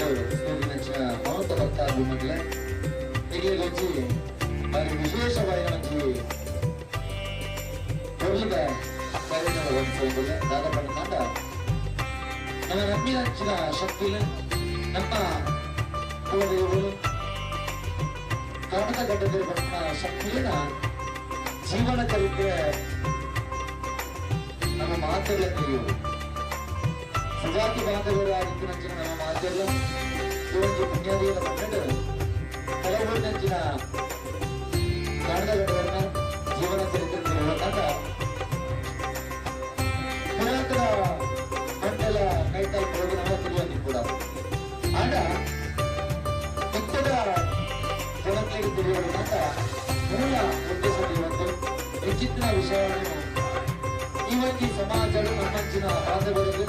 B: ಸೇರಿನಂಚಿನ ಮಾತ ಭಕ್ತಾಭಿಮಾನಿಗಳೇ ನಿಗಲಿಗೊಂಜಿ ಬಾರಿ ವಿಶೇಷವಾಯಿನ ಒಂಜಿ ಪೊರ್ಲುದ ಕಾರ್ಯಕ್ರಮ ಹೊಂದಿಸಿಕೊಂಡಿಲ್ಲ. ದಾದ ಪಂಡ ನಮ್ಮ ನಂಬಿನಂಚಿನ ಶಕ್ತಿಲು ನಮ್ಮ ಕುಲದೇವರು ಕರ್ಣದ ಗಡ್ಡದಲ್ಲಿ ಬಂದ ಶಕ್ತಿಯನ್ನ ಜೀವನ ಚರಿತ್ರೆ ನಮ್ಮ ಮಾತೆಲ್ಲ ತಿಳಿಯುವುದು. ಸುಜಾತಿ ಬಾಂಧವರಾಗಿದ್ದ ನಮ್ಮ ಮಾತೆಲ್ಲ ಈ ಒಂದು ಪುಣ್ಯಾದಿಯನ್ನು ಬಂದು ಕೆಲವೊಂದಂಚಿನ ಕನ್ನಡ ಗಡ್ಡವರನ್ನ ಜೀವನ ಚರಿತ್ರೆ ತಿಳಿಯುವಾಗ ಪುರಾತನ ಮಂಡಲ ಕೈತಾಲ್ ಹೋಗಿ ನಮ್ಮ ತಿಳಿಯೋದು ಕೂಡ ಆಗ ನಿತ್ಯದ ಜನತೆಗೆ ತಿಳಿಯುವುದಂತ ಮೂಲ ಉದ್ದೇಶ ಒಂದು ವಿಚಿತ್ರ ವಿಷಯವನ್ನು ಇವತ್ತಿನ ಸಮಾಜದ ನಮ್ಮಂಚಿನ ಬಾಂಧವರಿಗೆ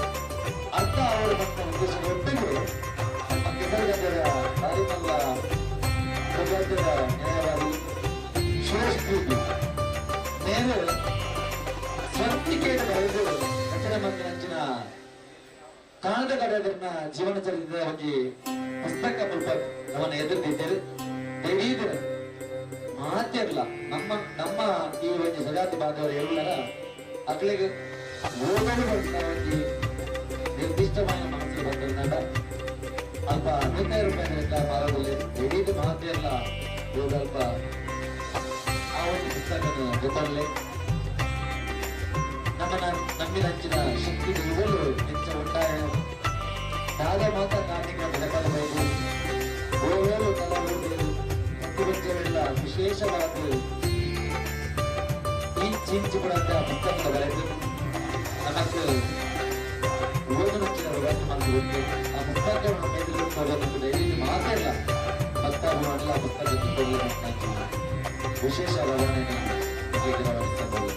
B: ಅರ್ಥ ಅವರ ಮತ್ತು ಉದ್ದೇಶದ ಒಟ್ಟಿಗೆ ನಮ್ಮ ಕೆಸರುಗದ್ದೆಯ ಬಾರಿಮಲ್ಲ ಸುಗಂಧದ ನ್ಯಾಯವಾದಿ ಸುರೇಶ್ ಪ್ರೀತಿ ನೇರ ಸ್ವಂತಿಕೆಯನ್ನು ಬರೆದು ರಚನೆ ಮಂದಿರಂಚಿನ ಕಾಣದ ಗಡದನ್ನ ಜೀವನ ಚರಿತ್ರೆಯ ಒಂದು ಪುಸ್ತಕ ಮುಲ್ಪ ನಮ್ಮನ್ನು ಎದುರಿದ್ದೇವೆ. ದಯವಿಟ್ಟು ಮಾತಿರಲ್ಲ ನಮ್ಮ ನಮ್ಮ ಈ ಒಂದು ಸಜಾತಿ ಬಾಂಧವರು ಎಲ್ಲರ ಅಕ್ಳಿಗೆ ಓದಲು ಬಂದ ಒಂದು ನಿರ್ದಿಷ್ಟವಾದ ಮನಸ್ಸಿಗೆ ಬಂದಿದ್ದಾಗ ಅಲ್ಪ 105 ರೂಪಾಯಿ ಮಾರೋದಲ್ಲಿ ದಯವಿಟ್ಟು ಮಾತಿರಲ್ಲ ಅಲ್ಪ ಆ ಒಂದು ಪುಸ್ತಕವನ್ನು ಗೊತ್ತರಲಿ. ನಮ್ಮನ್ನ ನಂಬಿನಂಚಿನ ಶಕ್ತಿ ಇವರು ಹೆಚ್ಚು ಒಟ್ಟಾರೆ ದಾದ ಮಾತ ಕಾರ್ಮಿಕ ಬೆಳಕಬೇಕು. ಓವೇರು ಕೆಲವರು ಪ್ರತಿಬಂಧವಿಲ್ಲ ವಿಶೇಷವಾದ ಈ ಚೀಂಚು ಕೂಡ ಪುಸ್ತಕದ ಬರೆದು ನಮಗೆ ಓದನಂಚಿನ ಮಾಡಿರುತ್ತೆ. ಆ ಪುಸ್ತಕವನ್ನು ಎದುರಿಸೋದಕ್ಕೆ ದಯವಿಟ್ಟು ಮಾತೇ ಇಲ್ಲ ಭಕ್ತಾಭಿಮಾನಿಗಳು ಆ ಪುಸ್ತಕ ವಿಶೇಷ ರವಾನೆಯನ್ನು ರವಾನಿಸಬಹುದು.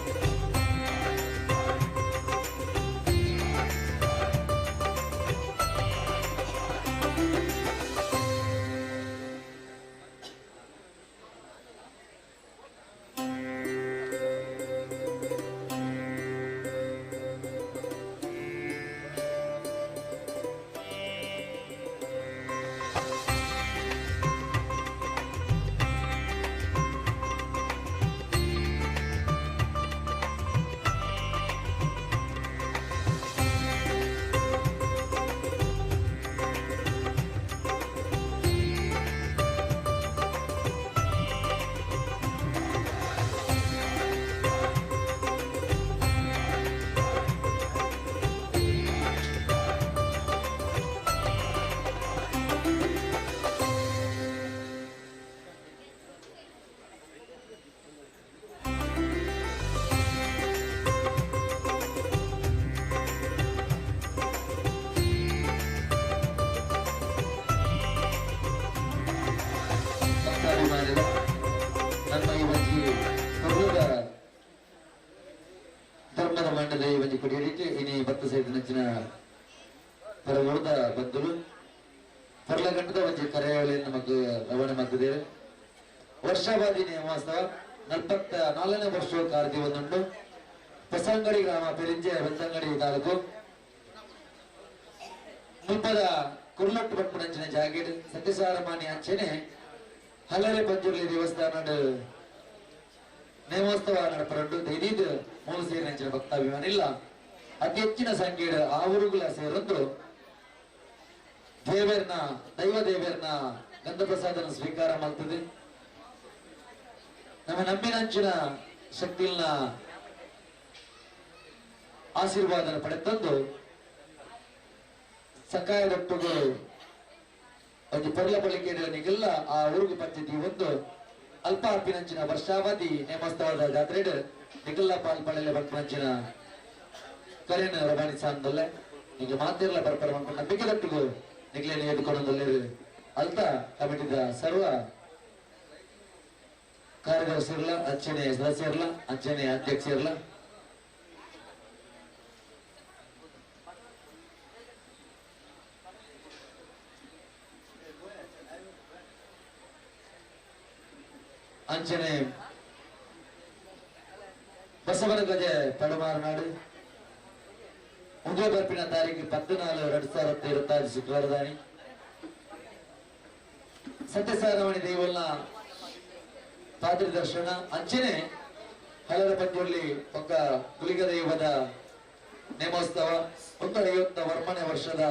B: ಧರ್ಮದ ಮಂಡಲ ಒಂಜಿ ಕೊಡಿಯಡಿಕೆ ಇನಿ ಭಕ್ತ ಸೇರಿದ ಪರವೋದ ಬಂಧುಲು ಪರ್ಲಗಂಟದ ಒಂಜಿ ಕರೆಯವಳಿ ನಮಗೆ ರವಾನೆ ಮಾಡ್ತಿದ್ದೇವೆ. ವರ್ಷಾವಧಿ ನೇಮೋತ್ಸವ 44ನೇ ವರ್ಷ ಕಾರ್ಯ ಒಂದುಂಟು. ಹೊಸಂಗಡಿ ಗ್ರಾಮ ಪೆರಿಂಜೆ ಹೊಸಂಗಡಿ ತಾಲೂಕು ಮುಲ್ಪದ ಕುರ್ಲಟ್ಟು ಪಟ್ಪುಡಂಚಿನ ಜಾಗೀರ್ ಸತ್ಯಸಾರಮಾನಿ ಅಂಚೆನೆ ಹಲರೆ ಪಂಜುರ್ಲಿ ದೇವಸ್ಥಾನ ನೇಮೋತ್ಸವ ನಡಪರಂಡು ದೈದೀದ್ ಮೂಲ ಸೇರಿನ ಭಕ್ತಾಭಿಮಾನ ಇಲ್ಲ ಅತಿ ಹೆಚ್ಚಿನ ಸಂಖ್ಯೆಯ ಆ ಊರುಗಳ ಸೇರೊಂದು ದೇವರನ್ನ ದೈವ ದೇವರನ್ನ ಗಂಧಪ್ರಸಾದನ ಸ್ವೀಕಾರ ಮಾಡ್ತದೆ. ನಮ್ಮ ನಂಬಿನಂಚಿನ ಶಕ್ತಿಯನ್ನ ಆಶೀರ್ವಾದನ ಪಡೆತಂದು ಸಕಾಯದೊಟ್ಟಿಗೆ ಒಂದು ಪೊರ್ಲ ಬಳಿಕೆ ನಿಗಲ್ಲ ಆ ಊರುಗು ಪಂಚಾಯತಿ ಒಂದು ಅಲ್ಪ ಅರ್ಪಿನಂಚಿನ ವರ್ಷಾವಧಿ ನೇಮೋತ್ಸವದ ಜಾತ್ರೆ ನಿಗಲ್ಲ ಪಾಲ್ಪಡೆಲೆ ಬರ್ಪನಂಚಿನ ಕರೆಯನ್ನು ರವಾನಿ ಸಾಂದೊಲ್ಲೆ ನಿಮಗೆ ಮಾತಿರಲ್ಲ ಬರ್ಪರ ಮಕ್ಕಳು ನಂಬಿಕೆ ದಟ್ಟಿಗೂ ನಿಗ್ಲೇನೆ ಎದ್ಕೊಂಡೊಂದೊಲ್ಲೇರು ಅಲ್ತ ಕಮಿಟಿದ ಸರ್ವ ಕಾರ್ಯದರ್ಶಿರಲ್ಲ ಅಂಚನೆ ಸದಸ್ಯರಲ್ಲ ಅಂಚನೆ ಅಧ್ಯಕ್ಷರಲ್ಲ ಅಂಚನೆ ಬಸವನಗಜೆ ಪಡಮಾರನಾಡು ಉದಯ ಬರ್ಪಿನ ತಾರೀಕು 14/2025 ಶುಕ್ರವಾರದಾನಿ ಸತ್ಯಸಾರಮಣಿ ದೇವಲ್ನ ಪಾತ್ರಿ ದರ್ಶನ ಅಂಚನೆ ಹಲರ ಪಂಜುರ್ಲಿ ಪಕ್ಕ ಗುಲಿಗ ದೈವದ ನೇಮೋತ್ಸವ 150 ವರ್ಮನೆ ವರ್ಷದ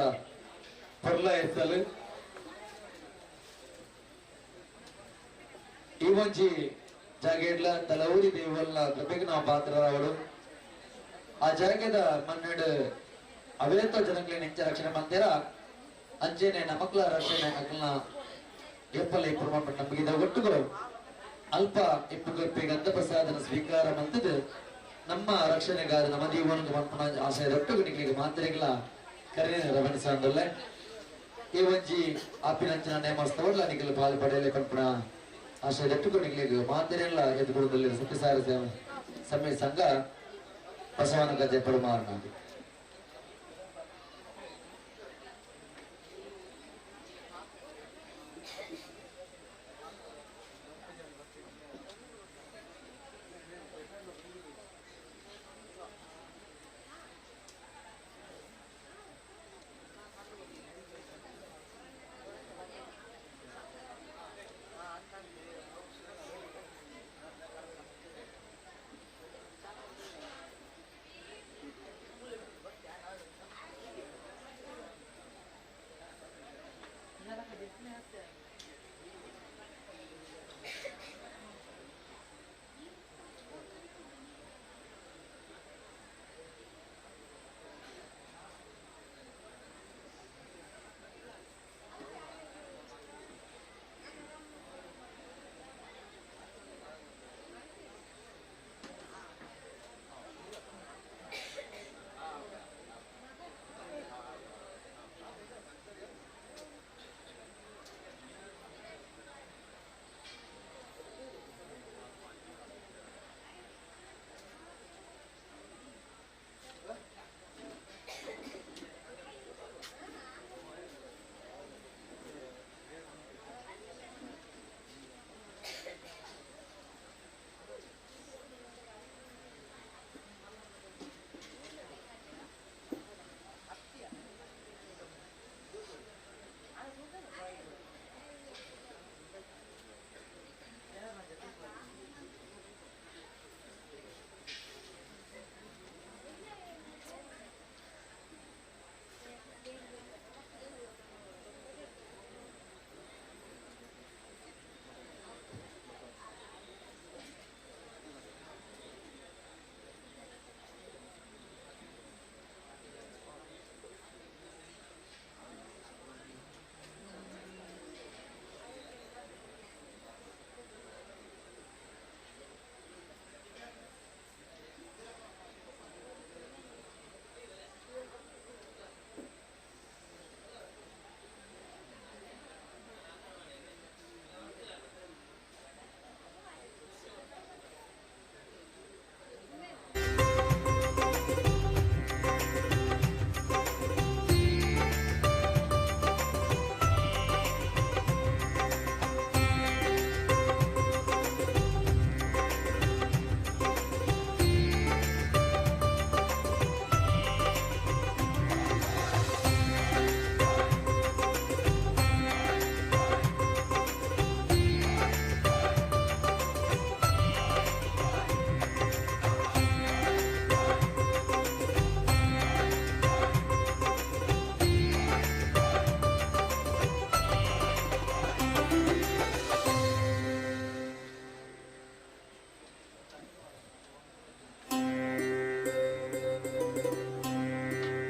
B: ಪೊರ್ಲ ಎತ್ತಲು ಈ ಒಂಜಿ ಜಾಗೇಡ್ಲ ತಲೌರಿ ದೇವಲ್ನ ಕೃಪೆಗೆ ನಾವು ಪಾತ್ರರಾವಳು. ಆ ಜಾಗದ ಮನ್ನಡು ಅವೇತ ಜನಗಳಿಗೆ ನೆಂಚ ರಕ್ಷಣೆ ಮಂದಿರ ಅಂಚೆನೆ ನಮಕ್ಲ ರಕ್ಷಣೆ ಅಕಲ್ನ ಎಪ್ಪಲ ಇಪ್ಪು ನಂಬಿದ ಒಟ್ಟುಗಳು ಅಲ್ಪ ಇಪ್ಪು ಕೃಪೆ ಗಂಧ ಪ್ರಸಾದನ ಸ್ವೀಕಾರ ಮಂತದ್ದು ನಮ್ಮ ರಕ್ಷಣೆಗಾರ ನಮ್ಮ ಜೀವನ ಮನ್ಪುನ ಆಶಯದೊಟ್ಟುಗು ನಿಗಳಿಗೆ ಮಾತ್ರೆಗಳ ಕರೆ ರವಣಿಸಂದೊಲ್ಲೆ ಈ ಒಂಜಿ ಆಪಿನಂಚಿನ ನೇಮಸ್ತವಲ್ಲ ನಿಗಲು ಪಾಲು ಪಡೆಯಲೆ ಪನ್ಪುನ ಆಶಯದೊಟ್ಟುಗು ನಿಗಳಿಗೆ ಮಾತ್ರೆಲ್ಲ ಎದುರುದಲ್ಲಿ ಸತ್ಯಸಾರ ಸಮಯ ಸಂಘ ಬಸವನ ಗದ್ದೆ ಪಡುಮಾರನಾಗಿ.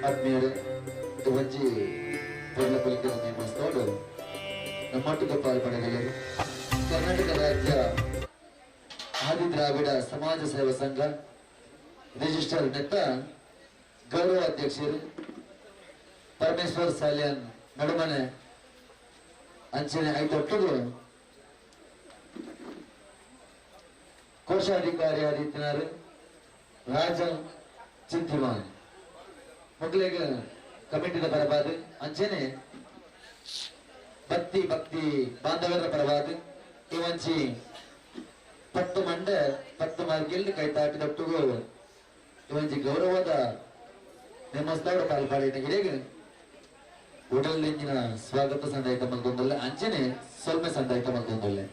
B: ಆತ್ಮೀಯರೇ, ಒಂಜಿ ಪೊರ್ಲ ಪೊಲಿಕೆದ ನೇಮಸ್ತೋಡು ನಮ್ಮೊಟ್ಟಿಗೆ ಪಾಲ್ಪಡೆಗಲರು ಕರ್ನಾಟಕ ರಾಜ್ಯ ಆದಿ ದ್ರಾವಿಡ ಸಮಾಜ ಸೇವಾ ಸಂಘ ರಿಜಿಸ್ಟರ್ ನೆತ್ತ ಗೌರವ ಅಧ್ಯಕ್ಷರು ಪರಮೇಶ್ವರ್ ಸಾಲಿಯನ್ ನಡುಮನೆ ಅಂಚನೆ ಐತೊಟ್ಟಿಗೆ ಕೋಶಾಧಿಕಾರಿ ಆದಿತ್ಯನಾರು ರಾಜನ್ ಚಿಂತಿಮಾನ್ ಮಕ್ಕಳಿಗೆ ಕಮಿಟಿದ ಪರವಾದ ಅಂಚನೆ ಭಕ್ತಿ ಭಕ್ತಿ ಬಾಂಧವರ ಪರವಾದ ಈ ಒಂಜಿ 10 ಮಂಡೆ 10 ಮಾರ್ಕೆಲ್ ಕೈತಾಟಿ ದೊಟ್ಟುಗು ಈ ಒಂಜಿ ಗೌರವದ ನೇಮೋತ್ಸವದ ಪಾಲ್ಪಾಡಿನ ಗಿಡಗೆ ಉಡಲ್ ಸ್ವಾಗತ ಸಂದಾಯಿತ ಮಲ್ತೊಂದುಲ್ಲೆ ಅಂಚನೆ ಸೊಲ್ಮೆ ಸಂದಾಯಿತ ಮಲ್ತೊಂದುಲ್ಲೆ.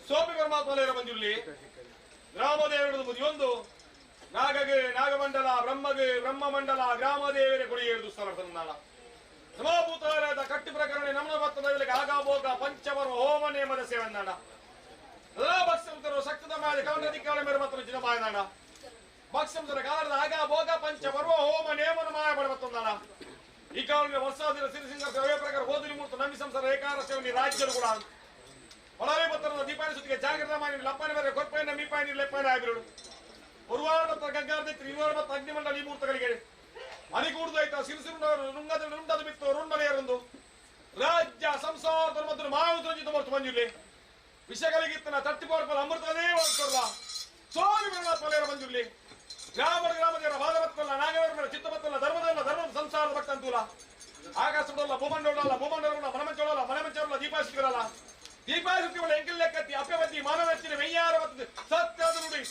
A: ಸೋಪಿ ಪರಮಾತ್ಮಲೇರ ಬಂದಿರಲಿ ಗ್ರಾಮದೇವರದು ಮುದಿಯೊಂದು ನಾಗಗೆ ನಾಗಮಂಡಲ ಬ್ರಹ್ಮಗೆ ಬ್ರಹ್ಮಮಂಡಲ ಗ್ರಾಮದೇವರೇ ಕೊಡಿಯೇರಿದು ಸ್ಥಳ ನಮೋಭೂತಾಲಯದ ಕಟ್ಟಿ ಪ್ರಕರಣ ನಮನ ಭಕ್ತದವರಿಗೆ ಆಗಾಭೋಗ ಪಂಚವರ್ಮ ಹೋಮ ನೇಮದ ಸೇವನ್ನಾಡ ಭಕ್ಸಂತರು ಶಕ್ತದ ಮೇಲೆ ಕೌಂಡಧಿಕಾರ ಮೇರೆ ಮಾತ್ರ ಜಿನಮಾಯನಾಡ ಭಕ್ಸಂತರ ಕಾಲದ ಆಗಾಭೋಗ ಪಂಚವರ್ಮ ಹೋಮ ನೇಮನ ಮಾಯ ಬಡಬತ್ತಂದಾಡ ಈ ಕಾಲದಲ್ಲಿ ವರ್ಷಾದಿನ ಸಿರಿಸಿಂಗ ಸೇವೆ ಪ್ರಕಾರ ಓದಿನಿ ಮೂರ್ತ ನಂಬಿ ಸಂಸಾರ ಏಕಾರ ಸೇವನಿ ರಾಜ್ಯರು ಕೂಡ ಒಡವೆ ಪತ್ರದ ದೀಪಾನಿ ಸುತ್ತಿಗೆ ಜಾಗೃತ ಮಾಡಿ ಲಪ್ಪನ ಮೇರೆ ಕೊರ್ಪೈನ ಮೀಪಾಯಿನಿ ಲೆಪ್ಪಾಯನ ಆಗಿರು ಉರ್ವಾರ ಮತ್ತು ಗಂಗಾರ್ದಿತ್ರಿ ಇರುವಾರ ಮತ್ತು ಅಗ್ನಿಮಂಡಲ ಈ ಮೂರ್ತಗಳಿಗೆ ಅನಿಗೂಡ್ದು ಆಯ್ತಾ ಸಿರಿಸಿರುಂಡ ರುಂಗದ ರುಂಡದ ಬಿತ್ತು ರುಂಡಲೆಯರೊಂದು ರಾಜ್ಯ ಸಂಸಾರ ಮತ್ತು ಮಾವುದ್ರಂಜಿತ ಹೊರತು ಬಂದಿಲ್ಲಿ ವಿಷಗಳಿಗಿತ್ತನ ತಟ್ಟಿ ಪೋರ್ಪಲ ಅಮೃತದೇ ಹೊರತಲ್ಲ ಸೋಲಿ ಬರಲ ಪಲೇರ ಬಂದಿರ್ಲಿ ಗ್ರಾಮ ಗ್ರಾಮದೇವರ ಬಾಧವತ್ತಲ್ಲ ನಾಗವರ ಚಿತ್ತಮತ್ತಲ್ಲ ಧರ್ಮದಲ್ಲ ಧರ್ಮದ ಸಂಸಾರದ ಭಕ್ತ ಅಂತೂಲ ಆಕಾಶದಲ್ಲ ಭೂಮಂಡೋಡಲ್ಲ ಭೂಮಂಡಲ ಮನಮಂಚೋಡಲ್ಲ ಮನಮಂಚೋಡಲ್ಲ ದೀಪಾಶಿಗಳಲ್ಲ ದೀಪಾಶಕ್ತಿಗಳ ಎಂಕಿಲ್ ಲೆಕ್ಕತ್ತಿ ಅಪ್ಯಪತಿ ಮಾನವತ್ತಿನ ಮೆಯ್ಯಾರ ಮತ್ತು ಸತ್ಯದ ನುಡಿ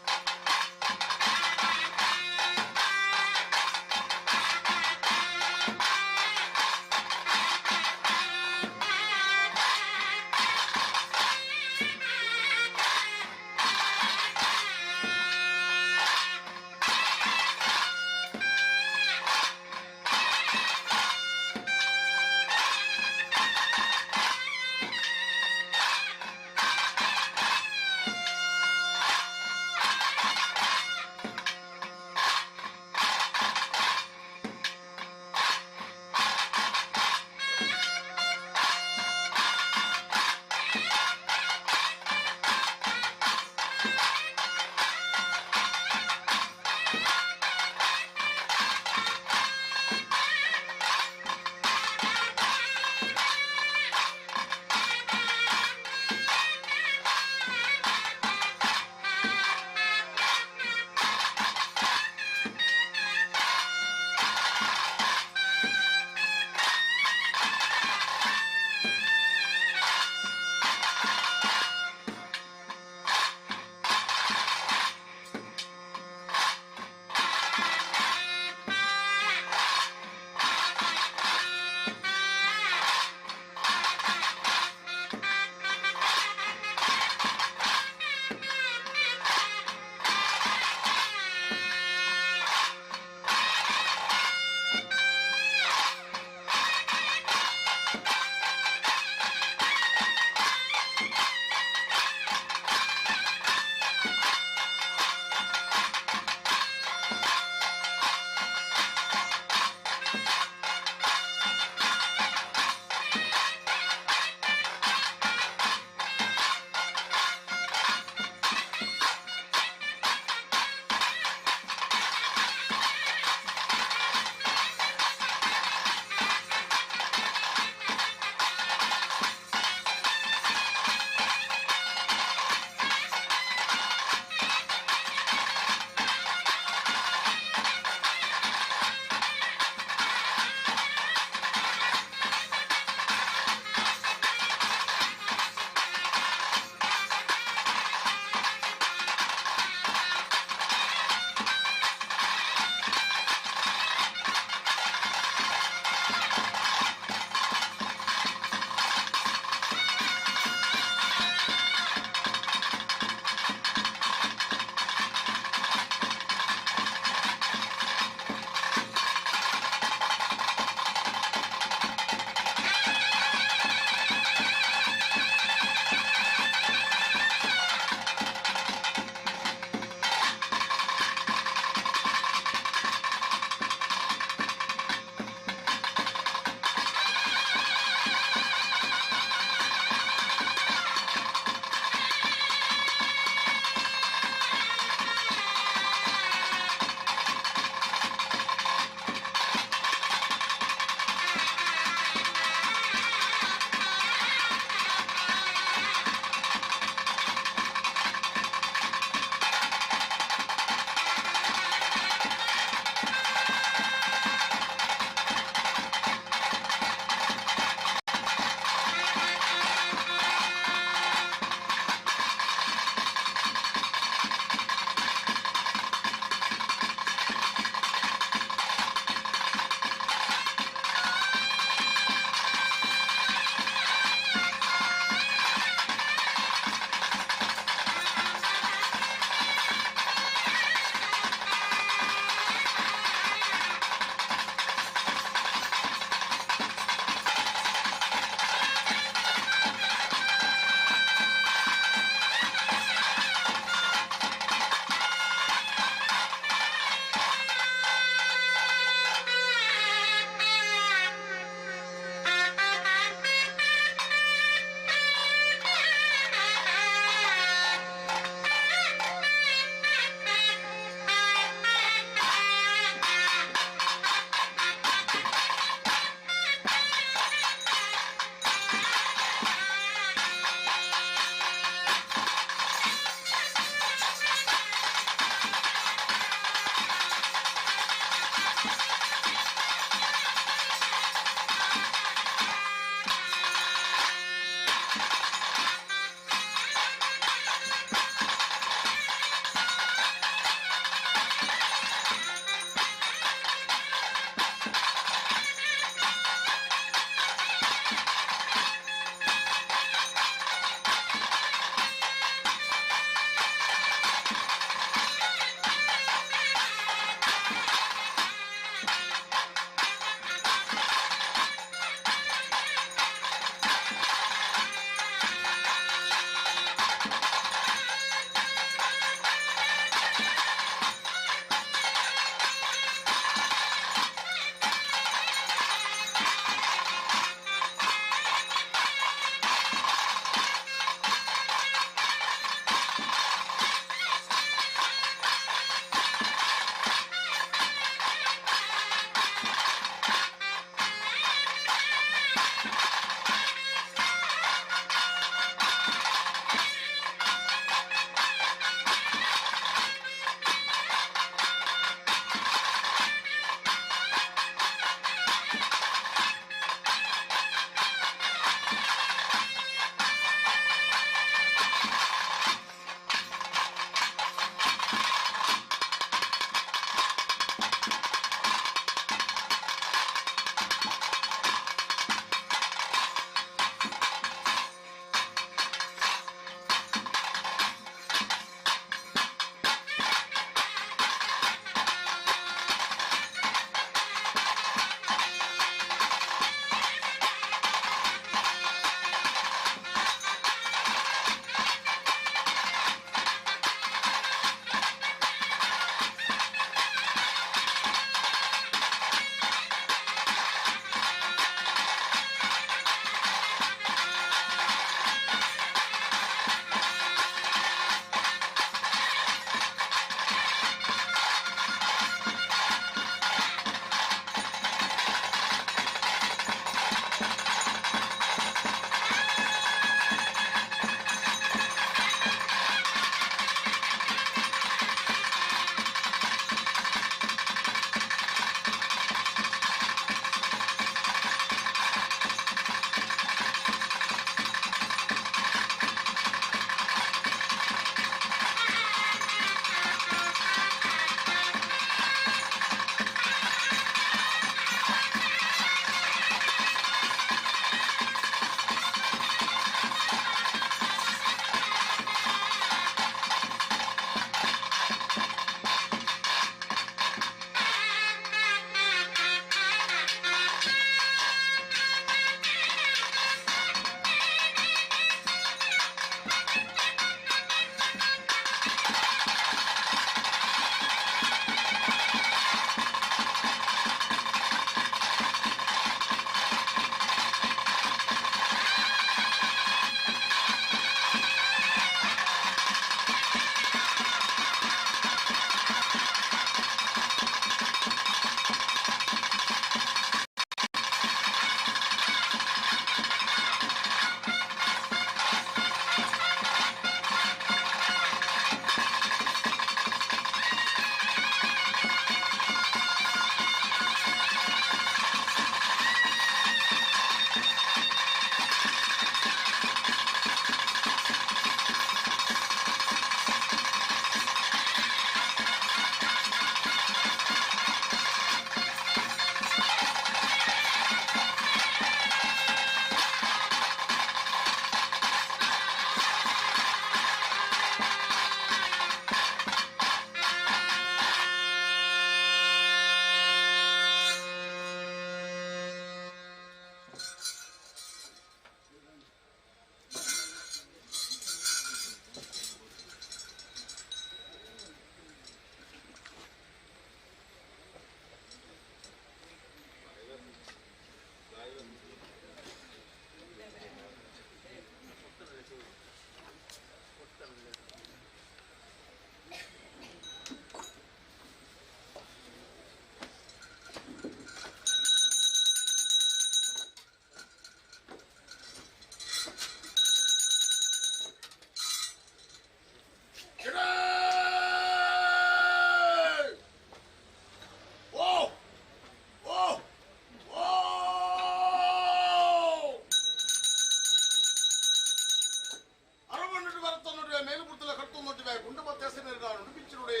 E: ಮೇಲೆ ಗುರ್ತಲ ಕಟ್ಟು ಗುಂಡು ಮತ್ತೆ ನುಡಿಪಿಚ್ಚುಡೆ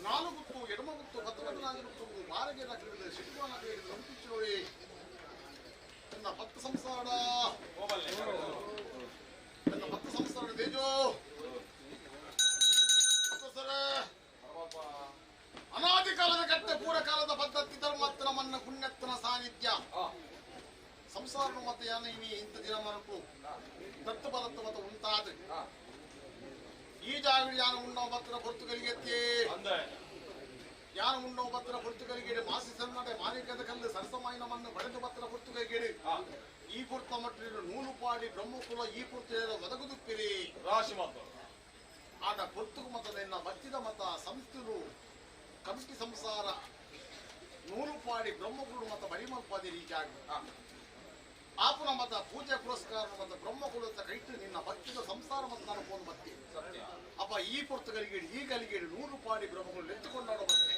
E: ನಾಲು ಗುತ್ತು ಎಡಮ ಗುತ್ತು 10 ಬಾರಗೆ ನುಡಿಪಿಚ್ಚುಡೆ ನನ್ನ ಭಕ್ತ ಸಂಸಾರ ನನ್ನ ಭಕ್ತ ಸಂಸಾರ ತೇಜೋ ಅನಾದಿ ಕಾಲದ ಕಟ್ಟೆ ಪೂರ ಕಾಲದ ಪದ್ಧತಿ ಧರ್ಮತ್ನ ಮನ್ನ ಪುಣ್ಯತ್ನ ಸಾನ್ನಿಧ್ಯ ಸಂಸಾರ ಮತ ಯಾನ ಇನಿ ಇಂಥ ದಿನ ಮನಕು ದತ್ತು ಬಲತ್ತು ಮತ ಉಂಟಾದ ಈ ಜಾಗಡಿ ಯಾನ ಉಣ್ಣೋ ಬತ್ತರ ಪೊರ್ತುಗಲಿಗೆತ್ತೆ ಯಾನ ಉಣ್ಣೋ ಬತ್ತರ ಪೊರ್ತುಗಲಿಗೆ ಮಾಸಿ ಸನ್ನಡೆ ಮಾಣಿಕದ ಕಲ್ಲು ಸರಸಮಾಯಿನ ಮಣ್ಣು ಬಡದು ಬತ್ತರ ಪೊರ್ತುಗಲಿಗೆ ಈ ಪುರ್ತ ಮಟ್ಟಿನ ನೂಲು ಪಾಡಿ ಬ್ರಹ್ಮಕುಲ ಈ ಪುರ್ತ ಒದಗುದುಪ್ಪಿರಿ
A: ರಾಶಿ ಮಾತು
E: ಆಟ ಪೊರ್ತುಗು ಮತದನ್ನ ಬತ್ತಿದ ಮತ ಸಂಸ್ಥರು ಕಮಿಟಿ ಸಂಸಾರ ನೂಲು ಪಾಡಿ ಬ್ರಹ್ಮಕುಲು ಮತ ಬರಿಮಲ್ಪಾದಿರಿ ಈ ಜಾಗ ಆಪುನ ಮತ ಪೂಜೆ ಪುರಸ್ಕಾರ ಮತ ಬ್ರಹ್ಮಕುಲದ ಕೈಟ್ಟು ನಿನ್ನ ಭಕ್ತಿದ ಸಂಸಾರ ಮತ ನಾನು ಫೋನ್ ಬತ್ತಿ ಅಪ್ಪ ಈ ಪೊರ್ತುಗಲಿಗೆ ಈ ಗಲಿಗೆ ನೂರು ಪಾಡಿ ಬ್ರಹ್ಮಗಳು ಲೆತ್ತುಕೊಂಡಾಡೋ ಬತ್ತೆ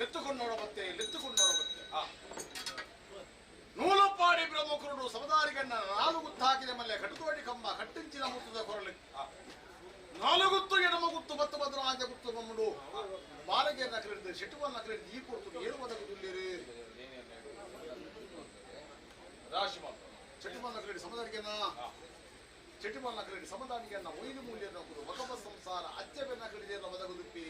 E: ಲೆತ್ತುಕೊಂಡಾಡೋ ಬತ್ತೆ ಲೆತ್ತುಕೊಂಡಾಡೋ ಬತ್ತೆ ನೂಲು ಪಾಡಿ ಬ್ರಹ್ಮಕುರುಡು ಸಮದಾರಿಗಣ್ಣ ನಾಲು ಗುತ್ತು ಹಾಕಿದ ಮಲ್ಲೆ ಕಟುತೋಡಿ ಕಂಬ ಕಟ್ಟಿಂಚಿನ ಮುತ್ತದ ಕೊರಳು ನಾಲು ಗುತ್ತು ಎಡಮ ಗುತ್ತು ಬತ್ತು ಭದ್ರಾಜ ಗುತ್ತು ಬಮ್ಮಡು ಬಾಲಗೆ ನಕಲಿಡಿದು ಶೆಟುವ ನಕಲಿಡಿದು ಈ ಪೊರ್ತು ಏಳು ಬದಕುದುಲ್ಲೇರು ಚೆಟ್ಟಿಮಲ್ ಸಮದಾನಿಗೆನ ಚೆಟ್ಟಿಮಲ್ ನಕಲಿಡಿ ಸಮದಾನಿಗೆನ್ನ ಒಯ್ದು ಮೂಲ್ಯ ನಕಲು ಒಕಬ ಸಂಸಾರ ಅಜ್ಜಬೆ ನಕಲಿದೆ ಬದಗುದುಪ್ಪಿ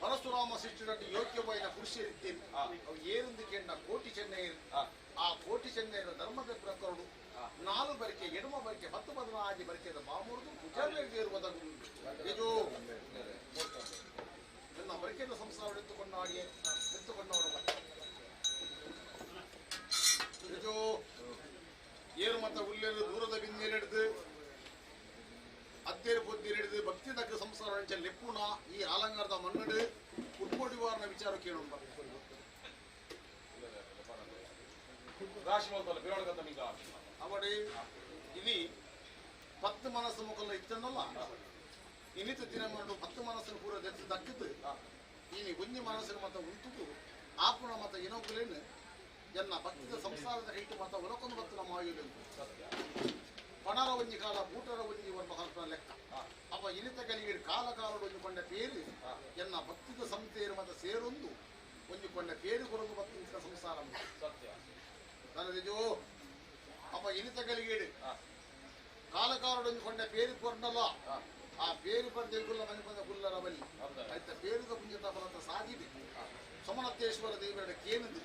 E: ಪರಶುರಾಮ ಶಿಷ್ಯನಟ್ಟು ಯೋಗ್ಯವಾದ ಪುರುಷರಿದ್ದೇನೆ ಅವು ಏನೆಂದು ಕೇಳಿದ ಕೋಟಿ ಚೆನ್ನೈ ಆ ಕೋಟಿ ಚೆನ್ನೈನ ಧರ್ಮದ ಪ್ರಕರಣ ನಾಲು ಬರಿಕೆ ಎಡಮ ಬರಿಕೆ 10 14 ಬರಿಕೆದ ಮಾಮೂರುದು ಕುಜರ್ಲೇರುವುದನ್ನು ನನ್ನ ಬರಿಕೆದ ಸಂಸಾರ ಎತ್ತುಕೊಂಡಾಡಿಯೇ ಎತ್ತುಕೊಂಡವರು ಏರು ಮತ ಉಲ್ಲೇರು ದೂರದ ಬಿಂದೇರಿಡಿದು ಅತ್ತೇರು ಪೊದ್ದೇರಿಡಿದು ಭಕ್ತಿ ತಕ್ಕ ಸಂಸಾರ ಲೆಪ್ಪುಣ ಈ ಆಲಂಗಾರದ ಮನ್ನಡು ಉಟ್ಕೋಡಿವಾರನ ವಿಚಾರ ಕೇಳೋಣ ಅವಡಿ ಇಲ್ಲಿ 10 ಮನಸ್ಸು ಮುಖಲ್ಲ ಇತ್ತನ್ನಲ್ಲ ಇನ್ನಿತ ದಿನ ಮಾಡು 10 ಮನಸ್ಸನ್ನು ಪೂರ ದೆತ್ತು ದಕ್ಕಿದ್ದು ಇನಿ ಒಂಜಿ ಮನಸ್ಸಿನ ಮತ ಉಂಟು ಆಪುಣ ಮತ ಏನೋಕುಲೇನು ಎನ್ನ ಭಕ್ತಿದ ಸಂಸಾರದ ಕೈಟು ಮತ ಒಲಕೊಂದು ಬತ್ತು ನಮ್ಮ ಆಯುಧ ಪಣರ ಒಂಜಿ ಕಾಲ ಬೂಟರ ಒಂಜಿ ವರ್ಮ ಕಲ್ಪನ ಲೆಕ್ಕ ಅಪ್ಪ ಇನಿತ ಕಲಿಗೆ ಕಾಲ ಕಾಲಡು ಒಂಜಿ ಕೊಂಡ ಪೇರು ಎನ್ನ ಭಕ್ತಿದ ಸಂಸ್ಥೆಯರು ಮತ ಸೇರೊಂದು ಒಂಜಿ ಕೊಂಡ ಪೇರು ಕೊರೊಂದು ಭಕ್ತಿ ಸಂಸಾರ
A: ಸತ್ಯ
E: ತನದಿಜೋ ಅಪ್ಪ ಇನಿತ ಕಲಿಗೇಡು ಕಾಲ ಕಾಲಡು ಒಂಜಿ ಕೊಂಡ ಪೇರು ಕೊರ್ನಲ್ಲ ಆ ಪೇರು ಪಡೆದ ಮನೆ ಬಂದ ಕುಲ್ಲರ ಬಲ್ಲಿ ಆಯ್ತ ಪೇರುದ ಪುಂಜತ ಬಲತ ಸಾಧಿದೆ ಸೋಮನಾಥೇಶ್ವರ ದೇವರ ಕೇನದು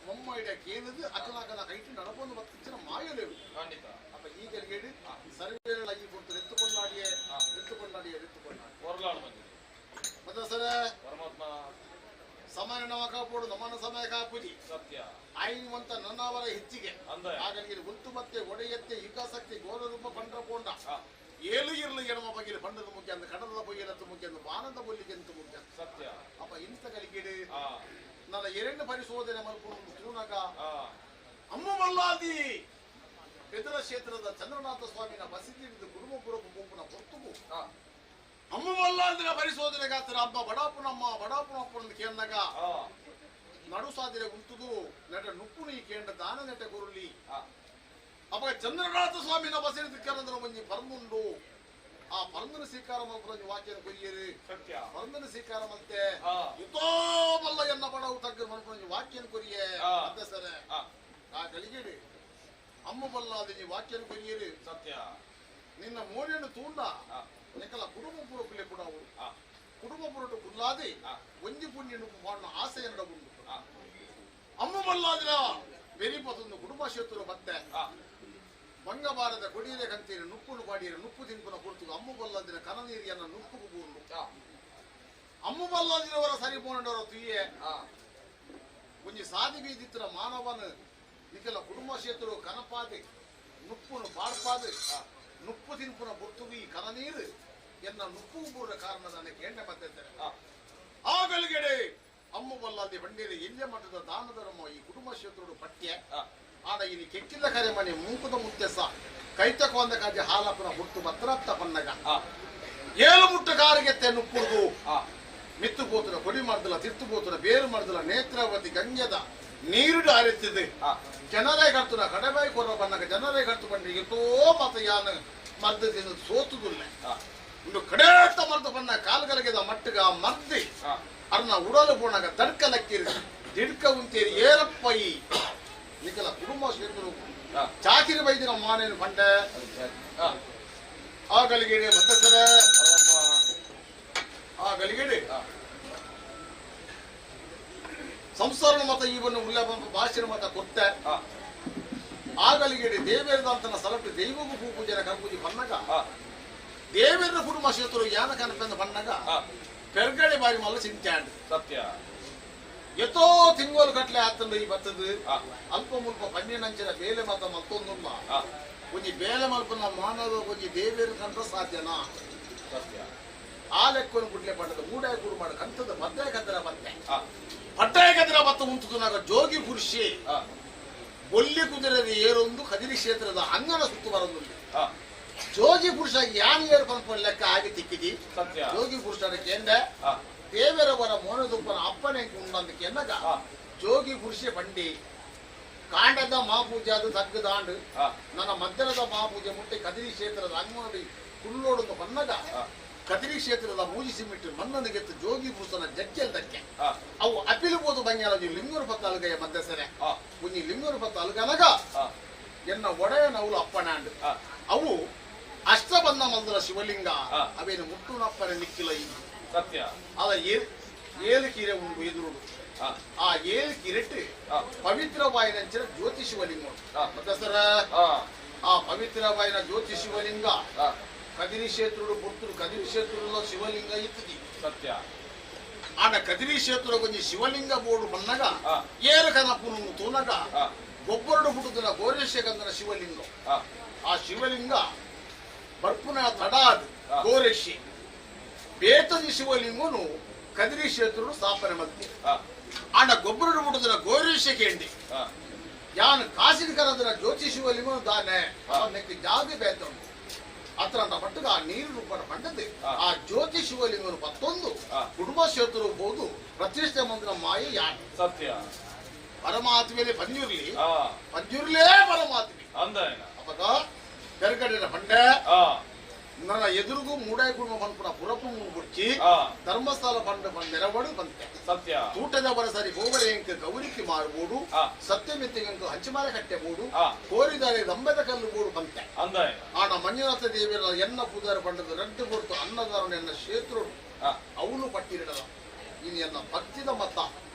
E: ಮೊಮ್ಮೈಡ ಕೇನದು ಅಕಲಾಕಲ ಕೈಟು ನಡಪೊಂದು ಬತ್ತಿನ ಮಾಯಲೇವು
A: ಖಂಡಿತ
E: ಅಪ್ಪ ಈ ಗಲಿಗೇಡು ಸರ್ವೇಳ ಈ ಪುರ್ತು ಎತ್ತುಕೊಂಡಾಡಿಯೇ ಎತ್ತುಕೊಂಡಾಡಿಯೇ ಎತ್ತುಕೊಂಡಾಡಿ
A: ಹೊರಲಾಡು ಬಂದಿದೆ
E: ಮತ್ತೆ ಸರ
A: ಪರಮಾತ್ಮ
E: ಸಮಾನ ನವ ಕಾಪೋಡು ನಮನ ಸಮಯ ಕಾಪುಜಿ
A: ಸತ್ಯ
E: ಆಯಿನ್ವಂತ ನನ್ನವರ ಹೆಚ್ಚಿಗೆ ಆಗಲಿಗೆ ಉಂತು ಮತ್ತೆ ಒಡೆಯತ್ತೆ ಯುಗಾಸಕ್ತಿ ಘೋರ ರೂಪ ಪಂಡ್ರ ಪೋಂಡ ಏಳು ಇರಲು ಎಡಮ ಬಗೆಯಲ್ಲಿ ಪಂಡದ ಮುಖ್ಯ ಅಂದ ಕಡದ ಬೊಯ್ಯಲತ್ತು ಮುಖ್ಯ ಅಂದ ಬಾನದ ಬೊಲ್ಲಿಗೆ ಅಂತ ಮುಖ್ಯ
A: ಸತ್ಯ
E: ಅಪ್ಪ ಇಂಥ ಕಲಿಗೇಡು ನನ್ನ ಎರಡು ಪರಿಶೋಧನೆ ಮಲ್ಕೊಂಡು ತೂನಗ ಅಮ್ಮ ಮಲ್ಲಾದಿ ಪೆದರ ಕ್ಷೇತ್ರದ ಚಂದ್ರನಾಥ ಸ್ವಾಮಿನ ಬಸಿದಿಡಿದು ಕುಡುಮಪುರಕ್ಕೂ ಗುಂಪುನ ಹೊತ್ತುಗು ಅಮ್ಮ ಮಲ್ಲಾದಿನ ಪರಿಶೋಧನೆಗಾತ್ರ ಅಬ್ಬ ಬಡಾಪುನಮ್ಮ ಬಡಾಪುನಪ್ಪನ ಕೇಂದಾಗ ನಡು ಸಾದಿರೆ ಉಂಟುದು ನೆಟ ನುಪ್ಪುನಿ ಕೇಂದ್ರ ದಾನ ನೆಟ ಗುರುಲಿ ಅಪ್ಪ ಚಂದ್ರನಾಥ ಸ್ವಾಮಿನ ಬಸಿದ ಕರಂದ್ರ ಒಂಜಿ ಪರ್ನುಂಡು ಆ ಪರ್ಂದನ ಸ್ವೀಕಾರ ಮಲ್ಪುರಂಜಿ ವಾಕ್ಯನ ಕೊರಿಯರು
A: ಸತ್ಯ
E: ಪರ್ಂದನ ಸ್ವೀಕಾರ ಮಲ್ತೆ ಯುತೋ ಬಲ್ಲ ಎನ್ನ ಬಡವು ತಗ್ಗ ಮಲ್ಪುರಂಜಿ ವಾಕ್ಯನ ಕೊರಿಯೆ ಅಂತ ಸರ ಆ ಗಳಿಗೇಡು ಅಮ್ಮ ಬಲ್ಲಾದ ವಾಕ್ಯನ ಕೊರಿಯರು
A: ಸತ್ಯ
E: ನಿನ್ನ ಮೋಡಿಯನ್ನು ತೂಂಡ ನೆಕಲ ಕುಡುಂಬ ಪುರಕುಲೆ ಕುಡವು ಕುಡುಂಬ ಪುರಟು ಕುಲ್ಲಾದೆ ಒಂಜಿ ಪುಣ್ಯ ನುಪ್ಪು ಆಸೆ ಎನ್ನಡ ಉಂಡು ಅಮ್ಮ ಬಲ್ಲಾದಿನ ಬೆರಿಪತೊಂದು ಕುಡುಂಬ ಶೇತುರು ಬತ್ತೆ ಬಂಗಬಾರದ ಕೊಡಿಯರೆ ಕಂತೀರಿ ನುಪ್ಪುನು ಬಾಡಿಯರೆ ನುಪ್ಪು ತಿಂಪುನ ಕೊಡ್ತು ಅಮ್ಮು ಬಲ್ಲದಿನ ಕನನೀರಿಯನ್ನ ನುಪ್ಪುಗು ಬೂಂಡು ಅಮ್ಮು ಬಲ್ಲದಿನವರ ಸರಿ ಪೋನಡವರ ತುಯ್ಯೆ ಒಂಜಿ ಸಾದಿ ಬೀದಿತ್ತಿನ ಮಾನವನ ನಿಖಲ ಕುಡುಂಬ ಶೇತುರು ಕನಪಾದೆ ನುಪ್ಪುನು ಪಾಡ್ಪಾದೆ ನುಪ್ಪು ತಿನ್ಪುನ ಬೊರ್ತುಗು ಈ ಕನನೀರು ಎನ್ನ ನುಪ್ಪು ಬೂರ ಕಾರಣ ನನಗೆ ಎಣ್ಣೆ ಬತ್ತಿದ್ದೇನೆ ಆ ಗಳಿಗೆಡೆ ಅಮ್ಮು ಬಲ್ಲಾದಿ ಬಂಡೇರಿ ಎಲ್ಯ ಮಠದ ದಾನಧರ್ಮ ಈ ಕುಟುಂಬ ಕ್ಷೇತ್ರೋಡು ಪಠ್ಯ ಆಡ ಇಲ್ಲಿ ಕೆಕ್ಕಿಲ್ಲ ಕರೆ ಮನೆ ಮೂಕುದ ಮುತ್ತೆಸ ಕೈತಕೊಂದ ಕಾಜಿ ಹಾಲಪುನ ಹುಟ್ಟು ಬತ್ತರಪ್ತ ಪನ್ನಗ ಏಳು ಮುಟ್ಟು ಕಾರಿಗೆತ್ತೆ ನುಪ್ಪುರ್ದು ಮಿತ್ತು ಪೋತುನ ಕೊಡಿ ಮಾಡ್ದಲ ತಿರ್ತು ಪೋತುನ ಬೇರು ಮಾಡ್ದಲ ನೇತ್ರಾವತಿ ಗಂಗೆದ ನೀರುಡು ಅರೆತಿದೆ ಜನರೇ ಕರ್ತುನ ಕಡಬಾಯಿ ಕೊರ ಬನ್ನಗ ಜನರೇ ಕರ್ತು ಬಂಡಿ ಎತ್ತೋ ಮತ ಯಾನು ಮರ್ದು ತಿಂದು ಸೋತುದುಲ್ಲೆ ಒಂದು ಕಡೇತ ಮರ್ದು ಬನ್ನ ಕಾಲ್ಗಲಗೆದ ಮಟ್ಟಗ ಮರ್ದಿ ಅರ್ನ ಉಡಲು ಪೋಣಗ ತಡ್ಕಲಕ್ಕಿರಿ ದಿಡ್ಕ ಉಂತೇರಿ ಏರಪ್ಪಯಿ ನಿಕಲ ಕುಟುಂಬ ಸೇರ್ತರು ಚಾಕಿರಿ ಬೈದಿನ ಮಾನೇನು ಪಂಡೆ ಆ ಗಲಿಗೆಡೆ ಬತ್ತಸರ ಆ ಗಲಿಗೆಡೆ ಸಂಸಾರ ಮತ ಈವನ್ನು ಉಲ್ಲ ಭಾಷೆ ಮತ ಕೊತ್ತೆ ಆ ಗಲಿಗೆಡೆ ದೇವೇರದಂತನ ಸಲಟು ದೈವಗೂ ಹೂ ಪೂಜೆನ ಕರ್ಪೂಜೆ ಬನ್ನಗ ದೇವೇರ ಕುಟುಂಬ ಸೇತರು ಯಾನ ಕನಪೆಂದ ಬನ್ನಗ ಪೆರ್ಗಡೆ ಬಾರಿ ಮಲ್ಲ ಚಿಂತೆ
A: ಸತ್ಯ
E: ಎತ್ತೋ ತಿಂಗೋಲು ಕಟ್ಲೆ ಆತಂದು ಈ ಬತ್ತದು ಅಲ್ಪ ಮುಲ್ಪ ಪನ್ನಿನಂಚಿನ ಬೇಲೆ ಮತ ಮತ್ತೊಂದುಲ್ಲ ಒಂಜಿ ಬೇಲೆ ಮಲ್ಪನ ಮಾನವ ಒಂಜಿ ದೇವೇರ ಕಂಡ್ರ ಸಾಧ್ಯನಾ
A: ಸತ್ಯ
E: ಆ ಲೆಕ್ಕವನ್ನು ಗುಡ್ಲೆ ಪಟ್ಟದ ಮೂಡೆ ಗುಡು ಮಾಡ ಕಂತದ ಮದ್ದೆ ಕದರ ಬತ್ತೆ ಪಟ್ಟಾಯ ಕದರ ಬತ್ತ ಉಂಟುನಾಗ ಜೋಗಿ ಪುರುಷಿ ಒಲ್ಲಿ ಕುದುರೆ ಏರೊಂದು ಕದಿರಿ ಕ್ಷೇತ್ರದ ಅಂಗನ ಸುತ್ತು ಬರೊಂದು ಜೋಗಿ ಪುರುಷ ಯಾನ್ ಏರು ಪಂಪ ಲೆಕ್ಕ ಆಗಿ ತಿಕ್ಕಿದಿ
A: ಸತ್ಯ
E: ಜೋಗಿ ಪುರುಷರ ಕೇಂದ್ರ ದೇವರವರ ಮೋನದುಪ್ಪನ ಅಪ್ಪನೆ ಉಂಡಂದಕ್ಕೆ ಎನ್ನಗ ಜೋಗಿ ಪುರುಷ ಬಂಡಿ ಕಾಂಡದ ಮಹಾಪೂಜೆ ಅದು ತಗ್ಗದಾಂಡು ನನ್ನ ಮಧ್ಯದ ಮಹಾಪೂಜೆ ಮುಟ್ಟೆ ಕದಿರಿ ಕ್ಷೇತ್ರದ ಅಂಗನಡಿ ಕುಳ್ಳೋಡೊಂದು ಬನ್ನಗ ಕದಿರಿ ಕ್ಷೇತ್ರದ ಮೂಜಿ ಸಿಮಿಟ್ಟು ಮನ್ನನಿಗೆತ್ತು ಜೋಗಿ ಪುರುಷನ ಜಗ್ಗೆಲ್ ದಕ್ಕೆ ಅವು ಅಪಿಲುಬೋದು ಬಂಗ್ಯಾಲ ಲಿಂಗೂರು ಪತ್ತಾಲುಗಯ ಮಧ್ಯಸರೆ ಉನ್ನಿ ಲಿಂಗೂರು ಪತ್ತಾಲುಗನಗ ಎನ್ನ ಒಡೆಯನವುಲು ಅಪ್ಪನಾಂಡು ಅವು ಅಷ್ಟಬಂಧ ಮಲ್ದರ ಶಿವಲಿಂಗ ಅವೇನು ಮುಟ್ಟುನಪ್ಪನ ನಿಕ್ಕಿಲ ಈಗ
A: ಸತ್ಯ
E: ಅದ ಏಳು ಕೀರೆ ಉಂಡು ಎದುರುಡು ಆ ಏಳು ಕಿರೆಟ್ಟು ಪವಿತ್ರವಾಯಿನಂಚಿನ ಜ್ಯೋತಿ ಶಿವಲಿಂಗ ಮತ್ತೆ ಸರ ಆ ಪವಿತ್ರವಾಯಿನ ಜ್ಯೋತಿ ಶಿವಲಿಂಗ ಕದಿರಿ ಕ್ಷೇತ್ರುಡು ಪುರ್ತುಡು ಕದಿರಿ ಕ್ಷೇತ್ರದ ಶಿವಲಿಂಗ ಇತ್ತದೆ
A: ಸತ್ಯ
E: ಆನ ಕದಿರಿ ಕ್ಷೇತ್ರ ಕೊಂಚ ಶಿವಲಿಂಗ ಬೋರ್ಡು ಬನ್ನಗ ಏರು ಕನಪುನು ತೂನಗ ಗೊಬ್ಬರಡು ಪುಟ್ಟುದಿನ ಗೋರೇಶಕಂದನ ಶಿವಲಿಂಗ ಆ ಶಿವಲಿಂಗ ಬರ್ಪುನ ತಡಾದ್ ಗೋರೇಶಿ ಬೇತನಿ ಶಿವಲಿಂಗನು ಕದಿರಿ ಕ್ಷೇತ್ರಡು ಸ್ಥಾಪನೆ ಮಲ್ತೆ ಆಂಡ ಗೊಬ್ಬರಡು ಪುಟ್ಟುದಿನ ಗೋರೇಶ ಕೇಂಡಿ ಯಾನು ಕಾಸಿನ ಕರದಿನ ಜ್ಯೋತಿ ಶಿವಲಿಂಗನು ದಾನೆ ನೆಕ್ ಜಾಗ ಬೇತನು ಅತ್ರ ಪಟ್ಟಗ ಆ ನೀರು ರೂಪನ ಪಂಡದ್ದು ಆ ಜ್ಯೋತಿ ಶಿವಲಿಂಗನು ಪತ್ತೊಂದು ಕುಟುಂಬ ಕ್ಷೇತ್ರ ಬೋದು ಪ್ರತಿಷ್ಠೆ ಮಂದಿರ ಮಾಯೆ ಯಾನು
A: ಸತ್ಯ
E: ಪರಮಾತ್ಮೆಲೆ ಪಂಜುರ್ಲಿ ಪಂಜುರ್ಲೇ ಪರಮಾತ್ಮೆ ಅವಾಗ ಬೆರಗಡಿನ ಪಂಡೆ ನನ್ನ ಎದುರಿಗೂ ಮೂಡಾಯ ಕುಟುಂಬ ಬಂದ್ಪುನ ಪುರಪು ಬುಡ್ಚಿ ಧರ್ಮಸ್ಥಳ ಬಂಡ ಬಂದೆರವಡು ಬಂತೆ
A: ಸತ್ಯ
E: ತೂಟದ ಬರಸರಿ ಗೋವರೆಂಕ ಗೌರಿಕಿ ಮಾರುಬೋಡು ಸತ್ಯಮಿತ್ತಿಗಂಕ ಹಂಚಿಮಾರ ಕಟ್ಟೆ ಬೋಡು ಕೋರಿದರೆ ದಂಬದ ಕಲ್ಲು ಬೋಡು ಬಂತೆ ಆನ ಮಂಜುನಾಥ ದೇವಿಯ ಎನ್ನ ಪೂಜಾರ ಬಂಡದ ರಡ್ಡು ಕೊಡ್ತು ಅನ್ನದಾರನ ಎನ್ನ ಕ್ಷೇತ್ರುಡು ಅವನು ಪಟ್ಟಿರಡದ ಇನ್ನು ಎನ್ನ ಭಕ್ತಿದ ಮತ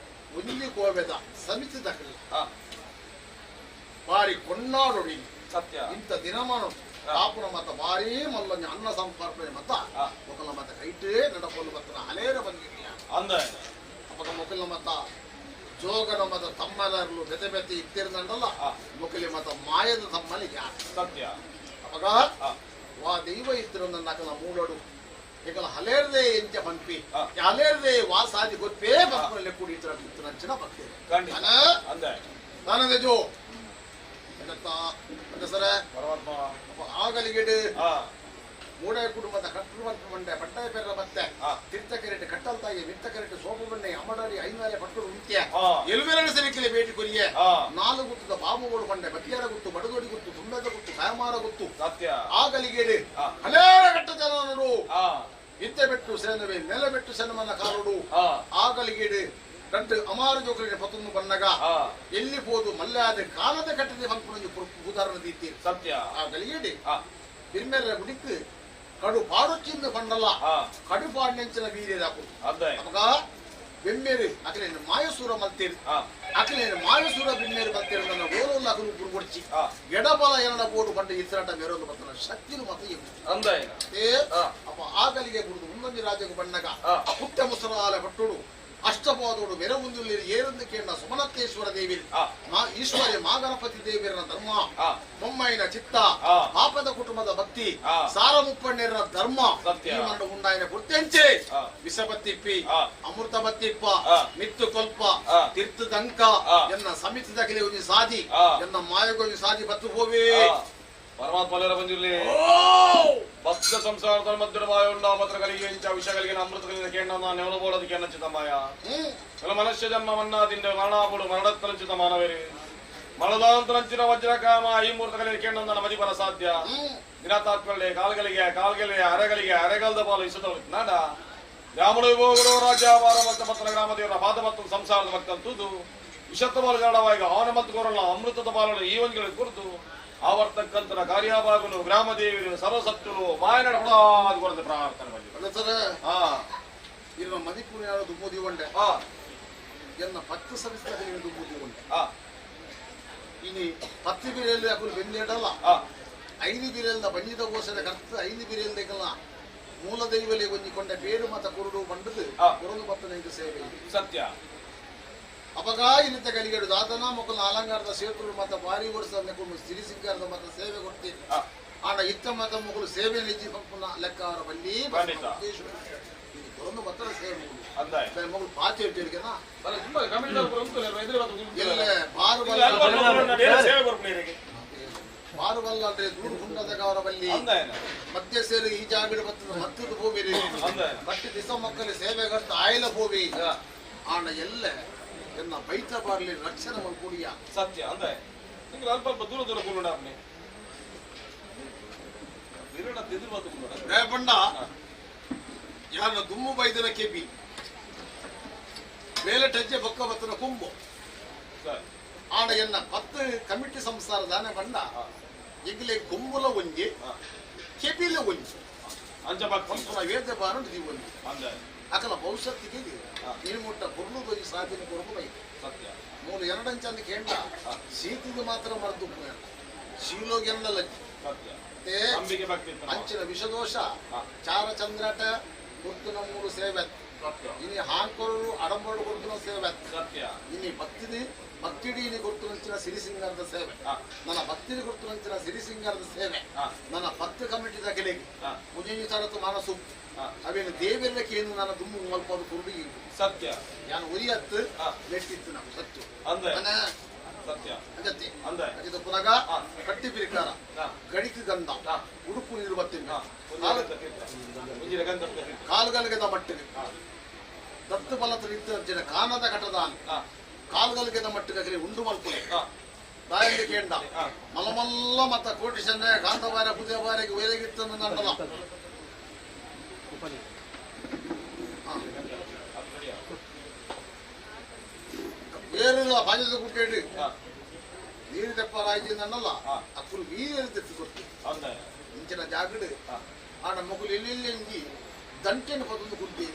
E: ಒಂಜಿ ಕೋವೆದ ಸಮಿತಿದ ಕಲ್ಲ ಬಾರಿ ಕೊಂಡಾಡೋಡಿ
A: ಸತ್ಯ
E: ಇಂಥ ದಿನಮಾನ ಕಾಪುನ ಮತ ಭಾರೀ ಮಲ್ಲೊಂಜಿ ಅನ್ನ ಸಂಪರ್ಪಣೆ ಮತ ಮೊಕಲ ಮತ ಕೈಟೇ ನಡಪೊಲ್ಲು ಮತ್ತನ ಅಲೇರ ಬಂದಿರಲಿಲ್ಲ ಅಪಗ ಮೊಕಲ ಮತ ಜೋಗನ ಮತ ತಮ್ಮಲರ್ಲು ಬೆತೆ ಬೆತೆ ಇತ್ತಿರ್ದಂಡಲ್ಲ ಮೊಕಲಿ ಮತ ಮಾಯದ ತಮ್ಮಲಿ ಯಾರು
A: ಸತ್ಯ
E: ಅಪಗ ವಾ ದೈವ ಇತ್ತಿರಂದ ನಕಲ ಮೂಡಡು ಇಕಲ ಹಲೇರ್ದೆ ಎಂಚ ಪನ್ಪಿ ಹಲೇರ್ದೆ ವಾ ಸಾದಿ ಗೊತ್ತೇ ಪನ್ಪುನಲ್ಲೇ ಕೂಡಿ ಇತ್ತರ ಇತ್ತರಂಚಿನ ಭಕ್ತಿ ನಾನಂದೆ ಜೋ ಸರ
A: ಪರಮಾತ್ಮ
E: ಆಗಲಿಗೆಡು ಮೂಡೆ ಕುಟುಂಬದ ಕಟ್ಟುವಂತ ಬಂಡೆ ಪಟ್ಟಾಯ ಪೆರ್ರ ಬತ್ತೆ ತೀರ್ಥಕೆರೆಟು ಕಟ್ಟಲ್ತಾಯಿ ಮಿತ್ತಕೆರೆಟು ಸೋಪು ಬಂಡೆ ಅಮಡಾಡಿ ಐನಾಲೆ ಪಟ್ಟರು ಉಂತ್ಯ ಎಲ್ವೆರಡು ಸರಿಕಲೆ ಭೇಟಿ ಕೊರಿಯೆ ನಾಲು ಗುತ್ತದ ಬಾಮುಗಳು ಬಂಡೆ ಬತ್ತಿಯಾರ ಗುತ್ತು ಬಡದೋಡಿ ಗುತ್ತು ತುಂಬೆದ ಗುತ್ತು ಕಾಯಮಾರ ಗುತ್ತು
A: ಸತ್ಯ
E: ಆಗಲಿಗೆಡು ಹಲೇರ ಕಟ್ಟ ಜನರು ಇತ್ತೆ ಬೆಟ್ಟು ಸೇನವೆ ನೆಲ ಬೆಟ್ಟು ಸೆನಮನ ಕಾಲುಡು ಆಗಲಿಗೆಡು ರಂಟು ಅಮಾರು ಜೋಕರಿಗೆ ಪತ್ತೊಂದು ಬನ್ನಗ ಎಲ್ಲಿ ಹೋದು ಮಲ್ಲಾದ ಕಾಲದ ಕಟ್ಟದೆ ಪಂಪುನೊಂಜಿ ಉದಾಹರಣೆ ದೀತಿ
A: ಸತ್ಯ
E: ಆ ಗಲಿಗೆಡಿ ಬಿರ್ಮೆರ ಗುಡಿಕ್ ಕಡು ಪಾಡುಚ್ಚಿಂದು ಪಂಡಲ್ಲ ಕಡು ಪಾಡಿನೆಂಚಿನ ವೀರ್ಯರಾಕು ಅಪಗ ಬೆಮ್ಮೇರು ಅಕಲೇನು ಮಾಯಸೂರ ಮಲ್ತೇರು ಅಕಲೇನು ಮಾಯಸೂರ ಬಿಮ್ಮೇರು ಮಲ್ತೇರು ನನ್ನ ಓಲೋಲ್ಲ ಅಕಲು ಗುರುಗೊಡ್ಚಿ ಎಡಬಲ ಎರಡ ಬೋಡು ಪಂಡ ಇಸರಾಟ ಮೇರೊಂದು ಬರ್ತನ ಶಕ್ತಿಲು ಮತ ಅಪ್ಪ ಆಗಲಿಗೆ ಗುರುದು ಮುಂದೊಂಜಿ ರಾಜ್ಯకు ಬಣ್ಣಗ ಪುಟ್ಟ ಮುಸರಾಲ ಪಟ್ಟುಡು ಅಷ್ಟಪಾದೋಡು ಮೆರವುಂದುಲ್ಲಿ ಏರಂದು ಕೇಂದ್ರ ಸುಮನತ್ತೇಶ್ವರ ದೇವಿ ಈಶ್ವರಿ ಮಾಗಣಪತಿ ದೇವಿಯರ ಧರ್ಮ ಬೊಮ್ಮೈನ ಚಿತ್ತ ಪಾಪದ ಕುಟುಂಬದ ಭಕ್ತಿ ಸಾರಮುಪ್ಪಣ್ಣರ ಧರ್ಮ ಈ ಮರಣ ಉಂಡಾಯನ ಪುರ್ತೆಂಚೆ ವಿಷಬತ್ತಿಪ್ಪಿ ಅಮೃತ ಬತ್ತಿಪ್ಪ ಮಿತ್ತು ಕೊಲ್ಪ ತೀರ್ಥದಂಕ ಎನ್ನ ಸಮಿತಿದ ಕೆಲವು ಸಾಧಿ ಎನ್ನ ಮಾಯಗೊಂಜಿ ಸಾಧಿ ಬತ್ತು ಹೋವೆ
A: ಪರಮಾತ್ಮ ಬಂದಿರಲಿ ಭಕ್ತ ಸಂಸಾರದ ಮಧ್ಯಮಾಯ ಉಂಡಾಮತ್ರ ಕಲಿಗೆ ಇಂಚ ವಿಷಗಳಿಗೆ ಅಮೃತ ಕಲಿಗೆ ಕೇಂದ್ರ ನೆವಲಬೋಡದ ಕೇಂದ್ರ ಮಾಯ ಮನುಷ್ಯ ಜನ್ಮ ಮನ್ನಾದಿಂದ ಮರಣಾಪುಡು ಮರಣತ್ತಲಂಚಿತ ಮಾನವೇರಿ ಮಳದಾಂತರಂಚಿನ ವಜ್ರಕಾಮ ಈ ಮೂರ್ತಗಳಿಗೆ ಕೇಂದ್ರ ಮದಿಪರ ಸಾಧ್ಯ ನಿರಾತಾತ್ಮಗಳಿಗೆ ಕಾಲ್ಗಳಿಗೆ ಕಾಲ್ಗಳಿಗೆ ಅರೆಗಳಿಗೆ ಅರೆಗಲ್ದ ಪಾಲು ಇಸದ ನಾಡ ಗ್ರಾಮಣ ವಿಭೋಗರು ರಾಜ್ಯ ವಾರ ಮತ್ತು ಪತ್ರ ಗ್ರಾಮ ದೇವರ ಪಾದ ಮತ್ತು ಸಂಸಾರದ ಭಕ್ತಂತುದು ವಿಷತ್ತ ಬಾಲುಗಾಡವಾಗಿ ಅವನ ಮತ್ತು ಕೋರಲ್ಲ ಅಮೃತದ ಬಾಲನ್ನು ಈ ಒಂದುಗಳ ಕುರಿತು ಆವರ್ತಕ್ಕಂತರ ಕಾರ್ಯಭಾಗನು ಗ್ರಾಮ ದೇವರು ಸರ್ವಸತ್ತುಲು ಮಾಯನಡ ಕೊಡದೆ ಪ್ರಾರ್ಥನೆ
E: ಮಾಡಿದ್ರು. ಇನ್ನು ಮಣಿಪುರ ದುಮ್ಮುದಿಗೊಂಡೆ ಎನ್ನ 10 ಸಂಸ್ಥೆಗಳಿಗೆ ದುಮ್ಮುದಿಗೊಂಡೆ ಇನಿ 10 ಬೀರೆಯಲ್ಲಿ ಅಕುಲು ಬೆಂದೇಡಲ್ಲ 5 ಬೀರೆಲ್ದ ಬನ್ನಿದ ಘೋಷಣೆ ಕರ್ತ 5 ಬೀರೆಲ್ದೆಗಲ್ಲ ಮೂಲ ದೈವಲಿ ಒಂಜಿಕೊಂಡ ಬೇಡು ಮತ ಕುರುಡು ಬಂಡದು ಕುರುಡು ಬತ್ತನೈದು ಸೇವೆ
A: ಸತ್ಯ
E: ಅಪಗ ಇನ್ನಿತ ಕಲಿಗಡು ದಾದನ ಮೊಕಲ ಅಲಂಕಾರದ ಸೇತುರು ಮತ ಭಾರಿ ವರ್ಷ ನೆಕುಲು ಸಿರಿ ಸಿಂಗಾರದ ಮತ ಸೇವೆ ಕೊಡ್ತೀನಿ ಆನ ಇತ್ತ ಮತ ಮೊಕಲು ಸೇವೆ ನಿಜಿ ಪಂಪುನ ಲೆಕ್ಕ ಅವರ ಬಲ್ಲಿ ಕೊರೊಂದು ಬತ್ತರ ಸೇವೆ ಮೊಗಲು ಮೊಗಲು ಪಾಚೆ ಇಟ್ಟಿರಿಗೆನಾ ಬಾರುಬಲ್ಲ ಅಂದ್ರೆ ದೂರು ಗುಂಡದಾಗ ಅವರ ಬಲ್ಲಿ ಮಧ್ಯ ಸೇರಿ ಈ ಜಾಗಡ ಬತ್ತದ ಮತ್ತದ ಭೂಮಿ ಬಟ್ಟಿ ದಿಸ ಮಕ್ಕಳು ಸೇವೆಗರ್ತ ಆಯಿಲ ಭೂಮಿ ಆನ ಎಲ್ಲ ಎನ್ನ ಬೈತ ಬಾರ್ಲಿ ರಕ್ಷಣೆ ಮಲ್ಕುಡಿಯ
A: ಸತ್ಯ ಅಂದ್ರೆ ನಿಂಗೆ ಅಲ್ಪ ಅಲ್ಪ ದೂರ ದೂರ ಕುಲ್ಲುಂಡ ಅಪ್ನೆ
E: ರೇಪಣ್ಣ ಯಾರ ದುಮ್ಮು ಬೈದನ ಕೆಬಿ ಬೇಲೆ ಟಜ್ಜೆ ಬೊಕ್ಕ ಬತ್ತನ ಕುಂಬು ಆಡ ಎನ್ನ 10 ಕಮಿಟಿ ಸಂಸಾರ ದಾನೆ ಬಂಡ ಈಗಲೇ ಕೊಂಬುಲ ಒಂಜಿ ಕೆಬಿಲ ಒಂಜಿ ವೇದ ಬಾರು ಒಂಜಿ ಅಕಲ ಭವಿಷ್ಯತ್ತಿಗೆ ನೀರು ಮುಟ್ಟ ಕೊರ್ಲು ಸಾಧನೆ ಕೊರಗು ಬೈತು ಮೂರು ಎರಡಂಚಂದ ಕೇಂದ್ರ ಶೀತದ ಮಾತ್ರ ಮರೆದು ಶೀಲೋಗೆಲ್ಲ ಅಂಚಿನ ವಿಷದೋಷ ಚಾರ ಚಂದ್ರಾಟ ಗುರ್ತುನ ಮೂರು ಸೇವೆ ಇನಿ ಹಾಂಕೊರು ಅಡಂಬರು ಗುರ್ತುನ ಸೇವೆ ಇನಿ ಭಕ್ತಿದಿ ಭಕ್ತಿಡಿ ಇನಿ ಗುರ್ತುನಂಚಿನ ಸಿರಿಸಿಂಗಾರದ ಸೇವೆ ನನ್ನ ಭಕ್ತಿಡಿ ಗುರ್ತುನಂಚಿನ ಸಿರಿಸಿಂಗಾರದ ಸೇವೆ ನನ್ನ 10 ಕಮಿಟಿದ ಕೆಲೆಗೆ ಮುಜಿ ತರತು ಮನಸ್ಸು ಅವೇನು ದೇವೆಲ್ಲಕ್ಕೆ ಏನು ನನ್ನ ದುಮ್ಮು ಮಲ್ಪದು ಕುರುಡಿ
A: ಸತ್ಯ
E: ನಾನು ಉರಿಯತ್ತು ನೆಟ್ಟಿತ್ತು ನಾವು ಸತ್ತು
A: ಸತ್ಯ
E: ಅಂಜತ್ತೆ ಅಂಜದ ಪುನಗ ಕಟ್ಟಿ ಬಿರಿಕಾರ ಗಡಿಕ ಗಂಧ ಉಡುಪು ನೀರು ಬತ್ತಿನ ಕಾಲ್ಗಲ್ಗೆದ ಮಟ್ಟಿಗೆ ದತ್ತು ಬಲತ ನಿಂತ ಕಾನದ ಕಟದಾನ ಕಾಲ್ಗಲ್ಗೆದ ಮಟ್ಟಿಗೆ ಉಂಡು ಮಲ್ಪುಲೆ ಬಾಯಲ್ಲಿ ಕೇಂಡ ಮಲಮಲ್ಲ ಮತ್ತ ಕೋಟಿ ಚಂದ್ರ ಕಾಂತಬಾರ ಪುಜಬಾರಿಗೆ ವೈರಗಿತ್ತನ್ನು ನನ್ನಲ್ಲ ಏನಿಲ್ಲ ಬಾಜದ ಗುಡ್ಡೇಡು ನೀರು ತೆಪ್ಪರಾಯ್ತು ನನ್ನಲ್ಲ ಅಕ್ಕರು ವೀರ್ಯರು ತೆತ್ತು ಕೊಟ್ಟು ಇಂಚಿನ ಜಾಗಡು ಆಡ ಮಗುಲು ಎಲ್ಲೆಲ್ಲಿ ಇಂಜಿ ದಂಟೆನ ಪದೊಂದು ಗುಡ್ಡಿ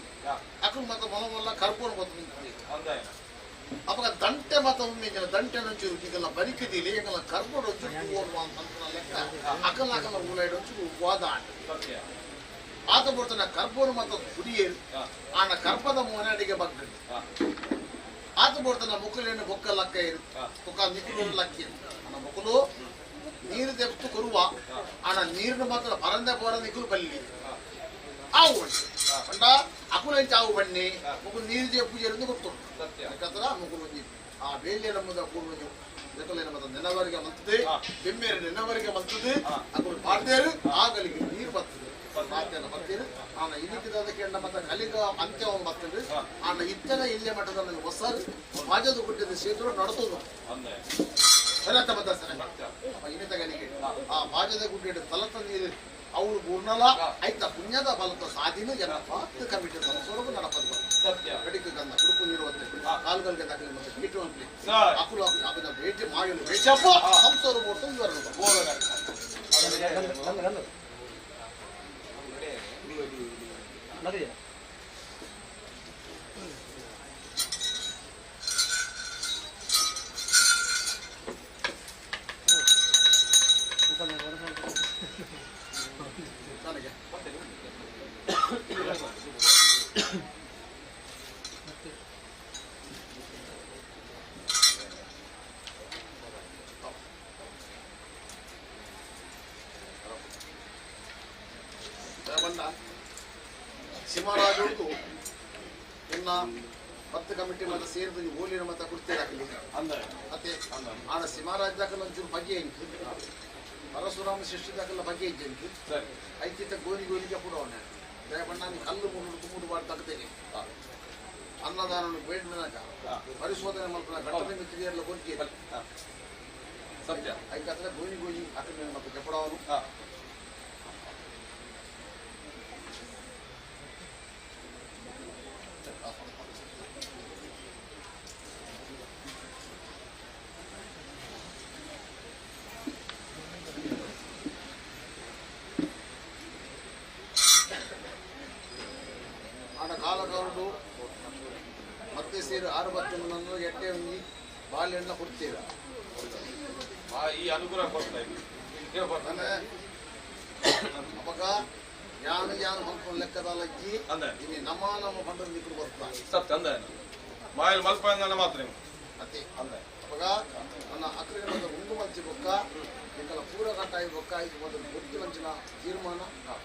E: ಅಕ್ಕರು ಮತ್ತ ಮೊಲಮಲ್ಲ ಕರ್ಪೋಣ ಪದೊಂದು ಅವಾಗ ದಂಟೆ ಮತ ಒಮ್ಮೆ ದಂಟೆ ಒಂಚೂರು ಈಗೆಲ್ಲ ಬರಿಕದಿಲ್ಲ ಈಗೆಲ್ಲ ಕರ್ಪೋಣ ಒಂಚೂರು ಅಂತ ಲೆಕ್ಕ ಅಕಲ ಅಕಲ ಊಲಾಯ್ಡು ಒಂಚೂರು ವಾದ ಆತ ಬರ್ತಾನೆ ಕರ್ಪೋಣ ಮತ ಕುಡಿಯೇರು ಆನ ಕರ್ಪದ ಮೋನಾಡಿಗೆ ಬಗ್ಗು ಆತ ಬರ್ತಾನ ಮುಕ್ಕಲೇನು ಬೊಕ್ಕ ಲಕ್ಕ ಇರು ಬೊಕ್ಕ ನಿಕ್ಕಲು ಲಕ್ಕಿ ಅನ್ನ ಮುಕ್ಕಲು ನೀರು ತೆಪ್ತು ಕೊರುವ ಆನ ನೀರಿನ ಮಾತ್ರ ಪರಂದೆ ಪೋರ ನಿಕ್ಕಲು ಬಲ್ಲಿ ಆವು ಅಂಡ ಅಕುಲೆಂಚ ಆವು ಬನ್ನಿ ಮುಕ್ಕಲು ನೀರು ಜೆ ಪೂಜೆ ಗೊತ್ತು ಯಾಕಂದ್ರ ಮುಕ್ಕಲು ಒಂಜಿ ಆ ಬೇಲ್ಯ ನಮ್ಮದ ಕೂಡು ಲೆಕ್ಕಲೇನ ಮತ್ತ ನೆನವರಿಗೆ ಮಂತದೆ ಬೆಮ್ಮೇರು ನೆನವರಿಗೆ ಮಂತದೆ ಅಕುಲು ಪಾಡ್ದೇರು ಆಗಲಿಗೆ ನೀರು ಬರ್ತದೆ ಮಾತೆಲ್ಲ ಬರ್ತೀರಿ ಆನ ಇದಕ್ಕಿದಾದ ಕೆಂಡ ಮತ್ತೆ ಕಲಿಗ ಅಂತ್ಯ ಬರ್ತದೆ ಆನ ಇತ್ತನ ಇಲ್ಲೇ ಮಠದ ನನಗೆ ಹೊಸ ಬಾಜದ ಗುಡ್ಡದ ಸೇತುವೆ ನಡತದು ಸರತ ಬದ್ದ ಸರ ಇನ್ನಿತ ಗಲಿಗೆ ಆ ಬಾಜದ ಗುಡ್ಡ ತಲತ ನೀರು ಅವರು ಗುರ್ನಲ ಆಯ್ತ ಪುಣ್ಯದ ಬಲತ ಸಾಧಿನ ಜನಪ್ಪ ಕಮಿಟಿ ಸಂಸೋರಗು ನಡಪದು ಗಡಿಕ ಗಂಧ ಕುಡುಕು ನೀರು ಅಂತ ಕಾಲ್ಗಲ್ಗೆ ತಗಲಿ ಮತ್ತೆ ಭೇಟಿ ಅನ್ಪ್ಲಿ ಅಕುಲು ಅದನ್ನ ಭೇಟಿ ಮಾಡಲು ಭೇಟಪ್ಪ ಸಂಸೋರು ಬೋರ್ತು ಇವರನ್ನು ಸಿಂಹರಾಜು ಇನ್ನ 10 ಕಮಿಟಿ ಮತ್ತೆ ಸೇರಿದ ಓಲಿನ ಮತ್ತೆ ಕೊಡ್ತೀರಾಗಲಿ ಮತ್ತೆ ಆಡ ಸಿಂಹರಾಜ ದಾಖಲ ಒಂಚೂರು ಬಗೆ ಎಂಕು ಪರಶುರಾಮ ಶಿಷ್ಯ ದಾಖಲ ಬಗೆ ಇದ್ದೆ ಐತಿತ್ತ ಗೋಲಿ ಗೋಲಿಗೆ ಪುಡವಣ್ಣ ದಯಪಣ್ಣ ಕಲ್ಲು ಮೂರು ಮೂರು ಬಾರಿ ತಗ್ತೇನೆ ಅನ್ನದಾನ ಬೇಡ ಪರಿಶೋಧನೆ ಮಲ್ಪನ ಘಟನೆ ಮಿತ್ರ ಎಲ್ಲ ಕೊಡ್ತೀರಿ
A: ಸತ್ಯ
E: ಐಕಾದ್ರೆ ಗೋಯಿ ಗೋಯಿ ಅಕಡೆ ಮತ್ತೆ ಜಪಡವನು ಆಡ ಕಾಲಕಾಲಡು ಮತ್ತೆ ಸೇರು ಆರು ಬತ್ತನ್ನು ಎಟ್ಟೆ ಒಂಜಿ ಬಾಳೆಹಣ್ಣ ಕೊಡ್ತೀರ
A: ಈ ಅನುಗ್ರಹ ಕೊಡ್ತಾ ಇದ್ದೀವಿ
E: ಅಂದ್ರೆ ಅವಾಗ ಯಾನು ಯಾನು ಮಲ್ಪನ ಲೆಕ್ಕದಲ್ಲ ಅಜ್ಜಿ
A: ಅಂದೆ.
E: ಇನ್ನು ನಮ್ಮ ನಮ್ಮ ಪಂಡ ನಿಕ್ಕಲು ಬರ್ತಾ
A: ಸತ್ಯ ಅಂದೆ ಮಾಯಲ್ಲಿ ಮಲ್ಪ ಮಾತ್ರ
E: ಅತ್ತೆ
A: ಅಂದೆ
E: ಅವಾಗ ನನ್ನ ಅಕ್ರಗಳ ಉಂಡು ಮಂಚಿ ಬೊಕ್ಕ ನಿಕ್ಕಲ ಪೂರ ಕಟ್ಟಾಯಿ ಬೊಕ್ಕ ಇದು ಒಂದು ಗುರ್ತು ಮಂಚಿನ ತೀರ್ಮಾನ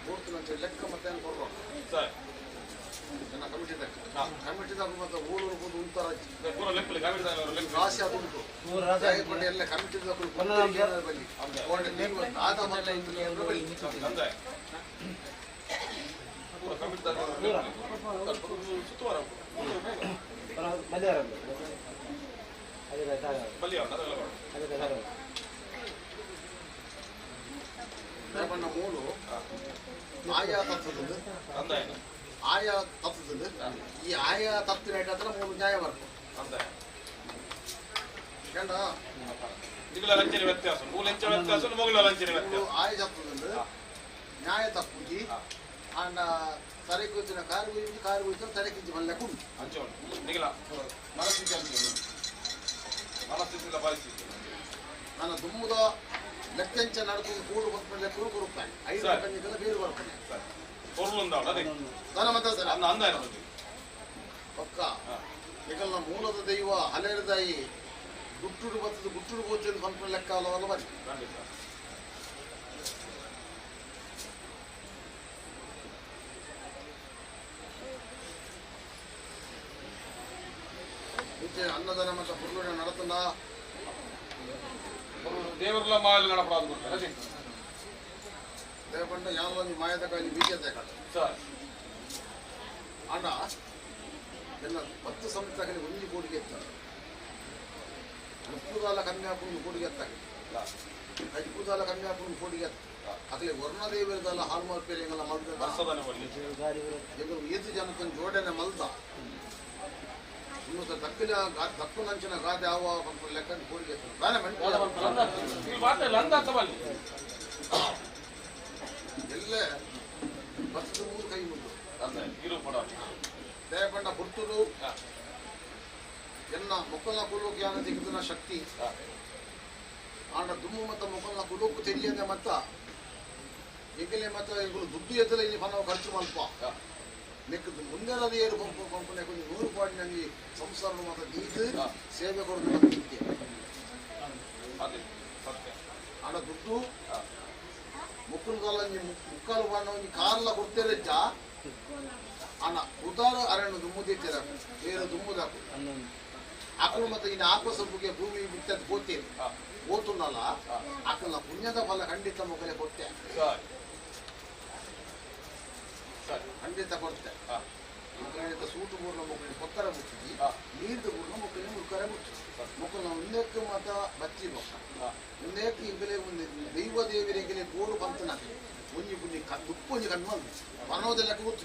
E: ಗುರ್ತು ಮಂಚಿನ ಲೆಕ್ಕ ಮತ್ತೆ ಕೊಡುವ
A: ಸರಿ
E: ನನ್ನ ಕಮಿಟಿ ಕಮಿಟಿ ಮತ್ತೆ ಊರು ಬಂದು ಉಂತಾರ ಅಜ್ಜಿ
A: ಪೂರ ಲೆಕ್ಕಲಿ ಕಾವಿದ ಲೆಕ್ಕ
E: ರಾಶಿ ಅದು ಉಂಟು ಜಾಯಪಂಡೆ ಎಲ್ಲ ಕಮಿಟಿ ಬಲ್ಲಿ ಆದ ಮತ್ತೆ ಬಲ್ಲಿ
A: ಅಂದೆ ಪೂರ ಕಮಿಟಿ ಸುತ್ತುವರ ಬಲ್ಲಿ ಅದೆಲ್ಲ
E: ದೇವಣ್ಣ ಮೂಲು ಆಯಾ ತತ್ವದ
A: ಅಂದೆ
E: ಆಯಾ ತತ್ವದ ಈ ಆಯಾ ತತ್ವ ಹತ್ರ ಮೂರು ನ್ಯಾಯ ಬರ್ಕು
A: ಅಂದೆ
E: ಕೇಂದ್ರ
A: ನಿಗಳ ಲಂಚನ ವ್ಯತ್ಯಾಸ ಮೂಲ ಲಂಚ ವ್ಯತ್ಯಾಸ ಮೊಗಲ ಲಂಚನ ವ್ಯತ್ಯಾಸ
E: ಆಯ ತತ್ವದ ನ್ಯಾಯ ತಪ್ಪುಜಿ ಅಂಡ ತರೆ ಕೂತಿನ ಕಾರು ಗುಂಜಿ ಕಾರು ಗುಂಜಿ ತರೆ ಕಿಂಚಿ ಮಲ್ಲೆ ಕುಂಟು
A: ಅಂಚೆ ನಿಗಲ ಮನಸ್ಥಿತಿ ಅಂಚೆ ಮನಸ್ಥಿತಿ ಪರಿಸ್ಥಿತಿ
E: ನನ್ನ ದುಮ್ಮದ ಲೆಕ್ಕಂಚ ನಡ್ಕೊಂಡು ಕೂಡು ಬಂದ ಲೆಕ್ಕ ಕೊಡುತ್ತಾನೆ ಐದು
A: ಸರಿ.
E: ಕಣ್ಣಿಗೆಲ್ಲ ಬೇರು ಬರ್ತಾನೆ
A: ಸರಿ ಪೊರ್ಲುಂದ ಅದೇ
E: ನನ್ನ ಮತ್ತೆ ಸರ್
A: ಅಂದ ಅಂದ ಇರೋದು
E: ಪಕ್ಕ ನಿಗಲ್ನ ಮೂಲದ ದೈವ ಹಲೇರದಾಯಿ ಗುಟ್ಟುಡು ಬತ್ತದ ಗುಟ್ಟುಡು ಗೋಚು ಪಂಪನ ಲೆಕ್ಕ ಅಲ್ಲವಲ್ಲ ಬನ್ನಿ
A: ಖಂಡಿತ
E: ಮುಂಚೆ ಅನ್ನದಾನ ಮತ್ತು ಪುರುಳ ನಡತನ
A: ದೇವರೆಲ್ಲ ಮಾಯಲ್ಲಿ ನಡಪಡಾದು ಕೊಡ್ತಾರೆ ಅದೇ
E: ದೇವಪಂಡ ಯಾವ ಮಾಯದ ಕಾಯಿ ಬೀಜದ ಕಾಳು
A: ಸರಿ
E: ಅಣ್ಣ ಎಲ್ಲ 10 ಸಂಸ್ಥೆಗಳಿಗೆ ಒಂಜಿ ಕೋಟಿಗೆ ಎತ್ತಾರೆ ಮುಪ್ಪುದಾಲ ಕಮ್ಮಿ ಹಾಕೊಂಡು ಕೋಟಿಗೆ ಎತ್ತಾಗಿ ಐಪುದಾಲ ಕಮ್ಮಿ ಹಾಕೊಂಡು ಕೋಟಿಗೆ ಎತ್ತ ಅಗಲಿ ವರ್ಣದೇವರದಲ್ಲ ಹಾಲು ಮಾರ್ಪೇರೆಲ್ಲ ಮಲ್ದ
A: ವರ್ಷದನೆ ಬರಲಿ
E: ಎಂಗಳು ಏತು ಜನಕ್ಕೊಂದು ಜೋಡಣೆ ಮಲ್ದ ಇನ್ನು ತಪ್ಪಿನ ತಪ್ಪು ನಂಚಿನ ಗಾದೆ ಆವ ಪಂಪು ಲೆಕ್ಕ ಕೋಟಿಗೆ ಎತ್ತಾರೆ ಬಾನೆ ಮಣ್ಣು
A: ಇಲ್ಲಿ ಮಾತಾಡಲ್ಲ ಅಂದ ಅಂತ ಬಲ್ಲಿ
E: ಎಲ್ಲ ಬಸ್ಸು ಮೂರು ಕೈ ಮುಂದು
A: ಅಂದ ಇರು ಪಡ
E: ದಯಪಂಡ ಪುರ್ತುರು ಎನ್ನ ಮೊಕ್ಕಲ್ನ ಕುಲೋಕ್ ಯಾನ ತೆಗೆದನ ಶಕ್ತಿ ಆಂಡ ದುಮ್ಮು ಮತ್ತ ಮೊಕ್ಕಲ್ನ ಕುಲೋಕು ತೆರಿಯಂದೆ ಮತ್ತ ಎಂಕಲೆ ಮತ್ತ ಇವರು ದುಡ್ಡು ಎತ್ತಲ ಇಲ್ಲಿ ಪನವು ಖರ್ಚು ಮಲ್ಪ ನೆಕ್ ಮುಂದೆಲ್ಲ ಏರು ಪಂಪು ಪಂಪು ನೆಕ್ 100 ಪಾಡಿ ನನಗೆ ಸಂಸಾರ ಮಾತ ದೀದು ಸೇವೆ ಕೊಡೋದು ಮತ್ತೆ
A: ಅದೇ ಸತ್ಯ
E: ಆಂಡ ದುಡ್ಡು ಮುಕ್ಕುಲ್ದಲ್ಲ ಮುಕ್ಕಾಲು ಬಾಣ ಒಂಜಿ ಕಾರ್ಲ ಕೊಡ್ತೇರೆಚ್ಚ ಅಣ್ಣ ಉದಾರ ಅರಣ್ಯ ದುಮ್ಮುದಿಟ್ಟಿರ ಬೇರೆ ದುಮ್ಮುದಾಕು ಆಕಳು ಮತ್ತೆ ಇನ್ನು ಆಕೋ ಸೊಪ್ಪುಗೆ ಭೂಮಿ ಬಿತ್ತದ ಗೋತೇನೆ ಓತುನಲ್ಲ ಆಕಳ ಪುಣ್ಯದ ಫಲ ಖಂಡಿತ ಮೊಗಲೇ ಕೊಟ್ಟೆ
A: ಸರಿ ಸರಿ
E: ಖಂಡಿತ ಕೊಡ್ತೆ ಖಂಡಿತ ಸೂಟು ಬೂರ್ನ ಮಕ್ಕಳಿಗೆ ಕೊತ್ತರ ಮುಟ್ಟಿದ್ವಿ ನೀರ್ದು ಬೂರ್ನ ಮಕ್ಕಳಿಗೆ ಮುಕ್ಕರೆ ಮುಟ್ಟು ಮಕ್ಕಳು ಒಂದೇಕ್ಕೆ ಮತ ಬಚ್ಚಿ ಬೊಕ್ಕ ಒಂದೇಕ್ಕೆ ಇಂಗಲೇ ಒಂದು ದೈವ ದೇವರಿಗೆ ಗೋಡು ಬಂತನ ಒಂಜಿ ಪುಣ್ಯ ದುಪ್ಪು ಒಂಜಿ ಕಣ್ಣು ಮನೋದೆಲ್ಲ ಗೊತ್ತು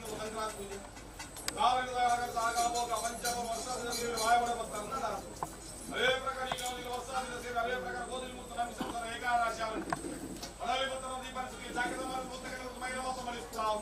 A: ಸಂಕ್ರಾಂತಿ ಪೂಜೆ ಪಂಚಮ ವರ್ಷ ವಾಯವಡ ಬರ್ತಾರೆ ಅದೇ ಪ್ರಕಾರ ಈಗ ವರ್ಷ ಸೇರಿ ಅದೇ ಪ್ರಕಾರ ಗೋಧಿ ಮುತ್ತ ನಮ್ಮ ಸಂಸಾರ ಏಕಾರಾಶಿ ಪಡಲಿ ಬತ್ತರ ದೀಪಾನಿಸುತ್ತಿ ಜಾಗದ ಪುಸ್ತಕ ಮೈಲ ಮಾತ ಮಲಿಸ್ತಾವ್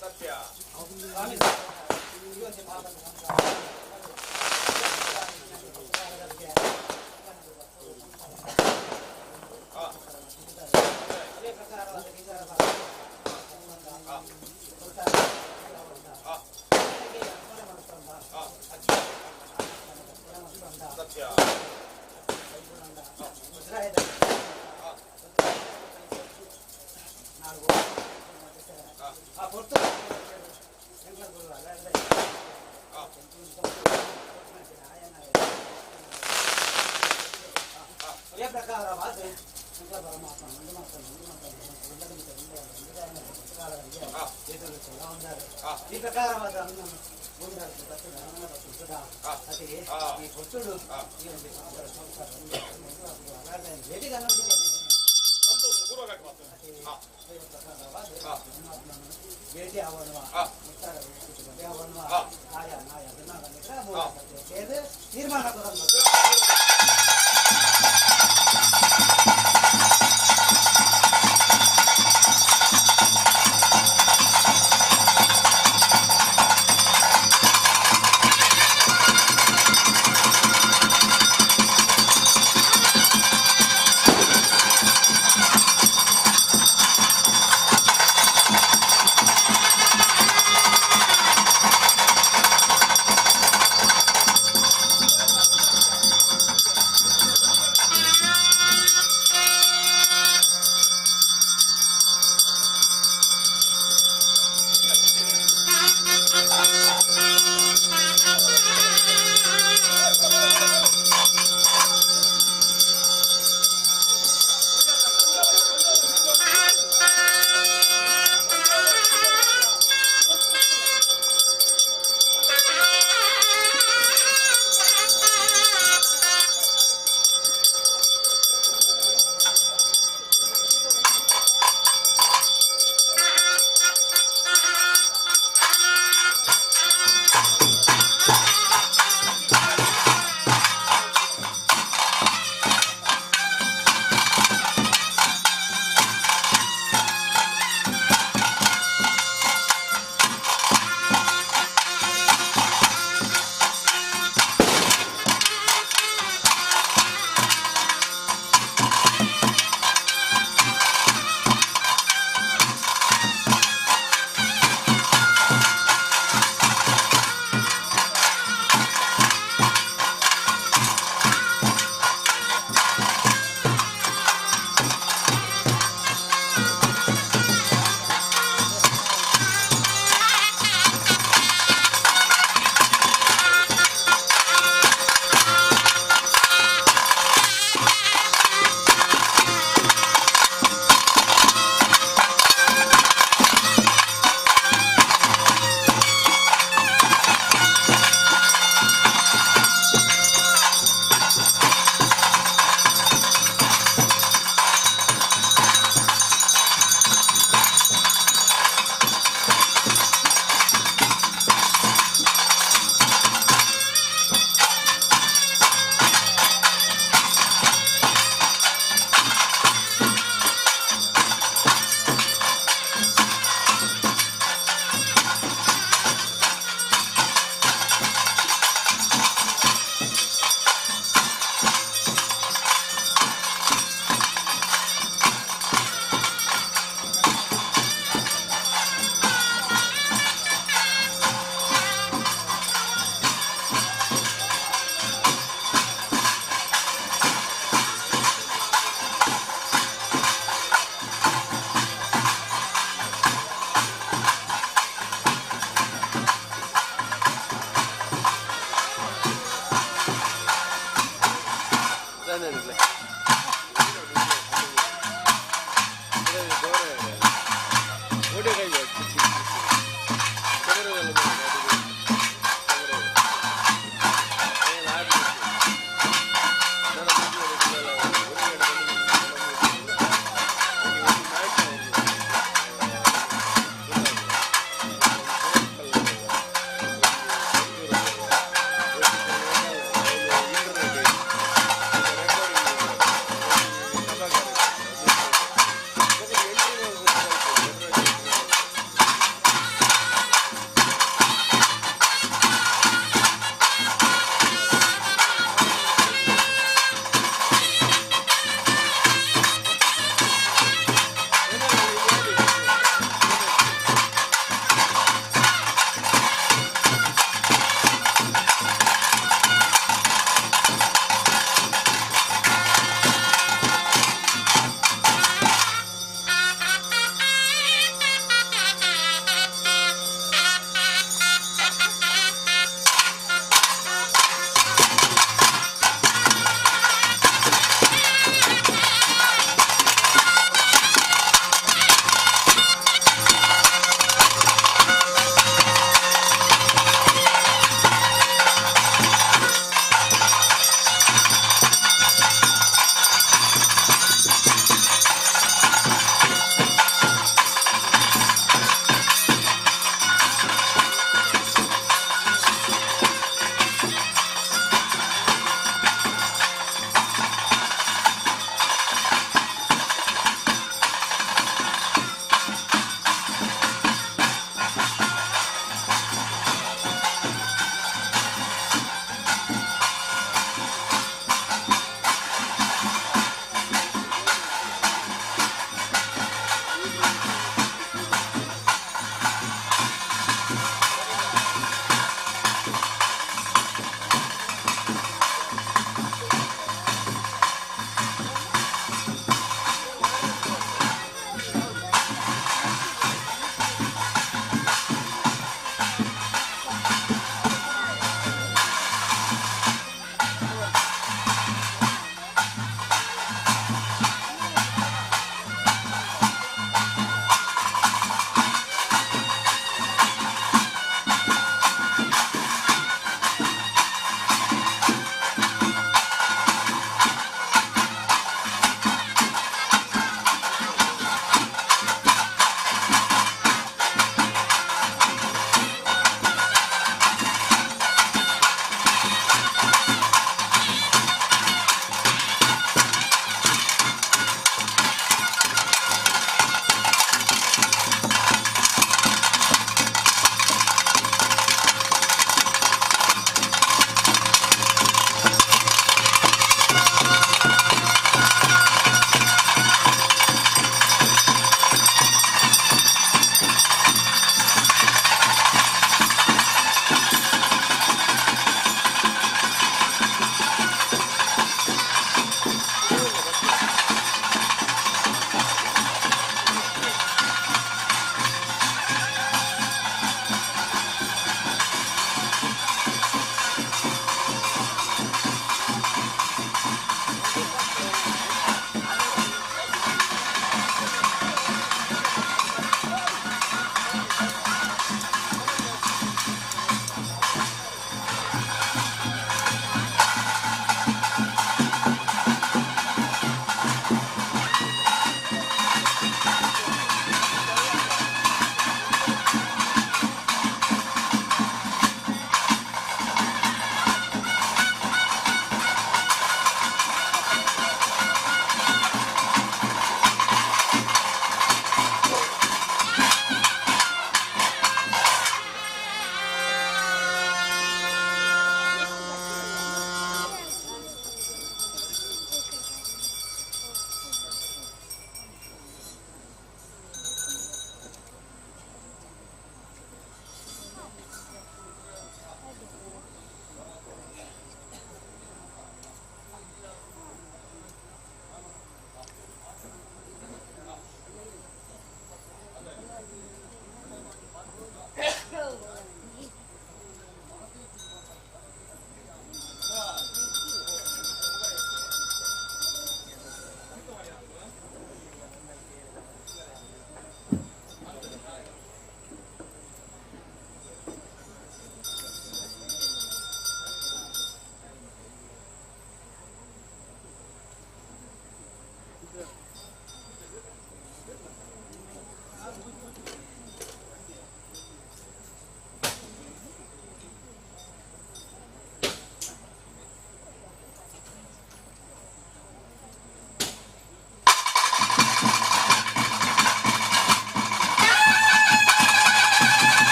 A: ಸತ್ಯ ಸತ್ಯ
C: ಈ ಪ್ರಕಾರವಾದ ಈ ಪೊರ್ತುಡು ಭೇಟಿ ಆವಣುವ ತೀರ್ಮಾನ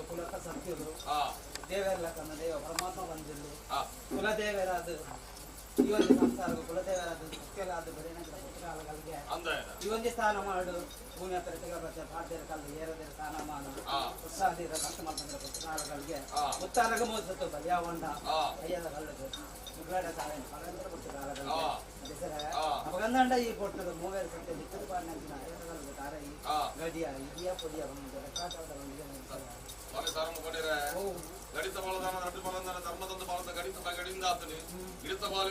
C: ಕುಲಕ ಸತ್ಯರು ದೇವರ ದೇವ ಪರಮಾತ್ಮ ಬಂದಿಲ್ಲು ಕುಲದೇವರಾದ ಈ ಒಂದು ಸಂಸಾರ ಕುಲದೇವರಾದ ಸತ್ಯಲಾದ ಬರೇನಗಳಿಗೆ ಈ ಒಂದು ಸ್ಥಾನ ಮಾಡು ಭೂಮಿ ಹತ್ರ ಪಾಡ್ದೇರ ಕಾಲದ ಏರದೇರ ಸ್ಥಾನ ಮಾಡು ಉತ್ಸಾಹದಿಂದ ಕಷ್ಟ ಮಾಡ್ತಂದ್ರೆ ಪುಸ್ತಕಾಲಗಳಿಗೆ ಉತ್ತಾರಗ ಮೋಸತ್ತು ಬಲಿಯಾವಂಡ ಅಯ್ಯದ ಕಲ್ಲದು ಮುಗ್ಲಾಡ ತಾಳೆ ಪರಂತರ ಪುಸ್ತಕಾಲಗಳಿಗೆ ಅಪಗಂದಂಡ ಈ ಕೊಟ್ಟದು ಮೂವೇರು ಸತ್ಯ ಲಿಖಿತ ಪಾಡಿನ ಅಯ್ಯದ ತಾರೈ ಗಡಿಯ ಇಡಿಯ ಪೊಡಿಯ ಬಂದು ಲೆಕ್ಕಾಚಾರದ
A: ಗಡಿತ ಬಾಳದಾನ ನಡು ಬಾಳದಾನ ಧರ್ಮದಂದು ಬಾಳದ ಗಡಿತ ಗಡಿಯಿಂದ ಆತನಿ ಗಿಡಿತ ಬಾಳ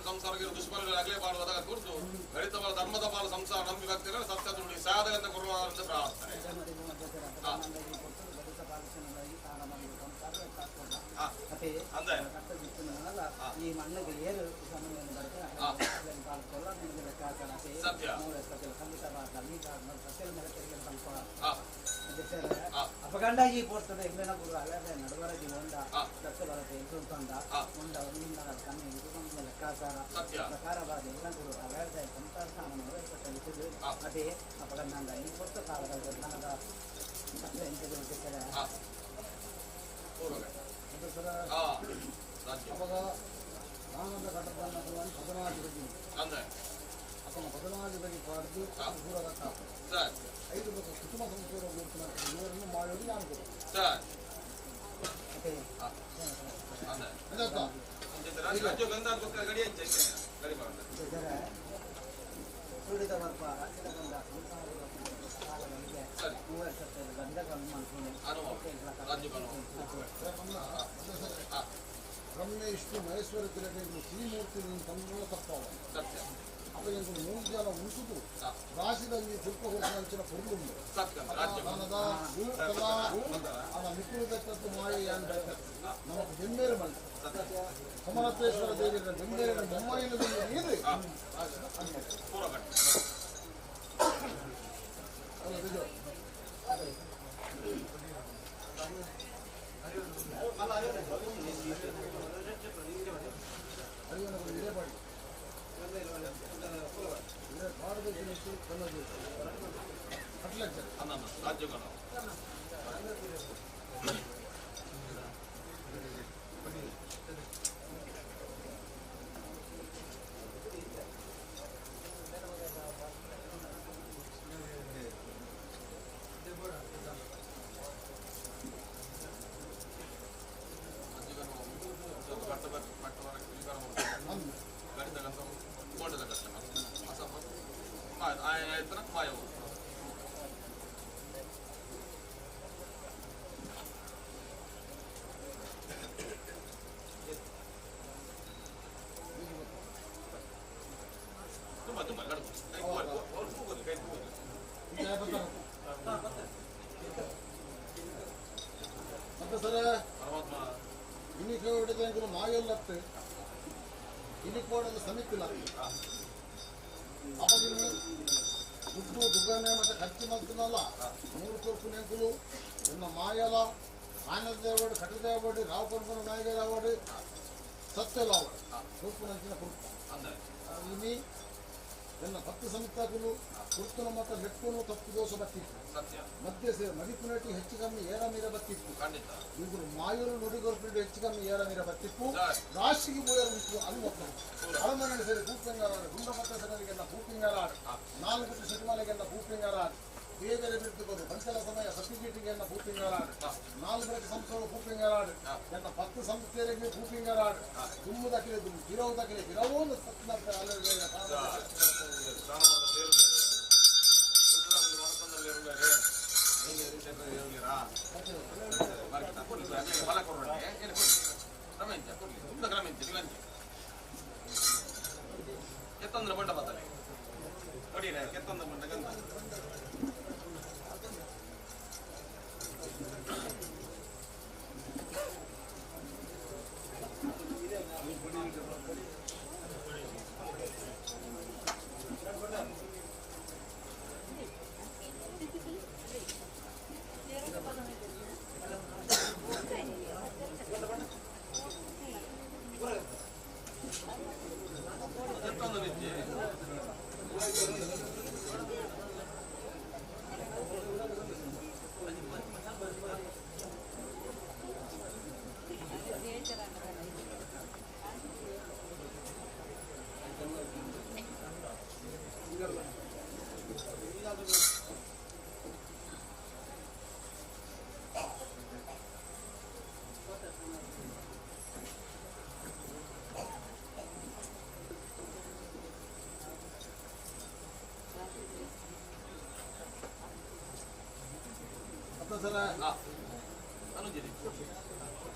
A: ಸಂಸಾರ ದುಷ್ಮನಗಳಾಗಲೇ ಬಾಳುವುದಾಗ ಕುರಿತು ಗಡಿತ ಬಾಳ ಧರ್ಮದ ಬಾಳ ಸಂಸಾರ ನಂಬಿ ಭಕ್ತಿಗಳ ಸತ್ಯ ನುಡಿ ಸಾಧಕಂತ ಕೊಡುವಂತ ಪ್ರಾರ್ಥನೆ.
C: ಈ ಮಣ್ಣಿಗೆ ಏರು ಅಪಗಂಡ ಈ ಪೋರ್ತದೆ ಎಂಬೆನ ಗುರು ಅಲ್ಲದೆ ನಡುವರೆಗೆ ಒಂದ ದತ್ತ ಬರತೆ ಎದುರುಕೊಂಡ ಮುಂಡ ಒಂದಿನ ಕಣ್ಣು ಇದು ಲೆಕ್ಕಾಚಾರ ಪ್ರಕಾರವಾದ ಎಲ್ಲ ಗುರು ಅಲ್ಲದೆ ಸಂಸಾರ ಸ್ಥಾನ ಅದೇ ಅಪಗಂಡ ಈ ಪೊರ್ತ ಕಾಲದ
D: ಅವಾಗ ಆನಂದ ಕಟ್ಟಪ್ಪನ ಪದನಾಜಿ ಬಗ್ಗೆ ಅತನ ಪದನಾಜಿ ಬಗ್ಗೆ ಪಾಡ್ದು ದೂರದ ಐದು ಬಕ್ಕ ಕುಟುಂಬ ಸಂಸ್ಥೆಯ ಇವರನ್ನು ಮಾಡೋದು ನಾನು ಬ್ರಹ್ಮೇಶ್ವರ ಮಹೇಶ್ವರ ತಿಲಕ ಶ್ರೀಮೂರ್ತಿ ತಂಡ ತಪ್ಪಾವ ಅಪ್ಪ ಮೂರು ಜನ ಉಂಟು ರಾಶಿದಲ್ಲಿ ಶಿಲ್ಪ ಹೋಗಿನ ಪೊರುಳು ಮಿಕ್ಕುಳು ಬೆಟ್ಟದ್ದು ಮಾಯ ನಮಕ್ ಬೆಮ್ಮೇರು ಮಲ್ಲ ಸಮರತ್ವೇಶ್ವರ ದೇವಿಯ ಬೆಮ್ಮೇರಿನ ಬೊಮ್ಮೈನದಲ್ಲಿ ನೀರು ಮಾಯಲ್ಲತ್ತೆ ಇಲ್ಲಿ ಕೋಡದ ಸಮಿತಿಲ್ಲ ಅವಾಗಿನ ದುಡ್ಡು ದುಗ್ಗನೆ ಮತ್ತೆ ಖರ್ಚು ಮಾಡ್ತೀನಲ್ಲ ಮೂರು ಕೊರ್ಪು ನೆಂಕುಲು ನಿಮ್ಮ ಮಾಯಲ ಆನಂದ ದೇವಡು ಕಟದೇವಡು ರಾವ್ ಕೊರ್ಪುನ ನಾಯಕರಾವಡು ಸತ್ಯಲ ಅವಡು ಕೊರ್ಪುನಂಚಿನ ಕುರ್ಪ ಇಲ್ಲಿ ಎಲ್ಲ ಭಕ್ತಿ ಸಮಿತಾಕುಲು ಕುರ್ತುನ ಮತ್ತು ಲೆಕ್ಕುನು ತಪ್ಪು ದೋಷ ಬತ್ತಿತ್ತು ಮಧ್ಯೆ ಸೇರಿ ಮಡಿಪುನಟಿ ಹೆಚ್ಚು ಕಮ್ಮಿ ಏರ ಮೀರ ಬತ್ತಿತ್ತು ಇವರು ಮಾಯೂರು ನುಡಿಗೊರ್ಪಿಂಡು ಹೆಚ್ಚು ಕಮ್ಮಿ ಏರ ಮೀರ ಬತ್ತಿತ್ತು ರಾಶಿಗೆ ಬೋಯರು ಉಂಟು ಅದು ಒಪ್ಪು ಅರಮನೆ ಸೇರಿ ಭೂಪಿಂಗಾರಾಡು ಗುಂಡಮತ್ತ ಭೂಪಿಂಗಾರಾಡು ನಾಲ್ಕು ಸಚಿವಾಲಯಗೆಲ್ಲ ಭೂಪಿಂಗಾರಾಡು ಬೇರೆ ಬೇರೆ ಬಿಡ್ತುಕೋದು ಪಂಚಲ ಸಮಯ ಸತಿಪೀಠಿಗೆಲ್ಲ ಭೂಪಿಂಗಾರಾಡು ನಾಲ್ಕು ಬೆಳಕು ಸಂಸ್ಥೆಗಳು ಭೂಪಿಂಗಾರಾಡು ಎಲ್ಲ ಪತ್ತು ಸಂಸ್ಥೆಯರಿಗೆ ಭೂಪಿಂಗಾರಾಡು ದುಮ್ಮು ದಾಖಲೆ ದುಮ್ಮು ಗಿರವು ದಾಖಲೆ ಗಿರವು ಸತ್ಯ
A: ಕೆತ್ತಂದ್ರೆ ಬಂಡ ಬತ್ತಲೆ ಕೊಡಿರ ಕೆತ್ತಂದ ಬಂಡ ಗಂಧ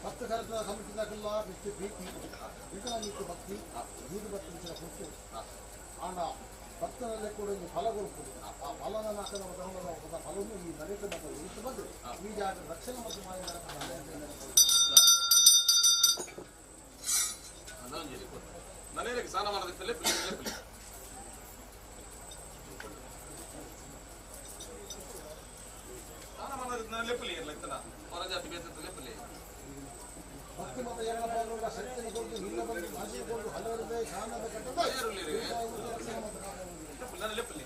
D: ಭಕ್ತ ಕಾರ್ಯಕ್ರಮ ಸಮಿತಿದಾಗಲ್ಲ ಮಿಸ್ಟರ್ ಪ್ರೀತಿ ವಿಕಲಾಂಗಿತ್ತು ಭಕ್ತಿ ಜೀದು ಭಕ್ತಿ ಕೊಟ್ಟು ಆಂಡ ಭಕ್ತನಲ್ಲೇ ಕೂಡ ಒಂದು ಫಲ ಕೊಡ್ಬೋದು. ಆ ಫಲನ ನಾಕದ ಫಲವನ್ನು ಈ ನಡೀತ ಮತ್ತು ಉಳಿತು ಬಂದು ಈ ಜಾಗ ರಕ್ಷಣೆ ಮತ್ತು ಮಾಯ
A: ಮನೆಯಲ್ಲಿ ಸ್ನಾನ ಮಾಡೋದಿತ್ತಲ್ಲೇ ಸ್ನಾನ ಮಾಡೋದಿತ್ತು ಲೆಪ್ಪಲಿ ಇರಲ್ಲ ಇತ್ತನ ಹೊರಜಾತಿ ಬೇಸತ್ತ ಲೆಪ್ಪಲಿ.
D: ಭಕ್ತಿ ಮತ್ತು ಎರಡ ಪಾಲ್ಗೊಂಡ ಶಕ್ತಿಯನ್ನು ಕೊಟ್ಟು ಇಲ್ಲ ಬಂದು ಭಾಷೆಕೊಂಡು ಹಲವರದೇ ಶಾನದ ಕಟ್ಟದ ರಕ್ಷಣೆ ಮತ್ತು
A: ನಾನು ಲೆಪ್ಪಲಿ.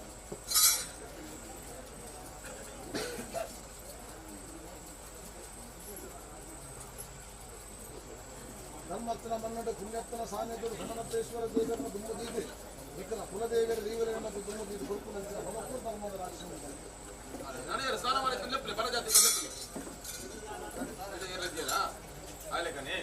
D: ಧರ್ಮಸ್ಥನ ಮನ್ನಡ ಪುಣ್ಯತ್ತನ ಸಾನ್ನಿಧ್ಯರು ಸಮನತ್ತೇಶ್ವರ ದೇವರನ್ನು ದುಮ್ಮದೀದು ವಿಕಲ ಕುಲದೇವರ ದೇವರ ಮತ್ತು ದುಮ್ಮದೀದು ಕೊಡುಪುನಂಚಿನ ಹೊಲಕ್ಕೂ ಧರ್ಮದ ರಾಕ್ಷಸ.
A: ನಾನು ಸ್ನಾನ ಮಾಡಿ ಲೆಪ್ಪಲಿ ಬರಜಾತಿ ಲೆಪ್ಪಲಿ ಇರಲಿದ್ದೀರಾ ಆಯ್ಲೆಕನೇ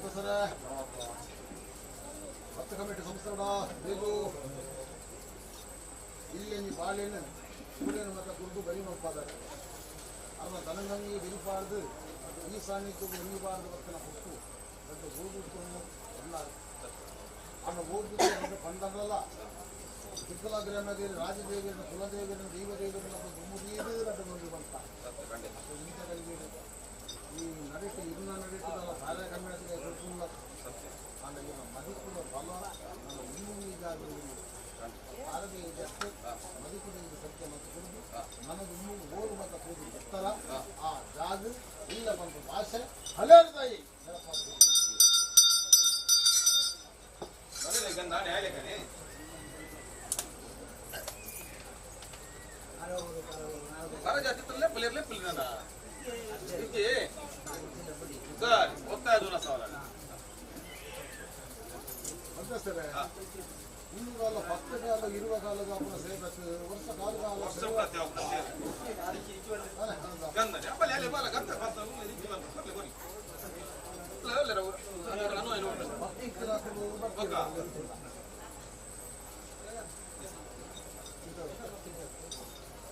D: ಗಂಟ ಹತ್ತು ಕಮಿಟಿ ಸಂಸ್ಥೆಗಳ ಬೇಗು ಇಲ್ಲಿ ನೀ ಬಾಳೆಹಣ್ಣು ಸೂರ್ಯನ ಮತ್ತು ಗುಡ್ಡು ಬಲಿ ಮಲ್ಪಾದಾರೆ ಅವನ ತನಗಂಗಿ ಬೆರಿಬಾರ್ದು ಈ ಸಾನ್ನಿಧ್ಯವು ಎನ್ನಿಬಾರ್ದು ಭಕ್ತನ ಹುಟ್ಟು ದೊಡ್ಡ ಓದುತ್ತನ್ನು ಎಲ್ಲ ಅವನ ಓದುತ್ತ ಪಂಡರಲ್ಲ ವಿಠಲ ಗ್ರಾಮದೇವಿ ರಾಜದೇವಿಯನ್ನು ಕುಲದೇವಿಯನ್ನು ದೈವದೇವಿಯನ್ನು ದುಮ್ಮುದೀದು ನಡು ಬಂತ ಈ ನಡೀತು ಇದನ್ನ ನಡೀತದಲ್ಲ ಸಾಲ ಕನ್ನಡದ ಆಮೇಲೆ ಮದಿಕುಲ ಬಲ ನನ್ನ ಇನ್ನೂ ಭಾರತೀಯ ಜಸ್ಟ್ ಮದಿಕುಲ ಸತ್ಯ ಮತ್ತು ಕುಡಿದು ನನಗೆ ಇನ್ನೂ ಓದು ಮತ್ತು ಕೂದು ಬರ್ತಾರ ಆ ಜಾಗ ಇಲ್ಲ ಬಂದ ಭಾಷೆ ಹಲೇರು ತಾಯಿ ಇನ್ನೂರಲ್ಲ ಪತ್ತು ಕಾಲ ಇರುವ ಕಾಲದ ಅಪ್ಪನ ಸೇವೆ ವರ್ಷ ಕಾಲ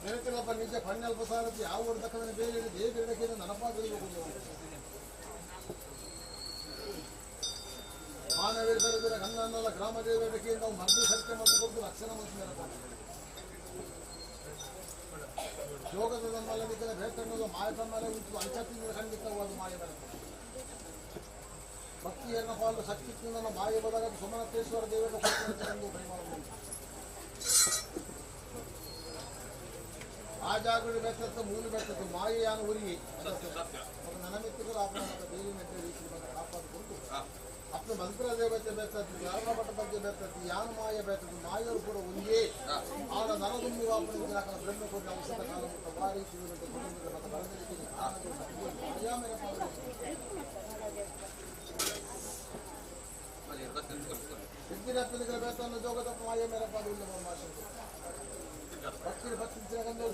D: ನೆನಪಿಲ್ಲಪ್ಪ ನಿಜ ಫಣ್ಣಲ್ಪ ಸಾರಥಿ ಯಾವ ಊರು ತಕ್ಕಂದ್ರೆ ಬೇರೆ ಬೇರೆ ನನಪಾಗಬೇಕು. ಮಾನವೇಶ್ವರ ಕನ್ನಡ ಗ್ರಾಮ ದೇವರಿಗೆ ನಾವು ಮದ್ದು ಸತ್ಯ ಮತ್ತು ಕೊಟ್ಟು ರಕ್ಷಣೆ ಮತ್ತು ಯೋಗದ ನಮ್ಮಲ್ಲ ಬೇಕನ್ನೋದು ಮಾಯ ತಮ್ಮಲೆ ಉಂಟು ಅಂಚತ್ತಿನ ಖಂಡಿತವಾದ ಮಾಯ ಬರುತ್ತೆ. ಭಕ್ತಿಯನ್ನು ಪಾಲು ಶಕ್ತಿ ಮಾಯ ಬದಾಗ ಸುಮನತೇಶ್ವರ ದೇವರ ಆ ಜಾಗಗಳು ಬೆಟ್ಟತ್ತು ಮೂಲು ಬೆಟ್ಟತ್ತು ಮಾಯೆಯಾನ ಉರಿ ನನಮಿತ್ತುಗಳು ಅಪನ ಬೇರೆ ರೀತಿ ಕಾಪಾಡಿಕೊಂಡು ಅಪ್ಪ ಮಂತ್ರ ದೇವತೆ ಬೇಕತ್ತು ಧರ್ಮಪಟ್ಟ ಬಗ್ಗೆ ಬೇಕತ್ತು ಯಾನು ಮಾಯ ಬೇಕತ್ತು ಮಾಯವರು ಕೂಡ ಒಂದೇ ಆಗ ನನದುಂಬು ಬ್ರಹ್ಮ ಕೊಟ್ಟ ಔಷಧ ಕಾಲ ವಾರಿ ಸಿದ್ಧಿರತ್ನಗಳ ಬೇತನ್ನು ಜೋಗದಪ್ಪ ಮಾಯ ಮೇರಪ್ಪ ಅದು ಇಲ್ಲ ಭಕ್ತಿ ಭಕ್ತಿ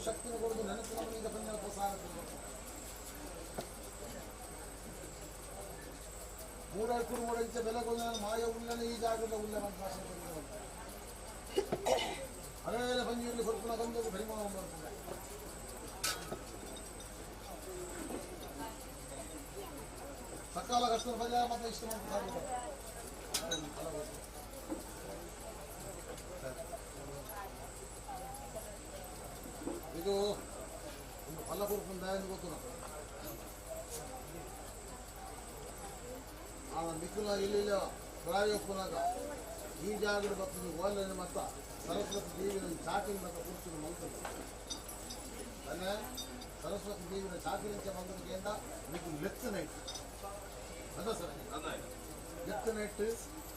D: ಶಕ್ತಿನ ಕೊಡುದು ನೆನಪಿನ ಮನೆಯಿಂದ ಪಂಜ ಸಾರ ಮೂಡಾಯ್ಕುರು ಮೂಡಂಚೆ ಬೆಲೆಗೊಂದು ಮಾಯ ಉಲ್ಲನೆ ಈ ಜಾಗದ ಉಲ್ಲ ಅವೇಲೆ ಪಂಜೂರ್ಲಿ ಕೊರ್ಪುನ ಗಂಧకు ಪರಿಮಾಣ ಬರ್ತದೆ. ಸಕಾಲ ಕಷ್ಟ ಪರ್ಯಾಯ ಮತ್ತೆ ಇಷ್ಟ ಮಾಡ್ತಾರೆ. ಇದು ಒಂದು ಫಲ ಕೊರ್ಪುನ ಗೊತ್ತು ಆ ಮಿಥುನ ಇಲ್ಲಿ ಪ್ರಾಯೋಪನಾಗ ಈ ಜಾಗದ ಬರ್ತದೆ ಓಲನೆ ಮತ್ತ ಸರಸ್ವತಿ ದೇವಿನ ಚಾಟಿನ ಮತ್ತ ಕುರ್ಚಿನ ಮಲ್ತದೆ ತನ್ನ ಸರಸ್ವತಿ ದೇವಿನ ಚಾಕರಿಂಚ ಬಂದನಿಗೆಂದ మీకు ಲೆತ್ತನೈಟ್ ಅದ ಸರ್ ಲೆತ್ತನೈಟ್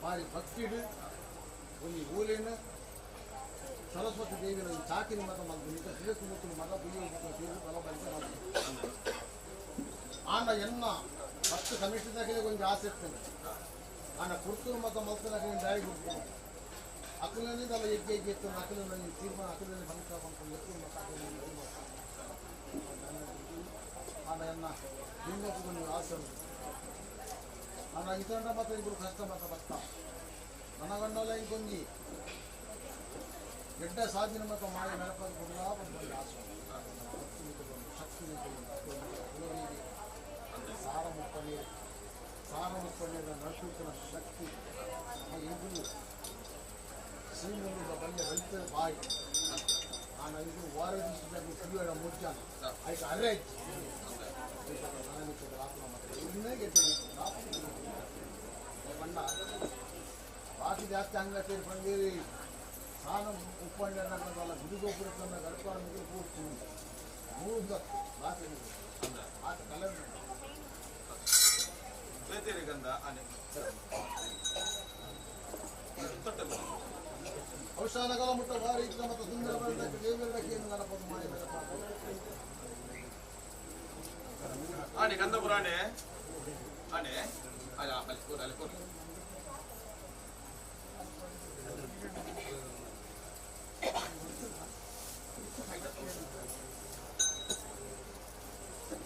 D: ಬಾರಿ ಭಕ್ತಿಡು ಒಂದು ಊಲಿನ ಸರಸ್ವತಿ ದೇವಿನ ಚಾಕಿನ ಮತ ಮಲ್ತು ನಿಕ್ಕ ಸಿರಸು ಮುತ್ತು ಮಗ ಬುಯ್ಯ ಸೇರಿ ಬಲ ಬಲಿತ ಆಂಡ ಎನ್ನ 10 ಕಮಿಷನ್ದಾಗೆ ಒಂದು ಆಸೆ ಇರ್ತದೆ ಆಂಡ ಕುರ್ತೂರು ಮತ ಮಲ್ತನಾಗ ದಾರಿ ಹುಡ್ಕೊಂಡು ಅಕಲನಿಂದಲ್ಲ ಹೆಜ್ಜೆ ಹೆಜ್ಜೆ ಇತ್ತು ಅಕಲನ ತೀರ್ಮಾನ ಅಕಲಲ್ಲಿ ಬಂಕ ಬಂಕೊಂಡು ಎತ್ತು ಮತ ಆಂಡ ಎನ್ನ ಹಿಂದಕ್ಕೂ ಆಸೆ ಉಂಟು ಆಂಡ ಇತರಂಡ ಮಾತ್ರ ಇಬ್ಬರು ಕಷ್ಟ ಮಾತ್ರ ಬರ್ತಾ ನನಗಂಡಲ್ಲ ಇಂಕೊಂಜಿ ಗೆಡ್ಡ ಸಾಧನೆ ಮತ್ತು ಮಾಯ ನೆನಪದ ಕೊಡಲ ಒಂದು ಆಸೆ ಶಕ್ತಿ ಸಾರ ಮುಪ್ಪಣ್ಣೀರು ಸಾರ ಮುಪ್ಪಣ್ಣೀರ ನಡುತ್ತಿನ ಶಕ್ತಿ ಇಬ್ಬರು ಶ್ರೀಮೂಲದ ಬಲ್ಲೆ ರೈತರ ಬಾಯಿ ನಾನು ಇದು ವಾರ ದಿವಸದಾಗ ಕುಡಿಯೋಣ ಮುಜ್ಜಾನ ಆಯ್ತು ಅರೆ ಬಣ್ಣ ಬಾಕಿ ಜಾಸ್ತಿ ಹಂಗ ಬಂದಿರಿ ಸಾನ ಉಪ್ಪಣ್ಣಲ್ಲ ಗುಡಿಗೋಪುರಕ್ಕನ್ನ ಗಡಪಾರ ಕೂರ್ತು ಮೂರು ಬಾಕಿ ಆತ ಕಲರ್ ಔಷಧಗಳ ಮುಟ್ಟ ಭಾರಿ ಮತ್ತು ಸುಂದರ ದೇವರಕ್ಕೆ ಗಣಪತಿ ಮಾಡಿ
A: ಆನೆ ಗಂಧ ಪುರಾಣೆ ಆನೆ ಅಲ್ಲ ಅಲ್ಲಿ ಕೂರು ಅಲ್ಲಿ ಕೂರು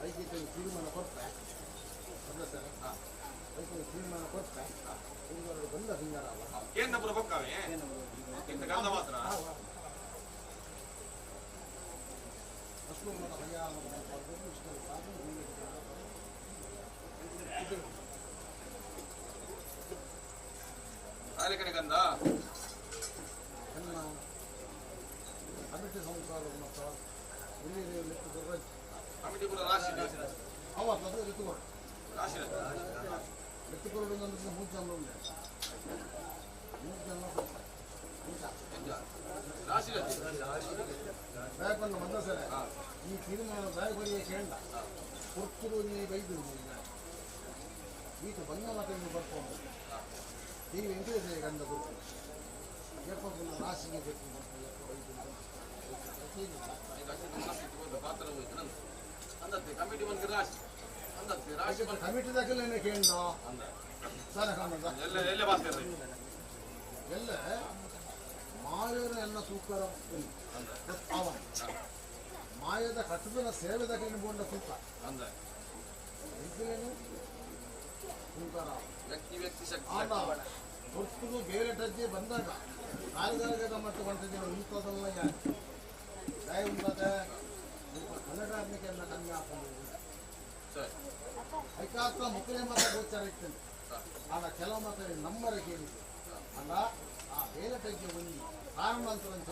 D: ಐಕ್ಯತೆ ತೀರ್ಮಾನ ಕೊಟ್ಟೆ ಅಲ್ಲ ಸರ್ ಐಕ್ಯತೆ ತೀರ್ಮಾನ ಕೊಟ್ಟೆ ಹುಡುಗರು ಬಂದ ಸಿಂಗರಾವ
A: ಕೇಂದ್ರ ಬೊಕ್ಕಾವೆ ಇಂತ ಗಂಧ ಮಾತ್ರ
D: ಅಷ್ಟು
A: ಆಲೆಕನೆ ಗಂಧ
D: ನನ್ನ ಕಮಿಟಿ ಸಂಸಾರ ಮತ್ತು ಇಲ್ಲಿ
A: ಕಮಿಟಿ ಪೂರ ರಾಶಿ
D: ಅವ ಅದು ಋತುಗಳು
A: ರಾಶಿ
D: ಋತುಗಳು ಅಂದ್ರೆ ಮೂರು ಜನ ಉಂಟು. ಮೂರು ಜನ
A: ರಾಶಿ
D: ಬ್ಯಾಗ್ ಬಂದ ಮೊದಲ ಸರ ಈ ತೀರ್ಮಾನ ಬ್ಯಾಗ್ ಬರೆಯ ಕೇಂದ್ರ ಪುರ್ತುರು ನೀ ಬೈದು ಈತ ಬಂಗ ಮಾತ್ರ ಬರ್ಕೊಂಡು ನೀವು ಎಂಟು ಗಂಧ ಗುರುತು ಎಪ್ಪ ರಾಶಿಗೆ ಬೇಕು
A: ಅಂದತ್ತೆ ಕಮಿಟಿ ಬಂದು ರಾಶಿ ಅಂದತ್ತೆ ರಾಶಿ ಬಂದು
D: ಕಮಿಟಿ ದಾಖಲೆ ಕೇಂದ್ರ ಸರ ಕಾಣದ
A: ಎಲ್ಲ ಎಲ್ಲ ಬಾಸ್ತಿ
D: ಎಲ್ಲ ಮಾಯರ ಎಲ್ಲ ಸೂಕರ ಅವ ಮಾಯದ ಕಟ್ಟದ ಸೇವೆ ದಾಖಲೆ ಬೋಂಡ ಸೂಕ
A: ಅಂದ
D: ಎಂತಲೇನು ಸೂಕರ
A: ವ್ಯಕ್ತಿ ವ್ಯಕ್ತಿ ಶಕ್ತಿ
D: ಆಂಡ ಹೊರ್ತುದು ಬೇರೆ ಟಜ್ಜೆ ಬಂದಾಗ ಕಾರ್ಯಗಾರಗ ಮತ್ತು ಹೊಂಟಿದ್ದೇವೆ ಇಂಥದೆಲ್ಲ ಯಾರು ದಯ ಉಂಟಾದ ಕನ್ನಡ ಆಜ್ಞೆಗೆಲ್ಲ ಕಮ್ಮಿ ಹಾಕೊಂಡು
A: ಸರಿ
D: ಐಕಾತ್ರ ಮುಕ್ಕಲೆ ಮಾತ ಗೋಚಾರ ಇರ್ತದೆ ಆಂಡ ಕೆಲವು ಮಾತ ನಮ್ಮರ ಕೇಳಿದೆ ಅಲ್ಲ ಆ ಬೇರೆ ಟಜ್ಜೆ ಒಂದು ಕಾರಣ ಅಂತ ಒಂದು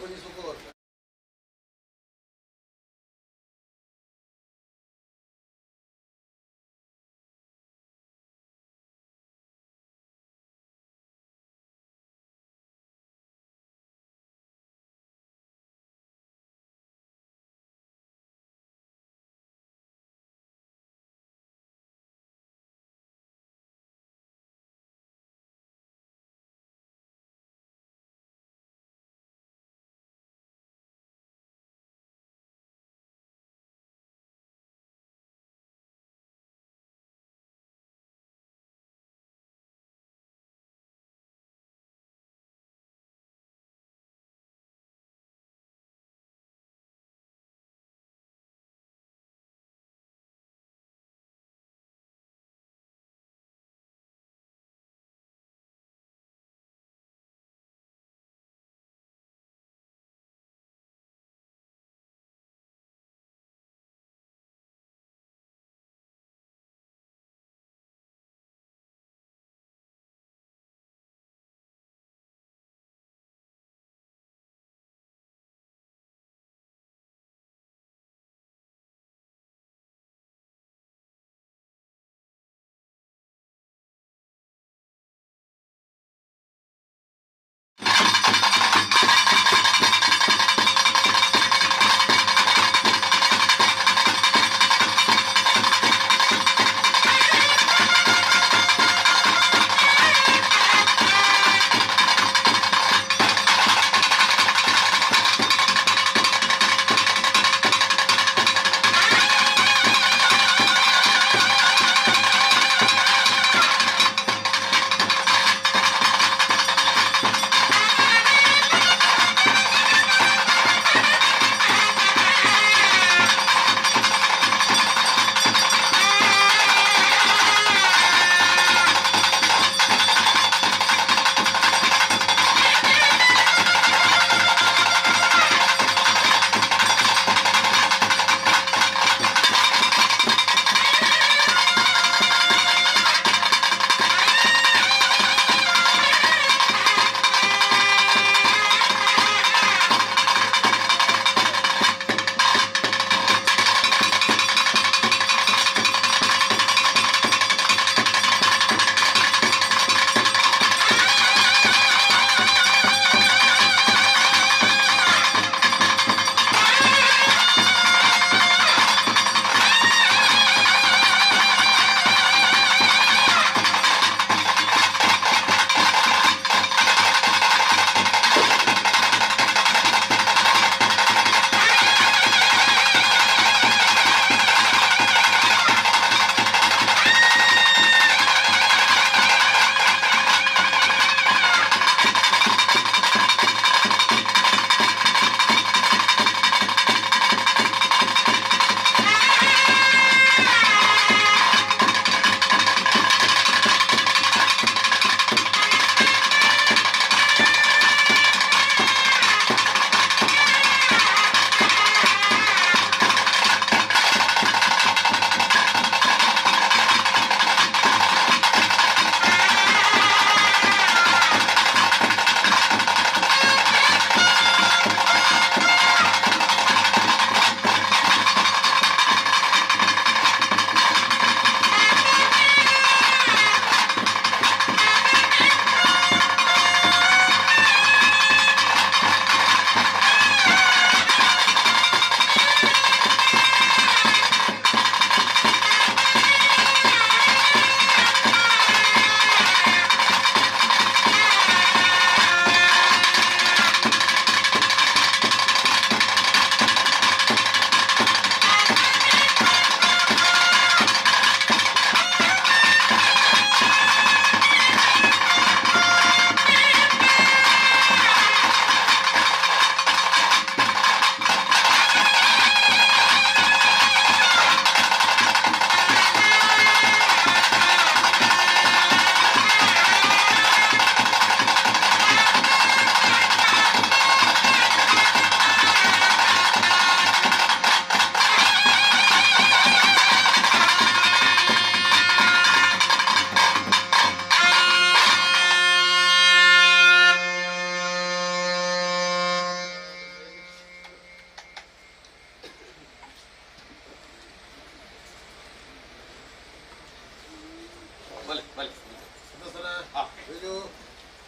D: ಒಂಜಿ ಸುಖ.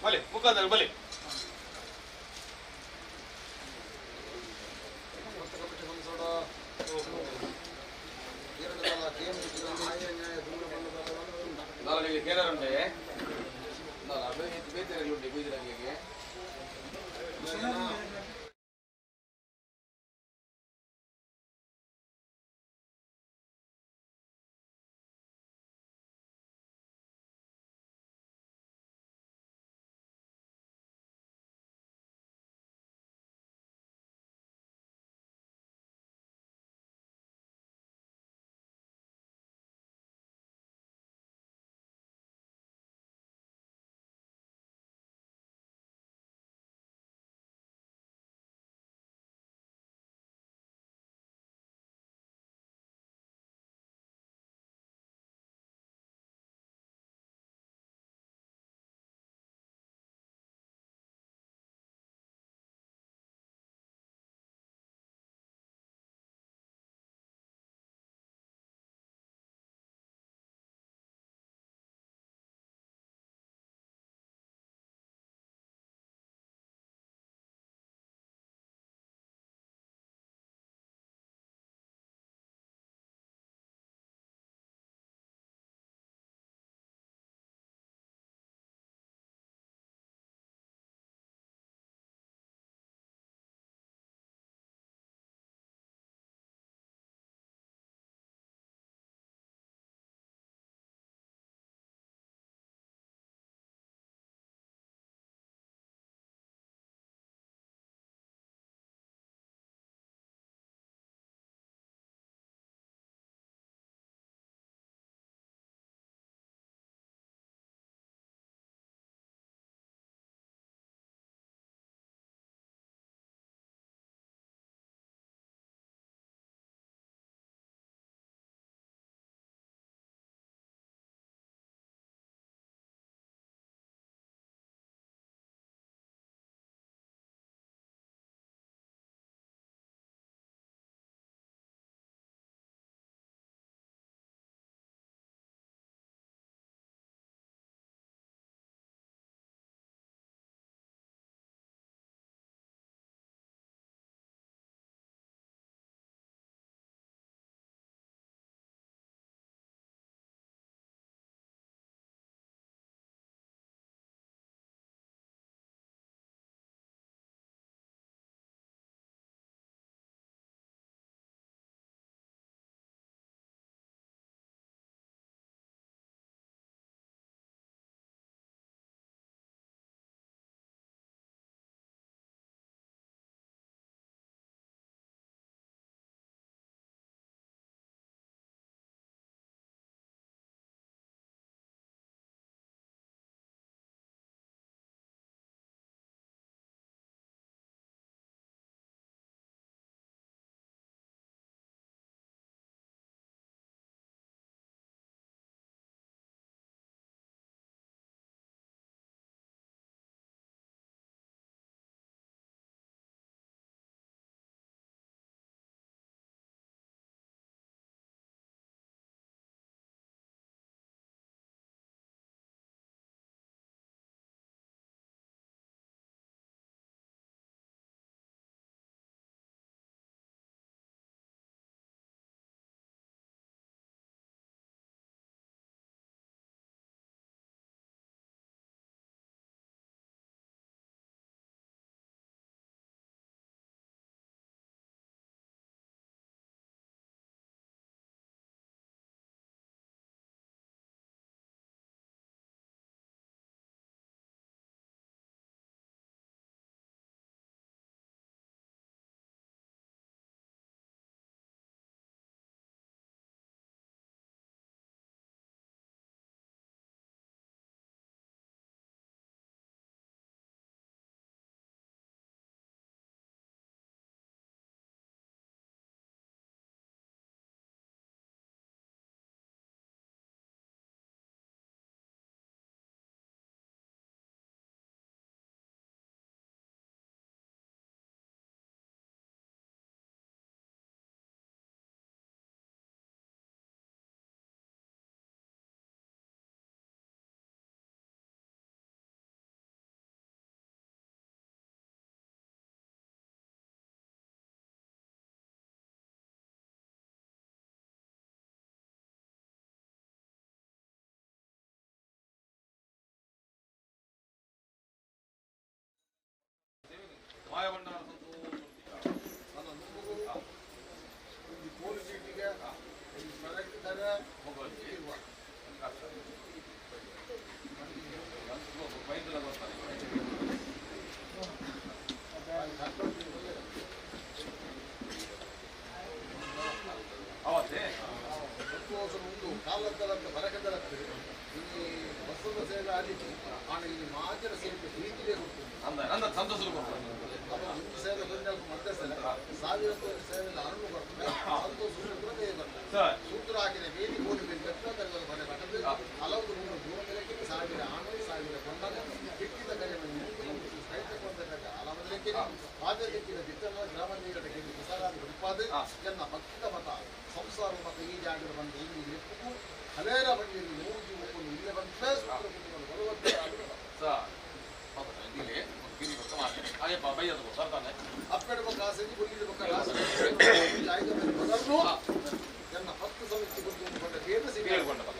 A: ಬಲೆ ಮುಖಾಂತರ ಬಲೆ. ಕೇರಳ ಉಂಟೆ ಬೇತೆ ಉಂಟೆ.
E: ಆದಿತ್ತು ಆಣ ಈ ಮಾಜರ ಸೇರಿದ ಪ್ರೀತಿಗೆ ಕೊಡ್ತೀನಿ
A: ಅಂದ ಸಂತೋಷ ಕೊಡ್ತಾರೆ
E: ಸೇವೆ ಮಧ್ಯಸ್ಥಲ ಸಾವಿರ ಸೇವೆ ಅರುಣ್ ಬರ್ತದೆ ಸಂತೋಷ
A: ಸರ್
E: ಸೂತ್ರ ಹಾಕಿದ ಬೇಲಿ ಕೋಟಿ ಬೇಲಿ ಕಟ್ಟದ ಮನೆ ಕಟ್ಟದೆ ಹಲವು ಮೂರು ದೂರಕ್ಕೆ ಸಾವಿರ ಆಣು ಸಾವಿರ ಕೊಂಡನೆ ಬಿಟ್ಟಿದ ಕರೆ ಹಲವದಕ್ಕೆ ಪಾದಕ್ಕಿದ ಬಿತ್ತನ ಗ್ರಾಮ ನೀರಕ್ಕೆ ಪ್ರಸಾರಾದ ಬಿಡಿಪಾದ ಎನ್ನ ಭಕ್ತಿದ ಮತ ಸಂಸಾರ ಮತ ಈ ಜಾಗದ ಬಂದು ಇಲ್ಲಿ ಲೆಕ್ಕೂ ಹಲೇರ ಬಂದು ನೂರು ಜೀವಕ್ಕೂ ಇಲ್ಲೇ ಬಂದ ಸೂತ್ರ ಕುಟುಂಬದ ಬಲವಂತ
A: ಸರ್
E: ಎನ್ನ 10 ಸಮಿತಿ ಗುರುತು ಬೇರೆ
A: ಕೇಳಿಕೊಂಡ ಪಕ್ಕ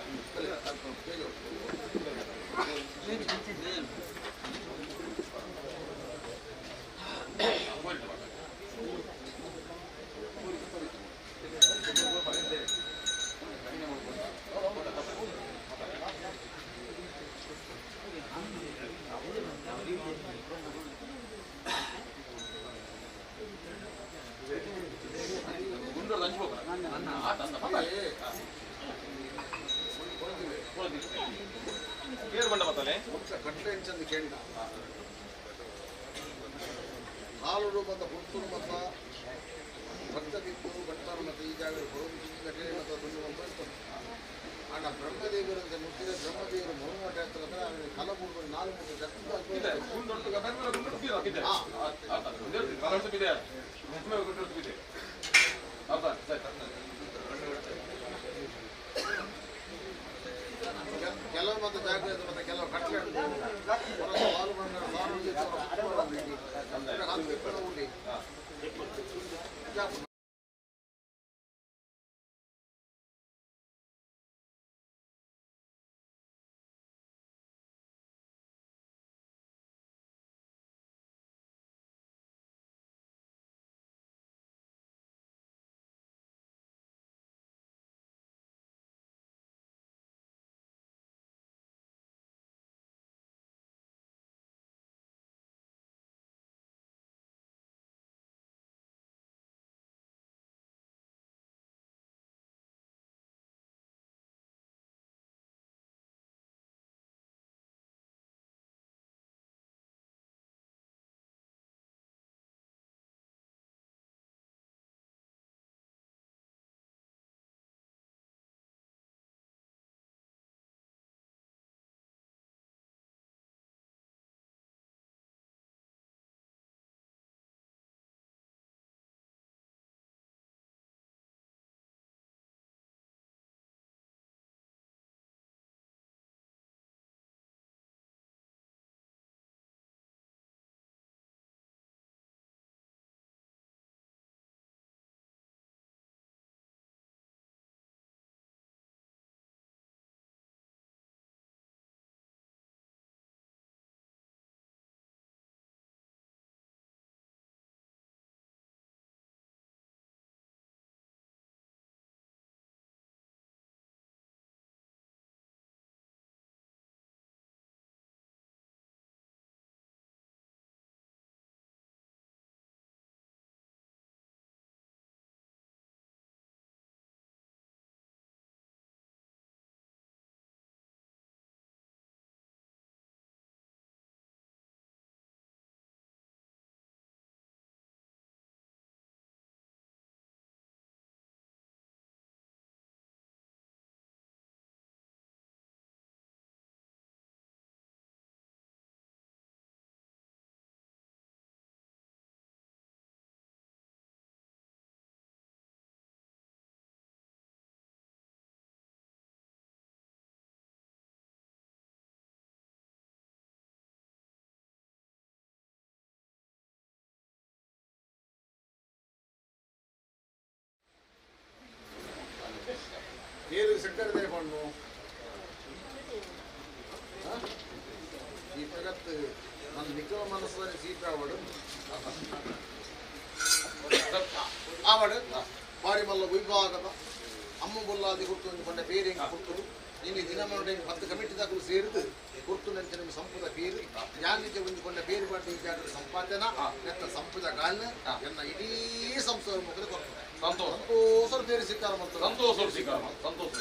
E: ಕಟ್ಲೆ ಕೇಳಿದ ಹಾಲು ಬಂದ ಪುರ್ತೂರು ಮತ ಭಕ್ತದಿತ್ತು ಭಕ್ತರು ಮತ್ತು ಈ ಜಾಗ ಕೇಳಿ ಮತ್ತು ಇತ್ತು ಆಗ ಬ್ರಹ್ಮದೇವರಂತೆ ಮುಟ್ಟಿದ ಬ್ರಹ್ಮದೇವರು ಮರುಮಠ ಹತ್ರ ಕಲಬುರ್ಗು 4 ಕೆಲವು ಮತ್ತು ಜಾಗ್ರತೆ ಮತ್ತೆ ಕೆಲವು ಕಟ್ಲೆ ಏರು ಸಕ್ಕರೆ ಪಣ್ಣು ಈ ಜಗತ್ತು ನನ್ನ ನಿಖರ ಮನಸ್ಸಲ್ಲಿ ಸೀತೆ ಆವಡು ಆವಡು ಬಾರಿ ಮಲ್ಲ ವಿಭಾಗದ ಅಮ್ಮ ಬೊಲ್ಲಾದಿ ಹುಟ್ಟು ಕೊಂಡ ಬೇರೆ ಹೆಂಗೆ ಹುಟ್ಟುದು ಇನ್ನು ದಿನಮಾನ 10 ಕಮಿಟಿ ಸೇರಿದು ಗುರ್ತು ನಂಚ ನಿಮ್ಮ ಸಂಪದ ಬೇರು ಯಾನಿಗೆ ಹೊಂದಿಕೊಂಡ ಬೇರು ಪಾಟಿ ಈ ಜಾಗದ ಸಂಪಾದನ ನೆತ್ತ ಸಂಪದ ಗಾಲ್ನ ಎನ್ನ ಇಡೀ ಸಂಸಾರ ಮುಗಿದು ಕೊಡ್ತದೆ.
A: ಸಂತೋಷ
E: ಸಂತೋಷ ಬೇರೆ ಸಿಕ್ಕಾರ ಮತ್ತು
A: ಸಂತೋಷ ಸಿಕ್ಕಾರ ಸಂತೋಷ.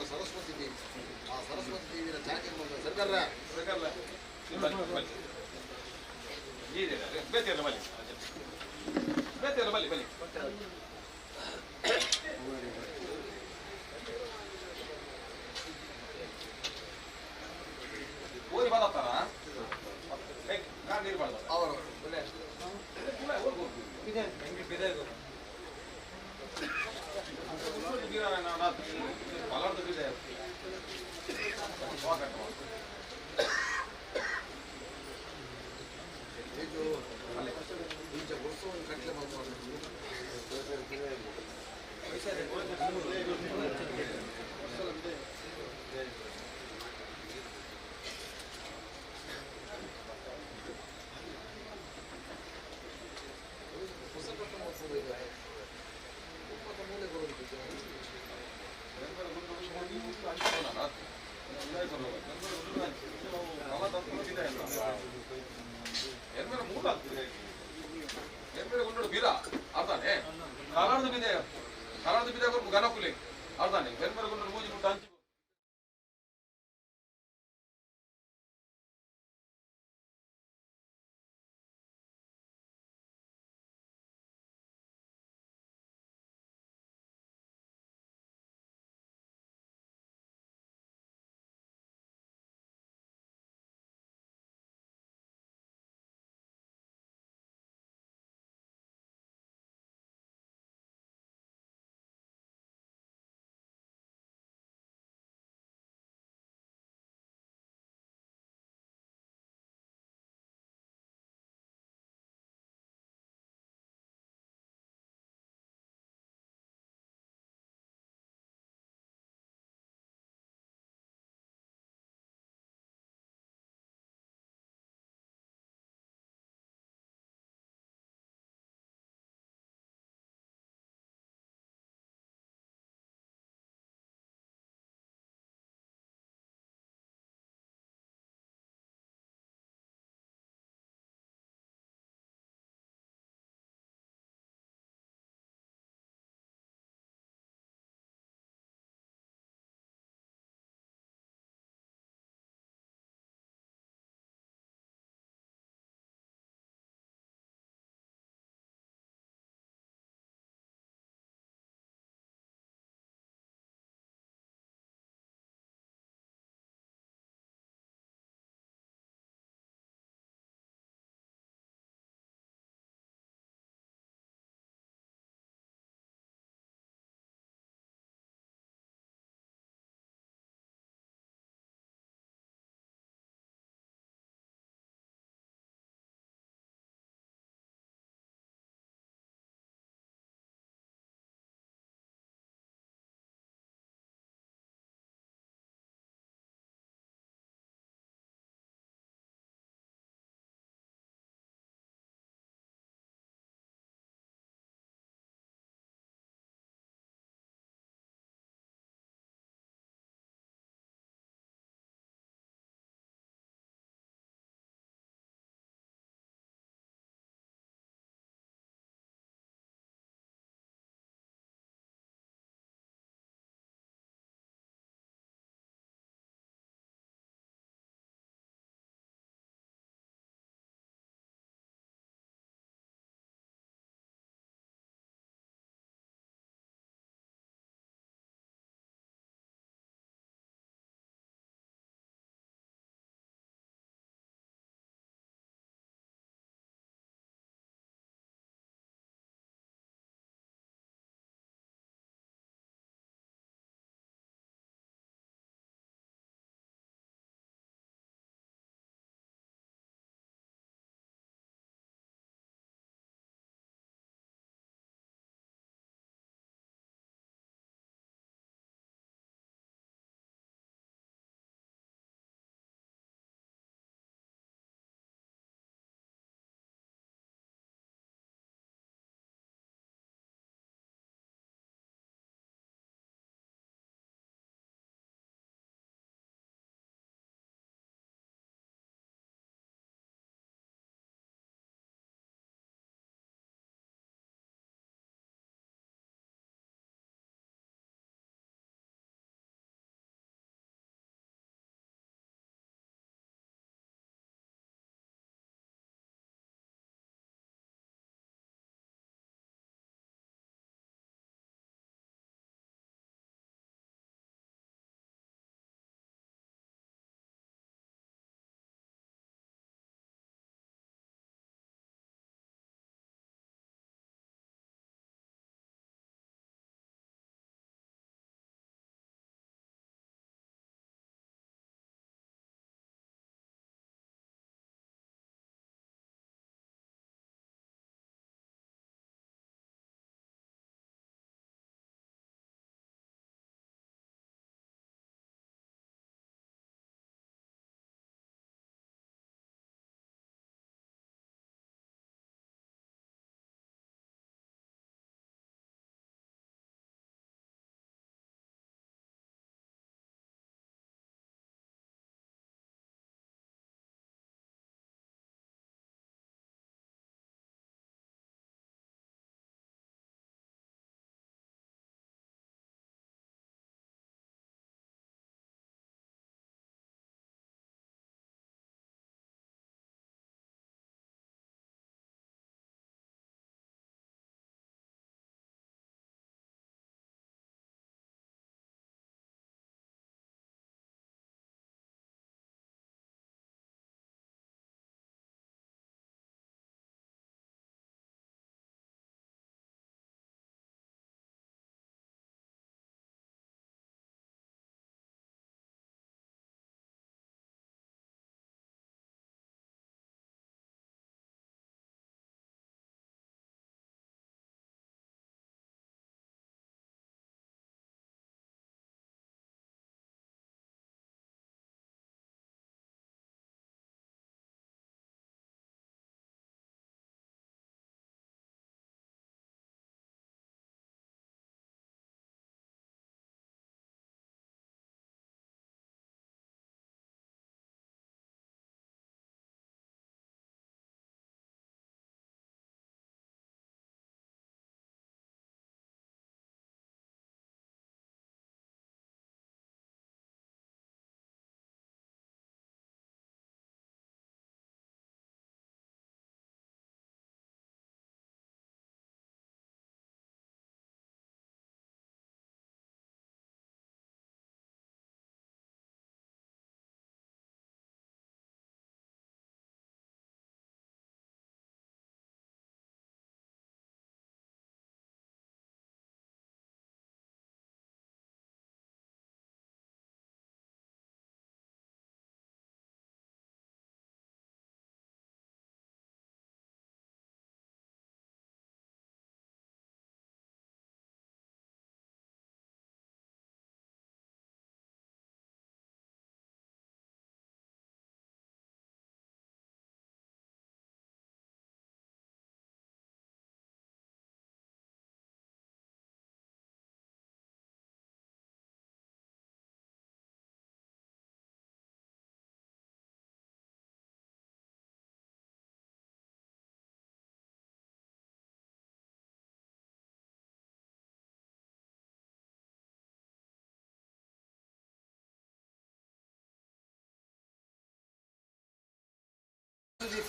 E: ಸರಸ್ವತಿ ದೇವಿ ಆ ಸರಸ್ವತಿ ದೇವಿಯ ಜಾಗೆ ಸರ್ಕಾರ ಅವರು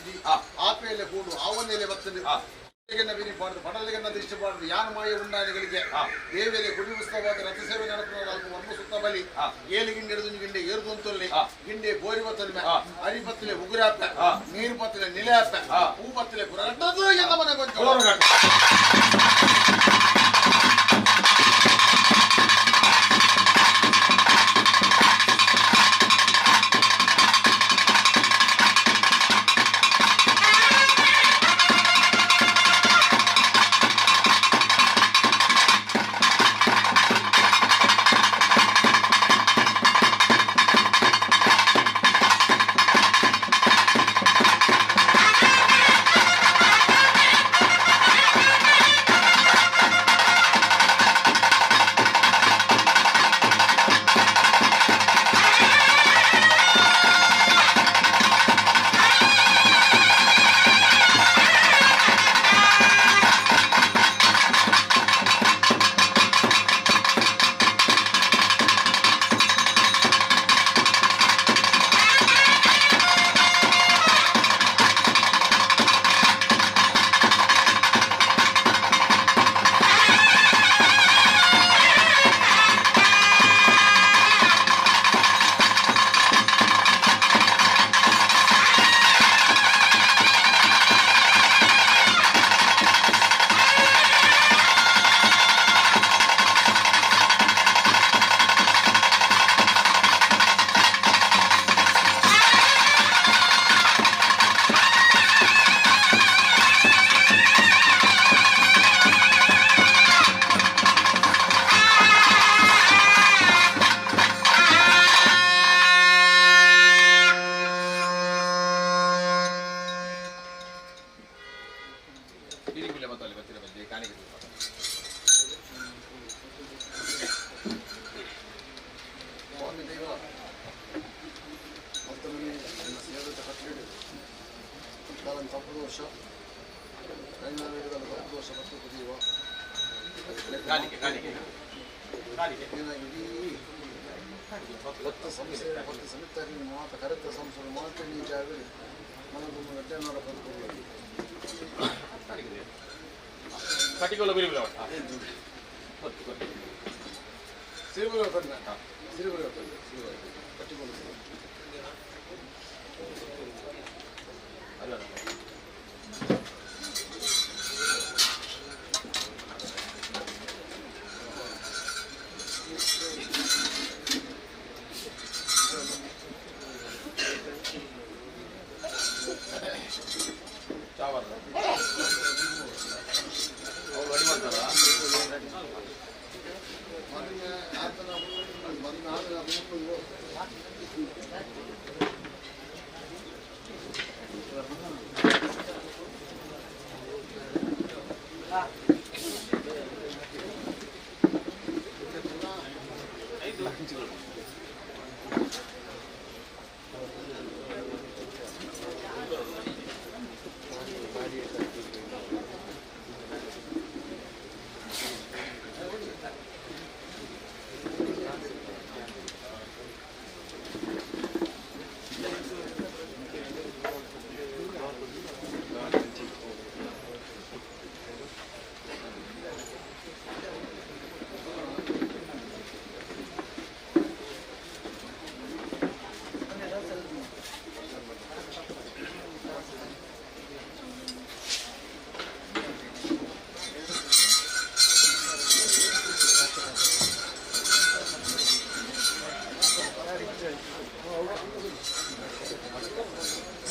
E: ಇದ್ದಿ ಆಪೇಲೆ ಕೂಡು ಆವನೇಲೆ ಬರ್ತದೆ ಪಡಲಿಗನ್ನ ದೃಷ್ಟಿ ಪಾಡುದು ಯಾನ ಮಾಯ ಉಂಡಾನೆಗಳಿಗೆ ದೇವಿಯಲೆ ಗುಡಿ ಉತ್ಸವದ ರಥ ಸೇವೆ ನಡಪುನ ವರ್ಮ ಸುತ್ತ ಬಲಿ ಏಳು ಗಿಂಡೆ ಹಿಡಿದು ಗಿಂಡೆ ಏರುದು ಅಂತೊಲ್ಲೆ ಗಿಂಡೆ ಬೋರಿ ಬತ್ತಲೆ ಅರಿ ಬತ್ತಲೆ ಉಗುರಾಪ ನೀರು ಬತ್ತಲೆ ನಿಲೆ ಆಪ ಹೂ ಬತ್ತಲೆ ಗುರಗಟ್ಟದು ಎಲ್ಲ ಮನೆ ಕೊಂಚ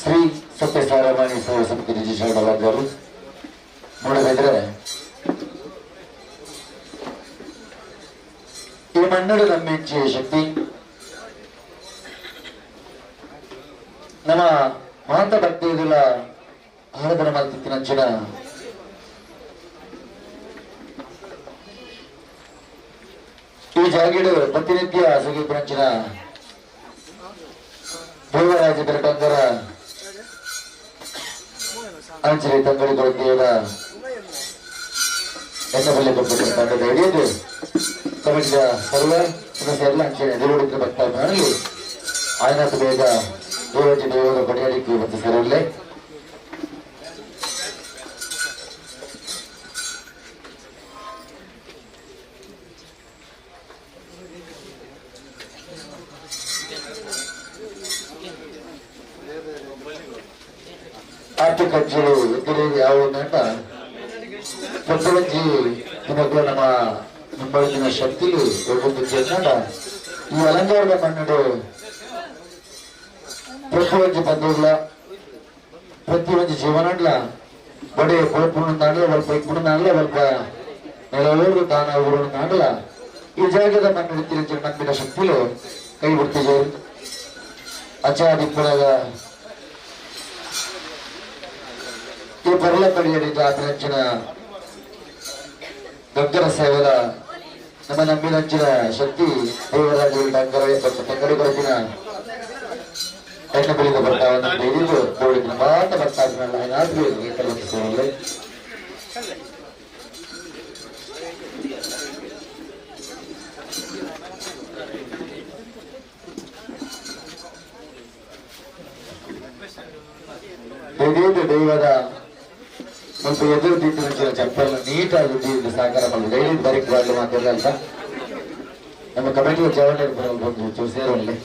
B: ಶ್ರೀ ಸತ್ಯಸಾರವಾಣಿ ಸೇವಾ ಸಮಿತಿ ನಿರ್ದೇಶಕರಾದರು ಮೂಡಬಿದ್ರೆ ಈ ಮಣ್ಣು ನಮ್ಮೆಂಚಿಯ ಶಕ್ತಿ ನಮ್ಮ ಮಾತ ಭಕ್ತಿಗಳ ಆರಾಧನೆ ಮಾಡ್ತಿತ್ತಿನಂಚಿನ ಈ ಜಾಗಿಡು ಪ್ರತಿನಿತ್ಯ ಸುಗೀಪನಂಚಿನ ದೇವರಾಜ ಬೆರಟಂಗರ ಅಂಚನೆ ತಂಗಡಿ ಕೊರತೆಯ ಎನ್ನಬಲ್ಲೆ ಕೊಟ್ಟು ತಂಡದ ಹಿಡಿದು ಕಮಿಟಿಯ ಸರ್ವ ಸದಸ್ಯರೆಲ್ಲ ಅಂಚನೆ ದೇವಡಿತ್ರ ಭಕ್ತಾಭಿಮಾನಿಗಳು ಆಯನಾಥ ಬೇಗ ದೇವರಾಜ ದೇವರ ಕೊಡೆಯಲಿಕ್ಕೆ ಮತ್ತು ಸರಲ್ಲೇ. ಆತು ಕಜ್ಜಲು ಎದುರು ಯಾವುದಂಟ ಪೊಟ್ಟುವಂಜಿ ದಿನಗಳು ನಮ್ಮ ಮುಂಬಳಿನ ಶಕ್ತಿಲು ಹೋಗುತ್ತಿದ್ದ ಈ ಅಲಂಕಾರದ ಮಣ್ಣು ಪ್ರತಿಯೊಂದು ಬಂಧುಗಳ ಪ್ರತಿಯೊಂದು ಜೀವನಡ್ಲ ಬಡೆ ಪೋಪುಣಂದಾಂಡ್ಲ ಒಲ್ಪ ಇಪ್ಪುಣಂದಾಂಡ್ಲ ಒಲ್ಪ ನೆಲವೂರು ದಾನ ಊರುಣಂದಾಂಡ್ಲ ಈ ಜಾಗದ ಮಣ್ಣು ತಿರುಚಿ ನಂಬಿನ ಶಕ್ತಿಲು ಕೈ ಬಿಡ್ತಿದ್ದೇವೆ. ಅಚಾದಿಪ್ಪುಳಗ ಈ ಪರ್ಲ ಪಡಿಯಡಿ ಜಾತ್ರೆಂಚಿನ ಗಗ್ಗರ ಸೇವದ ನಮ್ಮ ನಂಬಿನಂಚಿನ ಶಕ್ತಿ ದೇವರಾಜ ಡಂಗರ ತಂಗಡಿ ಬರತಿನ ಎಣ್ಣೆ ಬೆಳಿಗ್ಗೆ ಬರ್ತಾವ ನಮ್ಮ ಹಿಡಿದು ಬೋಡಿನ ಮಾತ ಬರ್ತಾ ಏನಾದ್ರೂ ಸೇವಲ್ಲಿ ದೈವದ ದೈವದ ಸ್ವಲ್ಪ ಎದುರು ತಿಂತಿನ ಚಪ್ಪಲ್ ನೀಟಾಗಿ ಇದ್ದು ಸಾಕಾರ ಮಾಡಿ ಡೈಲಿ ಬರೀಕ್ ಬಾರ್ಲು ಮಾತಿಲ್ಲ ಅಂತ ನಮ್ಮ ಕಮಿಟಿಯ ಚವಳಿ ಬಂದು ಚೂಸೇರಲ್ಲಿ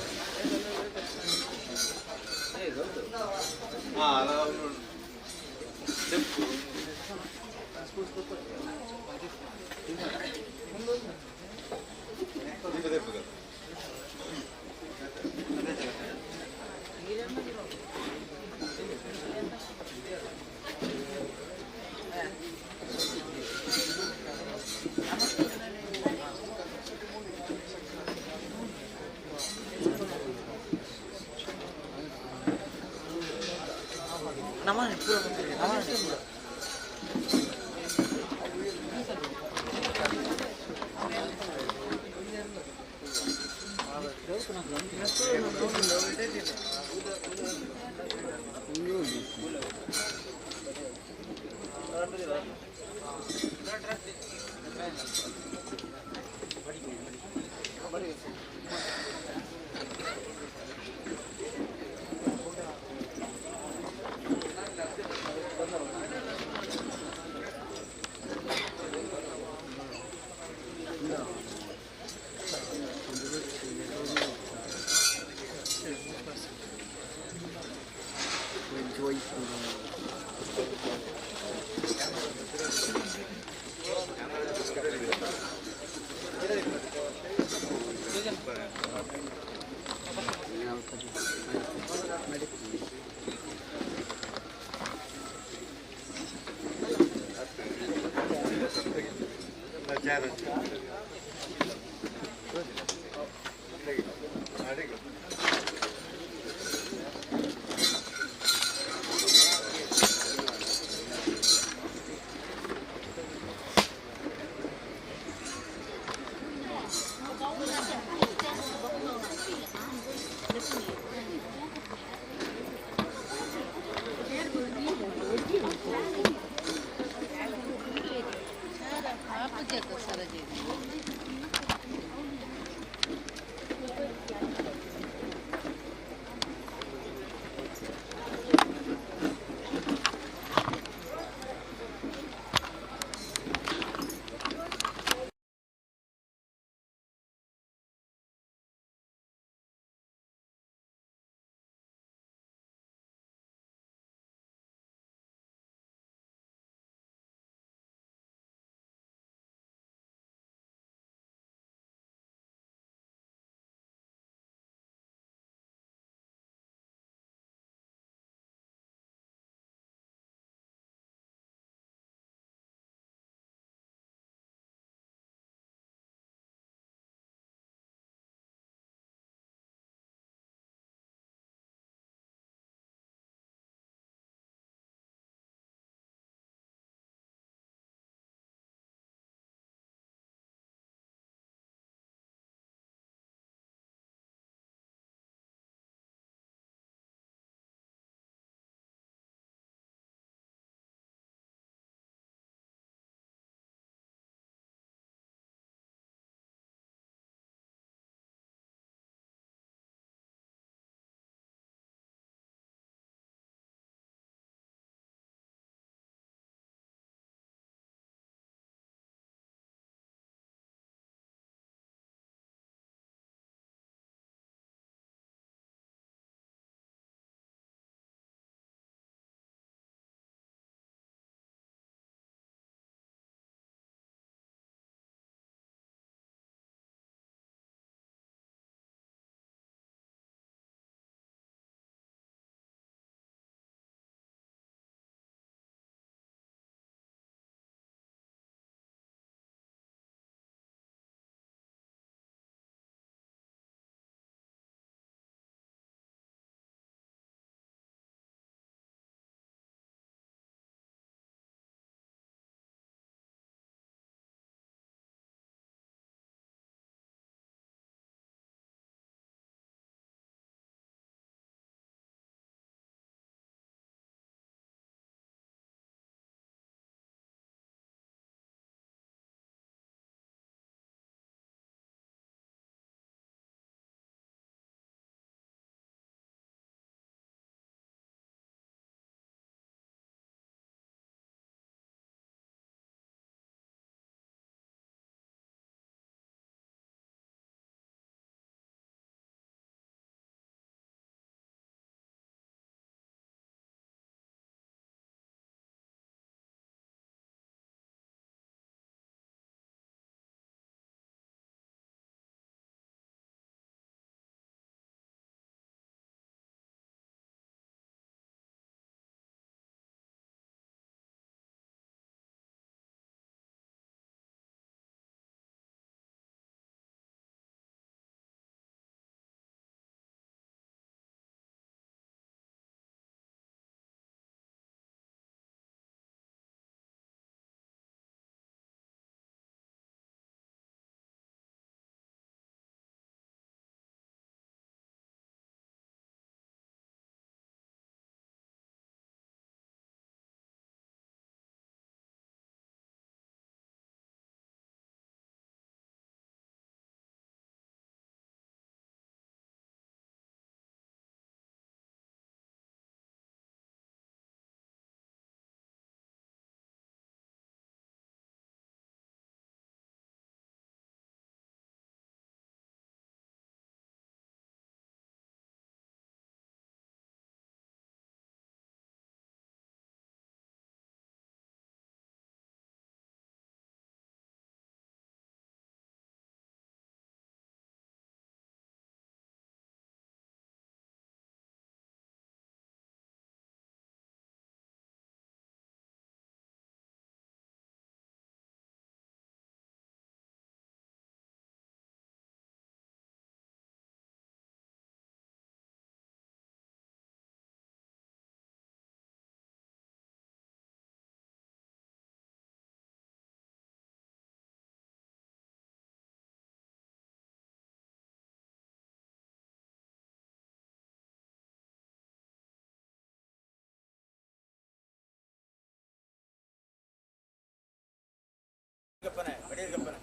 F: ಗಪ್ಪನೆ ಬಡಿಯರ್ ಗಪ್ಪನೆ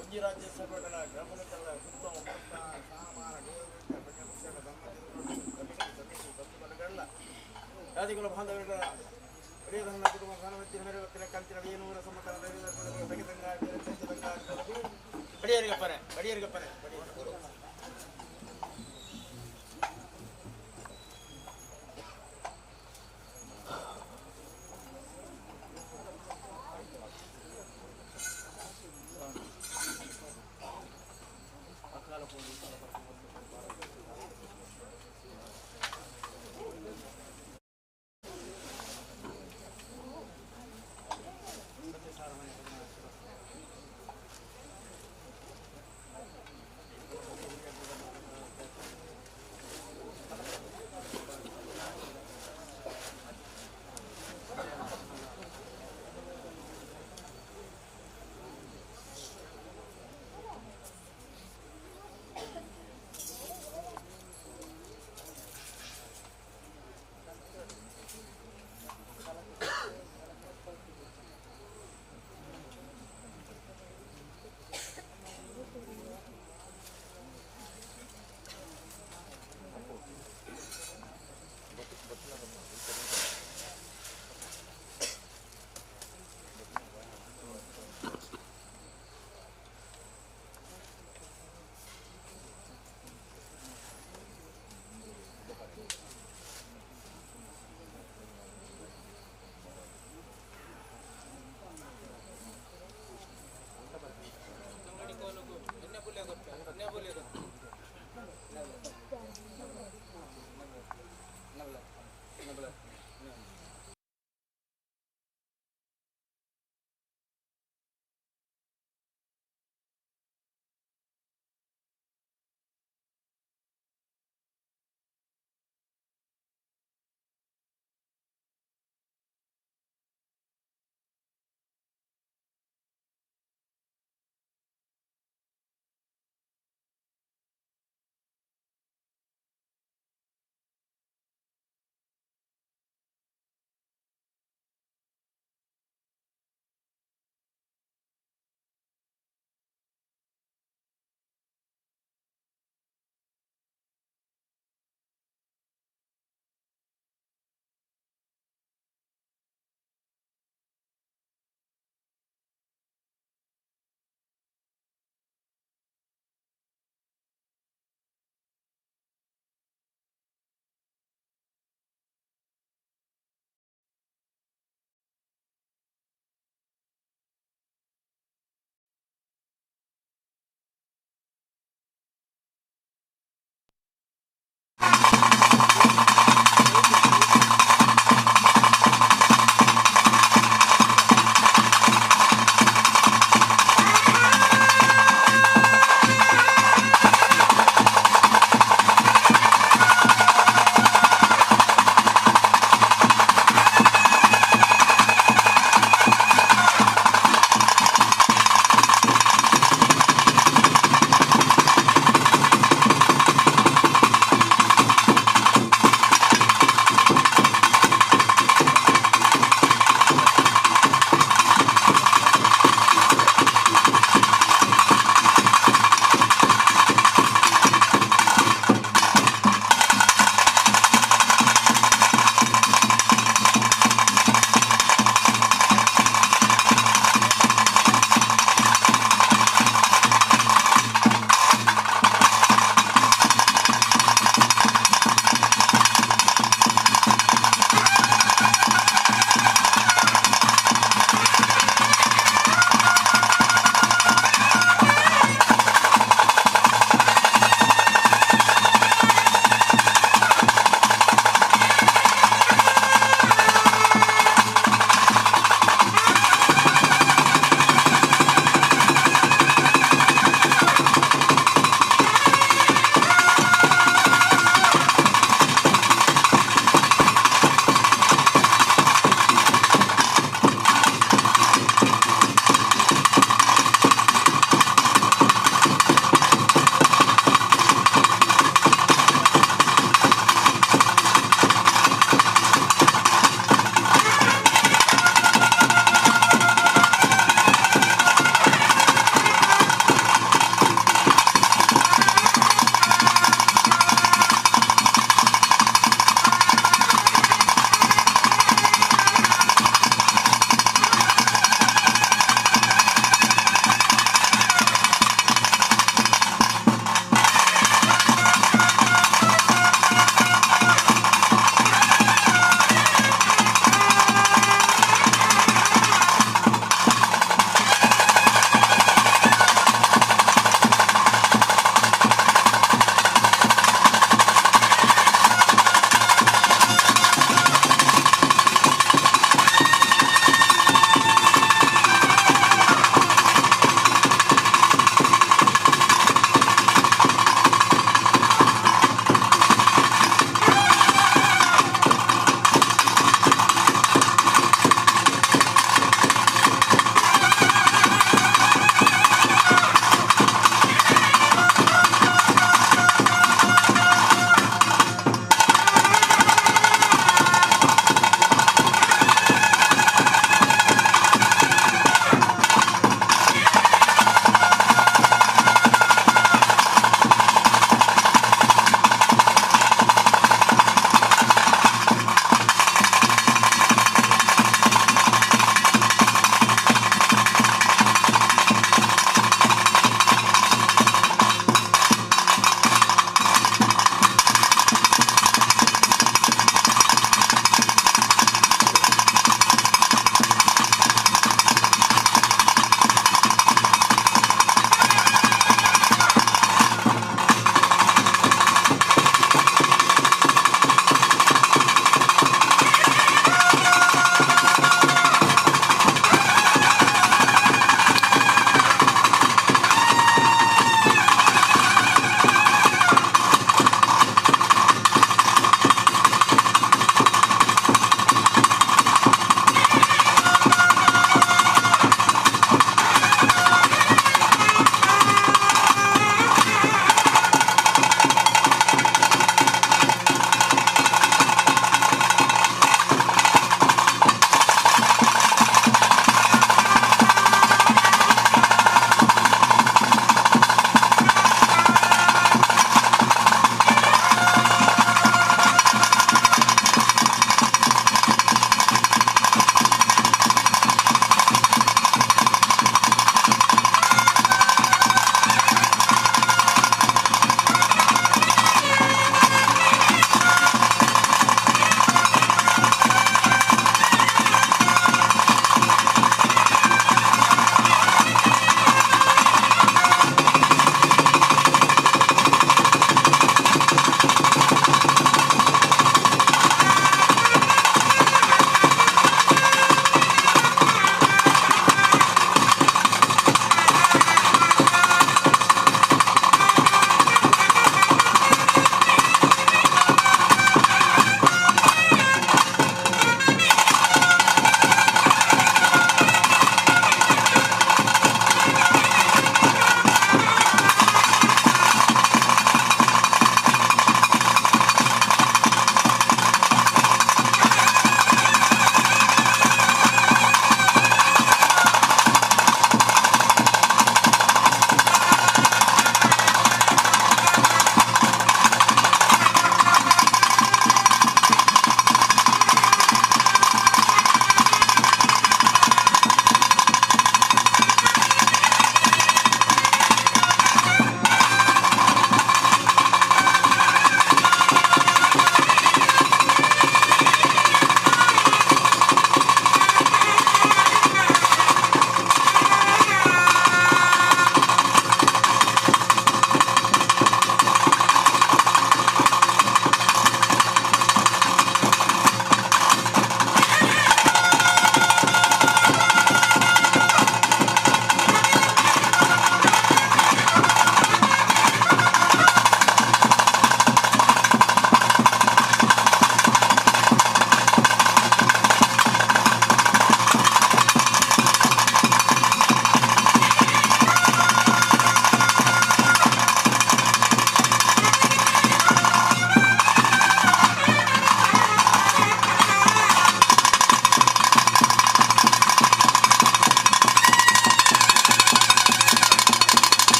F: ಒಂಜಿ ರಾಜ್ಯ ಸಭೆಗಳ ಗ್ರಾಮದ ಸುತ್ತ ಸಾಮಾನ ಜಾತಿಗಳ ಬಾಂಧವ್ಯಗಳ ಪ್ರಿಯಧನ ಕುಟುಂಬ ಸಾನವತ್ತಿನ ಮೇರೆವತ್ತಿನ ಕಂತಿನ ವೇಣೂರ ಸಮತನ ಬಡಿಯರ್ ಗಪ್ಪನೆ ಬಡಿಯರ್ ಗಪ್ಪನೆ ಬಡಿಯರ್.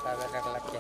G: ಸಾವಿರಕ್ಕೆ.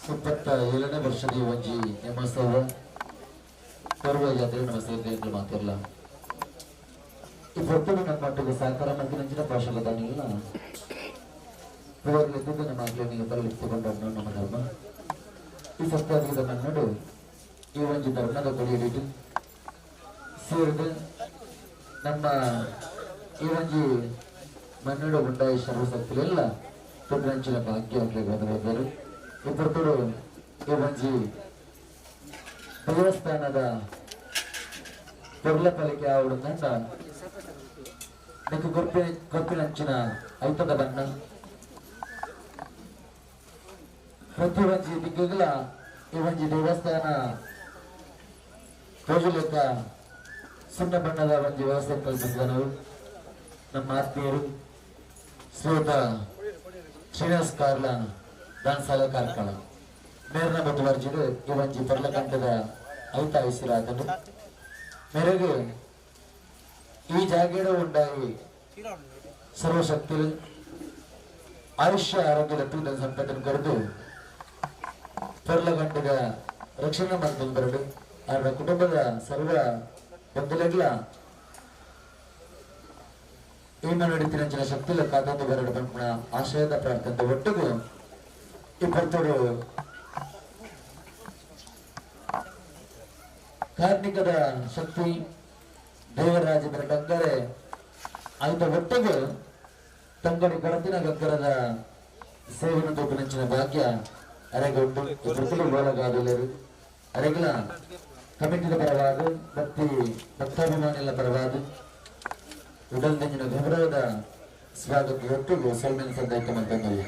B: 27ನೇ ವರ್ಷದ ಒಂಜಿ ನೇಮೋತ್ಸವ ಪರ್ವ ಜಾತ್ರೆ ನಮ್ಮ ಸೇರ್ಕೊಂಡು ಮಾತಿರಲ್ಲ. ಈ ಪೊರ್ತುಡು ನಮ್ಮ ಮಟ್ಟಿಗೆ ಸಹಕಾರ ಮಂದಿರಂಜಿನ ಪೋಷಕದಾನಿಲ್ಲ ಪೂರ್ವದಲ್ಲಿದ್ದು ನಮ್ಮ ಆಗ್ಲೇನಿಗೆ ಬರಲಿಟ್ಟುಕೊಂಡು ನಮ್ಮ ಧರ್ಮ ಈ ಸತ್ಯಾಗ್ರದ ಮನ್ನಡು ಈ ಒಂಜಿ ಧರ್ಮದ ಕೊಡಿಯಿಟ್ಟು ಸೇರಿದು ನಮ್ಮ ಈ ಒಂಜಿ ಮನ್ನಡು ಉಂಡಾಯಿ ಸರ್ವಶಕ್ತಿಲೆಲ್ಲ ತೊಂದರಂಚಿನ ಭಾಗ್ಯ ಬಂದರು. ಈ ಪೊರ್ತುಡು ಈ ಒಂಜಿ ದೇವಸ್ಥಾನದ ಪೊರ್ಲ ಪಲಿಕೆ ಆವಡಂದ ನಿಕ್ಕು ಗೊಪ್ಪಿನಂಚಿನ ಐತದ ಬಣ್ಣ ಪ್ರತಿ ಒಂಜಿ ದಿಕ್ಕುಗಳ ಈ ಒಂಜಿ ದೇವಸ್ಥಾನ ತೋಜುಲೆಕ್ಕ ಸುಣ್ಣ ಬಣ್ಣದ ಒಂಜಿ ವ್ಯವಸ್ಥೆ ಕಲ್ಪಿಸಿದ ನಾವು ನಮ್ಮ ಆತ್ಮೀಯರು ಶ್ರೀಯುತ ಶ್ರೀನಿವಾಸ್ ಕಾರ್ಲ ದಾನ್ಸಾಲ ಕಾರ್ಕಳ ಮೇರ್ನ ಬುಧವಾರ್ಜಿಡು ಈ ಒಂಜಿ ಪರ್ಲಕಂಠದ ಐತ ಐಸಿರಾತನು ಮೇರೆಗೆ ಈ ಜಾಗೇಡ ಉಂಡಾಗಿ ಸರ್ವಶಕ್ತಿ ಆಯುಷ್ಯ ಆರೋಗ್ಯದ ತೂದ ಸಂಪತ್ತನ್ನು ಕರೆದು ಪರ್ಲಗಂಟದ ರಕ್ಷಣೆ ಮಾಡ್ಕೊಂಡು ಅವರ ಕುಟುಂಬದ ಸರ್ವ ಬಂಧುಲೆಗ್ಲ ಈ ನಡೀತಿರಂಚಿನ ಶಕ್ತಿಲ ಕಾದಂದು ಬರಡು ಪನ್ಪುನ ಆಶಯದ ಪ್ರಾರ್ಥನೆ ಒಟ್ಟಿಗೂ ಈ ಪರ್ತೋಡು ಕಾರ್ಮಿಕದ ಶಕ್ತಿ ದೇವರಾಜನ ಗಂಗರೆ ಆಯ್ತ ಒಟ್ಟಿಗೆ ತಂಗಡಿ ಕೊರತಿನ ಗಗ್ಗರದ ಸೇವನ ತೋಪಿನಂಚಿನ ಭಾಗ್ಯ ಅರೆಗೆ ಉಂಟು. ಪ್ರತಿಭೆ ಗೋಲಗಾದಲೇರು ಅರೆಗಿಲ ಕಮಿಟಿದ ಪರವಾದ ಭಕ್ತಿ ಭಕ್ತಾಭಿಮಾನಿಗಳ ಪರವಾದ ಉಡಲ್ದಂಜಿನ ಗೌರವದ ಸ್ವಾಗತ ಒಟ್ಟಿಗೆ ಸಲ್ಮೆನ್ ಸಂದಾಯ್ತ ಮಂತಂದಲ್ಲ.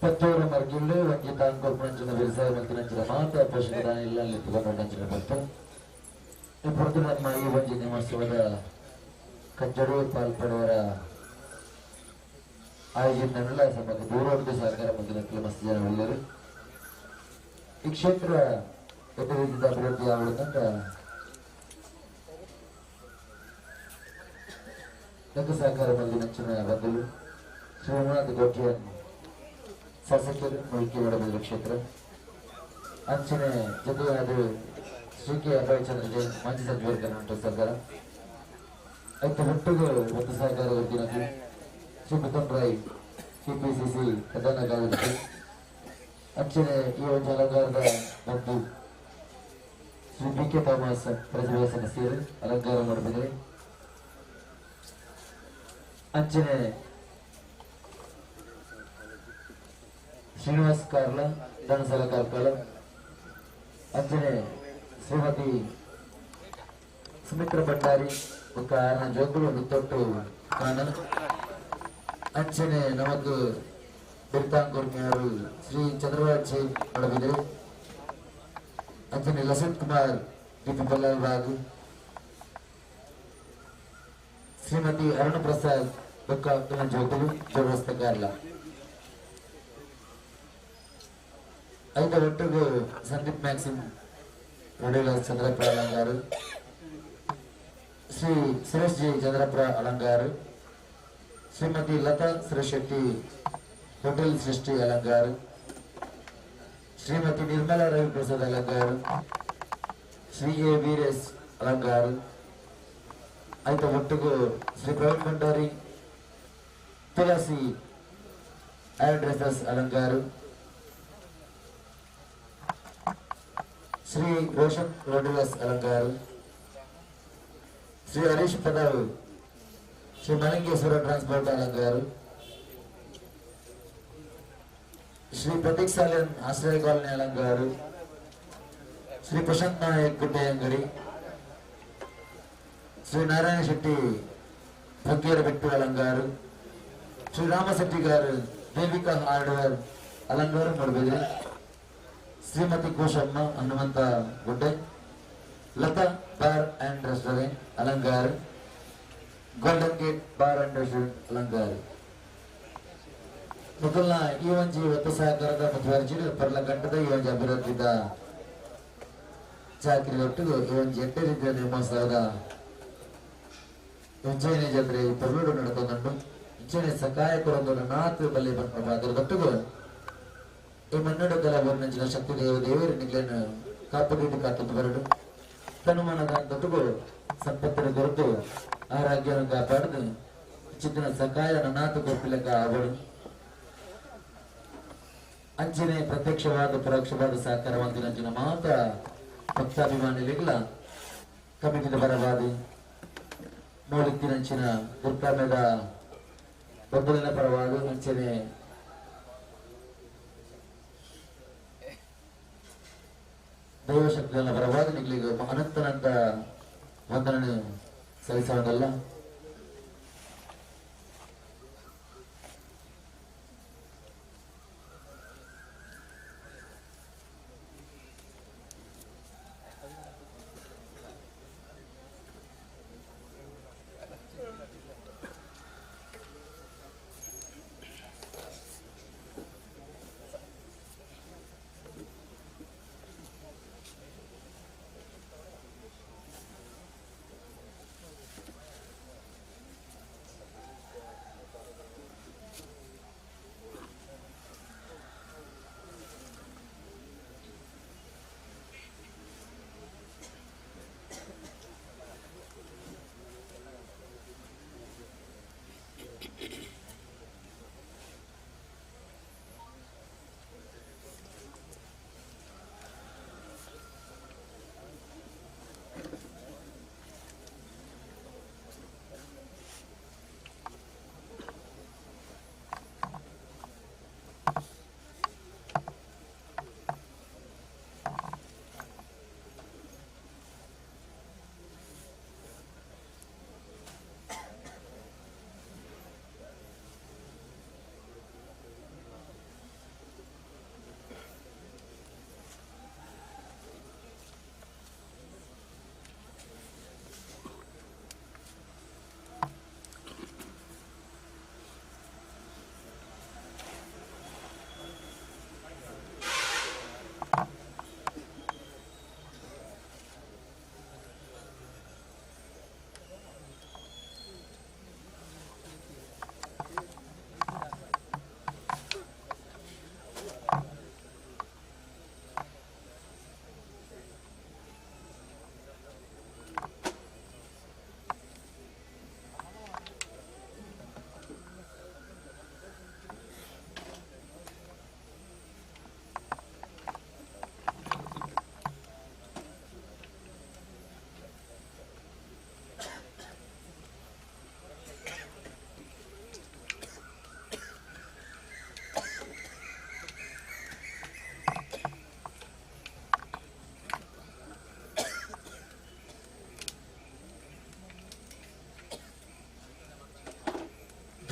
B: ಪತ್ತೂರು ಮರ್ಗಿಲ್ಲು ಒಂಜಿ ತಾಂಕೊರ್ಪುನಂಚಿನ ವ್ಯವಸಾಯ ಮಲ್ತಿನಂಚಿನ ಮಾತ ಪೋಷಕದಾನ ಇಲ್ಲ ಲೆತ್ತುಕೊಂಡಂಚಿನ ಪತ್ತು ಈ ಪೊರ್ತು ನಮ್ಮ ಈ ಒಂಜಿ ನೇಮೋತ್ಸವದ ಕಜ್ಜಡು ಪಾಲ್ಪಡುವರ ಆಯೋಜನೆಲ್ಲ ಸಮಗ್ರ ದೂರೋರ್ದು ಸಹಕಾರ ಮಲ್ತಿನ ಮಸ್ತ್ ಜನ ಉಳ್ಳರು. ಈ ಕ್ಷೇತ್ರ ಎಡ್ಡೆ ರೀತಿಯ ಅಭಿವೃದ್ಧಿ ಆಗುವುದಂತ ರಂಗ ಸಹಕಾರ ಮಲ್ದಿನಂಚಿನ ಬಂಧುಗಳು ಶ್ರೀನಾಥ್ ಕೋಟ್ಯಾನ್ ಶಾಸಕರು ಮುಲ್ಕಿ ಒಡಬೆಲ್ಲ ಕ್ಷೇತ್ರ ಅಂಚನೆ ಜೊತೆಯಾದ ಶ್ರೀ ಕೆ ಅಭಯಚಂದ್ರ ಜೈನ್ ಮಾಜಿ ಸಚಿವರು ಕರ್ನಾಟಕ ಸರ್ಕಾರ ಐತ ಒಟ್ಟಿಗೆ ಒಂದು ಸಹಕಾರ ವರ್ಗಿನದು ಶ್ರೀ ಮುಕುಂದ್ ರಾಯ್ ಕೆಪಿಸಿಸಿ ಪ್ರಧಾನ ಕಾರ್ಯದರ್ಶಿ ಅಂಚನೆ ಈ ಒಂದು ಅಲಂಕಾರದ ಬಂಧು ಶ್ರೀ ಬಿ ಕೆ ಥಾಮಸ್ ಪ್ರತಿಭಾ ಸದಸ್ಯರು ಅಲಂಕಾರ ಮಾಡಿದ್ದಾರೆ. ಅಂಚನೆ ಶ್ರೀನಿವಾಸ್ ಕಾರ್ಲ ಧನಸಲ ಕಾರ್ಕಳ ಅಂಚನೆ ಶ್ರೀಮತಿ ಸುಮಿತ್ರ ಭಂಡಾರಿ ಬೊಕ್ಕ ಆರ್ನ ಜೋಕುಲು ತೊಟ್ಟು ಕಾಣ ಅಂಚನೆ ನಮಕ್ ಬಿರ್ತಾಂಕೂರ್ಮಿಯವರು ಶ್ರೀ ಚಂದ್ರರಾಜ್ ಜೈನ್ ನಡಬಿದ್ರೆ ಅಂಚನೆ ಲಸಂತ್ ಕುಮಾರ್ ಡಿ ಪಿ ಬಲ್ಲಾಲ್ ಬಾಗ್ ಶ್ರೀಮತಿ ಅರುಣ್ ಪ್ರಸಾದ್ ಬೊಕ್ಕ ಜೋಕುಲು ಜೋಡಸ್ತ ಕಾರ್ಲ ಐದ ಒಟ್ಟಿಗೆ ಸಂದೀಪ್ ಮ್ಯಾಕ್ಸಿಮ್ ರೊಡೇಲ ಚಂದ್ರಪ್ಪ ಅಲಂಗಾರು ಶ್ರೀ ಸುರೇಶ್ ಜಿ ಚಂದ್ರಪ್ಪ ಅಲಂಗಾರು ಶ್ರೀಮತಿ ಲತಾ ಸುರೇಶ್ ಶೆಟ್ಟಿ ಹೋಟೆಲ್ ಸೃಷ್ಟಿ ಅಲಂಗಾರು ಶ್ರೀಮತಿ ನಿರ್ಮಲಾ ರವಿ ಪ್ರಸಾದ್ ಅಲಂಗಾರು ಶ್ರೀ ಎ ವೀರೇಶ್ ಅಲಂಗಾರು ಐತ ಒಟ್ಟಿಗೆ ಶ್ರೀ ಪ್ರವೀಣ್ ಭಂಡಾರಿ ತುಳಸಿ ಏರ್ ಡ್ರೆಸರ್ಸ್ ಅಲಂಗಾರು ಶ್ರೀ ರೋಷನ್ ರೋಡಿಲಾಸ್ ಅಲಂಗಾರು ಶ್ರೀ ಹರೀಶ್ ಪದಾವ್ ಶ್ರೀ ಮಲಿಂಗೇಶ್ವರ ಟ್ರಾನ್ಸ್ಪೋರ್ಟ್ ಅಲಂಗಾರು ಶ್ರೀ ಪ್ರತೀಕ್ ಸಾಲಿಯನ್ ಆಶ್ರಯ ಕಾಲೋನಿ ಅಲಂಗಾರು ಶ್ರೀ ಪ್ರಶಾಂತ್ ನಾಯಕ್ ಗುಡ್ಡೆ ಅಂಗಡಿ ಶ್ರೀ ನಾರಾಯಣ ಶೆಟ್ಟಿ ಭಗ್ಗೇರ ಬೆಟ್ಟು ಅಲಂಗಾರು ಶ್ರೀ ರಾಮಶೆಟ್ಟಿಗಾರು ದೇವಿಕಾ ಹಾರ್ಡ್ವೇರ್ ಅಲಂಗಾರು ಮಾಡಬೇಕ್ರಿ Shrimati Koshamma Hanumantha Gudde Latha bar and restaurant Alangar golden gate bar and restaurant Alangar ಮೊದಲ ಈ ಒಂಜಿ ಒತ್ತು ಸಹಕಾರದ ಮುತುವರ್ಜಿಡು ಪರ್ಲ ಗಂಟದ ಈ ಒಂಜಿ ಅಭಿವೃದ್ಧಿದ ಚಾಕರಿ ಒಟ್ಟಿಗೆ ಈ ಒಂಜಿ ಎಡ್ಡೆ ರೀತಿಯ ನೇಮೋತ್ಸವದ ಉಜ್ಜಯಿನಿ ಜಾತ್ರೆ ಪರ್ಲುಡು ನಡ್ಕೊಂಡುಂಟು. ಉಜ್ಜಯಿನಿ ಸಕಾಯ ಕೊರೊಂದು ನಾತ್ ಬಲ್ಲೆ ಬಂದ ಅದರದೊಟ್ಟಿಗೆ ಈ ಮನ್ನಡ ಕಲಾ ವರ್ಣಂಚಿನ ಶಕ್ತಿ ದೇವ ದೇವರು ನಿಗ್ಲೇನು ಕಾಪುದೀಟಿ ಕಾತೊಂದು ಬರಡು ತನುಮನದ ದೊಟ್ಟುಗು ಸಂಪತ್ತಿನ ಕೊರತು ಆರೋಗ್ಯವನ್ನು ಕಾಪಾಡದು ಚಿತ್ತಿನ ಸಕಾಯ ನನಾತು ಕೊಪ್ಪಿಲಕ ಅವಳು ಅಂಚನೆ ಪ್ರತ್ಯಕ್ಷವಾದ ಪರೋಕ್ಷವಾದ ಸಹಕಾರವಂತಿನ ಅಂಚಿನ ಮಾತ್ರ ಭಕ್ತಾಭಿಮಾನಿಗಳಿಲ್ಲ ಕಮಿಟಿದ ಪರವಾದಿ ನೋಡಿತ್ತಿನಂಚಿನ ದುರ್ಗಾಮೆದ ಬಂಧುವಿನ ಪರವಾದ ಅಂಚನೆ ದೈವಶಕ್ತಿಗಳ ಪರವಾದ ನಿಗಳಿಗೆ ಅನಂತನಂತ ವಂದನೆ ಸಲ್ಲಿಸುವುದಲ್ಲ.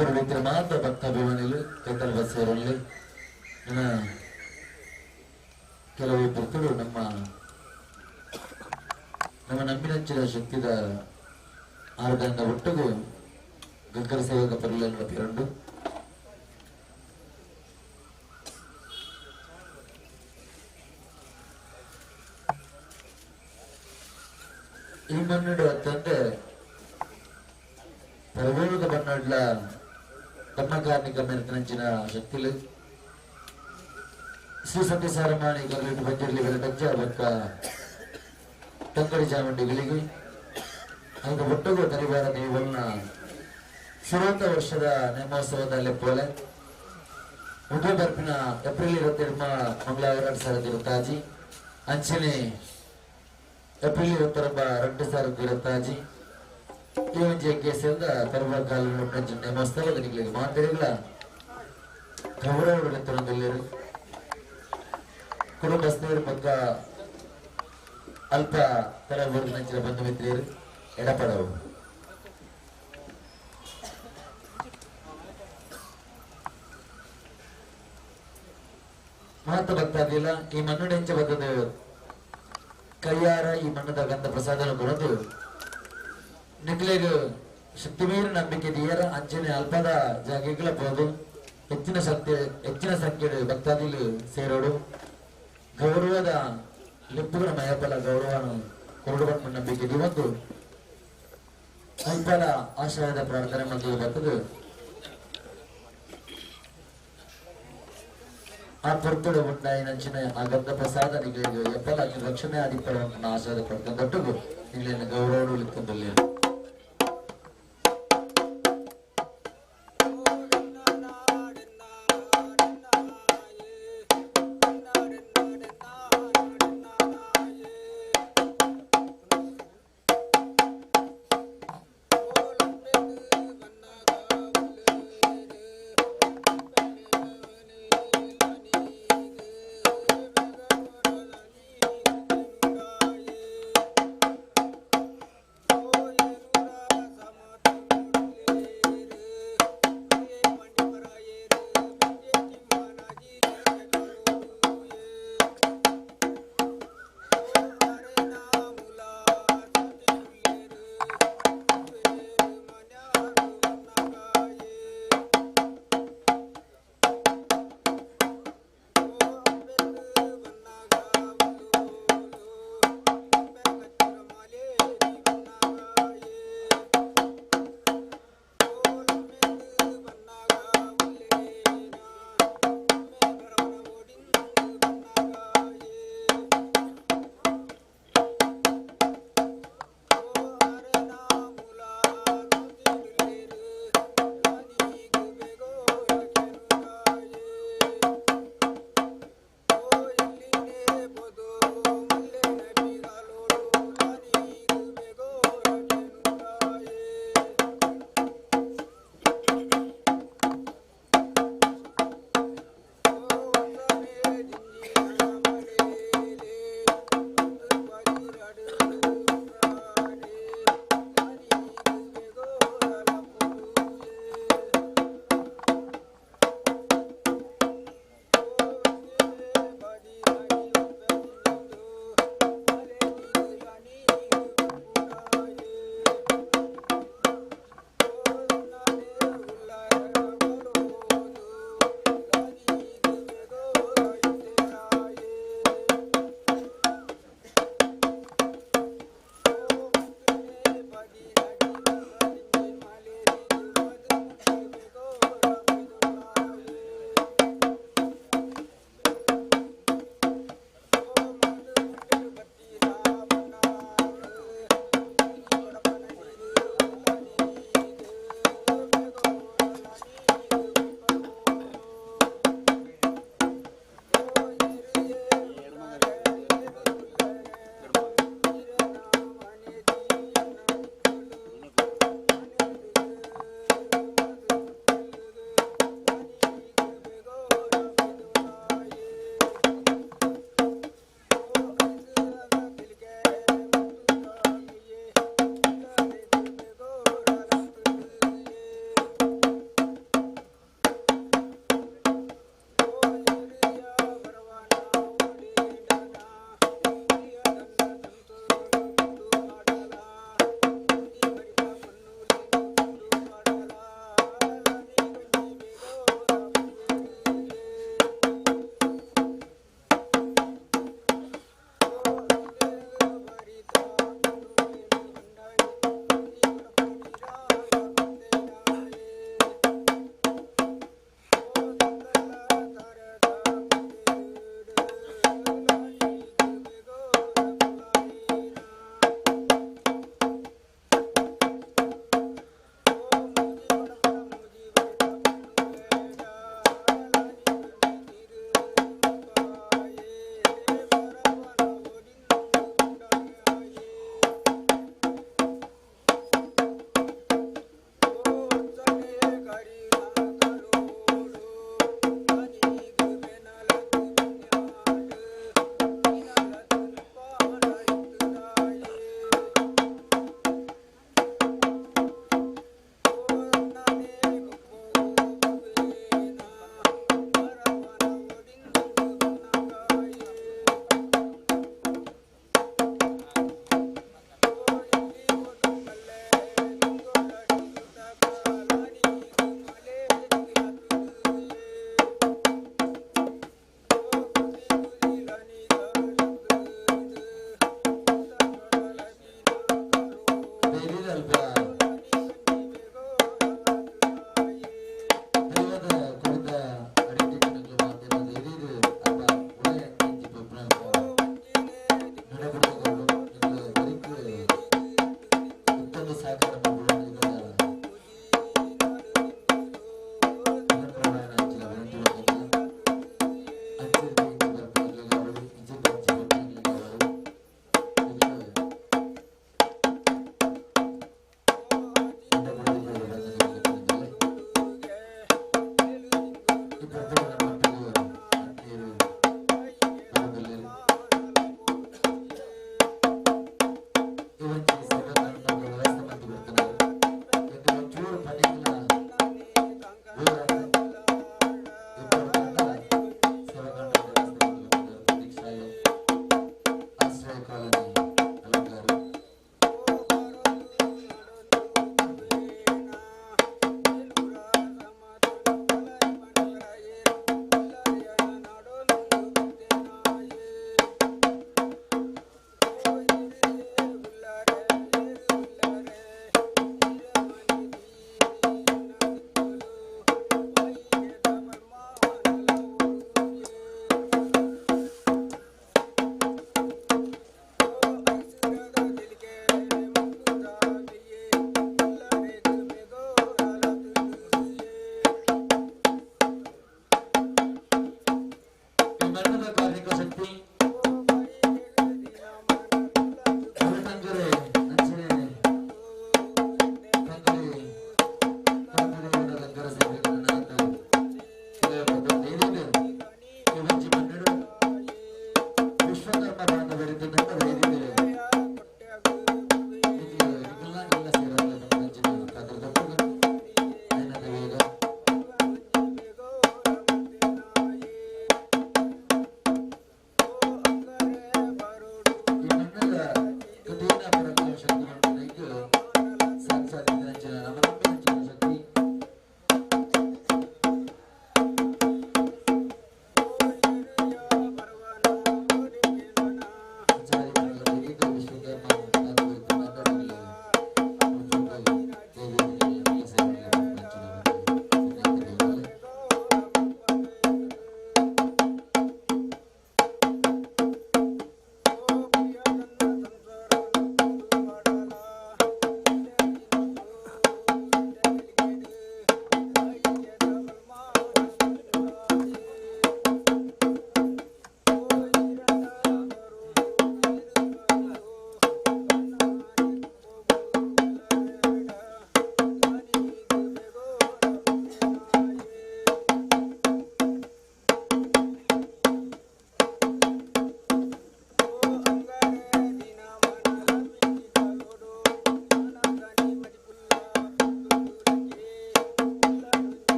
B: ಪುರುಡಿತ್ತಿನ ಮಾತ್ರ ಭಕ್ತಾಭಿಮಾನಿಲು ಕೈತಲ್ ಬಸ್ಸೇರಲ್ಲಿ ನನ್ನ ಕೆಲವು ಭಕ್ತರು ನಮ್ಮ ನಮ್ಮ ನಂಬಿನಂಚಿನ ಶಕ್ತಿದ ಆರ್ಗಂದ ಒಟ್ಟಿಗೂ ಗಂಗರ ಸೇವಕ ಪರ್ಲ ಪಿರಂಡು ಈ ಮಣ್ಣು ಅಂತಂದ್ರೆ ಪರವೇಳುದ ಬಣ್ಣಡ್ಲ ಧರ್ಮಕಾರ್ಣಿಕ ಮೇರೆತನಂಚಿನ ಶಕ್ತಿಲು ಶ್ರೀ ಸತ್ಯಸಾರಮಾಣಿ ಕರ್ಲಿಟ್ಟು ಬಂಜಿರ್ಲಿ ಬೆಳಕಜ್ಜ ಬೊಕ್ಕ ತಂಗಡಿ ಚಾಮುಂಡಿಗಳಿಗೆ ಅಂಗ ಒಟ್ಟಿಗೂ ತರಿವಾರ ದೇವಲ್ನ ಸುರೋತ ವರ್ಷದ ನೇಮೋತ್ಸವದ ಲೆಪ್ಪೋಲೆ ಉಭಯ ಬರ್ಪಿನ ಏಪ್ರಿಲ್ 27 ಮಂಗಳವಾರ 2026 ಅಂಚನೆ ಏಪ್ರಿಲ್ 29 2026 ಈ ಒಂಜಿ ಕೇಸಿಂದ ತರುವ ಕಾಲ ನೇಮೋತ್ಸವದ ನಿಗಳಿಗೆ ಮಾತೆಗಳ ಗೌರವ ತೊಂದರೆರು ಕುಟುಂಬಸ್ಥರು ಪಕ್ಕ ಅಲ್ಪ ತರ ನಂಚಿನ ಬಂಧು ಮಿತ್ರರು ಎಡಪಡವು ಮಹತ್ವ ಭಕ್ತಾದಿಲ್ಲ ಈ ಮಣ್ಣುಡೆಂಚ ಬದ್ದದ ಕೈಯಾರ ಈ ಮಣ್ಣದ ಗಂಧ ಪ್ರಸಾದ ಕೊಡದು ನಿಕ್ಲೆಗ್ ಶಕ್ತಿ ಮೀರಿ ನಂಬಿಕೆ ದಿಯರ ಅಂಚನೆ ಅಲ್ಪದ ಜಾಗೆಗಳ ಪೋದು ಹೆಚ್ಚಿನ ಶಕ್ತಿ ಹೆಚ್ಚಿನ ಸಂಖ್ಯೆ ಭಕ್ತಾದಿಲು ಸೇರೋಡು ಗೌರವದ ಲಿಪ್ಪುಗಳ ಮಯಪಲ ಗೌರವನು ಕೊರಡು ನಂಬಿಕೆ ಒಂದು ಅಲ್ಪದ ಆಶಯದ ಪ್ರಾರ್ಥನೆ ಮತ್ತು ಬರ್ತದೆ ಆ ಪೊರ್ತುಡು ಉಂಡಾಯಿ ನಂಚಿನ ಆ ಗಂಧ ಪ್ರಸಾದ ನಿಗಳಿಗೆ ಎಪ್ಪಲ ರಕ್ಷಣೆ ಆದಿಪ್ಪರವನ್ನು ಆಶಯದ ಪ್ರಾರ್ಥನೆ ದೊಡ್ಡಗು ನಿಗಳಿಗೆ ಗೌರವ ಲಿಕ್ಕದಲ್ಲಿ.
F: Oh,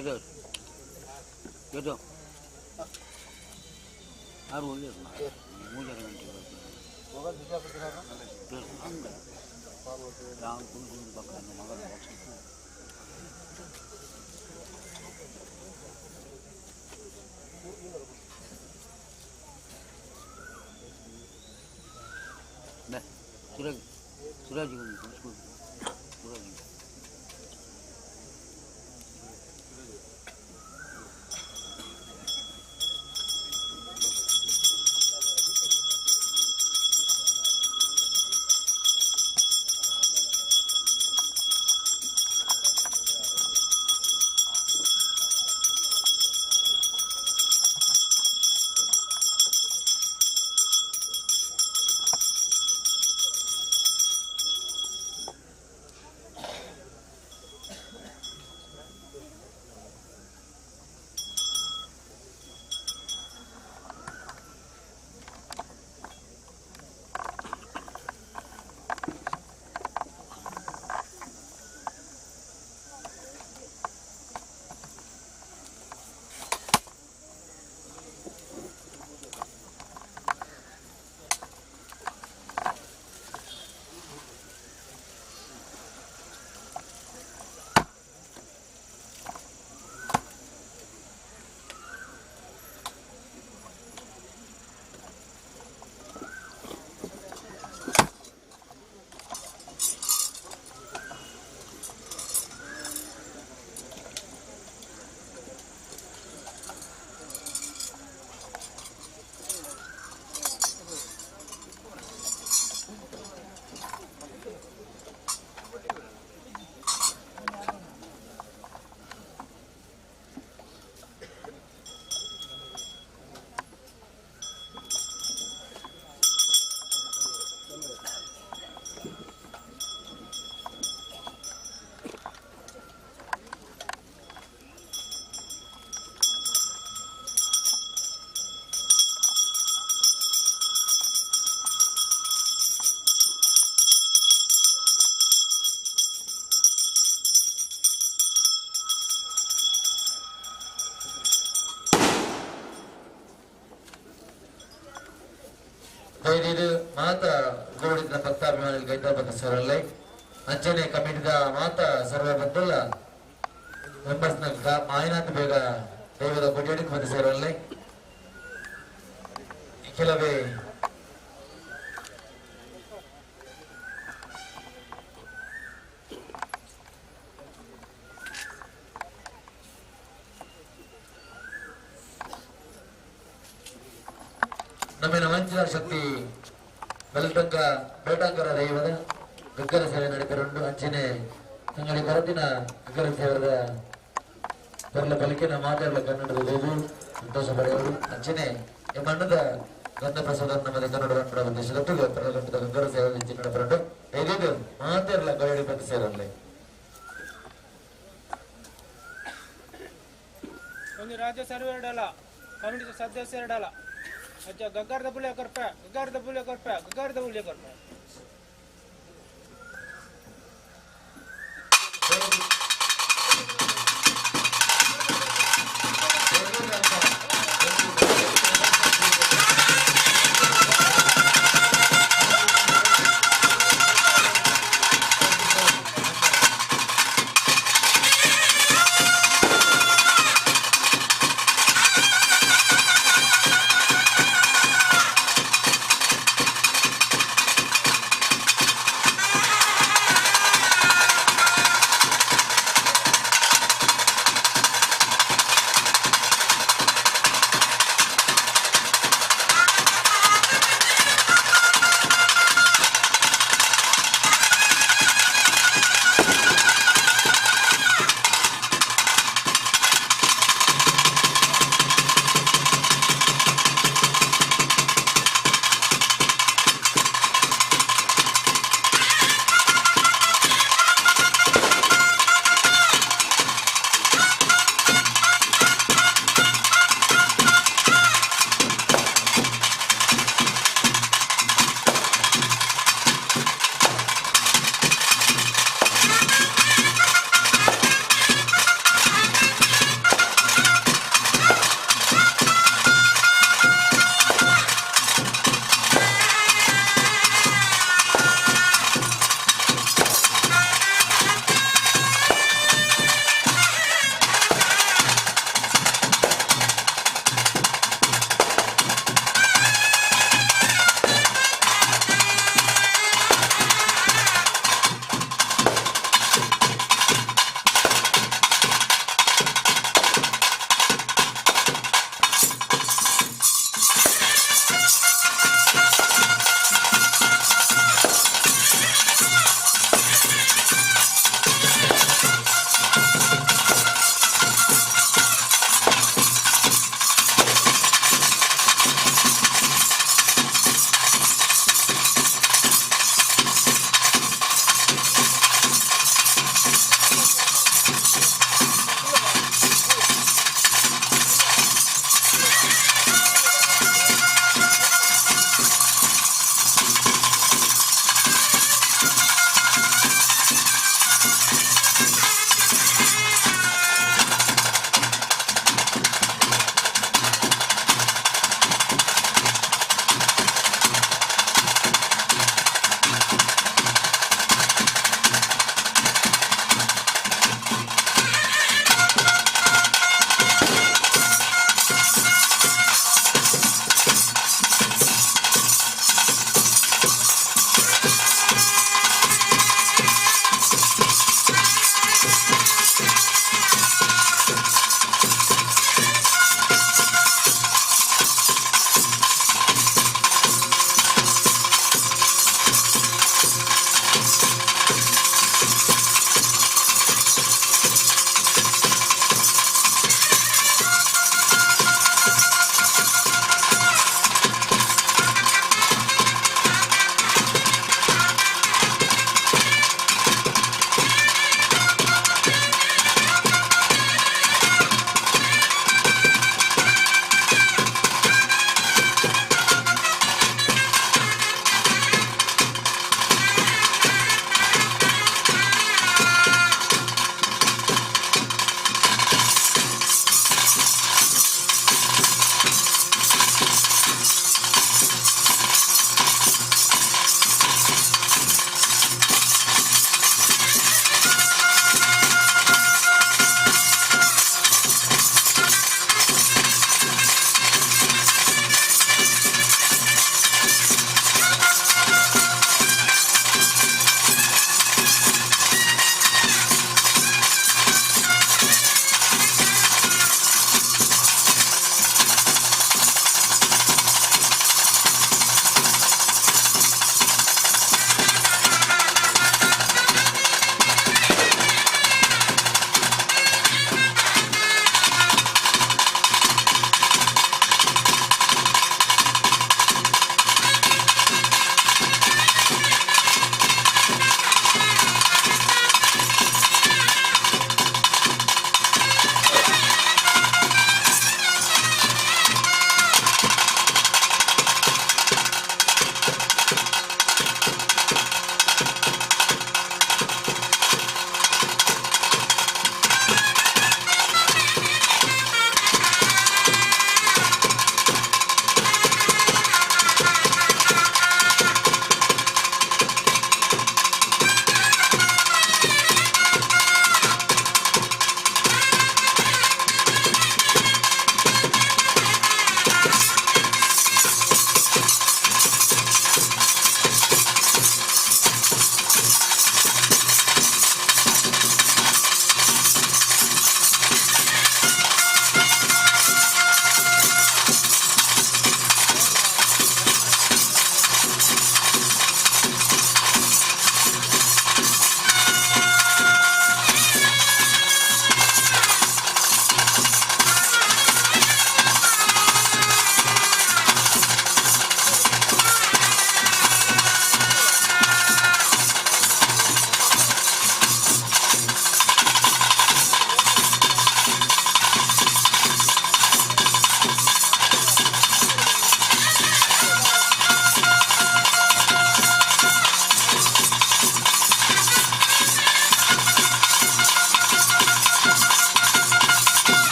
G: ಇದು ಆರು ಮೂರು ಗಂಟೆ ಸುರಾಜ್ ಸುರಾಜ್ ಸುರಾಜ್.
B: ಇದು ಮಾತ ಗೋಡಿನ ಭಕ್ತಾಭಿಮಾನಿಗಳು ಗೈತಾಬಂದ ಸರಲ್ಲೈ ಅಂಚನೆ ಕಮಿಟಿದ ಮಾತ ಸರ್ವ ಬಂದಲ್ಲ ಮೆಂಬರ್ಸ್ನ ಮಾಯನಾಥ ಬೇಗ ದೈವದ ಕೊಠಡಿಗೆ ಬಂದ ಸೇರಲ್ಲೈ. ಕೆಲವೇ ನಮ್ಮಿನ ವಂಚನ ಶಕ್ತಿ ಬಲಟಂಕ ಬೇಟಾಂಕರ ದೈವದ ಗಗ್ಗರ ಸೇವೆ ನಡೆದರುಂಡು. ಅಂಚನೆ ತಂಗಡಿ ಬರದಿನ ಗಗ್ಗರ ಸೇವರದ ಬರಲ ಬಲಿಕೆನ ಮಾತಾಡಲ ಕನ್ನಡದ ಹೋಗು ಸಂತೋಷ ಪಡೆಯವರು. ಅಂಚನೆ ಈ ಮಣ್ಣದ ಗಂಧ ಪ್ರಸಾದ ನಮ್ಮದ ಕನ್ನಡ ಉದ್ದೇಶದೊಟ್ಟಿಗೆ ಗಂಟದ ಗಗ್ಗರ ಸೇವೆ ನಡೆದರುಂಡು. ಐದೈದು ಮಾತಾಡಲ ಕನ್ನಡ ಬಂದ ಸೇರಲ್ಲ.
H: ಒಂದು ರಾಜ್ಯ ಸರ್ವೆ ಇಡಲ್ಲ, ಕಮಿಟಿ ಸದಸ್ಯ ಇಡಲ್ಲ. अच्छा गग्गार दबुले करपे, गग्गार दबुले करपे, गग्गार दबुले करपे.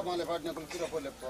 D: ಮಾಲೆ ಪಾಡ್ನ ಕುಲ್ಕಿರ ಪೋಲೆಪ್ಪ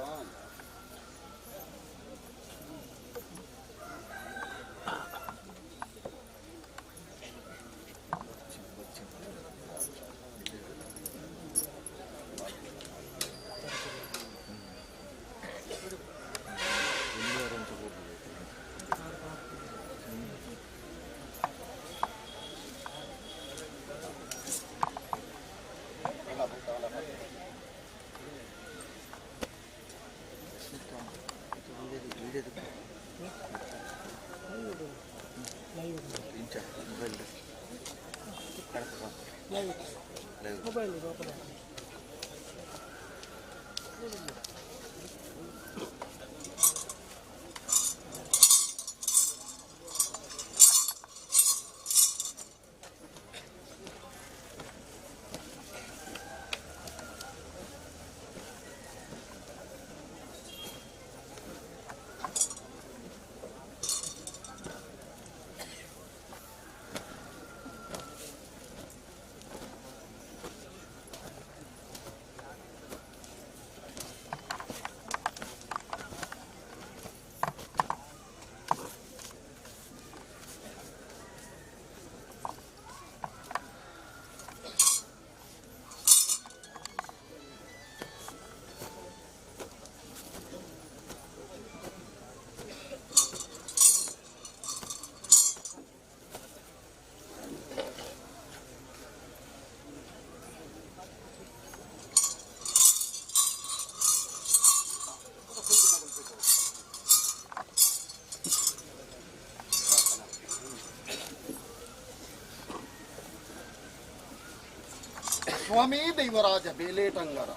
D: ಸ್ವಾಮಿ ದೈವರಾಜ ಬೇಲೇಟಂಗರ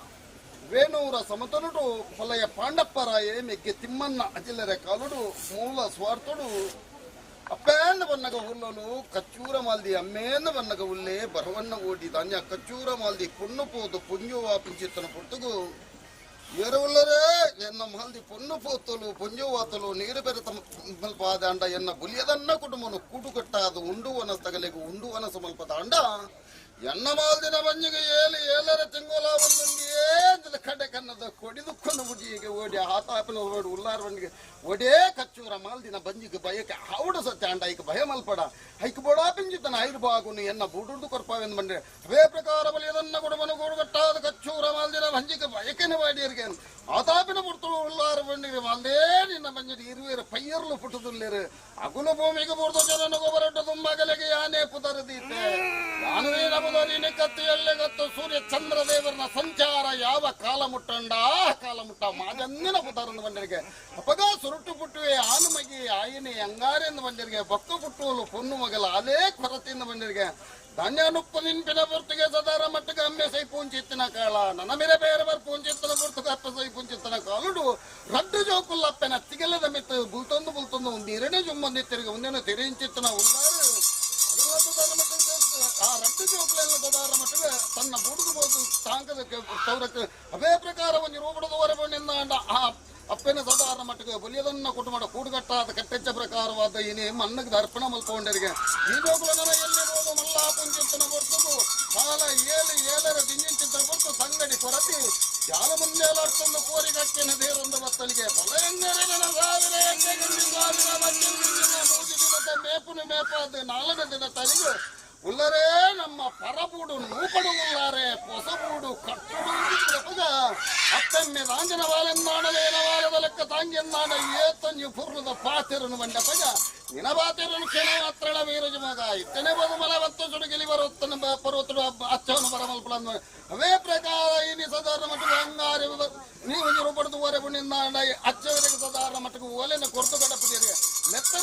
D: ವೇಣೂರ ಸಮತನುಡು ಹೊಲಯ ಪಾಂಡಪ್ಪರಾಯೇ ಮೆಗ್ಗೆ ತಿಮ್ಮನ್ನ ಅಜಿಲರ ಕಾಲುಡು ಮೂಲ ಸ್ವಾರ್ಥುಡು ಅಪ್ಪೇನ ಬನ್ನಗ ಹುಲ್ಲನು ಕಚ್ಚೂರ ಮಾಲ್ದಿ ಅಮ್ಮೇನ ಬನ್ನಗ ಉಲ್ಲೆ ಬರವನ್ನ ಓಡಿ ಧಾನ್ಯ ಕಚ್ಚೂರ ಮಾಲ್ದಿ ಪೊಣ್ಣು ಪೋದು ಪುಂಜುವ ಪಿಂಚಿತ್ತನ ಪೊರ್ತುಗು ಏರವುಲ್ಲರೇ ಎನ್ನ ಮಾಲ್ದಿ ಪೊಣ್ಣು ಪೋತಲು ಪುಂಜುವಾತಲು ನೀರು ಬೆರೆತ ಮಲ್ಪಾದಾಂಡ ಎನ್ನ ಬುಲಿಯದನ್ನ ಕುಟುಂಬನು ಕೂಟುಕಟ್ಟಾದ ಉಂಡುವನ ತಗಲಿಗೂ ಉಂಡುವನ ಸಮಲ್ಪದಾಂಡ ಎನ್ನ ಮಾಲ್ದಿನ ಬಂಜಿಗೆ ಏಳು ಏಳರ ತಿಂಗಳ ಒಂದೊಂದು ಕಡೆ ಕನ್ನದ ಕೊಡಿದುಕೊಂಡು ಮುಡಿಗೆ ಓಡಿ ಆತಾಪನ ಓಡಿ ಉಲ್ಲಾರ ಬಂಡಿಗೆ ಒಡೇ ಕಚ್ಚೂರ ಮಾಲ್ದಿನ ಬಂಜಿಗೆ ಬಯಕೆ ಆವುಡ ಸತ್ಯ ಅಂಡ ಐಕ ಭಯ ಮಲ್ಪಡ ಐಕ ಬೋಡಾ ಪಿಂಜಿತನ ಐರು ಬಾಗುನು ಎನ್ನ ಬೂಡುದು ಕೊರ್ಪಾವೆಂದು ಬಂದ್ರೆ ಅವೇ ಪ್ರಕಾರ ಬಲಿಯದನ್ನ ಕೊಡುವನು ಗೂಡುಗಟ್ಟಾದ ಕಚ್ಚೂರ ಮಾಲ್ದಿನ ಬಂಜಿಗೆ ಬಯಕೆನ ವಾಡಿಯರಿಗೆ ಆತಾಪಿನ ಪುರ್ತಳು ಉಲ್ಲಾರ ಬಂಡಿಗೆ ಮಾಲ್ದೇ ನಿನ್ನ ಬಂಜಿಗೆ ಇರುವೇರು ಪೈಯರ್ಲು ಪುಟ್ಟುದುಲ್ಲೇರು ಅಗುಲ ಭೂಮಿಗೆ ಬೂರ್ದ ಜನನ ಗೊಬ್ಬರೊಡ್ಡ ತುಂಬಗಲೆಗೆ ಯಾನೇ ಪುದರದೀತೆ ಯಾನುವೇ ನಮದೊರಿನ ಕತ್ತು ಎಳ್ಳೆಗತ್ತು ಸೂರ್ಯ ಚಂದ್ರ ದೇವರನ ಸಂಚಾರ ಯಾವ ಕಾಲ ಮುಟ್ಟಂಡ ಕಾಲ ಮುಟ್ಟ ಮಾಜನ್ನಿನ ಪುದರನ್ನು ಬಂಡರಿಗೆ ಅಪಗ ಸುರುಟು ಪುಟ್ಟುವೆ ಆನುಮಗಿ ಆಯಿನಿ ಅಂಗಾರೆಂದು ಬಂಡರಿಗೆ ಬಕ್ಕು ಪುಟ್ಟುವಲು ಪೊನ್ನು ಮಗಲ ಅಲೇ ಕೊರತೆಯಿಂದ ಬಂಡರಿಗೆ ಧಾನ್ಯಾನುಪ್ಪು ನಿನ್ಪಿನ ಪುರ್ತಿಗೆ ಸದಾರ ಮಟ್ಟಕ್ಕೆ ಅಮ್ಮೆ ಸೈ ಪೂಂಚಿತ್ತಿನ ಕಾಳ ನನ್ನ ಮೇರೆ ಬೇರೆ ಬರ್ ಪೂಂಚಿತ್ತನ ಪುರ್ತಕ ಅಪ್ಪ ಸೈ ಪೂಂಚಿತ್ತನ ಕಾಲುಡು ರಡ್ಡು ಜೋಕುಲ್ಲಪ್ಪೆನ ತಿಗಲದ ಮಿತ್ತು ಬುಲ್ತೊಂದು ಬುಲ್ತೊಂದು ಒಂದು ಎರಡನೇ ಜುಮ್ಮಂದಿ ತಿರುಗಿ ಒಂದೇನೋ ತೆರೆಯಿಂಚಿತ್ತನ ಉಲ್ಲಾರು ಆ ರಡ್ಡು ಜೋಕುಲೆಲ್ಲ ದೊಡ್ಡವರ ಮಟ್ಟಿಗೆ ತನ್ನ ಬುಡುದು ಬೋದು ತಾಂಕದಕ್ಕೆ ತವರಕ್ಕೆ ಅವೇ ಪ್ರಕಾರ ಒಂದು ರೂಪಡದವರ ಬಣ್ಣಿಂದ ಆ ಅಪ್ಪನ ಸದಾರ ಮಟ್ಟಿಗೆ ಬಲಿಯದನ್ನ ಕುಟುಂಬ ಕೂಡುಗಟ್ಟಾದ ಕಟ್ಟೆಚ್ಚ ಪ್ರಕಾರವಾದ ಏನೇ ಮನ್ನಗೆ ಅರ್ಪಣ ಮಲ್ಕೊಂಡಿರಿಗೆ ಈ ಜೋಕುಲನ ಎಲ್ಲಿ ಬೋದು ಮಲ್ಲ ಪುಂಚಿತ್ತನ ಹೊರ್ತುಗು ಕಾಲ ಏಳು ಏಳರ ದಿಂಜಿಂಚಿತ್ತನ ಹೊರ್ತು ಸಂಗಡಿ ಕೊರತಿ ಯಾರ ಮುಂದೆ ಅರ್ಥೊಂದು ಕೋರಿಗಕ್ಕಿನ ದೇರೊಂದು ಬತ್ತಲಿಗೆ ಸಾವಿರ ಸಾವಿರ ಮೂಜಿ ದಿನದ ಮೇಪುನು ಮೇಪಾದ ನಾಲ್ಕು ದಿನ ತಲಿಗೆ ಉಲ್ಲರೇ ನಮ್ಮ ಪರಬೂಡು ನೂಕಡು ಉಲ್ಲಾರೆ ಪೊಸಬೂಡು ಕಟ್ಟುಡು ಅಪ್ಪೆಮ್ಮೆ ತಾಂಜನ ವಾಲೆಂದಾಣಲೇನ ವಾಲದ ಲೆಕ್ಕ ತಾಂಗೆಂದಾಣ ಏತಂಜು ಪುರ್ಲದ ಪಾತಿರನು ಬಂಡಪಗ ನಿನ ಪಾತಿರನು ಕ್ಷಣ ಮಾತ್ರಳ ವೀರಜ ಮಗ ಇತ್ತನೆ ಬದು ಮಲ ಬತ್ತು ಸುಡುಗಿಲಿ ಬರುತ್ತನ ಪರ್ವತಡು ಅಚ್ಚವನು ಬರಮಲ್ಪಳನ್ನು ಅವೇ ಪ್ರಕಾರ ಇನಿ ಸಾಧಾರಣ ಮಟ್ಟಿಗೆ ಅಂಗಾರೆ ನೀವು ನೀರು ಪಡೆದು ಓರೆ ಪುಣ್ಯಿಂದಾಂಡ ಅಚ್ಚವರಿಗೆ ಸಾಧಾರಣ ಮಟ್ಟಿಗೆ ಓಲೆನ ಕೊರತು ಕಡಪುಡಿಯರಿಗೆ ಲೆತ್ತರ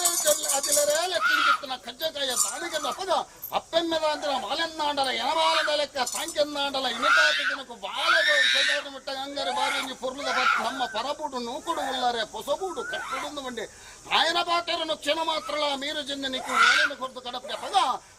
D: ಅದಿಲರೇ ಲೆತ್ತಿಂಚಿತ್ತನ ಕಜ್ಜಕಾಯ ತಾನಿಗೆ ಅಪಗ ಅಪ್ಪೆಮ್ಮೆದಾಂತರ ಮಾಲೆನ್ನಾಂಡಲ ಎನಬಾಲದ ಲೆಕ್ಕ ತಾಂಕೆನ್ನಾಂಡಲ ಇನಿತಾತ ದಿನಕ್ಕೂ ಬಾಲ ಸಾಧಾರಣ ಮಟ್ಟ ಅಂಗಾರೆ ಬಾರಿ ಒಂಜಿ ಪೊರ್ಲುದ ಬತ್ ನಮ್ಮ ಪರಬೂಡು ನೂಕುಡು ಉಲ್ಲಾರೆ ಪೊಸಬೂಡು ಕಟ್ಟುಡುಂದು ಬಂಡಿ ಆಯನ ಪಾತೆರನು ಕ್ಷಣ ಮಾತ್ರಳ ಮೀರು ಜಿಂದನಿಕ್ಕು ಓಲೆನ ಕೊರತು ಕಡಪುಡಿ ಅಪಗ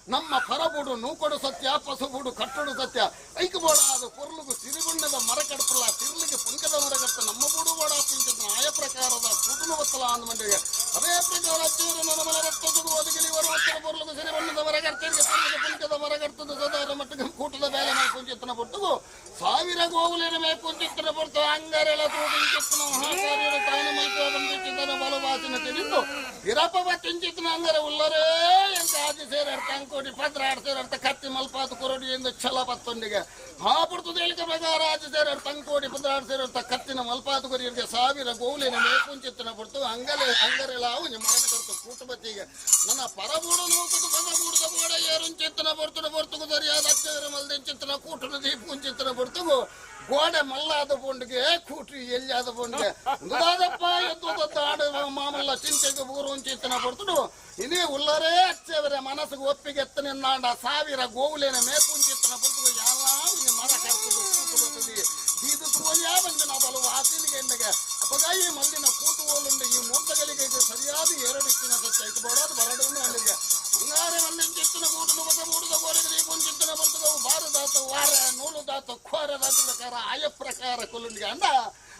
D: ನಮ್ಮ ಪರಬೂಡು ನೂಕೊಡು ಸತ್ಯ ಪಸುಬೂಡು ಕಟ್ಟುಡು ಸತ್ಯ ಐಕಬೋಡ ಅದು ಪೊರ್ಲುಗು ಸಿರಿಗುಣ್ಣದ ಮರ ಕಡಪಲ್ಲ ತಿರ್ಲಿಗೆ ಪುಂಕದ ಮರ ಕಟ್ಟ ನಮ್ಮ ಬೂಡು ಬೋಡ ಪಿಂಚದ ಆಯ ಪ್ರಕಾರದ ಕುಟುಂಬ ಬತ್ತಲ ಅಂದ ಮಂಡಿಗೆ ಅದೇ ಪ್ರಕಾರ ಚೂರು ನನ್ನ ರಕ್ತದ ಒದಗಿಲಿ ಬರುವ ಪೊರ್ಲುಗು ಸಿರಿಬಣ್ಣದ ಮರ ಕರ್ತರಿಗೆ ಪೊರ್ಲುಗು ಪುಂಕದ ಮರ ಕರ್ತದ ಸದಾರ ಮಟ್ಟಿಗೆ ಕೂಟದ ಬೇಲೆ ಮೇಲೆ ಪುಂಚಿತ್ತನ ಪೊರ್ತುಗು
E: ಸಾವಿರ ಗೋವುಲೇನ ಮೇಪುಂಚಿತ್ತನ ಪೊರ್ತು ಅಂಗರೆಲ ತೂಟಿಂಚಿತ್ತನ ಮಹಾಕಾರ್ಯರ ತಾನು ಮಲ್ಪುವಂಚಿತ್ತನ ಬಲವಾಸಿನ ತಿಳಿದು ಹಿರಪ್ಪ ತಿಂಚಿತ್ತನ ಅಂಗರೆ ಉಲ್ಲರೇ ಎಂತ ಆದಿ ಸೇರರ್ಥ ಅಂಕೋಟಿ ಪತ್ರ ಆಡ್ಸೇರರ್ಥ ಕತ್ತಿ ಮಲ್ಪಾತು ಕೊರಡಿ ಎಂದು ಛಲ ಪತ್ತೊಂದಿಗೆ ಆ ಪುರ್ತದ ಹೇಳಿಕೆ ಪ್ರಕಾರ ಆದಿ ಸೇರರ್ಥ ಅಂಕೋಟಿ ಪತ್ರ ಆಡ್ಸೇರರ್ಥ ಕತ್ತಿನ ಮಲ್ಪಾತು ಕೊರಿಯರಿಗೆ ಸಾವಿರ ಗೋವುಲೇನ ಮೇಪುಂಚಿತ್ತನ ಪೊರ್ತು ಅಂಗಲೆ ಅಂಗರೆಲ ಅವು ಮರಣ ಕರ್ತು ಕೂಟುಬತ್ತಿಗೆ ನನ್ನ ಪರಬೂಡು ನೂಕುದು ಪದಬೂಡುದ ಗೋಡ ಏರುಂಚಿತ್ತನ ಪೊರ್ತುಡು ಪೊರ್ತುಗು ಸರಿಯಾದ ಅಚ್ಚರ ಮಲ್ದಿಂಚಿತ್ತನ ಕೂಟುನ ದೀಪುಂಚಿತ್ತನ ಪೊರ್ತುಗು ಗೋಡೆ ಮಲ್ಲಾದ ಪೊಂಡಿಗೆ ಕೂಟು ಎಲ್ಲಿಯಾದ ಪೊಂಡಿಗೆ ದಾದಪ್ಪ ಎದ್ದು ಆಡು ಮಾಮಲ್ಲ ಚಿಂತೆಗೆ ಬೂರುಂಚಿತ್ತನ ಪೊರ್ತುಡು ಇದೇ ಉಲ್ಲರೇ ಅಚ್ಚವರ ಮನಸ್ಸಿಗೆ ಒಪ್ಪಿಗೆ ಎತ್ತನಿಂದಾಂಡ ಸಾವಿರ ಗೋವುಲೇನ ಮೇಪುಂಚಿತ್ತನ ಪೊರ್ತುಗು ಯಾವ ಮರ ಕರ್ತುದು ಕೂಟು ಬರ್ತದೆ ಇದು ತೋಲಿಯಾ ಬಂದಿನ ಬಲು ವಾಸಿನಿಗೆ ಎಣ್ಣೆಗೆ ಅಪಗಾಯಿ ಮಲ್ಲಿನ ಕೂಟು ಓಲುಂಡು ಈ ಮೂರ್ತಗಳಿಗೆ ಸರಿಯಾದ ಎರಡು ಇತ್ತಿನ ಸತ್ಯ ಇತ್ತು ಬರೋದು ಬರಡು ಅಲ್ಲಿಗೆ ಅಂಗಾರೆ ಮಲ್ಲಿಂಚಿತ್ತಿನ ಕೂಟು ಬಸ ಮೂಡುದ ಗೋಲಿಗೆ ಪುಂಚಿತ್ತಿನ ಬರ್ತದವು ಬಾರದಾತು ವಾರ ನೂಲುದಾತು ಖೋರದಾತು ಪ್ರಕಾರ ಆಯ ಪ್ರಕಾರ ಕೊಲ್ಲುಂಡಿಗೆ ಅಂದ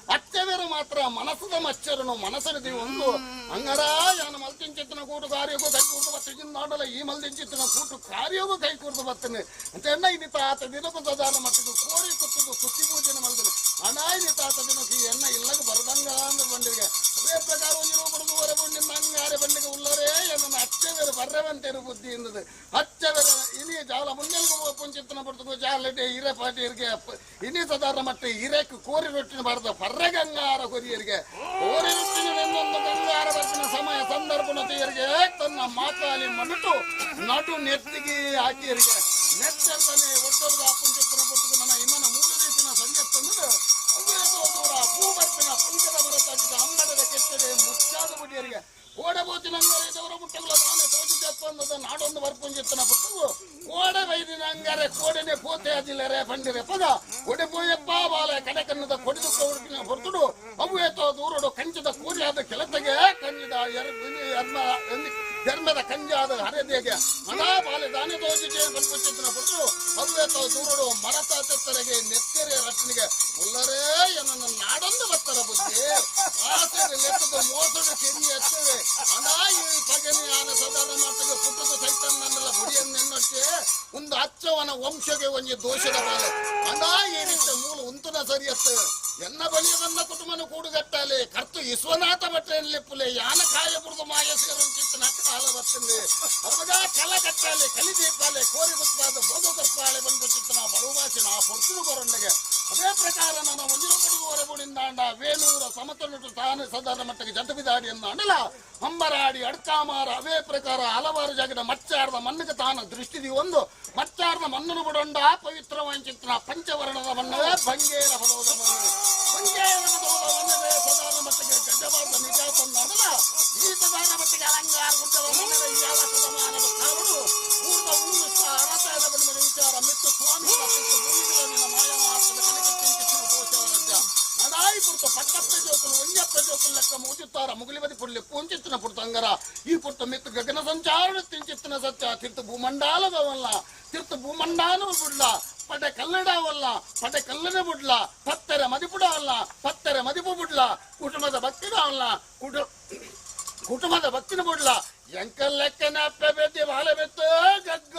E: ಅಚ್ಚವೇರು ಮಾತ್ರ ಮನಸ್ಸದ ಮಚ್ಚರನು ಮನಸ್ಸರಿದಿ ಒಂದು ಅಂಗರ ಯಾನ ಮಲ್ತಿಂಚಿತ್ತಿನ ಕೂಟು ಕಾರ್ಯಕ್ಕೂ ಕೈ ಕೂರ್ದು ಬರ್ತೀನಿ ನಾಡಲ್ಲ ಈ ಮಲ್ದಿಂಚಿತ್ತಿನ ಕೂಟು ಕಾರ್ಯಕ್ಕೂ ಕೈ ಕೂರ್ದು ಬರ್ತೀನಿ ಅಂತ ಎಣ್ಣ ಇನ್ನಿತ ಆತ ದಿನಕ್ಕೂ ಸದಾನ ಮಟ್ಟಿಗೆ ಕೋರಿ ಕುತ್ತದು ಕುತ್ತಿ ಪೂಜೆನ ಮಲ್ದಿನ ಅಣ ಇನ್ನಿತ ಆತ ದಿನಕ್ಕೆ ಈ ಎಣ್ಣ ಇಲ್ಲಗ ಬರದಂಗ ಅಂದ್ರೆ ಬಂಡಿಗೆ ಅದೇ ಪ್ರಕಾರ ಒಂದು ಬಡದು ಹೊರ ಬಂಡಿನ ಅಂಗಾರೆ ಬಂಡಿಗೆ ಉಲ್ಲರೇ ಎನ್ನ ಅಚ್ಚವೇರು ಬರ್ರವಂತೇರು ಬುದ್ಧಿ ಎಂದದು ಅಚ್ಚವೇರ ಇನಿ ಜಾಲ ಮುನ್ನೆಲ್ಗು ಪುಂಚಿತ್ತನ ಪಡ್ತುಗು ಜಾಲಡೆ ಹಿರೇ ಪಾಟಿಯರಿಗೆ ಇನಿ ಸದಾರ ಮಟ್ಟ ಹಿರೇಕ್ ಕೋರಿ ರೊಟ್ಟಿನ ಬಾರದ ಪರ್ರೆ ಗಂಗಾರ ಕೊರಿಯರಿಗೆ ಕೋರಿ ರೊಟ್ಟಿನ ಒಂದೊಂದು ಗಂಗಾರ ಬರ್ತಿನ ಸಮಯ ಸಂದರ್ಭನ ತೀಯರಿಗೆ ತನ್ನ ಮಾತಾಲಿ ಮನುಟು ನಡು ನೆತ್ತಿಗೆ ಹಾಕಿಯರಿಗೆ ನೆತ್ತಲ್ತಾನೆ ಒಟ್ಟೊರ್ದು ಆ ಪುಂಚಿತ್ತನ ಪಡ್ತುಗು ನನ್ನ ಇಮ್ಮನ ಮೂರು ರೀತಿನ ಸಂಜೆ ತಂದು ದೂರ ಹೂ ಬರ್ತಿನ ಪುಂಜದ ಬರತಾಕಿದ ಅಂಬಡದ ಕೆತ್ತಡೆ ಮುಚ್ಚಾದ ಬುಡಿಯರಿಗೆ ಕೋಡಬೋತಿನಂಗರೆ ದೇವರ ಮುಟ್ಟಗುಲ ತಾನೆ ತೋಜಿದ್ದಪ್ಪಂದದ ನಾಡೊಂದು ಬರ್ಪುಂಜಿತ್ತನ ಪುಟ್ಟಗು ಕೋಡೆ ವೈದಿನ ಅಂಗಾರೆ ಕೋಡೆನೆ ಪೋತೆ ಅದಿಲ್ಲರೆ ಪಂಡಿರೆ ಪದ ಕೊಡೆ ಪೋಯಪ್ಪ ಬಾಲ ಕಡೆಕನ್ನದ ಕೊಡಿದು ಕೊಡುಕಿನ ಹೊರತುಡು ಅವು ಏತೋ ದೂರಡು ಕಂಚದ ಕೂರಿಯಾದ ಕೆಲತೆಗೆ ಕಂಜಿದ ಧರ್ಮದ ಕಂಜಾದ ಹರೆದೆಗೆ ಮನಾ ಬಾಲೆ ದಾನೆ ತೋಜಿಗೆ ಬರ್ಪುಂಜಿತ್ತನ ಪುಟ್ಟು ಅವು ಏತೋ ದೂರಡು ಮರತ ತೆತ್ತರೆಗೆ ನೆತ್ತೆರೆ ರಟ್ಟನಿಗೆ ಉಲ್ಲರೇ ಎನ್ನ ನಾಡೊಂದು ಬರ್ತಾರ ಬುದ್ಧಿ ಆಸೆ ಲೆಕ್ಕದ ಮೋಸದ ಕೆರಿ ಎತ್ತವೆ ಅಣ ಈ ಪಗನಿ ಆನ ಸದಾರ ಮಾತಗೆ ಪುಟ್ಟದ ಸೈತನ್ನೆಲ್ಲ ಬುಡಿಯನ್ನೆನ್ನೊಟ್ಟೆ ಒಂದು ಅಚ್ಚವನ ವಂಶಗೆ ಒಂಜಿ ದೋಷದ ಬಾಲೆ ಅಣ ಈ ರೀತಿ ಮೂಲ ಉಂತುನ ಸರಿಯತ್ತು ಎನ್ನ ಬಲಿಯವನ್ನ ಕುಟುಂಬನ ಕೂಡುಗಟ್ಟಾಲೆ ಕರ್ತು ವಿಶ್ವನಾಥ ಭಟ್ರಲ್ಲಿ ಪುಲೆ ಯಾನ ಕಾಯ ಬುರ್ದು ಮಾಯ ಸೇರುಂಚಿತ್ತನ ಕಾಲ ಬರ್ತದೆ ಅಪ್ಪಗ ಕಲ ಕಟ್ಟಾಲೆ ಕಲಿದೀಪಾಲೆ ಕೋರಿ ಗುತ್ತಾದ ಬೋಧು ಕರ್ಪಾಳೆ ಬಂದು ಚಿತ್ತನ ಬರುವಾಸಿನ ಆ ಪೊರ್ತುನು ಕೊರಂಡೆಗೆ ಅದೇ ಪ್ರಕಾರ ನಾನು ಒಂದಿರು ಕೊಡುವರೆಗುಳಿಂದಾಂಡ ವೇಣೂರ ಸಮತಲುಟು ತಾನು ಸದಾನ ಮಟ್ಟಕ್ಕೆ ಜಟಬಿದಾಡಿ ಎಂದಾಂಡಲ ಅಂಬರಾಡಿ ಅಡ್ಕಾಮಾರ ಅವೇ ಪ್ರಕಾರ ಹಲವಾರು ಜಾಗದ ಮಚ್ಚಾರದ ಮಣ್ಣಿಗೆ ತಾನು ದೃಷ್ಟಿದಿ ಒಂದು ಮಚ್ಚಾರದ ಮಣ್ಣನ್ನು ಬಿಡೊಂಡ ಪವಿತ್ರವಾಂಚಿತ್ತನ ಪಂಚವರ್ಣದ ಮಣ್ಣವೇ ಬಂಗೇರ ಫಲವದ ಮಣ್ಣು ಬಂಗೇರ ಫಲವದ ಮಣ್ಣವೇ ಸದಾನ ಮಟ್ಟಕ್ಕೆ ಗಜಬಾರದ ನಿಜ ತಂದಾಡಲ ಈ ಸದಾನ ಮಟ್ಟಿಗೆ ಅಲಂಕಾರ ಗುಡ್ಡದ ಮಣ್ಣವೇ ಯಾವ ಸದಮಾನದ ಕಾವಲು ಪೂರ್ಣ ಊರು ಅರಸಾಯದ ಬಣ್ಣ ವಿಚಾರ ಮಿತ್ತು ಸ್ವಾಮಿ ಭೂಮಿಗಳ ಮಾಯ ಮಾತದ ಕನಕ ನಡಾಯಿ ಪುರ್ತ ಪಟ್ಟಪ್ಪ ಜೋಕುಲು ಒಂಜಪ್ಪ ಜೋಕುಲು ಲೆಕ್ಕ ಮೂಜುತ್ತಾರ ಮುಗುಲಿಬದಿ ಪುರ್ಲಿ ಪೂಂಚಿತ್ತನ ಪುರ್ತ ಅಂಗರ ಈ ಪುರ್ತ ಮಿತ್ತು ಗಗನ ಸಂಚಾರ ತಿಂಚಿತ್ತನ ಸತ್ಯ ತಿರ್ತು ಭೂಮಂಡಾಲದವಲ್ಲ ತಿರ್ತು ಭೂಮಂಡಾನು ಬುಡ್ಲ ಪಡೆ ಕಲ್ಲಡವಲ್ಲ ಪಡೆ ಕಲ್ಲನೆ ಬುಡ್ಲ ಪತ್ತೆರ ಮದಿಪುಡ ಅಲ್ಲ ಪತ್ತೆರ ಮದಿಪು ಬುಡ್ಲ ಕುಟುಂಬದ ಭಕ್ತಿನ ಅಲ್ಲ ಕುಟುಂಬದ ಭಕ್ತಿನ ಬುಡ್ಲ ಎಂಕಲ್ ಲೆಕ್ಕನ ಅಪ್ಪೆ ಬೆದ್ದಿ ಬಾಲೆ ಬೆತ್ತು ಗಗ್ಗ.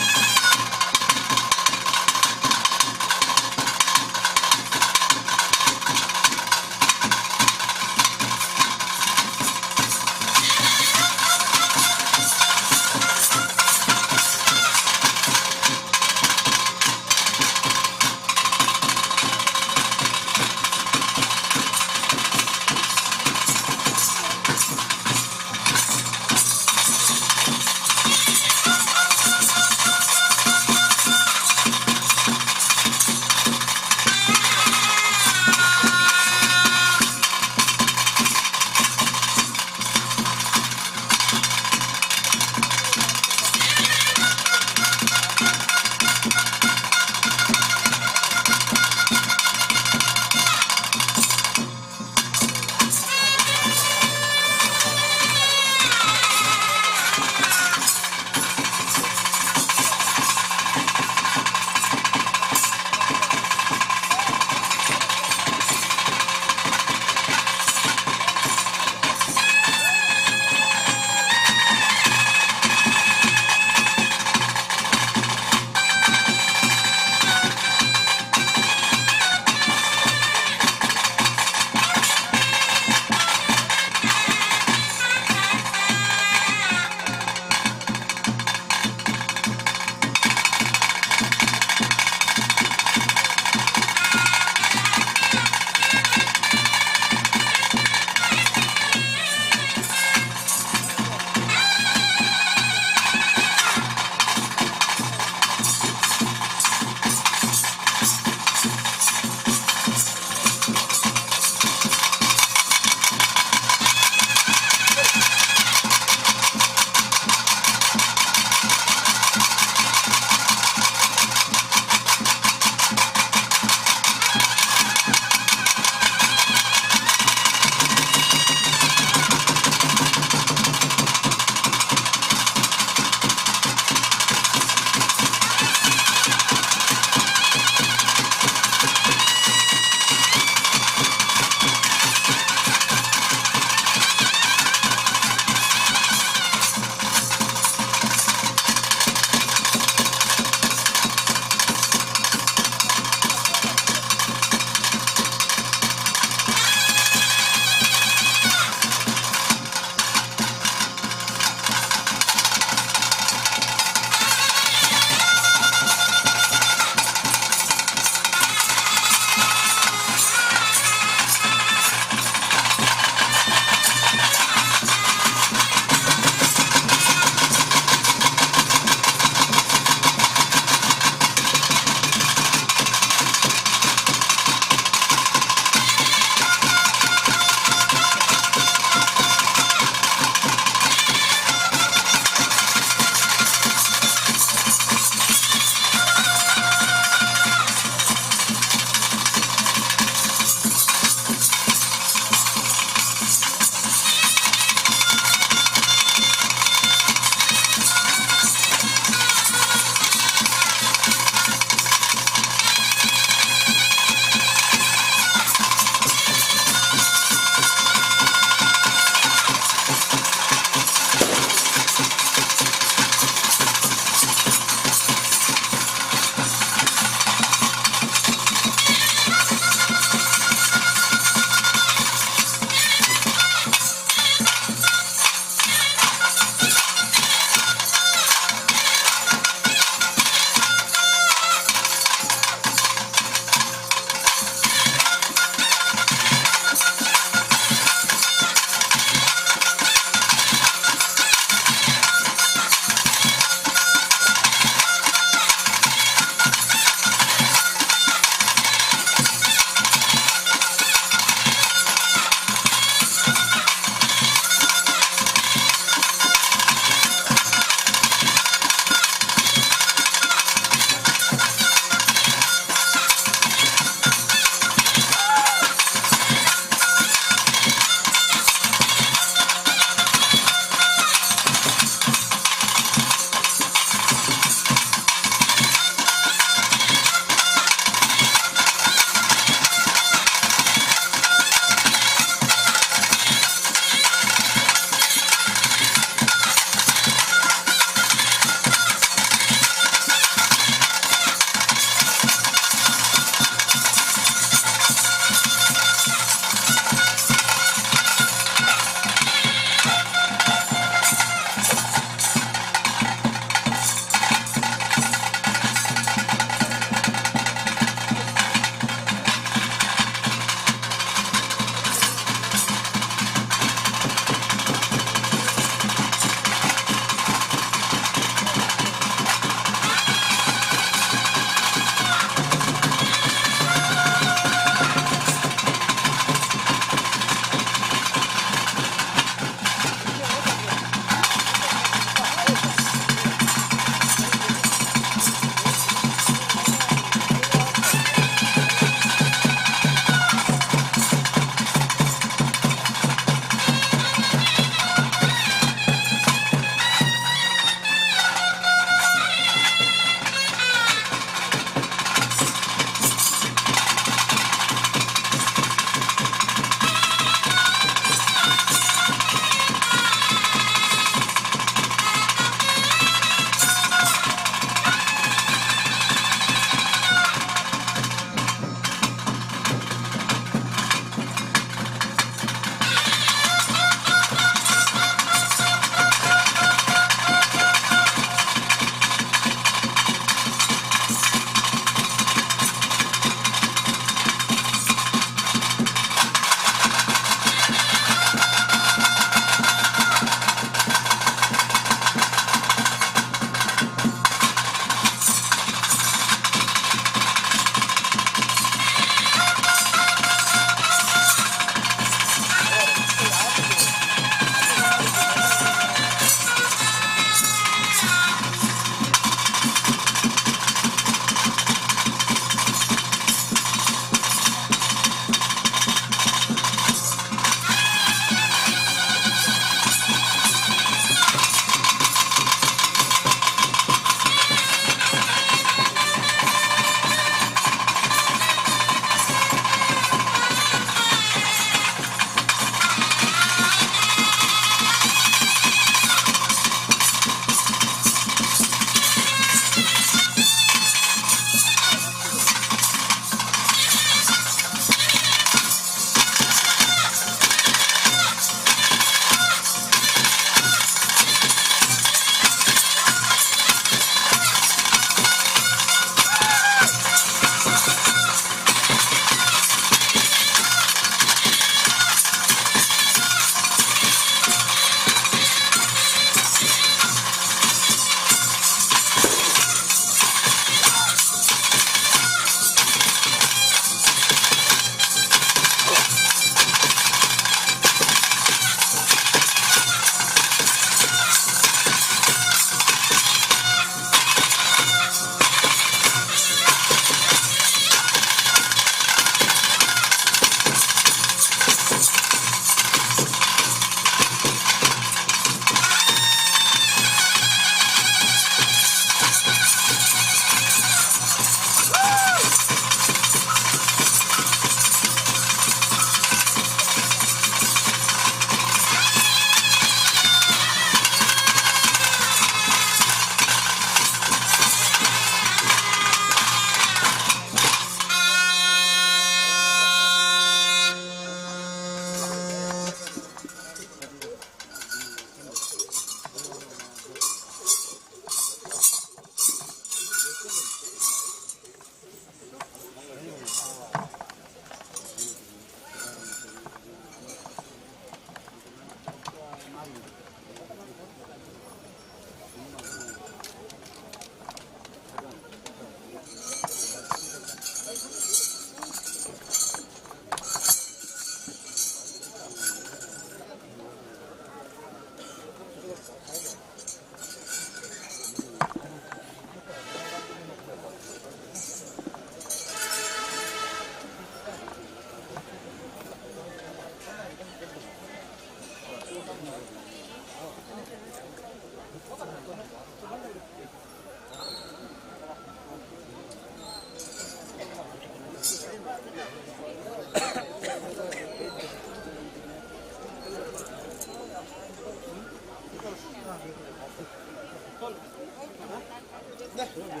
G: ಇನ್ನು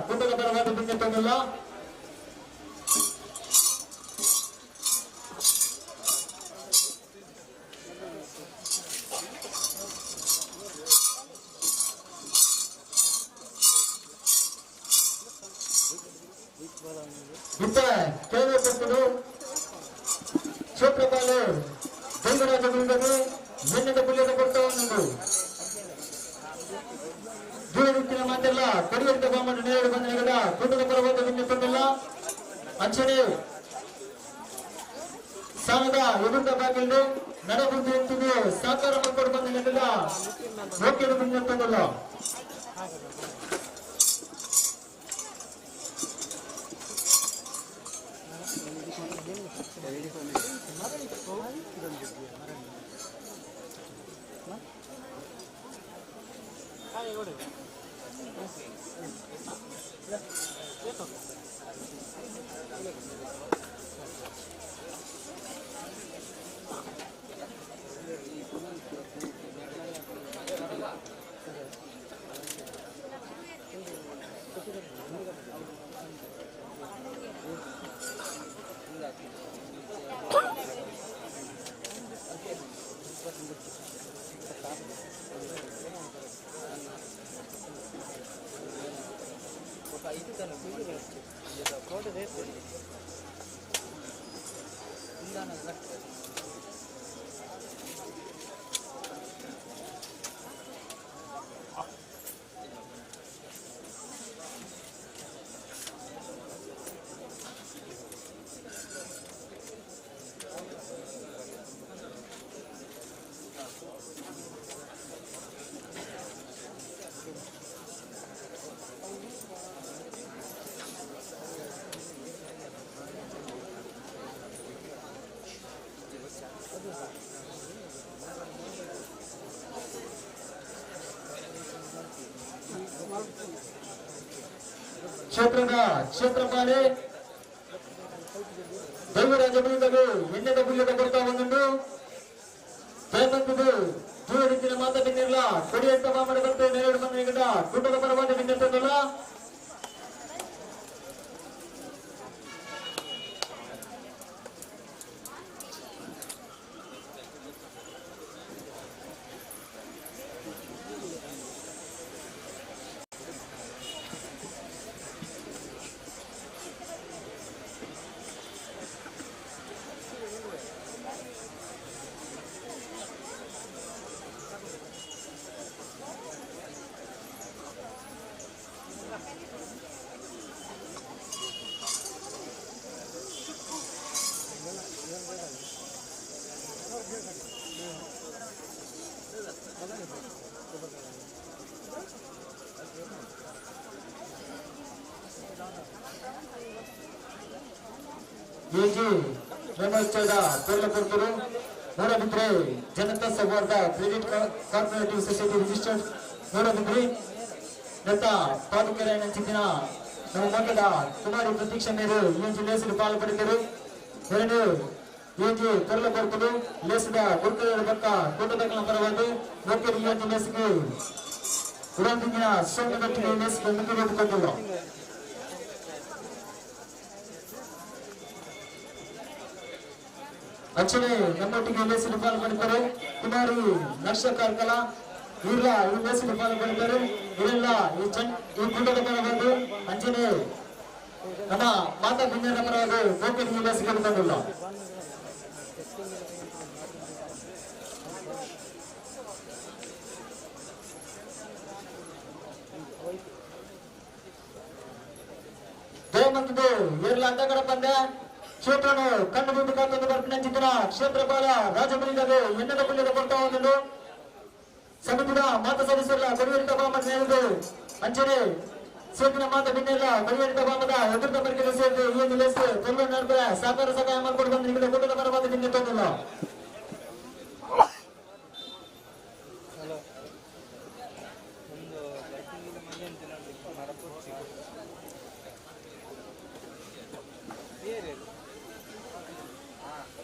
B: ಕೂಟದ ಪರವಾದ ಬಿನ್ನೆತ್ತೊಂದಿಲ್ಲ. ಇತ್ತ ಕೇಂದ್ರ ಕೊಟ್ಟರು ಕ್ಷೇತ್ರಪಾಲು ದೈವರಾಜ ಬೃಂದನು ಬೆನ್ನದ ಪುಲ್ಯದ ಕೊಡ್ತಾ ದೂರದಿಕ್ಕಿನ ಮಾತೆಲ್ಲ ಕೊಡಿಯಂತ ಬಾಮನ್ನು ನೇರಡು ಬಂದ ನಿಗದ ಕೂಟದ ಪರವಾದ ಬಿನ್ನೆತ್ತೊಂದಿಲ್ಲ. ಅಂಚನೆ ಸಾಲದ ಎದುರ್ದ ಬಾಗಿಲು ನಡಬುದ್ಧಿ ಎಂತಿದೆ ಸಾಕಾರ ಮಕ್ಕಳು ಬಂದ ನಿಗದ ಓಕೆಡು ಬಿನ್ನೆತ್ತೊಂದಿಲ್ಲ. ಕ್ಷೇತ್ರದ ಕ್ಷೇತ್ರಪಾಲೆ ದೈವರಾಜ ಬೃಂದಗಳು ಎಣ್ಣೆದ ಬುಲ್ಯದ ಕೊಡ್ತಾ ಬಂದುಂಡು. ಜಯಮಂತದು ದೂರದಿಕ್ಕಿನ ಮಾತ ಬಿನ್ನಿಲ್ಲ ಕೊಡಿಯಂತ ಮಾಮನ ಬರ್ತೆ ನೆರಳು ಬಂದ ನಿಗಡ ಕೂಟದ ಪರವಾದ ಬಿನ್ನೆತ್ತದಲ್ಲ. ಬ್ರಹ್ಮೋತ್ಸವದ ಕೊರ್ಲಕೊರ್ತರು Moodbidri Janata Souharda credit cooperative society registered Moodbidri ದತ್ತ ಪಾದುಕೆರೆಯ ಚಿಂತಿನ ನಮ್ಮ ಮೊದಲ ಕುಮಾರಿ ಪ್ರತೀಕ್ಷಾ ಮೇರು ಈ ಲೇಸಲು ಪಾಲ್ಪಡಿದರು. ಎರಡು ಏಜಿ ಕೊರ್ಲಕೊರ್ತರು ಲೇಸದ ಗುರುಕರ ಪಕ್ಕ ಕೂಟದ ಪರವಾಗಿ ಮುಖ್ಯ ಈ ಲೇಸಿಗೆ ಉಡಂದಿನ ಸೋಮಗಟ್ಟಿಗೆ ಲೇಸಿಗೆ ಮುಂದುವರೆದುಕೊಂಡಿಲ್ಲ. ಅಂಚನೆ ನಮ್ಮೊಟ್ಟಿಗೆ ಲೇಸಿಗೆ ಪಾಲ್ಪಡಿದ್ದಾರೆ ಕುಮಾರಿ ನಕ್ಷ ಕಾರ್ಕಳ ಇವರ ಈ ಲೇಸಿಗೆ ಪಾಲ್ಪಡಿದ್ದಾರೆ. ಇವರೆಲ್ಲ ಈ ಕೂಟದ ಪರವಾಗಿ ಅಂಚನೆ ನಮ್ಮ ಮಾತಾ ಬಿಂದರ ಪರವಾಗಿ ಗೋಪಿನ ಲೇಸಿಗೆ ಬಂದಿಲ್ಲ. ಜಯಮಂತದ್ದು ಏರ್ಲ ಅಡ್ಡಗಡ ಪಂದ್ಯ ಕ್ಷೇತ್ರನು ಕಣ್ಣು ಬಿಟ್ಟು ಕಾತೊಂದು ಬರ್ಪಿನ ಚಿತ್ರ ಕ್ಷೇತ್ರಪಾಲ ರಾಜಬಲಿದಾಗ ಎಣ್ಣೆದ ಪುಣ್ಯದ ಕೊಡ್ತಾ ಒಂದು ಸಮಿತಿದ ಮಾತ ಸದಸ್ಯರ ಕೊಡಿಯರಿತ ಬಾಮ ನೇರದು ಅಂಚನೆ ಸೇತಿನ ಮಾತ ಬಿನ್ನೆಲ್ಲ ಕೊಡಿಯರಿತ ಬಾಮದ ಎದುರ್ದ ಬರ್ಕೆದ ಸೇರಿದು ಈ ಒಂದು ಲೇಸ್ ತೊಂದರೆ ನಡುವೆ ಸಹಕಾರ ಸಹಾಯ ಮಾಡಿಕೊಂಡು ಬಂದು ನಿಮಗೆ ಕೂಟದ ಪರವಾದ ಬಿನ್ನೆ ತೊಂದಿಲ್ಲ.